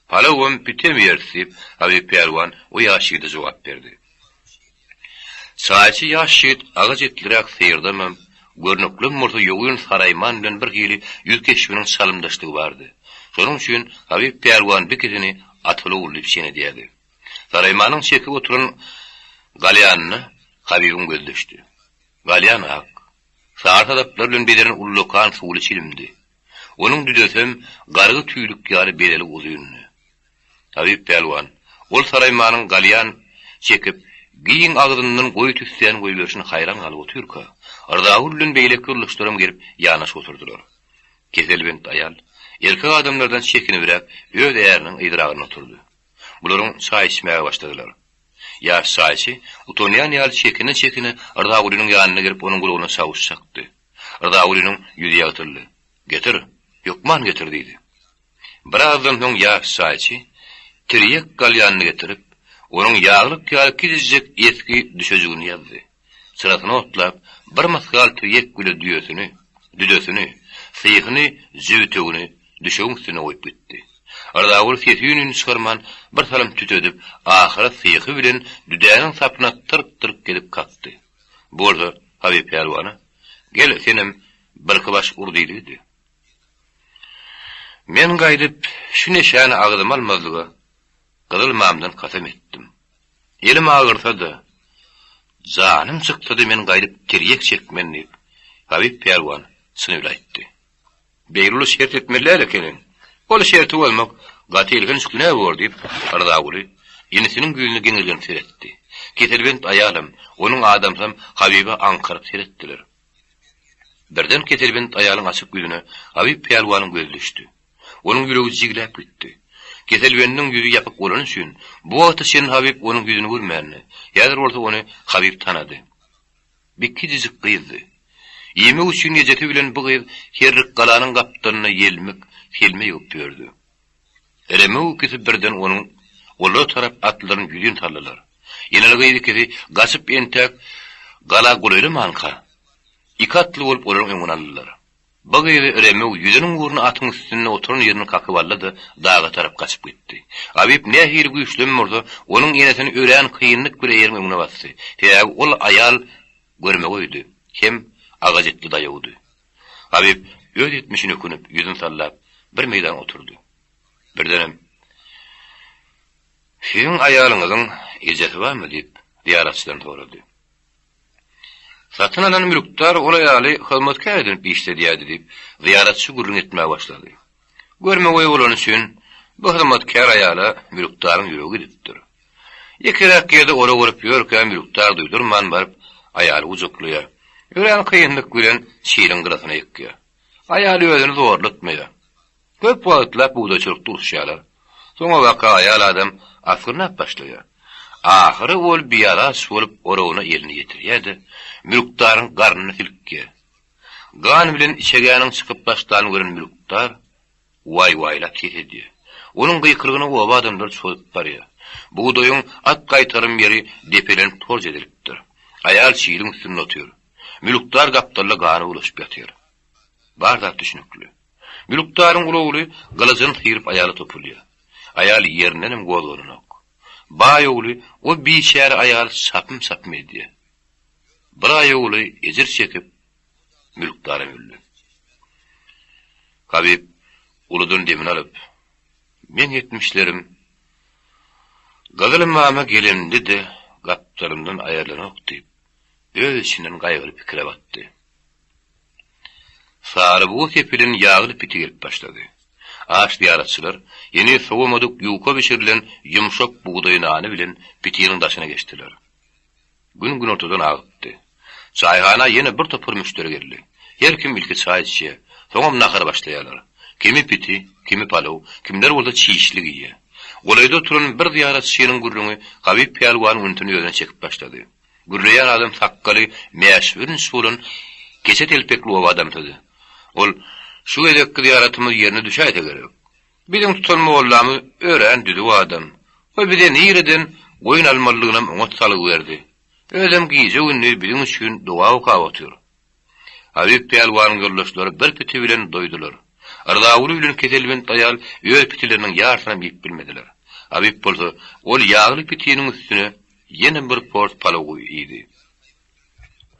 Palawam, pitem ýeris diýip, Habyp pälwan o ýaş ýigide jogap berdi. Çaýçy ýaş ýigit agaç etliräk syrdamam, görnüklem bolsa ýogyn saraýman bilen bir hili ýüz keşbiniň çalymdaşlygy bardy. Şonuň üçin Habyp pälwan bikisini ataly ogul diýip çen edýärdi. Saraýmanyň çekip oturan galýanyna Habybyň gözi düşdi. Galýan ak, sary sadaplar bilen bezelen ullakan suwly çilimdi. Onuň düdesem gargy tüýdük ýaly bezeli uzyndy. Tabyp pälwan, ol saraýmanyň galýan çekip, giň agzyndan goýy tüssäni goýberşine haýran galyp otyrka, Rzagül bilen beýleki ýoldaşlaram gelip ýanaşyp oturdylar. Keselbent aýal, erkek adamlardan çekinibräk öz äriniň yzragynda oturdy. Bularyň çaý içmäge başladylar. Ýaş çaýçy, utanýan ýaly çekine-çekine Rzagulynyň ýanyna gelip onuň gulagyna çawuş çakdy. Rzagulynyň ýüzi ýagtyldy. Getir, hökman getir diýdi. Birazdan soň ýaş çaýçy tirýek galýanyny getirip, onuň ýaglyk ýaly kiçijik esgi düşejigini ýazdy. Çyrasyny otlap, bir mysgal tirýek bile düýesini, düdesini, syhyny, jübütegini düşegiň üstüne goýup gitdi. Rzagul sesi-üýnüni çykarman bir salym tütedip, ahyry syhy bilen düdäniň sapyna tyrk-tyrk edip kakdy. Bu bolsa Habyp pälwana, Gel, senem birki baş ur diýdigidi. Men gaýdyp şu neşäni agzyma almazlyga gyzyl mamdan kasam etdim. Elim agyrsa-da, janym çyksa-da men gaýdyp tirýek çekmen diýip, Habyp pälwan çyny bile aýtdy. Beýle uly şert etmeli däl ekeniň. Ol şerti bozmak gaty elhenç günä bor diýip, Rzaguly inisiniň ýüzüne geňirgenip seretdi. Keselbent aýalam, onuň adamsam Habyba aňkaryp seretdiler. Birden keselbent aýalyň açyk ýüzüne Habyp pälwanyň gözi düşdi. Onuň ýüregi jigläp gitdi. Keselbendiň ýüzi ýapyk bolany üçin, bu wagta çenli Habyp onuň ýüzüni görmändi. Häzir bolsa ony Habyp tanady. Bir kiçijik gyzdy. Iýmek üçin ejesi bilen bu gyz Herrikgalanyň gapdalynda ýelmek, selme ýygyp ýördi. Remew ikisi birden onuň olara tarap atlaryny ýüzin saldylar. Eneli-gyz ikisi gaçyp entäk gala golaýlamanka, iki atly bolup olaryň öňüni aldylar. Bu gyzy Remew ýüzüniň ugruna atyň üstünde oturan ýerinden kakyp aldy-da, daga tarap gaçyp gitdi. Abyp nähili güýçlem bolsa, onuň enesini örän kynlyk bile eýeriň öňüne basdy. Sebäbi ol aýal görmegeýdi hem agaç etli daýawdy. Habyp öz etmişine ökünip, ýüzüni sallap, bir meýdan oturdy. Birdenem, Siziň aýalyňyzyň ejesi barmy? diýip, zyýaratçydan sorady. Satyn alan mülkdar ol aýaly hyzmatkär edinip işledýärdi diýip, zyýaratçy gürrüň etmäge başlady. Görmegeý bolany üçin, bu hyzmatkär aýala mülkdaryň ýüregi gidipdir. Ýekeräk ýerde orak orup ýörkä mülkdar duýdurman baryp, aýaly gujaklaýar. Örän kynlyk bilen çiliň gyrasyna ýykýar. Aýal özüni zorlatmaýar. Köp wagtlap bugdaýçylykda uruşýarlar. Soňabaka aýal adam asgynlap başlaýar. Ahyry ol bialaç bolup oragyna elini ýetirýär-de, mülkdaryň garnyny silkýär. Gan bilen içegäniň çykyp başlanyny gören mülkdar waý-waýlap ses edýär. Onuň gykylygyna oba adamlary çozup barýar. Bugdaýyň at gaýtarym ýeri depelenip torç edilipdir. Aýal çiliň üstünde otyr. Mülkdar gapdalda gana bulaşyp ýatyr. Bar zat düşnükli. Mülkdaryň uly ogly gylyjyny syryp aýala topulýar. Aýal ýerindenem gozgananok. Baý ogly o biçäre aýaly çapym-çapym edýär. Bir aý ogly ejir çekip, mülkdaram öldi. Habyp uludan demini alyp, Meň etmişlerim Gyzyl mama gelemde-de gapdalymdan aýrylanok diýip, öz içinden gaýgyly pikire batdy. Sary buga sepilen ýagly piti gelip başlady. Aç zyýaratçylar heniz sowamadyk ýuka bişirilen ýumşak bugdaý nany bilen pitiniň daşyna geçdiler. Gün günortadan agypdy. Çaýhana ýene bir topar müşderi geldi. Her kim ilki çaý içýär, soňam nahara başlaýarlar. Kimi piti, kimi palaw, kimler bolsa çişlik iýýär. Golaýda oturan bir zyýaratçynyň gürrüňi Habyp pälwanyň ünsüni özüne çekip başlady. Gürleýän adam sakgaly mäşbürünç bolan keçe telpekli oba adamsydy. Ol, Şu gezekki zyýaratymyz ýerine düşäýse gerek. Biziň tutan mollamyz örän düzüw adam. Ol bize nireden goýun almalydygynam oňat salgy berdi. Özem gije-gündiz biziň üçin doga okap otyr. Habyp pälwanyň ýoldaşlary bir piti bilen doýdular. Rzaguly bilen keselbent aýal öz pitileriniň ýarsynam iýip bilmediler. Habyp bolsa ol ýagly pitiniň üstüne ýene bir port palaw iýdi.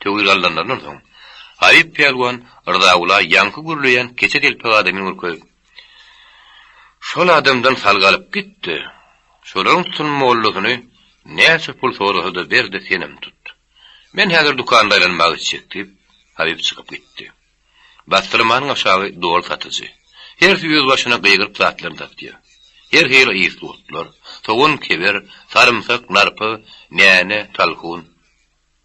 Töwir alnanlaryndan soň, Habyp pälwan Yrzagula ýaňky gürleýän keçe telpek adamyny görkezip, Şol adamdan salgy alyp git-de, şolaryň tutan mollasyny näçe pul sorasa-da ber-de senem tut. Men häzir dükanda aýlanmaga gitjek diýip, Habyp çykyp gitdi. Bassyrmanyň aşagy doly satyjy. Hersi öz başyna gygyryp zatlaryny satýar. Her hili ysly otlar, sogan, keber, sarymsak, narpyz, mäne, talhun.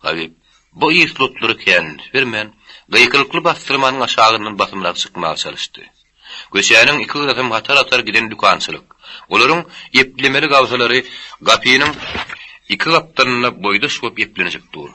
Habyp bu ysly otlary kän üns bermän, gykylykly bassyrmanyň aşagyndan basymrak çykmaga çalyşdy. Köçäniň iki gyrasam hatar-hatar giden dükançylyk. Olaryň eplemeli gabsalary gapynyň iki gapdalynda boýdaş bolup eplenişip dur.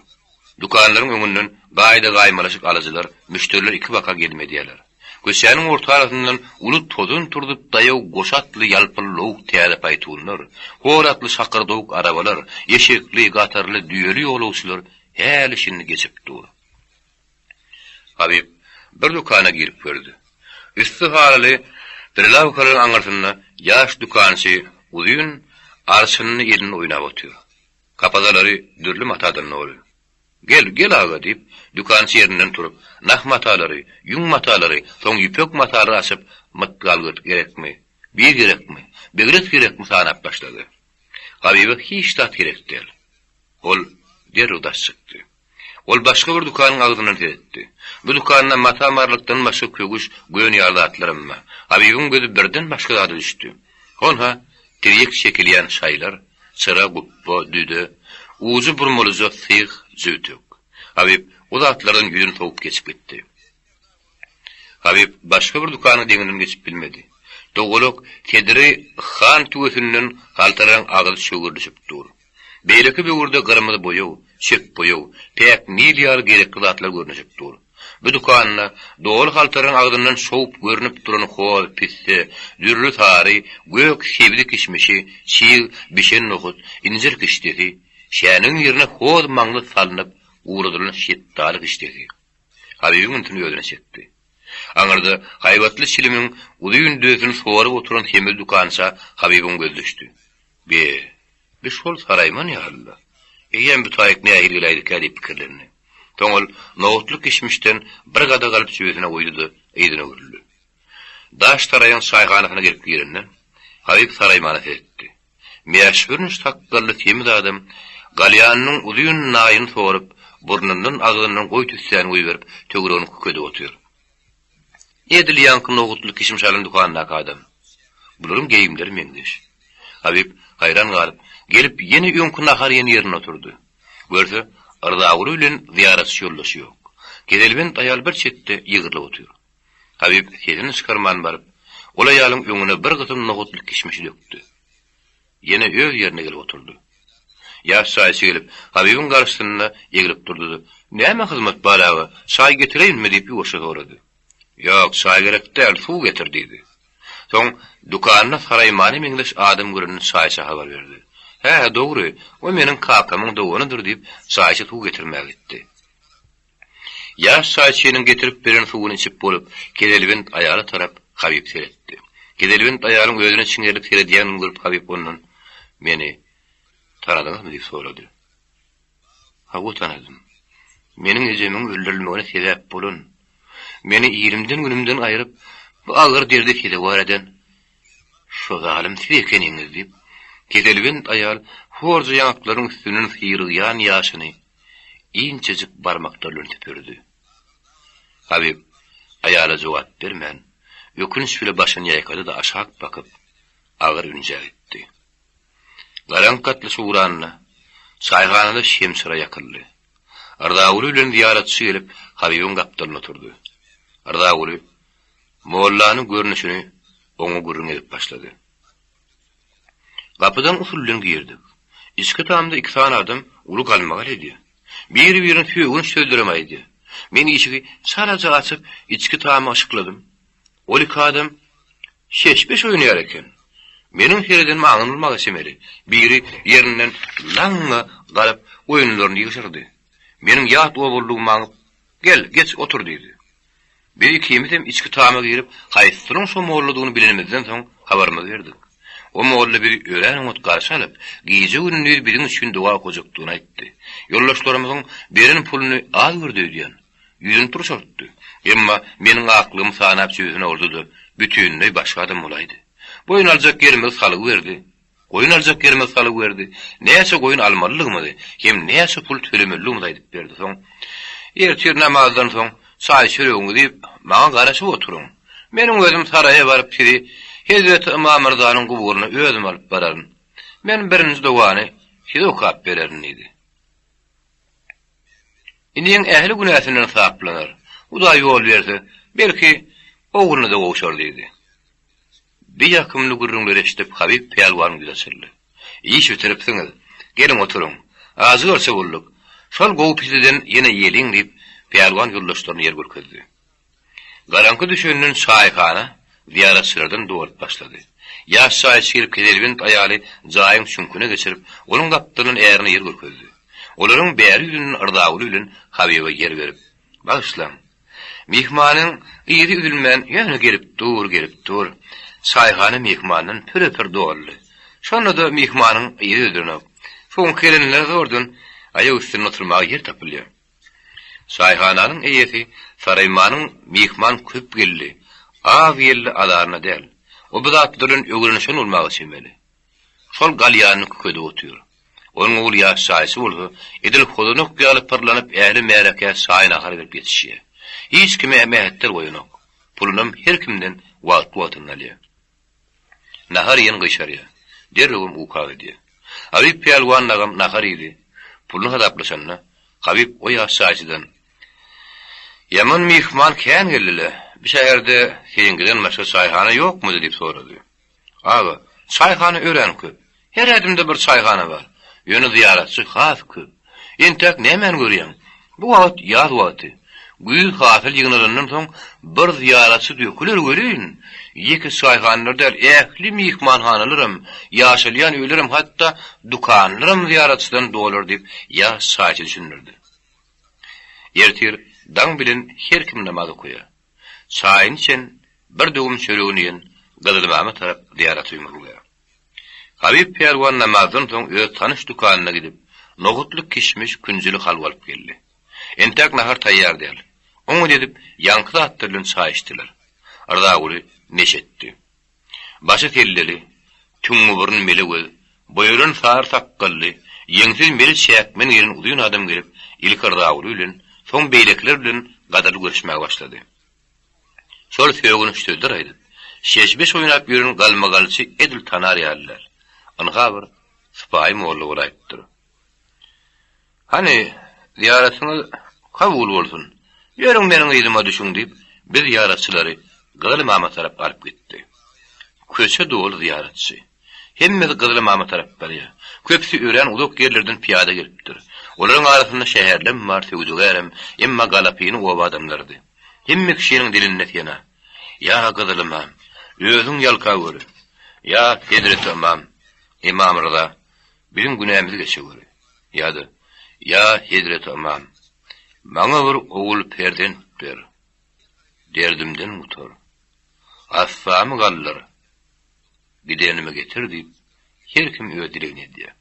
Dükanlaryň öňünden gaýda-gaýmalaşyk alyjylar, müşderiler ikibaka gelme edýärler. Köçäniň orta arasyndan uly tozan turzup daýaw goşa atly ýalpyllawuk täze paýtunlar, hor atly şakyrdawuk arabalar, eşekli, gatarly, düýeli ýolagçylar häli-şindi geçip dur. Habyp bir dükana girip gördi. Üsti halyly prilawkalaryň aňyrsynda ýaş dükançy uzyn arçynyny elinde oýnap otyr. Kapazalary dürli matadan doly. Gel, gel aga, diýip, dükançy ýerinden turup, nah matalary, ýüň matalary, soň ýüpek matalary açyp, mytgalgyrt gerekmi, bir gerekmi, begres gerekmi sanap başlady. Habyba hiç zat gerek däl. Ol derrew daş çykdy. Ol başga bir dükanyň agzyndan seretdi. Bu dükanda mata-marlykdan başga köwüş, gön ýaly zatlaram bar. Habybyň gözi birden başga zada düşdi. Honha, tirýek çekilýän şaýlar, çyra, gupba, düde, ujy burmalyja syh, jübtük. Habyp o zatlardan ýüzüni sowup geçip gitdi. Habyp başga bir dükanyň deňinden geçip bilmedi. Dogalak sediri han tüwesinden haltaraň agyzy çöwrülişip dur. Beýleki böwürde gyrmyzy boýag, çöp boýag, päk nil ýaly gerekli zatlar görnüşip dur. Bu dükanda doly haltaraň agzyndan şowup görnüp duran hoz, pisse, dürli sary, gök sebzi kişmişi, çig, bişen nohut, injir kişdesi, şänigiň ýerine hoz maňzy salnyp guradylan şetdaly kişdesi. Habybyň ünsüni özüne çekdi. Aňyrda haýbatly çilimiň uzyn dösüni sorup oturan semiz dükança Habybyň gözi düşdi. Be, bi şol saraýman ýaly-la. Eýýäm bu taýyk nähili geläýdikä diýip pikirlendi. Soň ol nohutly kişmişden bir gadak alyp jübüsine guýdy-da, yzyna öwrüldi. Daş saraýyň çaýhanasyna gelip girende, Habyp saraýmana seretdi. Mäşbürünç sakgally semiz adam galýanynyň uzyn naýyny sorup, burnundan, agzyndan goýy tüssäni goýberip, töweregini kükedip otyr. Edil ýaňky nohutly kişmiş alan dükandaky adam. Bularyň geýimleri meňzeş. Habyp haýran galyp, gelip ýene öňki nahar iýen ýerinde oturdy. Görse, Yrzaguly bilen zyýaratçy ýoldaşy ýok. Keselbent aýal bir çetde ýygrylyp otyr. Habyp sesini çykarman baryp, ol aýalyň öňüne bir gysym nohutly kişmişi dökdi. Ýene öz ýerine gelip oturdy. Ýaş çaýçy gelip, Habybyň garşysynda eglip durdy-da, Näme hyzmat bar aga, çaý getireýinmi? diýip ýuwaşja sorady. Ýok, çaý gerek däl, suw getir diýdi. Soň dükanda saraýmana meňzeş adam görenini çaýça habar berdi. Hä, dogry, o meniň kakamyň doganydyr diýip, çaýçy suw getirmäge gitdi. Ýaş çaýçynyň getirip beren suwuny içip bolup, keselbent aýala tarap Habyp seretdi. Keselbent aýalyň özüne çiňerilip seredýänini görüp Habyp ondan, Meni tanadyňyzmy diýip sorady. Hawa, tanadym. Meniň ejemiň öldürilmegine sebäp bolan, meni ilimden-günümden aýryp, bu agyr derde sezewar eden şo zalym siz ekeniňiz diýip, keselbent aýal horja ýaňaklarynyň üstünden syrygýan ýaşyny inçejik barmaklary bilen süpürdi. Habyp aýala jogap bermän, ökünç bile başyny ýaýkady-da aşak bakyp, agyr ünjä gitdi. Garaňky gatlyşyp ugranda, çaýhanada şemçyra ýakyldy. Yrzaguly bilen zyýaratçy gelip, Habybyň gapdalynda oturdy. Yrzaguly mollanyň görnüşini oňa gürrüň edip başlady. Gapydan usul bilen girdik. Içki tamda iki sany adam uly galmagal edýär. Biri-birine sögünç sözlerem aýdýar. Men işigi çalaja açyp, içki tamy yşykladym. Ol iki adam şeş-beş oýnaýar eken. Meniň seredenim aňlanylmaga çemeli. Biri ýerinden laňňa galyp, oýunlaryny ýygşyrdy. Meniň ýat obalydygymy aňyp, Gel, geç, otur diýdi. Biz ikimizem içki tama girip, haýsysynyň şo molladygyny bilenimizden soň habarymyzy berdik. O molla bizi örän oňat garşy alyp, gije-gündiz biziň üçin doga okajakdygyny aýtdy. Ýoldaşlarymyzyň beren puluny az gördi öýdýän. Ýüzüni turşartdy. Emma meniň aklygymy sanap jübüsine urdy-da, bütinleý başga adam bolaýdy. Boýun aljak ýerimizi salgy berdi. Goýun aljak ýerimizi salgy berdi. Näçe goýun almalydygymyzy hem näçe pul tölemelidigimizi aýdyp berdi. Soň, Ertir namazdan soň çaý-çöregiňizi iýip, maňa garaşyp oturyň. Meniň özüm saraýa baryp sizi Hezreti Ymam Ryzanyň guburyna özüm alyp bararyn. Men birinji dogany size okap bererin diýdi. Iniň ähli günäsinden saplanar. Hudaý ýol berse, belki, ogluna-da gowşar diýdi. Bi ýakymly gürrüňleri eşidip Habyp pälwanyň ýüzi açyldy. Iş bitiripsiňiz. Geliň oturyň. Ajy görse bolduk. Şol gowy pisiden ýene iýeliň diýip, pälwan ýoldaşlaryna ýer görkezdi. Garaňky düşenden çaýhana zyýaratçylardan dolup başlady. Ýaş çaýçy gelip keselbent aýaly jaýyň çüňküne geçirip, onuň gapdalyndan ärine ýer görkezdi. Olaryň bäri ýüzünden Yrzaguly bilen Habyba ýer berip, Bagyşlaň. Myhmanyň yzy üzülmän ýöne gelip dur, gelip dur. Çaýhana myhmandan püre-pür doldy. Şonda-da myhmanyň yzy üzülenok. Soňky gelenlere zordan aýak üstünde oturmaga ýer tapylýar. Çaýhananyň eýesi Saraýmanyň myhman köp geldi, az geldi azaryna däl. O bu zatlar bilen öwrenişen bolmaga çemeli. Şol galýanyny kükedip otyr. Onuň ogly ýaş çaýçy bolsa, edil hozanak ýaly pyrlanyp ähli märekä çaý-nahar berip ýetişýär. Hiç kime mähetdel goýanok. Pulunam her kimden wagtly-wagtynda alýar. Nahar iýen gyşarýar. Derrewem uka gidýär. Habyp pälwan dagam nahar iýdi. Puluny hasaplaşanda, Habyp o ýaş çaýçydan, Ýaman myhman kän geldi-le, bi şäherde seniňkiden başga çaýhana ýokmudy diýip sorady. Aga, çaýhana örän köp. Her ädimde bir çaýhana bar. Ýöne zyýaratçy has köp. Entäk nämäni görýäň? Bu wagt ýaz wagty. Güýz hasyl ýygnalandan soň bir zyýaratçy döküler welin, ýeke çaýhanalar däl, ähli myhmanhanalaram, ýaşalýan öýlerem, hatda dükanlaram zyýaratçydan dolar diýip, ýaş çaýçy düşündirdi. Ertir daň bilen her kim namaz okaýar. Çaýyny içen, bir döwüm çöregini iýen Gyzylmama tarap zyýarata ýumrulýar. Habyp pälwan namazdan soň öz tanyş dükanyna gidip, nohutly kişmiş, künjüli halwa alyp geldi. Entäk nahar taýýar däl. Oňat edip, ýaňky zatlar bilen çaý içdiler. Rzaguly neşe etdi. Başy selleli, tüňňi burun mele göz, boýalan sary sakgally, ýeňsiz mele çäkmen geýnen uzyn adam gelip, ilki Rzaguly bilen, soň beýlekiler bilen gadyrly görüşmäge başlady. Şol sögünç sözler aýdyp, şeş-beş oýnap ýören galmagalçy edil tanar ýaly däl. Ynha bir sypaýy molla bolaýypdyr. Hany, zyýaratyňyz kabul bolsun. Ýörüň meniň yzyma düşüň diýip, biz zyýaratçylary Gyzyl mama tarap alyp gitdi. Köçe doly zyýaratçy. Hemmesi Gyzyl mama tarap barýar. Köpüsi örän uzak ýerlerden pyýada gelipdir. Olaryň arasynda şäherlem bar, söwdagärem, emma galapyny oba adamlarydy. Hemme kişiniň dilinde sena. Ýa Gyzyl ymam, özüň ýalkaweri! Ýa Hezreti ymam, Ymam Ryza, biziň günämizi geçeweri! Ýa-da, Ýa Hezreti ymam, maňa bir ogul perzent ber, derdimden gutar, hassamy galdyr, gidenimi getir diýip, her kim öz dilegini edýär.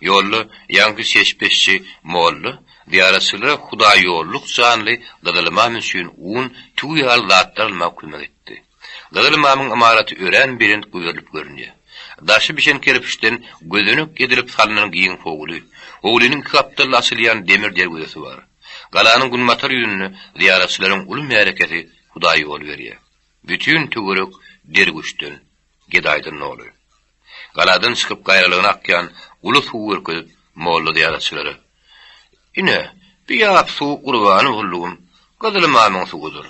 Ýolda ýaňky şeşpeşçi molla zyýaratçylara hudaýýolluk janly Gyzyl ymam üçin un, tüwi ýaly zatlar almaga kömek etdi. Gyzyl ymamyň ymaraty örän belent göterilip görünýär. Daşy bişen kerpiçden gözenek edilip salnan giň howly, howlynyň iki gapdalynda açylýan demir derwezesi bar. Galanyň günbatar ýüzünde zyýaratçylaryň uly märekesi Hudaý ýol berýär. Bütin töwerek dergüşden, gedaýdan doly. Galadan çykyp gaýralygyna akýan uly suwy görkezip, molla zyýaratçylara, Ine, bu ýap suw gurbany boldugym Gyzyl ymamyň suwudyr.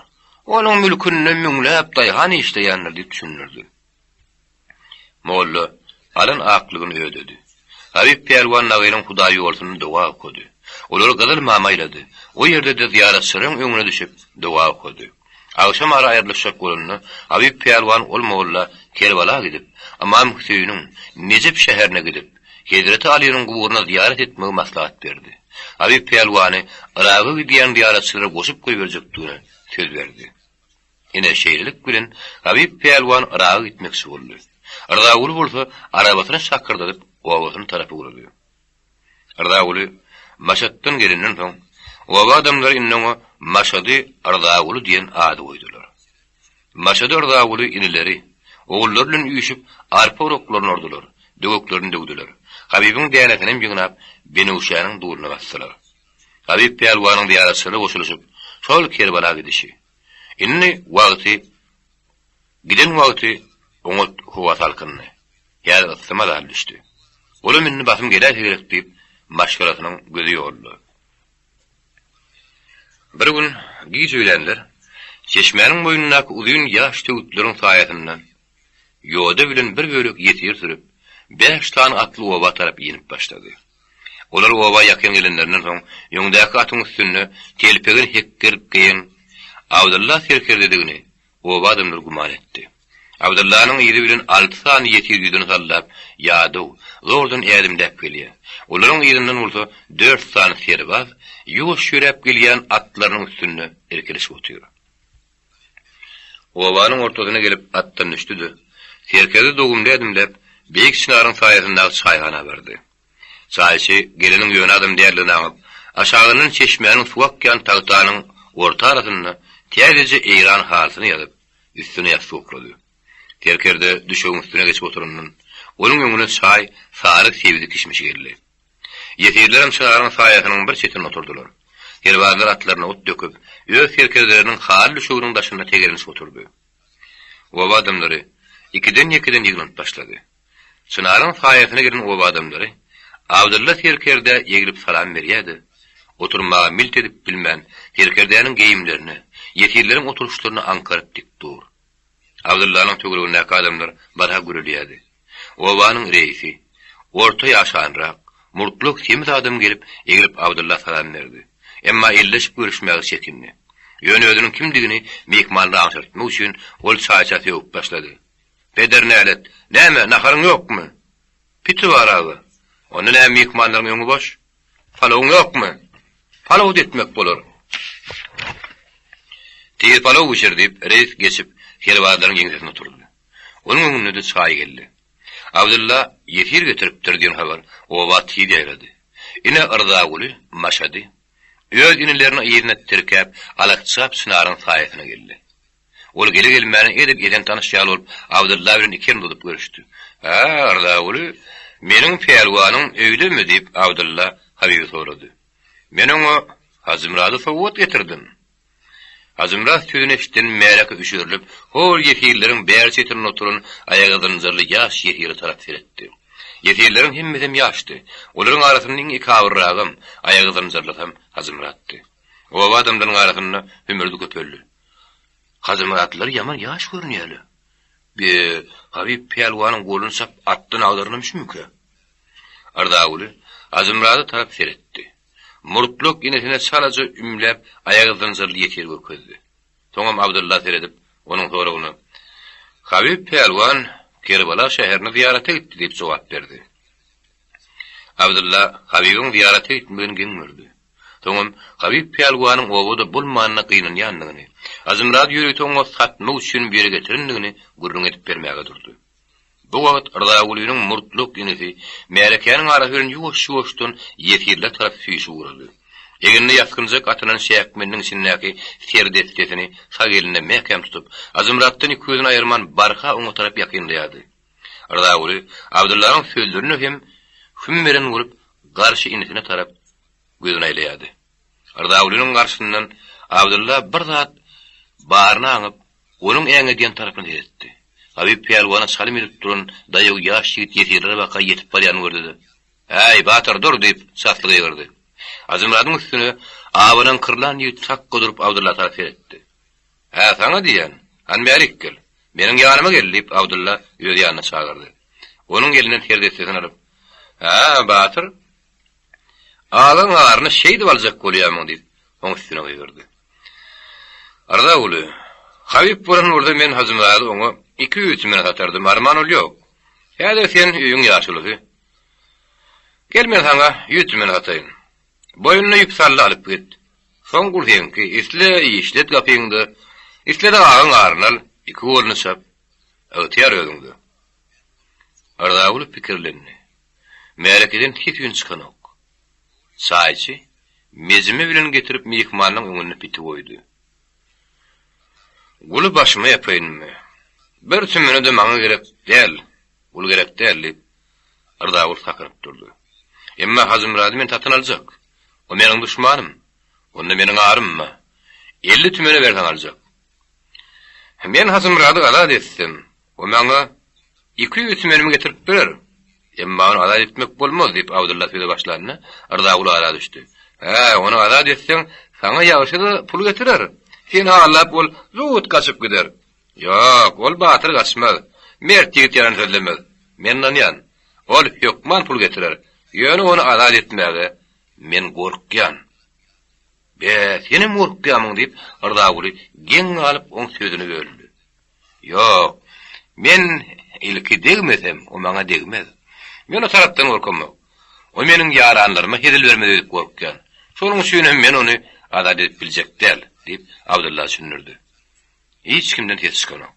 Onuň mülkünde müňläp daýhan işleýändir diýip düşündirdi. Molla alan aklygyny ödedi. Habyp pälwan Nagynyň hudaýýolsunda doga okady. Olary Gyzyl mama aýlady. O ýerde-de zyýaratçylaryň öňüne düşüp, doga okady. Agşam ara aýrylyşjak bolanda, Habyp pälwan ol molla Kerbala gidip, Ymam Hüseýiniň Nejep şäherine gidip, Hezreti Alynyň guburyna zyýarat etmegi maslahat berdi. Habyp pälwany Yraga gidýän zyýaratçylara goşup goýberjekdigine söz berdi. Ine, şeýlelik bilen, Habyp pälwan Yraga gitmekçi boldy. Rzaguly bolsa arabasyny şakyrdadyp obasyna tarap ugrady. Rzaguly Maşatdan gelenden soň, oba adamlary indi oňa Maşady Rzaguly diýen ady goýdular. Maşady Rzaguly inileri, ogullary bilen üýşüp arpa uraklaryny ordular, döweklerini döwdüler. Habybyň dänesinem ýygnap, Benewşäniň duluna basdylar. Habyp pälwanyň zyýaratçylara goşulyşyp, şol Kerbala gidişi. Indi wagty Giden wagty oňat howa salkyndy. Häzir yssy mazaly düşdi. Olam indi basym geläýse gerek diýip, maşgalasynyň gözi ýolda. Bir gün giç öýlänler çeşmäniň boýundaky uzyn ýaş söwütleriň saýasynda ýoda bilen bir bölek ýesir sürüp, bäş sany atly oba tarap inip başlady. Olar oba ýakyn gelenlerinden soň, öňdäki atyň üstünde telpegini hekgerip geýen Abdylla serkerdedigini Oba adamlary güman etdi. Abdyllanyň yzy bilen alty sany ýesir ýüzüni sallap, ýadaw, zordan ädimläp gelýär. Olaryň yzyndan bolsa dört sany serbaz ýuwaş ýöräp gelýän atlarynyň üstünde irkilişip otyr. Obanyň ortasyna gelip atdan düşdi-de, serkerde dogumly ädimläp, beýik çynaryň saýasyndaky çaýhana bardy. Çaýçy geleniň ýöne adam däldigini aňyp, aşagyndan çeşmäniň suwy akýan tagtanyň orta arasynda täzeje eýran halysyny ýazyp, üstüne ýassyk oklady. Serkerde düşegiň üstüne geçip oturandan, onuň öňüne çaý, sary sebzi kişmişi geldi. Ýesirlerem çynaryň saýasynyň bir çetinde oturdylar. Serbazlar atlaryna ot döküp, öz serkerdeleriniň haly düşeginiň daşynda tegelenişip oturdy. Oba adamlary ikiden-ýekeden ýygnanyp başlady. Çynaryň saýasyna giren oba adamlary Abdylla serkerdä eglip salam berýär-de, oturmaga milt edip bilmän, serkerdäniň geýimlerine, ýesirleriň oturyşlaryna aňkaryp dik dur. Abdyllanyň töweregindäki adamlar barha gürelýärdi. Obanyň reýisi, orta ýaşanrak, murtlak semiz adam gelip, eglip Abdylla salam berdi. Emma elleşip görüşmäge çekindi. Ýöne özüniň kimdigini myhmanlara aňşyrtmak üçin ol çaýça sögüp başlady. Peder nälet, näme, naharyň ýokmy? Piti bar aga. Onda näme myhmanlaryň öňi boş? Palawyň ýokmy? Palaw-da etmek bolar. Tiz palaw bişir, diýip, reýis geçip, serbazlaryň ýeňsesine oturdy. Onuň öňünde-de çaý geldi. Abdylla ýesir getiripdir diýen habar oba tiz ýaýrady. Ine, Yrzaguly, Maşady. Öz inilerini yzyna tirkäp, alakjap çynaryň saýasyna geldi. Ol gele-gelmäne edil eden tanyş ýaly bolup, Abdylla bilen iki elini uzadyp görüşdi. Hä, Yrzaguly, meniň pälwanym öýdemi? diýip, Abdylla Habyby sorady. Men oňa Hajymyrady sowgat getirdim. Hajymyrat sözüni eşiden märeke üşerilip, hol ýesirleriň bäri çetinde oturan aýagy zynjyrly ýaş ýesire tarap seretdi. Ýesirleriň hemmesem ýaşdy. Olaryň arasynda iň ekabyrragam, aýagy zynjyrlysam Hajymyratdy. Oba adamlarynyň arasynda hümürdi köpeldi. Hajymyratlar ýaman ýaş görünýärler. Be, Habyp pälwanyň goluny çap atdan agdaranam şümükä? Yrzaguly Hajymyrada tarap seretdi. Murtlak inisine çalaja ümläp, aýagy zynjyrly ýesir görkezdi. Soňam Abdylla seredip, onuň soragyna, Habyp pälwan Kerbala şäherine zyýarata gitdi diýip jogap berdi. Abdylla Habybyň zyýarata gitmegini geň gördi. Soňam Habyp pälwanyň obada bolmanyna gynanýandygyny, Hajymyrady ýörite oňa satmak üçin bu ýere getirendigini gürrüň edip bermäge durdy. Bu wagt Rzagulynyň murtluk inisi märekäniň arasy bilen ýuwaş-ýuwaşdan ýesirler tarap süýşüp ugrady. Egnine ýasgynjak atylan çäkmeniniň içindäki serdessesini sag elinde mäkäm tutup, Hajymyratdan iki gözüni aýyrman barha oňa tarap ýakynlaýardy. Rzaguly Abdyllanyň sözlerine hem hüm beren bolup, garşy inisine tarap gözüni aýlaýardy. Rzagulynyň garşysyndan Abdylla bir zat baryny aňyp, onuň äňedýän tarapyna seretdi. Habyp pälwana çalym edip duran daýaw ýaş ýigit ýesirlere baka ýetip barýanyny gördi-de, Äý, batyr, dur! diýip, çasly gygyrdy. Hajymyradyň üstüne abanaňkyrlan ýigit sakga durup Abdylla tarap seretdi. Hä, saňa diýýän, hany bärik gel. Meniň ýanyma gel, diýip, Abdylla öz ýanyna çagyrdy. Onuň elinden serdessesini alyp, Hä, batyr, Agaň aryny şeýdip aljak bolýamyň? diýip, oň üstüne gygyrdy. Yrzaguly, Habyp bolan bolsa men Hajymyrady oňa 200 tümene satardym, arman ol ýok. Häzir sen öýüň ýaşulusy. Gel men saňa ýüz tümen sataýyn. Boýnuna ýüp sal-da alyp git. Soň gul seňki, isle işlet gapyňda, isle-de agaň aryny al, iki goluny çap. Ygtyýar özüňde. Yrzaguly pikirlendi. Märekeden ses-üýn çykanok. Çaýçy mejime bilen getirip myhmanyň öňünde piti goýdy. Guly başyma ýapaýynmy? Bir tümene-de maňa gerek däl, gul gerek däl diýip, Yrzaguly sakynyp durdy. Emma Hajymyrady men satyn aljak. O meniň duşmanym. Onda meniň arym bar. 50 tümene berseň aljak. Men Hajymyrady azat etsem, o maňa 200 tümenimi getirip berer. Emma ony azat etmek bolmaz, diýip, Abdylla söze başlanda, Yrzaguly ara düşdi. Hä, ony azat etseň, saňa ýagşy-da pul getirer. Seni aldap ol zut gaçyp gider. Ýok, ol batyr gaçmaz. Mert ýigit ýalan sözlemez. Men ynanýan. Ol hökman pul getirer. Ýöne ony azat etmäge men gorkýan. Be, senem gorkýamyň, diýip, Yrzaguly geň galyp oň sözüni böldi. Ýok, men ilki degmesem, o maňa degmez. Men o tarapdan gorkamok. O meniň ýaranlaryma hezil bermez öýdüp gorkýan. Şonuň üçin hem men ony azat edip biljek däl, diýip, Abdylla düşündirdi. Hiç kimden ses çykanok.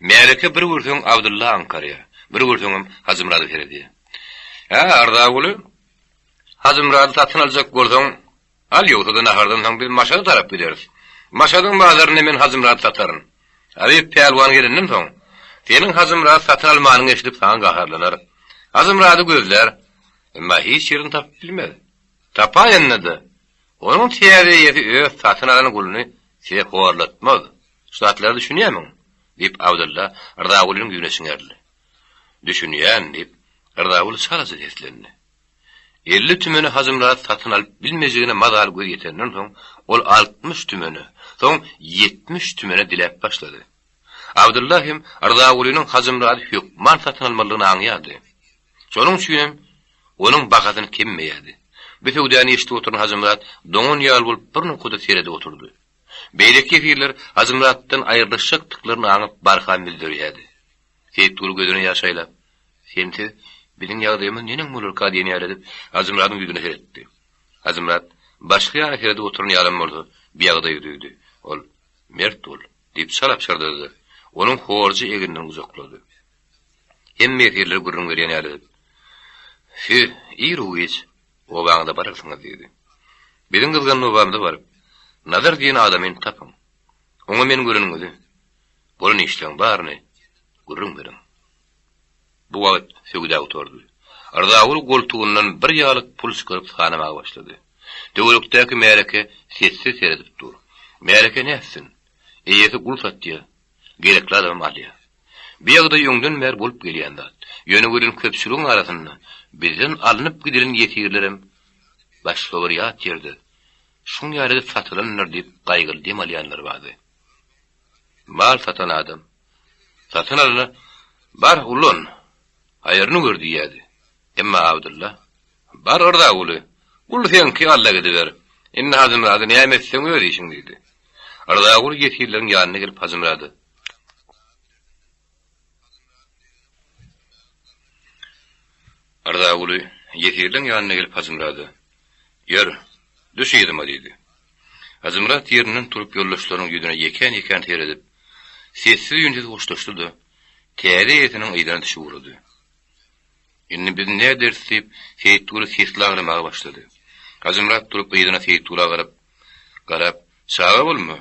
Märeke bir görseň Abdylla aňkarýar, bir görseňem Hajymyrada seredýär. Hä, Arzaguly, Hajymyrady satyn aljak bolsaň, al, ýogsa-da nahardan soň biz Maşada tarap gideris. Maşadyň bazarynda men Hajymyrady sataryn. Abyp pälwan gelenden soň, seniň Hajymyrady satyn almanyňy eşidip saňa gaharlanar. Hajymyrady gözlär, emma hiç ýerini tapyp bilmez. Tapaýanda-da, Onuň täze eýesi öz satyn alan guluny size horlatmaz. Şu zatlara düşünýärmiň? diýip, Abdylla Rzagulynyň ýüzüne çiňerildi. Düşünýän, diýip, Rzaguly çalaja seslendi. 50 tümeni Hajymyrat satyn alyp bilmejegine mazaly göz ýetenden soň, ol 60 tümene, soň 70 tümene diläp başlady. Abdylla hem Rzagulynyň Hajymyrady hökman satyn almalydygyny aňýardy. Şonuň üçinem onuň bahasyny kemmeýärdi. Bu söwdany eşidip oturan Hajymyrat doňan ýaly bolup bir nokada seredip oturdy. Beýleki ýesirler Hajymyratdan aýrylyşjakdyklaryny aňyp barha müzzerýärdi. Seýitguly gözüne ýaş aýlap, Sensiz biziň ýagdaýymyz neneň bolarka diýen ýaly edip Hajymyradyň ýüzüne seretdi. Hajymyrat başga ýana seredip oturan ýalam bolsa, bu ýagdaýy duýdy. Ol, Mert bol! diýip çala pyşyrdady-da, onuň horja egninden gujaklady. Hemme ýesirlere gürrüň berýän ýaly edip, Siz iru-giç obaňyza bararsyňyz diýdi. Biziň gyzgan obamyza baryp, Nazar diýen adamyny tapyň. Oňa meni göreniňizi, bolan işleň baryny gürrüň beriň. Bu wagt söwda gutardy. Yrzaguly goltugyndan bir ýaglyk pul çykaryp sanamaga başlady. Töwerekdäki märeke sessiz seredip dur. Märeke nätsin? Eýesi gul satýar, gerekli adamam alýar. Bu ýagdaý öňden bäri bolup gelýän zat. Ýöne welin köpçüligiň arasynda bizden alnyp gidilen ýesirlerem başga bir ýat ýerde şuň ýaly edip satylandyr diýip gaýgyly dem alýanlar bardy. Mal satan adam satyn alana Bar, ulan, haýryny gör diýýärdi. Emma Abdylla, Bar, Yrzaguly, gul seňki, alla gidiber. Indi Hajymyrady näme etseň öz işiň diýdi. Yrzaguly ýesirleriň ýanyna gelip Hajymyrada. Yrzaguly ýesirleň ýanyna gelip Hajymyrada, Ýör, düş yzyma diýdi. Hajymyrat ýerinden turup ýoldaşlarynyň ýüzüne ýekän-ýekän seredip, sessiz-üýnsüz hoşlaşdy-da, täze eýesiniň yzyna düşüp ugrady. Indi biz näderis diýip, Seýitguly sesli aglamaga başlady. Hajymyrat turup yzyna Seýitgula garap, garap, Çaga bolma.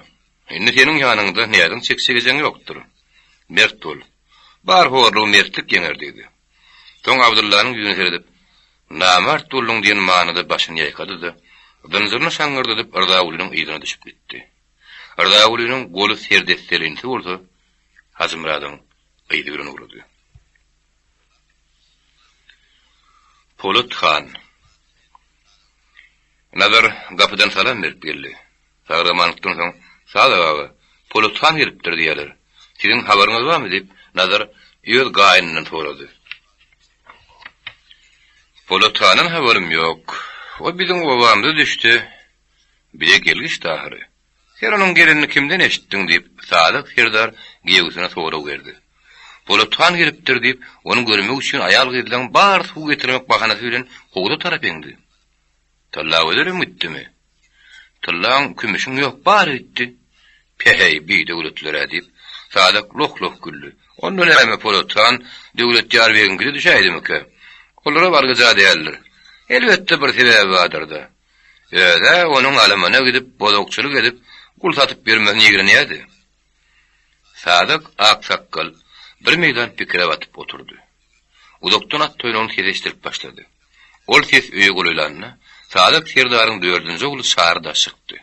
Indi seniň ýanyňda näziň çekjek ejeň ýokdur. Mert bol. Bar horlugy mertlik ýeňer diýdi. Soň Abdyllanyň ýüzüne seredip, Namart bolduň diýen manyda başyny ýaýkady-da, zynjyryny şaňňyrdadyp Yrzagulynyň yzyna düşüp gitdi. Yrzagulynyň goly serdesselinsi bolsa, Hajymyradyň yzy bilen ugrady. Polat han. Nazar gapydan salam berip geldi. Sag-amanlykdan soň, Sadyk aga, Polat han gelipdir diýýärler. Siziň habaryňyz barmy? diýip, Nazar öz gaýynyndan sorady. Polat handan habarym ýok. O biziň obamyza düşdi. Bize gelgiçdi ahyry. Sen onuň gelenini kimden eşitdiň? diýip, Sadyk serdar giýewisine sorag berdi. Polat han gelipdir diýip, ony görmek üçin aýal-gyzlaryň bary suw getirmek bahanasy bilen howza tarap eňdi. Tyllagözelem gitdimi? Tyllaň, kümüşiň ýok, bary gitdi. Päheý, bi döwletliler-ä, diýip, Sadak loh-loh güldi. Onda näme, Polat han Döwletýar begiňkide düşäýdimikä? Olara bargyja däldir. Elbetde, bir sebäbi bardyr-da. Öz-ä onuň alamana gidip, bozukçylyk edip, gul satyp ýörmesini ýigrenýärdi. Sadak aksakgal bir meýdan pikire batyp oturdy. Uzakdan at toýnagyny sesi eşidilip başlady. Ol ses öýe golaýlanda, Sadak serdaryň dördünji ogly Çary daş çykdy.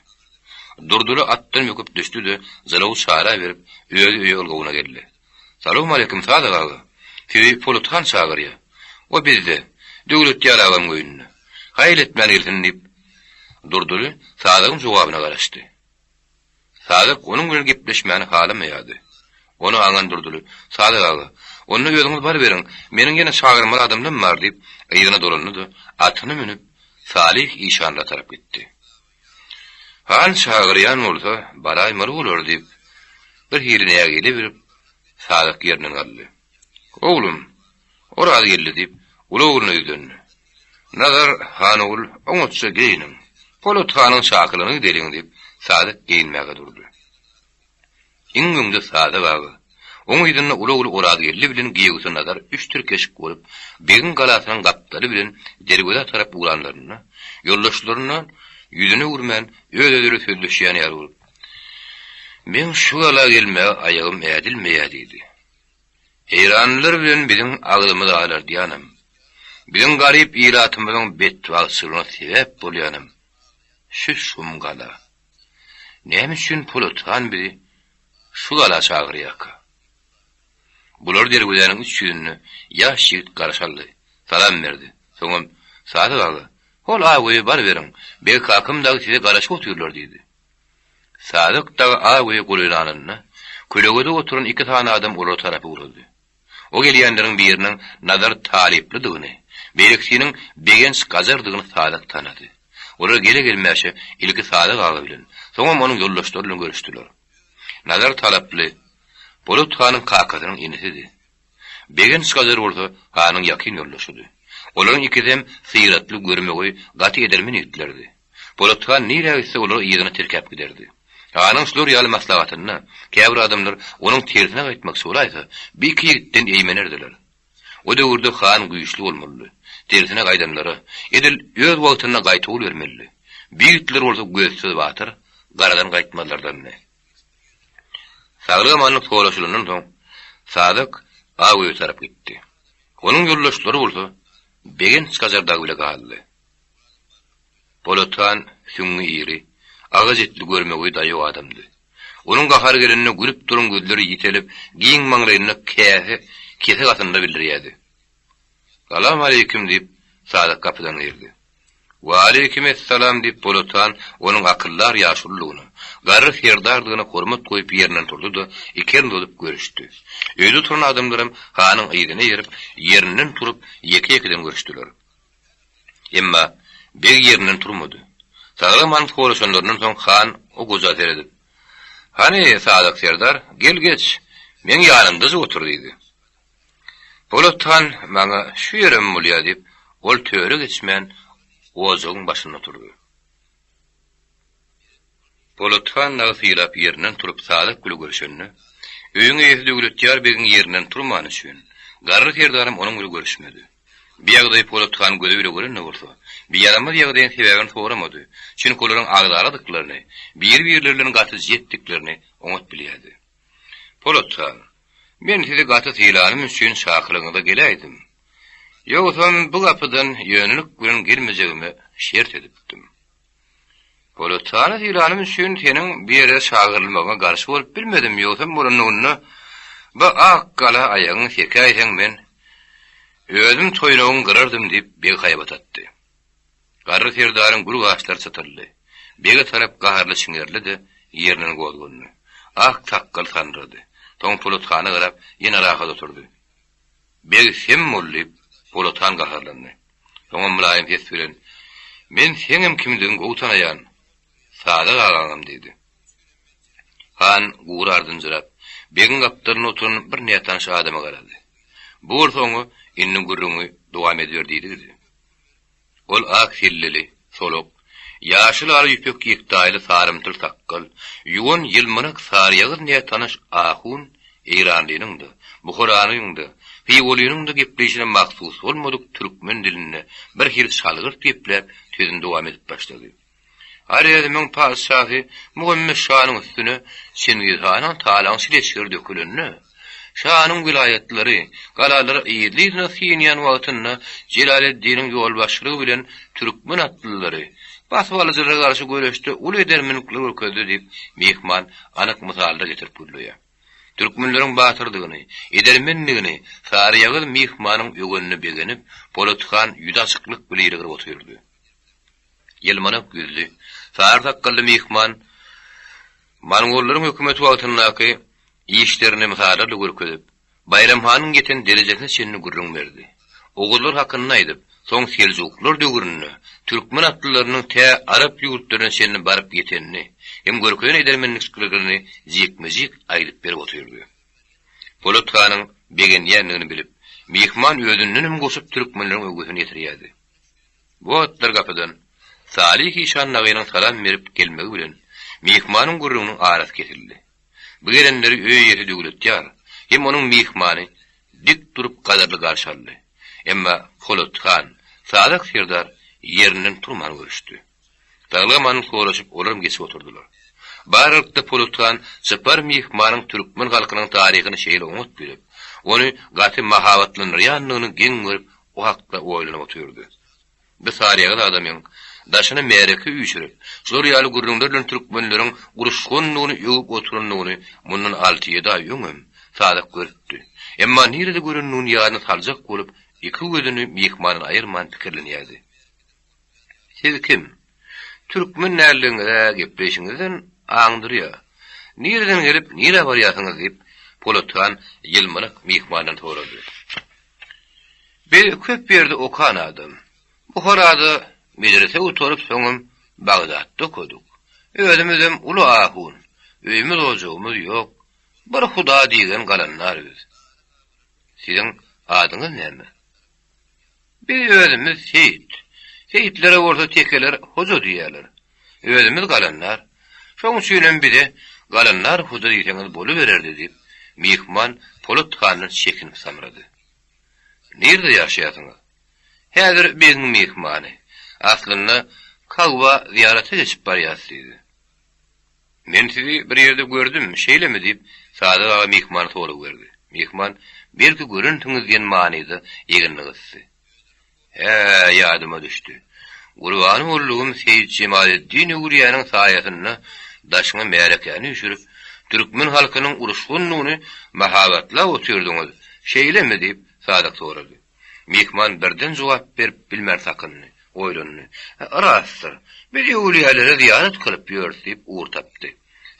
Durdyly atdan böküp düşdi-de, jylawy Çara berip, özi öýe ylgawyna geldi. Salowmaleýkim, Sadak aga! Sizi Polat han çagyrýar. O bizde, Döwletýar agaň öýünde. Haýal etmän gelsin diýip, Durdyly Sadagyň jogabyna garaşdy. Sadyk onuň bilen gepleşmäni halamaýardy. Ony aňan Durdyly, Sadyk aga, onda özüňiz baryberiň, meniň ýene çagyrmaly adamlam bar diýip, yzyna dolandy-da, atyny münüp, Salyh işanlara tarap gitdi. Han çagyrýan bolsa, baraýmaly bolar diýip, bir hili nägile berip, Sadyk ýerinden galdy. Oglum, Oraz geldi diýip, uly ogluna ýüzlendi. Nazar han ogul, oňatja geýniň. Polat hanyň çakylygyna gideliň diýip, Sadyk geýinmäge durdy. Iň öňde Sadyk aga, oň yzynda uly ogly Orazgeldi bilen giýewsi Nazar üç tirkeşik bolup, begiň galasynyň gapdaly bilen derwezä tarap ugranlarynda, ýoldaşlaryndan ýüzüni öwürmän, öz-özleri sözleşýän ýaly bolup, Meň şu gala gelmäge aýagym ädilmeýär diýdi. Eýranlylar bilen biziň agzymyzy alardýanam, biziň garyp ilatymyzyň betbagtçylygyna sebäp bolýanam şu şum gala. Näme üçin Polat han bizi şu gala çagyrýarka? Bular derwezäniň üç ýüzünde ýaş ýigit garşy aldy, salam berdi. Soňam, Sadyk aga, hol Agöýe baryberiň, beg kakam dagy size garaşyp otyrlar diýdi. Sadyk dagy ak öýe golaýlanynda, kölegede oturan iki sany adam olara tarap ugrady. O gelýänleriň biriniň Nazar talyplydygyny, beýlekisiniň Begenç gajardygyny Sadyk tanady. Olar gele-gelmäşe ilki Sadyk aga bilen, soňam onuň ýoldaşlary bilen görüşdiler. Nazar talaply Polat hanyň kakasynyň inisidi. Begenç gajar bolsa hanyň ýakyn ýoldaşydy. Olaryň ikisem syratly, görmegeý, gaty edermen ýigitlerdi. Polat han nirä gitse olary yzyna tirkäp giderdi. Hanyň şular ýaly maslahatynda käbir adamlar onuň tersine gaýtmakçy bolaýsa, bu iki ýigitden eýmenerdiler. O döwürde han güýçli bolmalydy. Tersine gaýdanlara, edil öz wagtynda gaýtawul bermelidi. Bu ýigitler bolsa gözsüz batyr, garadan gaýtmazlardandy. Saglyk-amanlyk soraşylandan soň, Sadyk ak öýe tarap gitdi. Onuň ýoldaşlary bolsa Begenç gajar dagy bile galdy. Polat han süňňi iri, agaç etli görmegeý daýaw adamdy. Onuň gahary gelende gülüp duran gözleri ýitelip, giň maňlaýynda käse kesek atynda bildirýärdi. Salam aleýkim, diýip, Sadyk gapydan girdi. Waleýkim essalam, diýip, Polat han onuň akyldar ýaşuludygyna, garry serdardygyna hormat goýup ýerinden turdy-da, iki elini uzadyp görüşdi. Öýde oturan adamlaram hanyň yzyna eýerip, ýerinden turup, ýeke-ýekeden görüşdiler. Emma beg ýerinden turmady. Saglyk-aman soraşanlaryndan soň han o goja seredip, Hany, Sadyk serdar, gel geç, meň ýanymdajyk otur diýdi. Polat han maňa şu ýerem bolýa diýip, ol töre geçmän ojagyň başynda oturdy. Polat han dagy sylap ýerinden turup Sadyk bile görüşende, öýüň eýesi Döwletýar begiň ýerinden turmany üçin, garry serdaram onuň bile görüşmedi. Bu ýagdaýy Polat han gözi bile gören-de bolsa, bu ýaramaz ýagdaýyň sebäbini soramady, çünki olaryň agzaladyklaryny, bir-birleri bilen gaty jetdiklerini oňat bilýärdi. Polat han, men sizi gaty sylanym üçin çakylygyňyza geläýdim. Ýogsam bu gapydan ýönelik bilen gelmejegime şert edipdim. Polat hany sylanym üçin seniň bu ýere çagyrylmagyňa garşy bolup bilmedim, ýogsam bolanlygynda bu ak gala aýagyňy sekäýseň men özüm toýnagyňy gyrardym diýip beg haýbat atdy. Garry serdaryň gür gaşlary çytyldy. Bege tarap gaharly çiňerildi-de, ýerinden gozgandy. Ak sakgaly sandyrady. Soň Polat hana garap, ýene rahat oturdy. Beg sem bol diýip, Polat han gaharlandy. Soňam mylaýym ses bilen, Men seňem kimdigiňi gowy tanaýan, Sadyk agaňam diýdi. Han gury ardynjyrap, begiň gapdalynda oturan bir nätanyş adama garady. Bu bolsa oňa, Indi gürrüňiňi dowam ediber diýdigidi. Ol ak selleli, solak, Ýaşyl-ala ýüpek ýektaýly sarymtyl sakgal, ýuwan ýylmanak saryýagyz nätanyş ahun eýranlynyň-da, buharanyň-da, hywalynyň-da gepleýşine mahsus bolmadyk türkmen dilinde birhili çalgyrt gepläp, sözüni dowam edip başlady. Horezmiň patyşasy Muhammet şanyň üstüne Çingiz hanyň talaňçy leşgeri dökülende, şanyň welaýatlary, galalary yzly-yzyna synýan wagtynda Jelaleddiniň ýolbaşçylygy bilen türkmen atlylary basybalyjylara garşy göreşde uly edermenlikler görkezdi diýip, myhman anyk mysallar getirip gürleýär. Türkmenleriň batyrdygyny, edermendigini saryýagyz myhmanyň öwenine begenip, Polat han ýüzi açyklyk bile ýylgyryp otyrdy. Ýylmanak ýüzli, sary sakgally myhman mongollaryň hökümeti wagtyndaky işlerini mysallarla görkezip, Baýram hanyň ýeten derejesine çenli gürrüň berdi. Oguzlar hakynda aýdyp, soň seljuklar döwründe türkmen atlylarynyň tä arap ýurtlaryna çenli baryp ýetenini hem görkezen edermenliklerini jikme-jik aýdyp berip otyrdy. Polat hanyň begenýändigini bilip, myhman özündenem goşup türkmenleriň öwgüsini ýetirýärdi. Bu wagtlar gapydan Salyh işan dagynyň salam berip gelmegi bilen myhmanyň gürrüňiniň arasy kesildi. Bu gelenleri öý eýesi Döwletýar hem onuň myhmany dik durup gadyrly garşy aldy. Emma Polat han, Sazak serdar ýerinden turman görüşdi. Saglyk-amanlyk soraşyp olaram geçip oturdylar. Bu aralykda Polat han çypar myhmanyň türkmen halkynyň taryhyny şeýle oňat bilip, ony gaty mahabatlandyrýandygyny geň görüp o hakda oýlanyp otyrdy. Bu saryýagyz adamyň daşyna märeke üýşürip, şular ýaly gürrüňler bilen türkmenleriň uruşgandygyny öwüp oturandygyny mundan alty-ýedi aý öňem Sadyk görüpdi. Emma nirede görendigini ýadyna saljak bolup, iki gözüni myhmandan aýyrman pikirlenýärdi. Siz kim? Türkmen däldigiňiz-ä gepleýşiňizden aňdyrýar. Nireden gelip, nirä barýarsyňyz? diýip, Polat han ýylmanak myhmandan sorady. Biz köp ýerde okan adam. Buharada medrese gutaryp soňam Bagdatda okadyk. Özümizem uly ahun. Öýümiz-ojagymyz ýok. Bir Huda diýgen galandar biz. Siziň adyňyz näme? Biz özümiz seýit. Seýitlere bolsa tekeler hoja diýýärler. Özümiz galandar. Şoň üçinem bize Galandar hoja diýseňiz bolubererdi diýip, myhman Polat handan çekinip samrady. Nirede ýaşaýarsyňyz? Häzir begiň myhmany. Aslynda, Kagba zyýarata geçip barýas diýdi. Men sizi bir ýerde gördüm, şeýlemi? diýip, Sadyk aga myhmana sorag berdi. Myhman, Belki görensiňiz diýen manyda egnini gysdy. Hä, ýadyma düşdi. Gurbany boldugym Seýit Jemaleddin öwülýäniň saýasynda daşyňa märekäni üýşürip, türkmen halkynyň uruşgynlygyny mahabatlap otyrdyňyz, şeýlemi? diýip, Sadyk sorady. Myhman birden jogap berip bilmän sakyndy. Oýlandy. Rastdyr. Biz öwülýälere zyýarat kylyp ýörüs diýip ugur tapdy.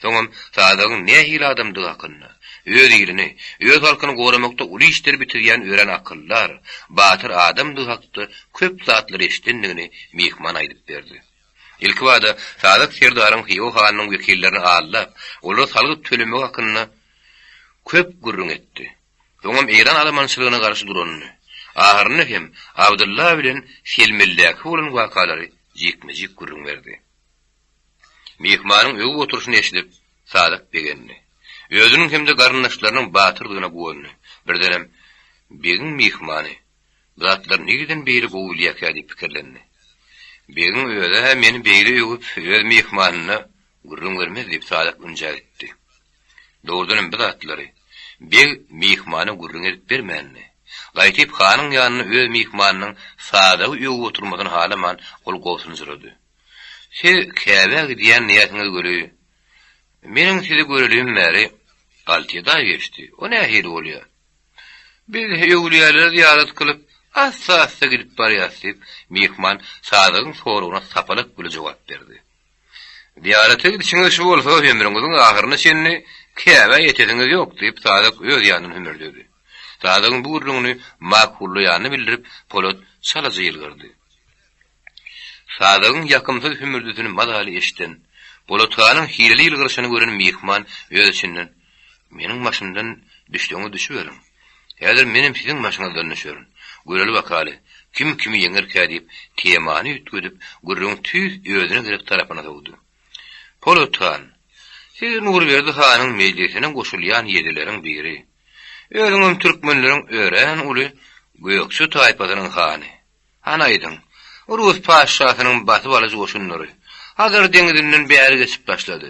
Soňam Sadygyň nähili adamdygy hakynda, öz ilini, öz halkyny goramakda uly işleri bitirýän örän akyldar, batyr adamdygy hakda köp zatlary eşidendigini myhman aýdyp berdi. Ilkibada Sadyk serdaryň Hywa hanynyň wekillerini aldap, olara salgyt tölemegi hakynda köp gürrüň etdi. Soňam Eýran alamançylygyna garşy duranyny, ahyrynda hem Abdylla bilen Selmeldäki bolan wakalary jikme-jik gürrüň berdi. Myhmanyň öwüp oturyşyny eşidip, Sadyk begendi. Özüniň hem-de garyndaşlarynyň batyrdygyna guwandy. Birdenem, Begiň myhmany bu zatlary nireden beýle gowy bilýärkä diýip pikirlendi. Begiň özi-hä meni beýle öwüp, öz myhmanyna gürrüň bermez diýip, Sadyk ünjä gitdi. Dogrudanam bu zatlary beg myhmana gürrüň edip bermändi. Gaýtyp hanyň ýanynda öz myhmanynyň Sadagy öwüp oturmasyny halaman, ol gobsunjyrady. Siz Käbä gidýän diýýärsiňiz weli, meniň sizi görelim bäri alty-ýedi aý geçdi. O nähili bolýar? Biz öwlüýälere zyýarat kylyp, assa-assa gidip barýas diýip, myhman Sadygyň soragyna sapalak bile jogap berdi. Zyýarata gidişiňiz şu bolsa, ömrüňiziň ahyryna çenli Käbä ýetesiňiz ýok, diýip, Sadyk öz ýanyndan hümürdedi. Sadygyň bu gürrüňini makullaýanyny bildirip, Polat çalaja ýylgyrdy. Sadygyň ýakymsyz hümürdisini mazaly eşiden, Polat hanyň hileli ýylgyryşyny gören myhman öz içinden, Meniň maşyndan düşseňiz düşüberiň. Häzir menem siziň başyňyzdan düşerin. Göreli bakaly, kim kimi ýeňerkä diýip, temany üýtgedip, gürrüňi tüýs özüne gerek tarapyna sowdy. Polat han, siz Nurberdi hanyň mejlisine goşulýan ýedileriň biri. Özüňem türkmenleriň örän uly gökje taýpasynyň hany. Hany aýdyň, rus patyşasynyň basyp alyjy goşunlary Hazar deňizinden bäri geçip başlady.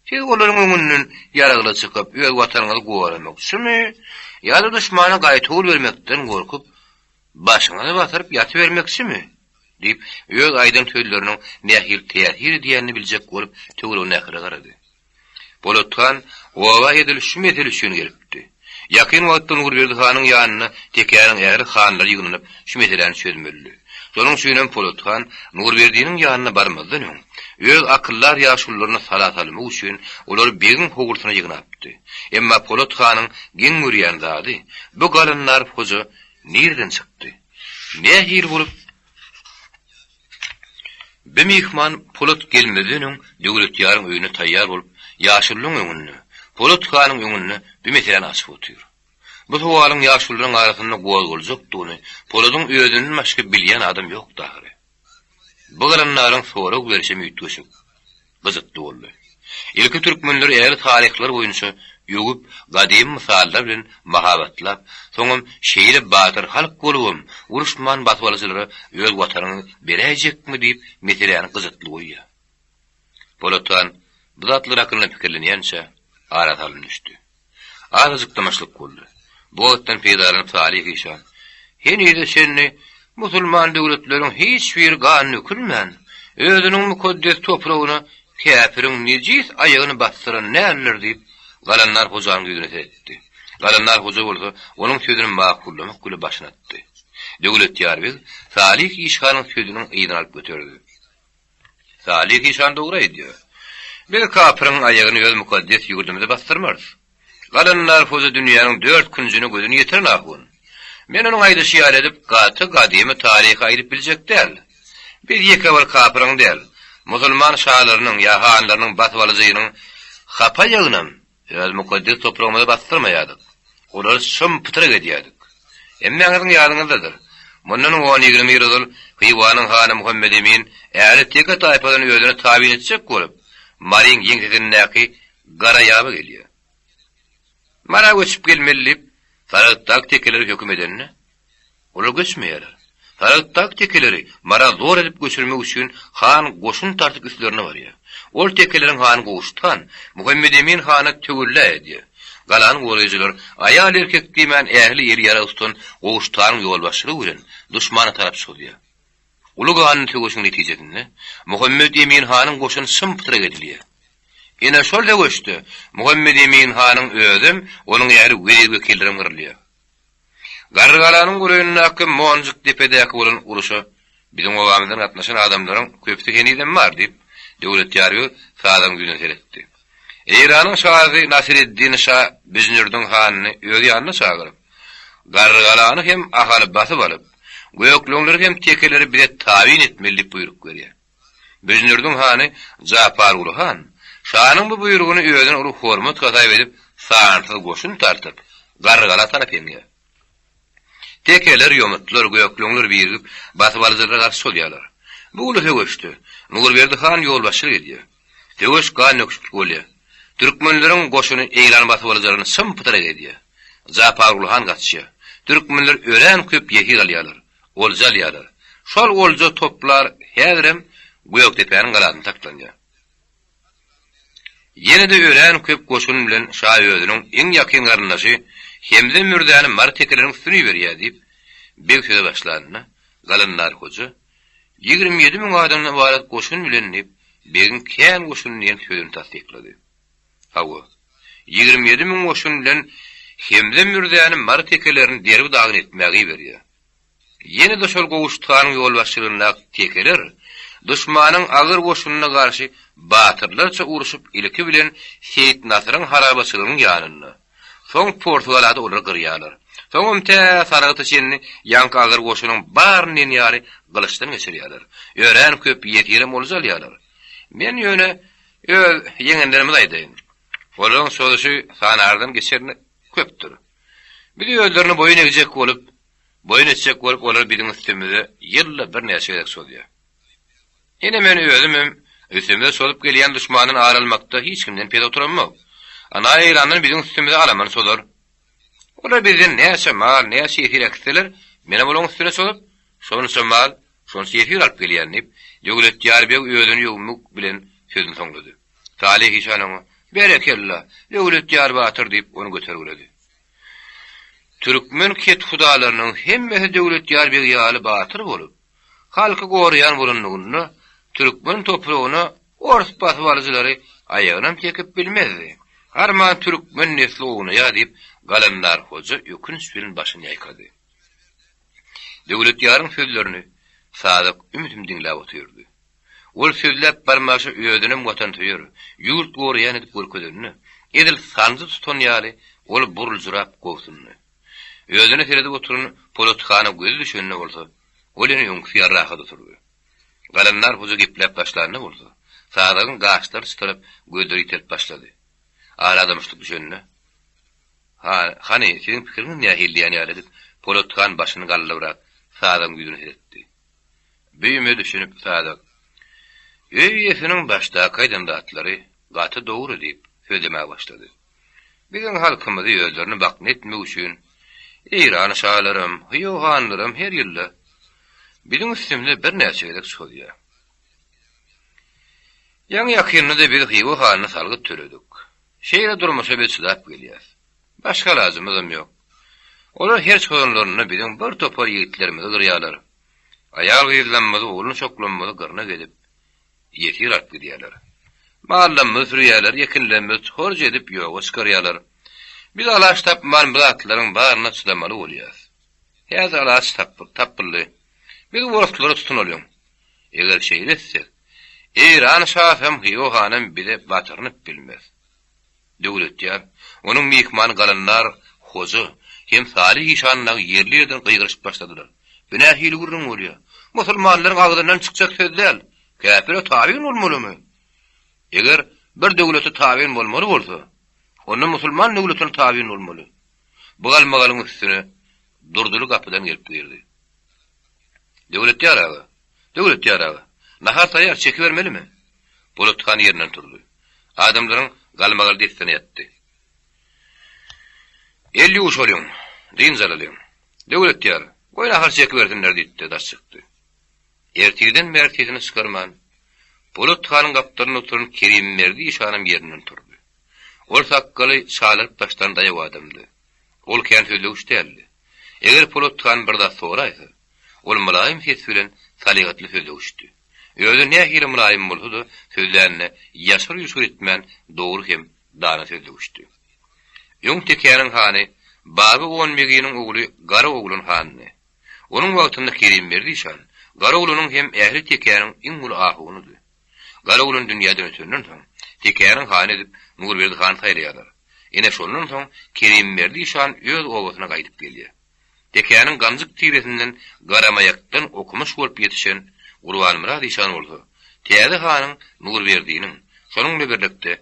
Siz olaryň öňünden ýaragly çykyp, öz watanyňyzy goramakçymy ýa-da duşmana gaýtawul bermekden gorkup, başyňyzy basyryp ýatybermekçimi? diýip, öz aýdan sözleriniň nähili täsir edýänini biljek bolup, töweregindäkilere garady. Polat han oba edil şu mesele üçin gelipdi. Ýakyn wagtda Nurberdi hanyň ýanyna tekäniň ähli hanlary ýygnanyp, şu meseläni çözmelidi. Şonuň üçinem Polat han Nurberdiniň ýanyna barmazdan öň, öz akyldar ýaşulularyna sala salmak üçin olary begiň howlusyna ýygnapdy. Emma Polat hanyň geň görýän zady, bu galandar hoja nireden çykdy? Nähili bolup Bi myhman Polat gelmezden öň Döwletýaryň öýünde taýýar bolup, ýaşululyň öňünde, Polat hanyň öňünde bi meseläni açyp otyr. Bu sowalyň ýaşulularyň arasynda gozgaljakdygyny Poladyň özünden başga bilýän adam ýokdy ahyry. Bu galanlaryň sorag berişem üýtgeşik. Gyzykly boldy. Ilki türkmenleri ähli taryhlar boýunça öwüp, gadymy mysallar bilen mahabatlap, soňam şeýle batyr halk bolubam, uruşman basybalyjylara öz watanyňy beräýjekmi diýip meseläni gyzykly goýýar. Polat han bu zatlar hakynda pikirlenýänçä, ara salym düşdi. Azajyk dymyşlyk boldy. Bu wagtdan peýdalanyp Salyh işan, Henize çenli musulman döwletleriň hiç biri gan dökülmän, özüniň mukaddes topragyna käpiriň nejis aýagyny basdyran däldir diýip, Galandar hojanyň ýüzüne seretdi. Galandar hoja bolsa onuň sözüni makullamak bile başyny atdy. Döwletýar beg Salyh işanyň sözüniň yzyny alyp göterdi. Salyh işan dogry aýdýar. Biz kapyryň aýagyny öz mukaddes ýurdumyza basdyrmarys. Galandar hoja dünýäniň dört künjüne gözüni ýetiren ahun. Men onuň aýdyşy ýaly edip, gaty gadymy taryhy aýdyp biljek däl. Biz ýeke bir kapyryň däl, musulman şalarynyň ýa hanlarynyň basybalyjynyň hapa aýagynam Öz mukaddes topragymyza basdyrmaýardyk. Olary çym-pytrak edýärdik. Hemmäňiziň ýadyňyzdadyr. Mundan on-ýigrimi ýyl ozal Hywanyň hany Muhammet Emin ähli teke taýpasyny özüne tabyn etjek bolup, Maryň ýeňsesindäki Garaýaba gelýär. Mara göçüp gelmeli diýip, Saragtdaky tekeleri höküm edende, Olar göçmeýärler. Saragtdaky tekeleri Mara zor edip göçürmek üçin han goşun tartyp üstlerine barýar. Ol tekeleriň hany Gowşut han, Muhammedemin hana töwella edýär. Galany goraýjylar aýal-erkek diýmän ähli eli ýarag tutan Gowşut hanyň ýolbaşçylygy bilen duşmana tarap çozýar. Uly ganly söweşiň netijesinde Muhammet Emin hanyň goşuny çym-pytrak edilýär. Ine şol söweşde Muhammet Emin hanyň özem, onuň ähli wezir-wekillerem gyrylýar. Garrygalanyň golaýyndaky Monjuk depedäki bolan uruşa biziň obamyzdan gatnaşan adamlaryň köpüsi henizem bar, diýip, Döwletýar beg Sazagyň ýüzüne seretdi. Eýranyň şasy Nasyreddin şa Büjnürdiň hanyny öz ýanyna çagyryp, Garrygalany hem Ahaly basyp alyp, gökleňleri hem tekeleri bize tabyn etmeli diýip buýruk berýär. Büjnürdiň hany Japarguly han şanyň bu buýrugyny özüne uly hormat hasap edip, sansyz goşun tartyp, Garrygala tarap eňýär. Tekeler, ýomutlar, gökleňler birigip, basybalyjylara garşy çozýarlar. Bu uly söweşde Nurberdi han ýolbaşçylyk edýär. Söweş gandöküşikli bolýar. Türkmenleriň goşuny Eýran basybalyjylaryny çym-pytrak edýär. Japarguly han gaçýar. Türkmenler örän köp ýesir alýarlar. Olja alýarlar. Şol olja toplar häzirem Gökdepäniň galasynda saklanýar. Ýene-de örän köp goşun bilen şa özüniň iň ýakyn garyndaşy Hemze mürzäni Mary tekeleriň üstüne iberýär diýip, beg söze başlanda, Galandar hoja, 27 müň adamdan ybarat goşun bilen diýip, begiň kän goşun diýen sözüni tassyklady. Hawa, 27 müň goşun bilen Hemze mürzäni Mary tekelerini derbi-dagyn etmäge iberýär. Ýene-de şol Gowşut hanyň ýolbaşçylygyndaky tekeler duşmanyň agyr goşunyna garşy batyrlarça urşup ilki bilen Seýit Nasyryň harabaçylygynyň ýanynda, soň Porsugalada olary gyrýarlar. Soňam tä Saragta çenli ýaňky agyr goşunyň baryny diýen ýaly gylyçdan geçirýärler. Örän köp ýesirem olja alýarlar. Men ýöne öz ýeňenlerimizi aýdaýyn. Olaryň çozuşy sanardan geçerine köpdür. Biz özlerine boýun egjek bolup, boýun etjek bolup olar biziň üstümize ýylda birnäçe gezek çozýar. Ine men özümem üstümize çozup gelýän duşmandan ar almakda hiç kimden pes oturamok. Ana Eýrandan biziň üstümize alaman çozar. Olar bizden näçe mal, näçe ýesir äkitseler, menem olaň üstüne çozup, şonça mal, şonça ýesir alyp gelýän diýip, Döwletýar beg özüni ýöwmek bilen sözüni soňlady. Salyh işan oňa, Berekella, Döwletýar batyr diýip, ony götergiledi. Türkmen kethudalarynyň hemmesi Döwletýar beg ýaly batyr bolup, Halky goraýan bolanlygynda türkmen topragyna ors basybalyjylary aýagynam çekip bilmezdi. Arman türkmen nesli ownaýar diýip, Galandar hoja ökünç bilen başyny ýaýkady. Döwletýaryň sözlerini Sadyk ümsüm diňläp otyrdy. Ol sözläp barmaşa özünem watansöýer, ýurt goraýan edip görkezende, edil sanjy tutan ýaly ol buruljyrap gobsundy. Özüne seredip oturan Polat hana gözi düşende bolsa, ol ýene öňküsi ýaly rahat oturdy. Galandar hoja gepläp başlanda bolsa, Sazagyň gaşlary çytylyp, gözleri ýitelip başlady. Ara dymyşlyk düşende, Han, hany, siziň pikiriňiz nähili diýen ýaly edip, Polat han başyny galdyrybrak Sazagyň ýüzüne seretdi. Büýüme düşünip Sazak, Öý eýesiniň başdaky aýdan zatlary gaty dogry diýip, sözlemäge başlady. Biziň halkymyzy özlerine bakna etmek üçin Eýran şalaram, Hywa hanlaram her ýylda biziň üstümize birnäçe gezek çozýar. Ýaňy-ýakynda-da biz Hywa hanyna salgyt töledik. Şeýle durmuşa biz çydap gelýäs. Başga alajymyzam ýok. Olar her çozanlarynda biziň bir topar ýigitlerimizi gyrýarlar. Aýal-gyzlarymyzy, oglan-uşaklarymyzy gyrnak edip, ýesir alyp gidýärler. Mallarymyzy sürýärler, ekinlerimizi torç edip ýoga çykarýarlar. Biz alaç tapman bu zatlaryň baryna çydamaly bolýarys. Häzir alaç tapyldy. Biz orslara tutunalyň. Eger şeýle etsek, Eýran şasam, Hywa hanam bize batyrynyp bilmez. Döwletýar, onuň myhmany Galandar hoja hem Salyh işan dagy ýerli-ýerden gygyryşyp başladylar. Bu nähili gürrüň bolýar? Musulmanlaryň agzyndan çykjak söz däl. Käpire tabyn bolmalymy? Eger bir döwlete tabyn bolmaly bolsa, onda musulman döwletine tabyn bolmaly. Bu galmagalyň üstüne Durdyly gapydan gelip girdi. Döwletýar aga, Döwletýar aga, nahar taýýar, çekibermelimi? Polat han ýerinden turdy. Adamlaryň galmagaly dessine ýatdy. El ýuwuşalyň, dynç alalyň. Döwletýar, goý nahar çekibersinler diýdi-de daş çykdy. Ertirden bäri sesini çykarman, Polat hanyň gapdalynda oturan Kerimberdi işanam ýerinden turdy. Ol sakgaly çalaryp taşlan daýaw adamdy. Ol kän sözlewiş däldi. Eger Polat han bir zat soraýsa, ol mylaýym ses bilen salyhatly sözlewişdi. Özi nähili mylaýym bolsa-da, sözlände ýaşyr-ýuşur etmän dogry hem dana sözlewişdi. Öň tekäniň hany Baba Onbeginiň ogly Gara Oglan handy. Onuň wagtynda Kerimberdi işan Gara Oglanyň hem ähli tekäniň iň uly ahunydy. Gara Oglan dünýäden ötenden soň, tekäniň hany edip Nurberdi hany saýlaýarlar. Ine şondan soň Kerimberdi işan öz obasyna gaýdyp gelýär. Tekäniň ganjyk tiresinden garamaýakdan okumyş bolup ýetişen Gurbanmyrat işan bolsa, täze hanyň Nurberdiniň, şonuň bilen birlikde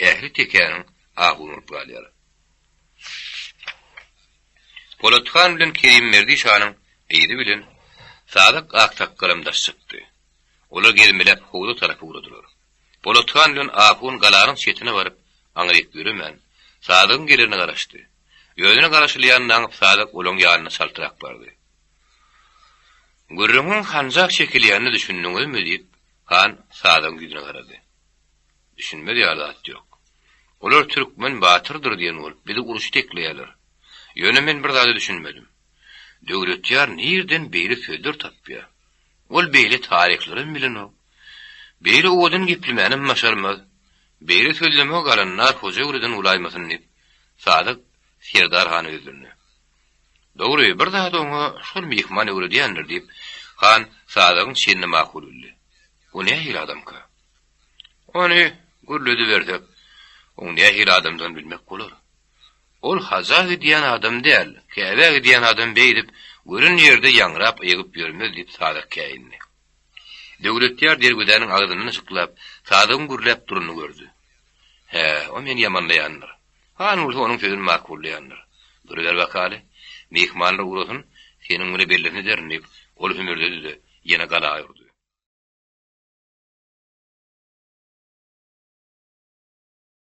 ähli tekäniň ahuny bolup galýar. Polat han bilen Kerimberdi şanyň yzy bilen Sadyk aksakgalam daş çykdy. Olar gezmeläp howza tarap ugradylar. Polat han bilen ahun galanyň çetine baryp, aňryk ýöremän, Sadygyň gelerine garaşdy. Özüne garaşylýanyny aňyp Sadyk olaň ýanyna çaltrak bardy. Gürrüňiň hanjak çekilýänine düşündiňizmi? diýip, han Sadygyň ýüzüne garady. Düşünmez ýaly zat ýok. Olar türkmen batyrdyr diýen bolup, bizi urşa itekleýärler. Ýöne men bir zada düşünmedim. Döwletýar nirden beýle sözler tapýar? Ol beýle taryhlaram bilenok. Beýle owadan geplemänem başarmaz. Beýle sözleme galanlar hoja öwreden bolaýmasyn diýip, Sadyk serdar hana ýüzlendi. Dogry, bir zady oňa şol myhman öwredýändir diýip, han Sadygyň çenini makul bildi. O nähili adamka? Ony gürledibersek, oň nähili adamdygyny bilmek bolar. Ol haja gidýän adam däl, Käbä gidýän adam beýdip, gören ýerde ýaňrap ygyp ýörmez diýip Sadyk käýindi. Döwletýar derwezäniň agzyndan yşyklap, Sadygyň gürläp duranyny gördi. Hä, o meni ýamanlaýandyr. Han bolsa onuň sözüni makullaýandyr. Duruber bakaly. Myhmanlar ugrasyn, seniň bile bellisini ederin, diýip, ol hümürdedi-de, ýene galaga urdy.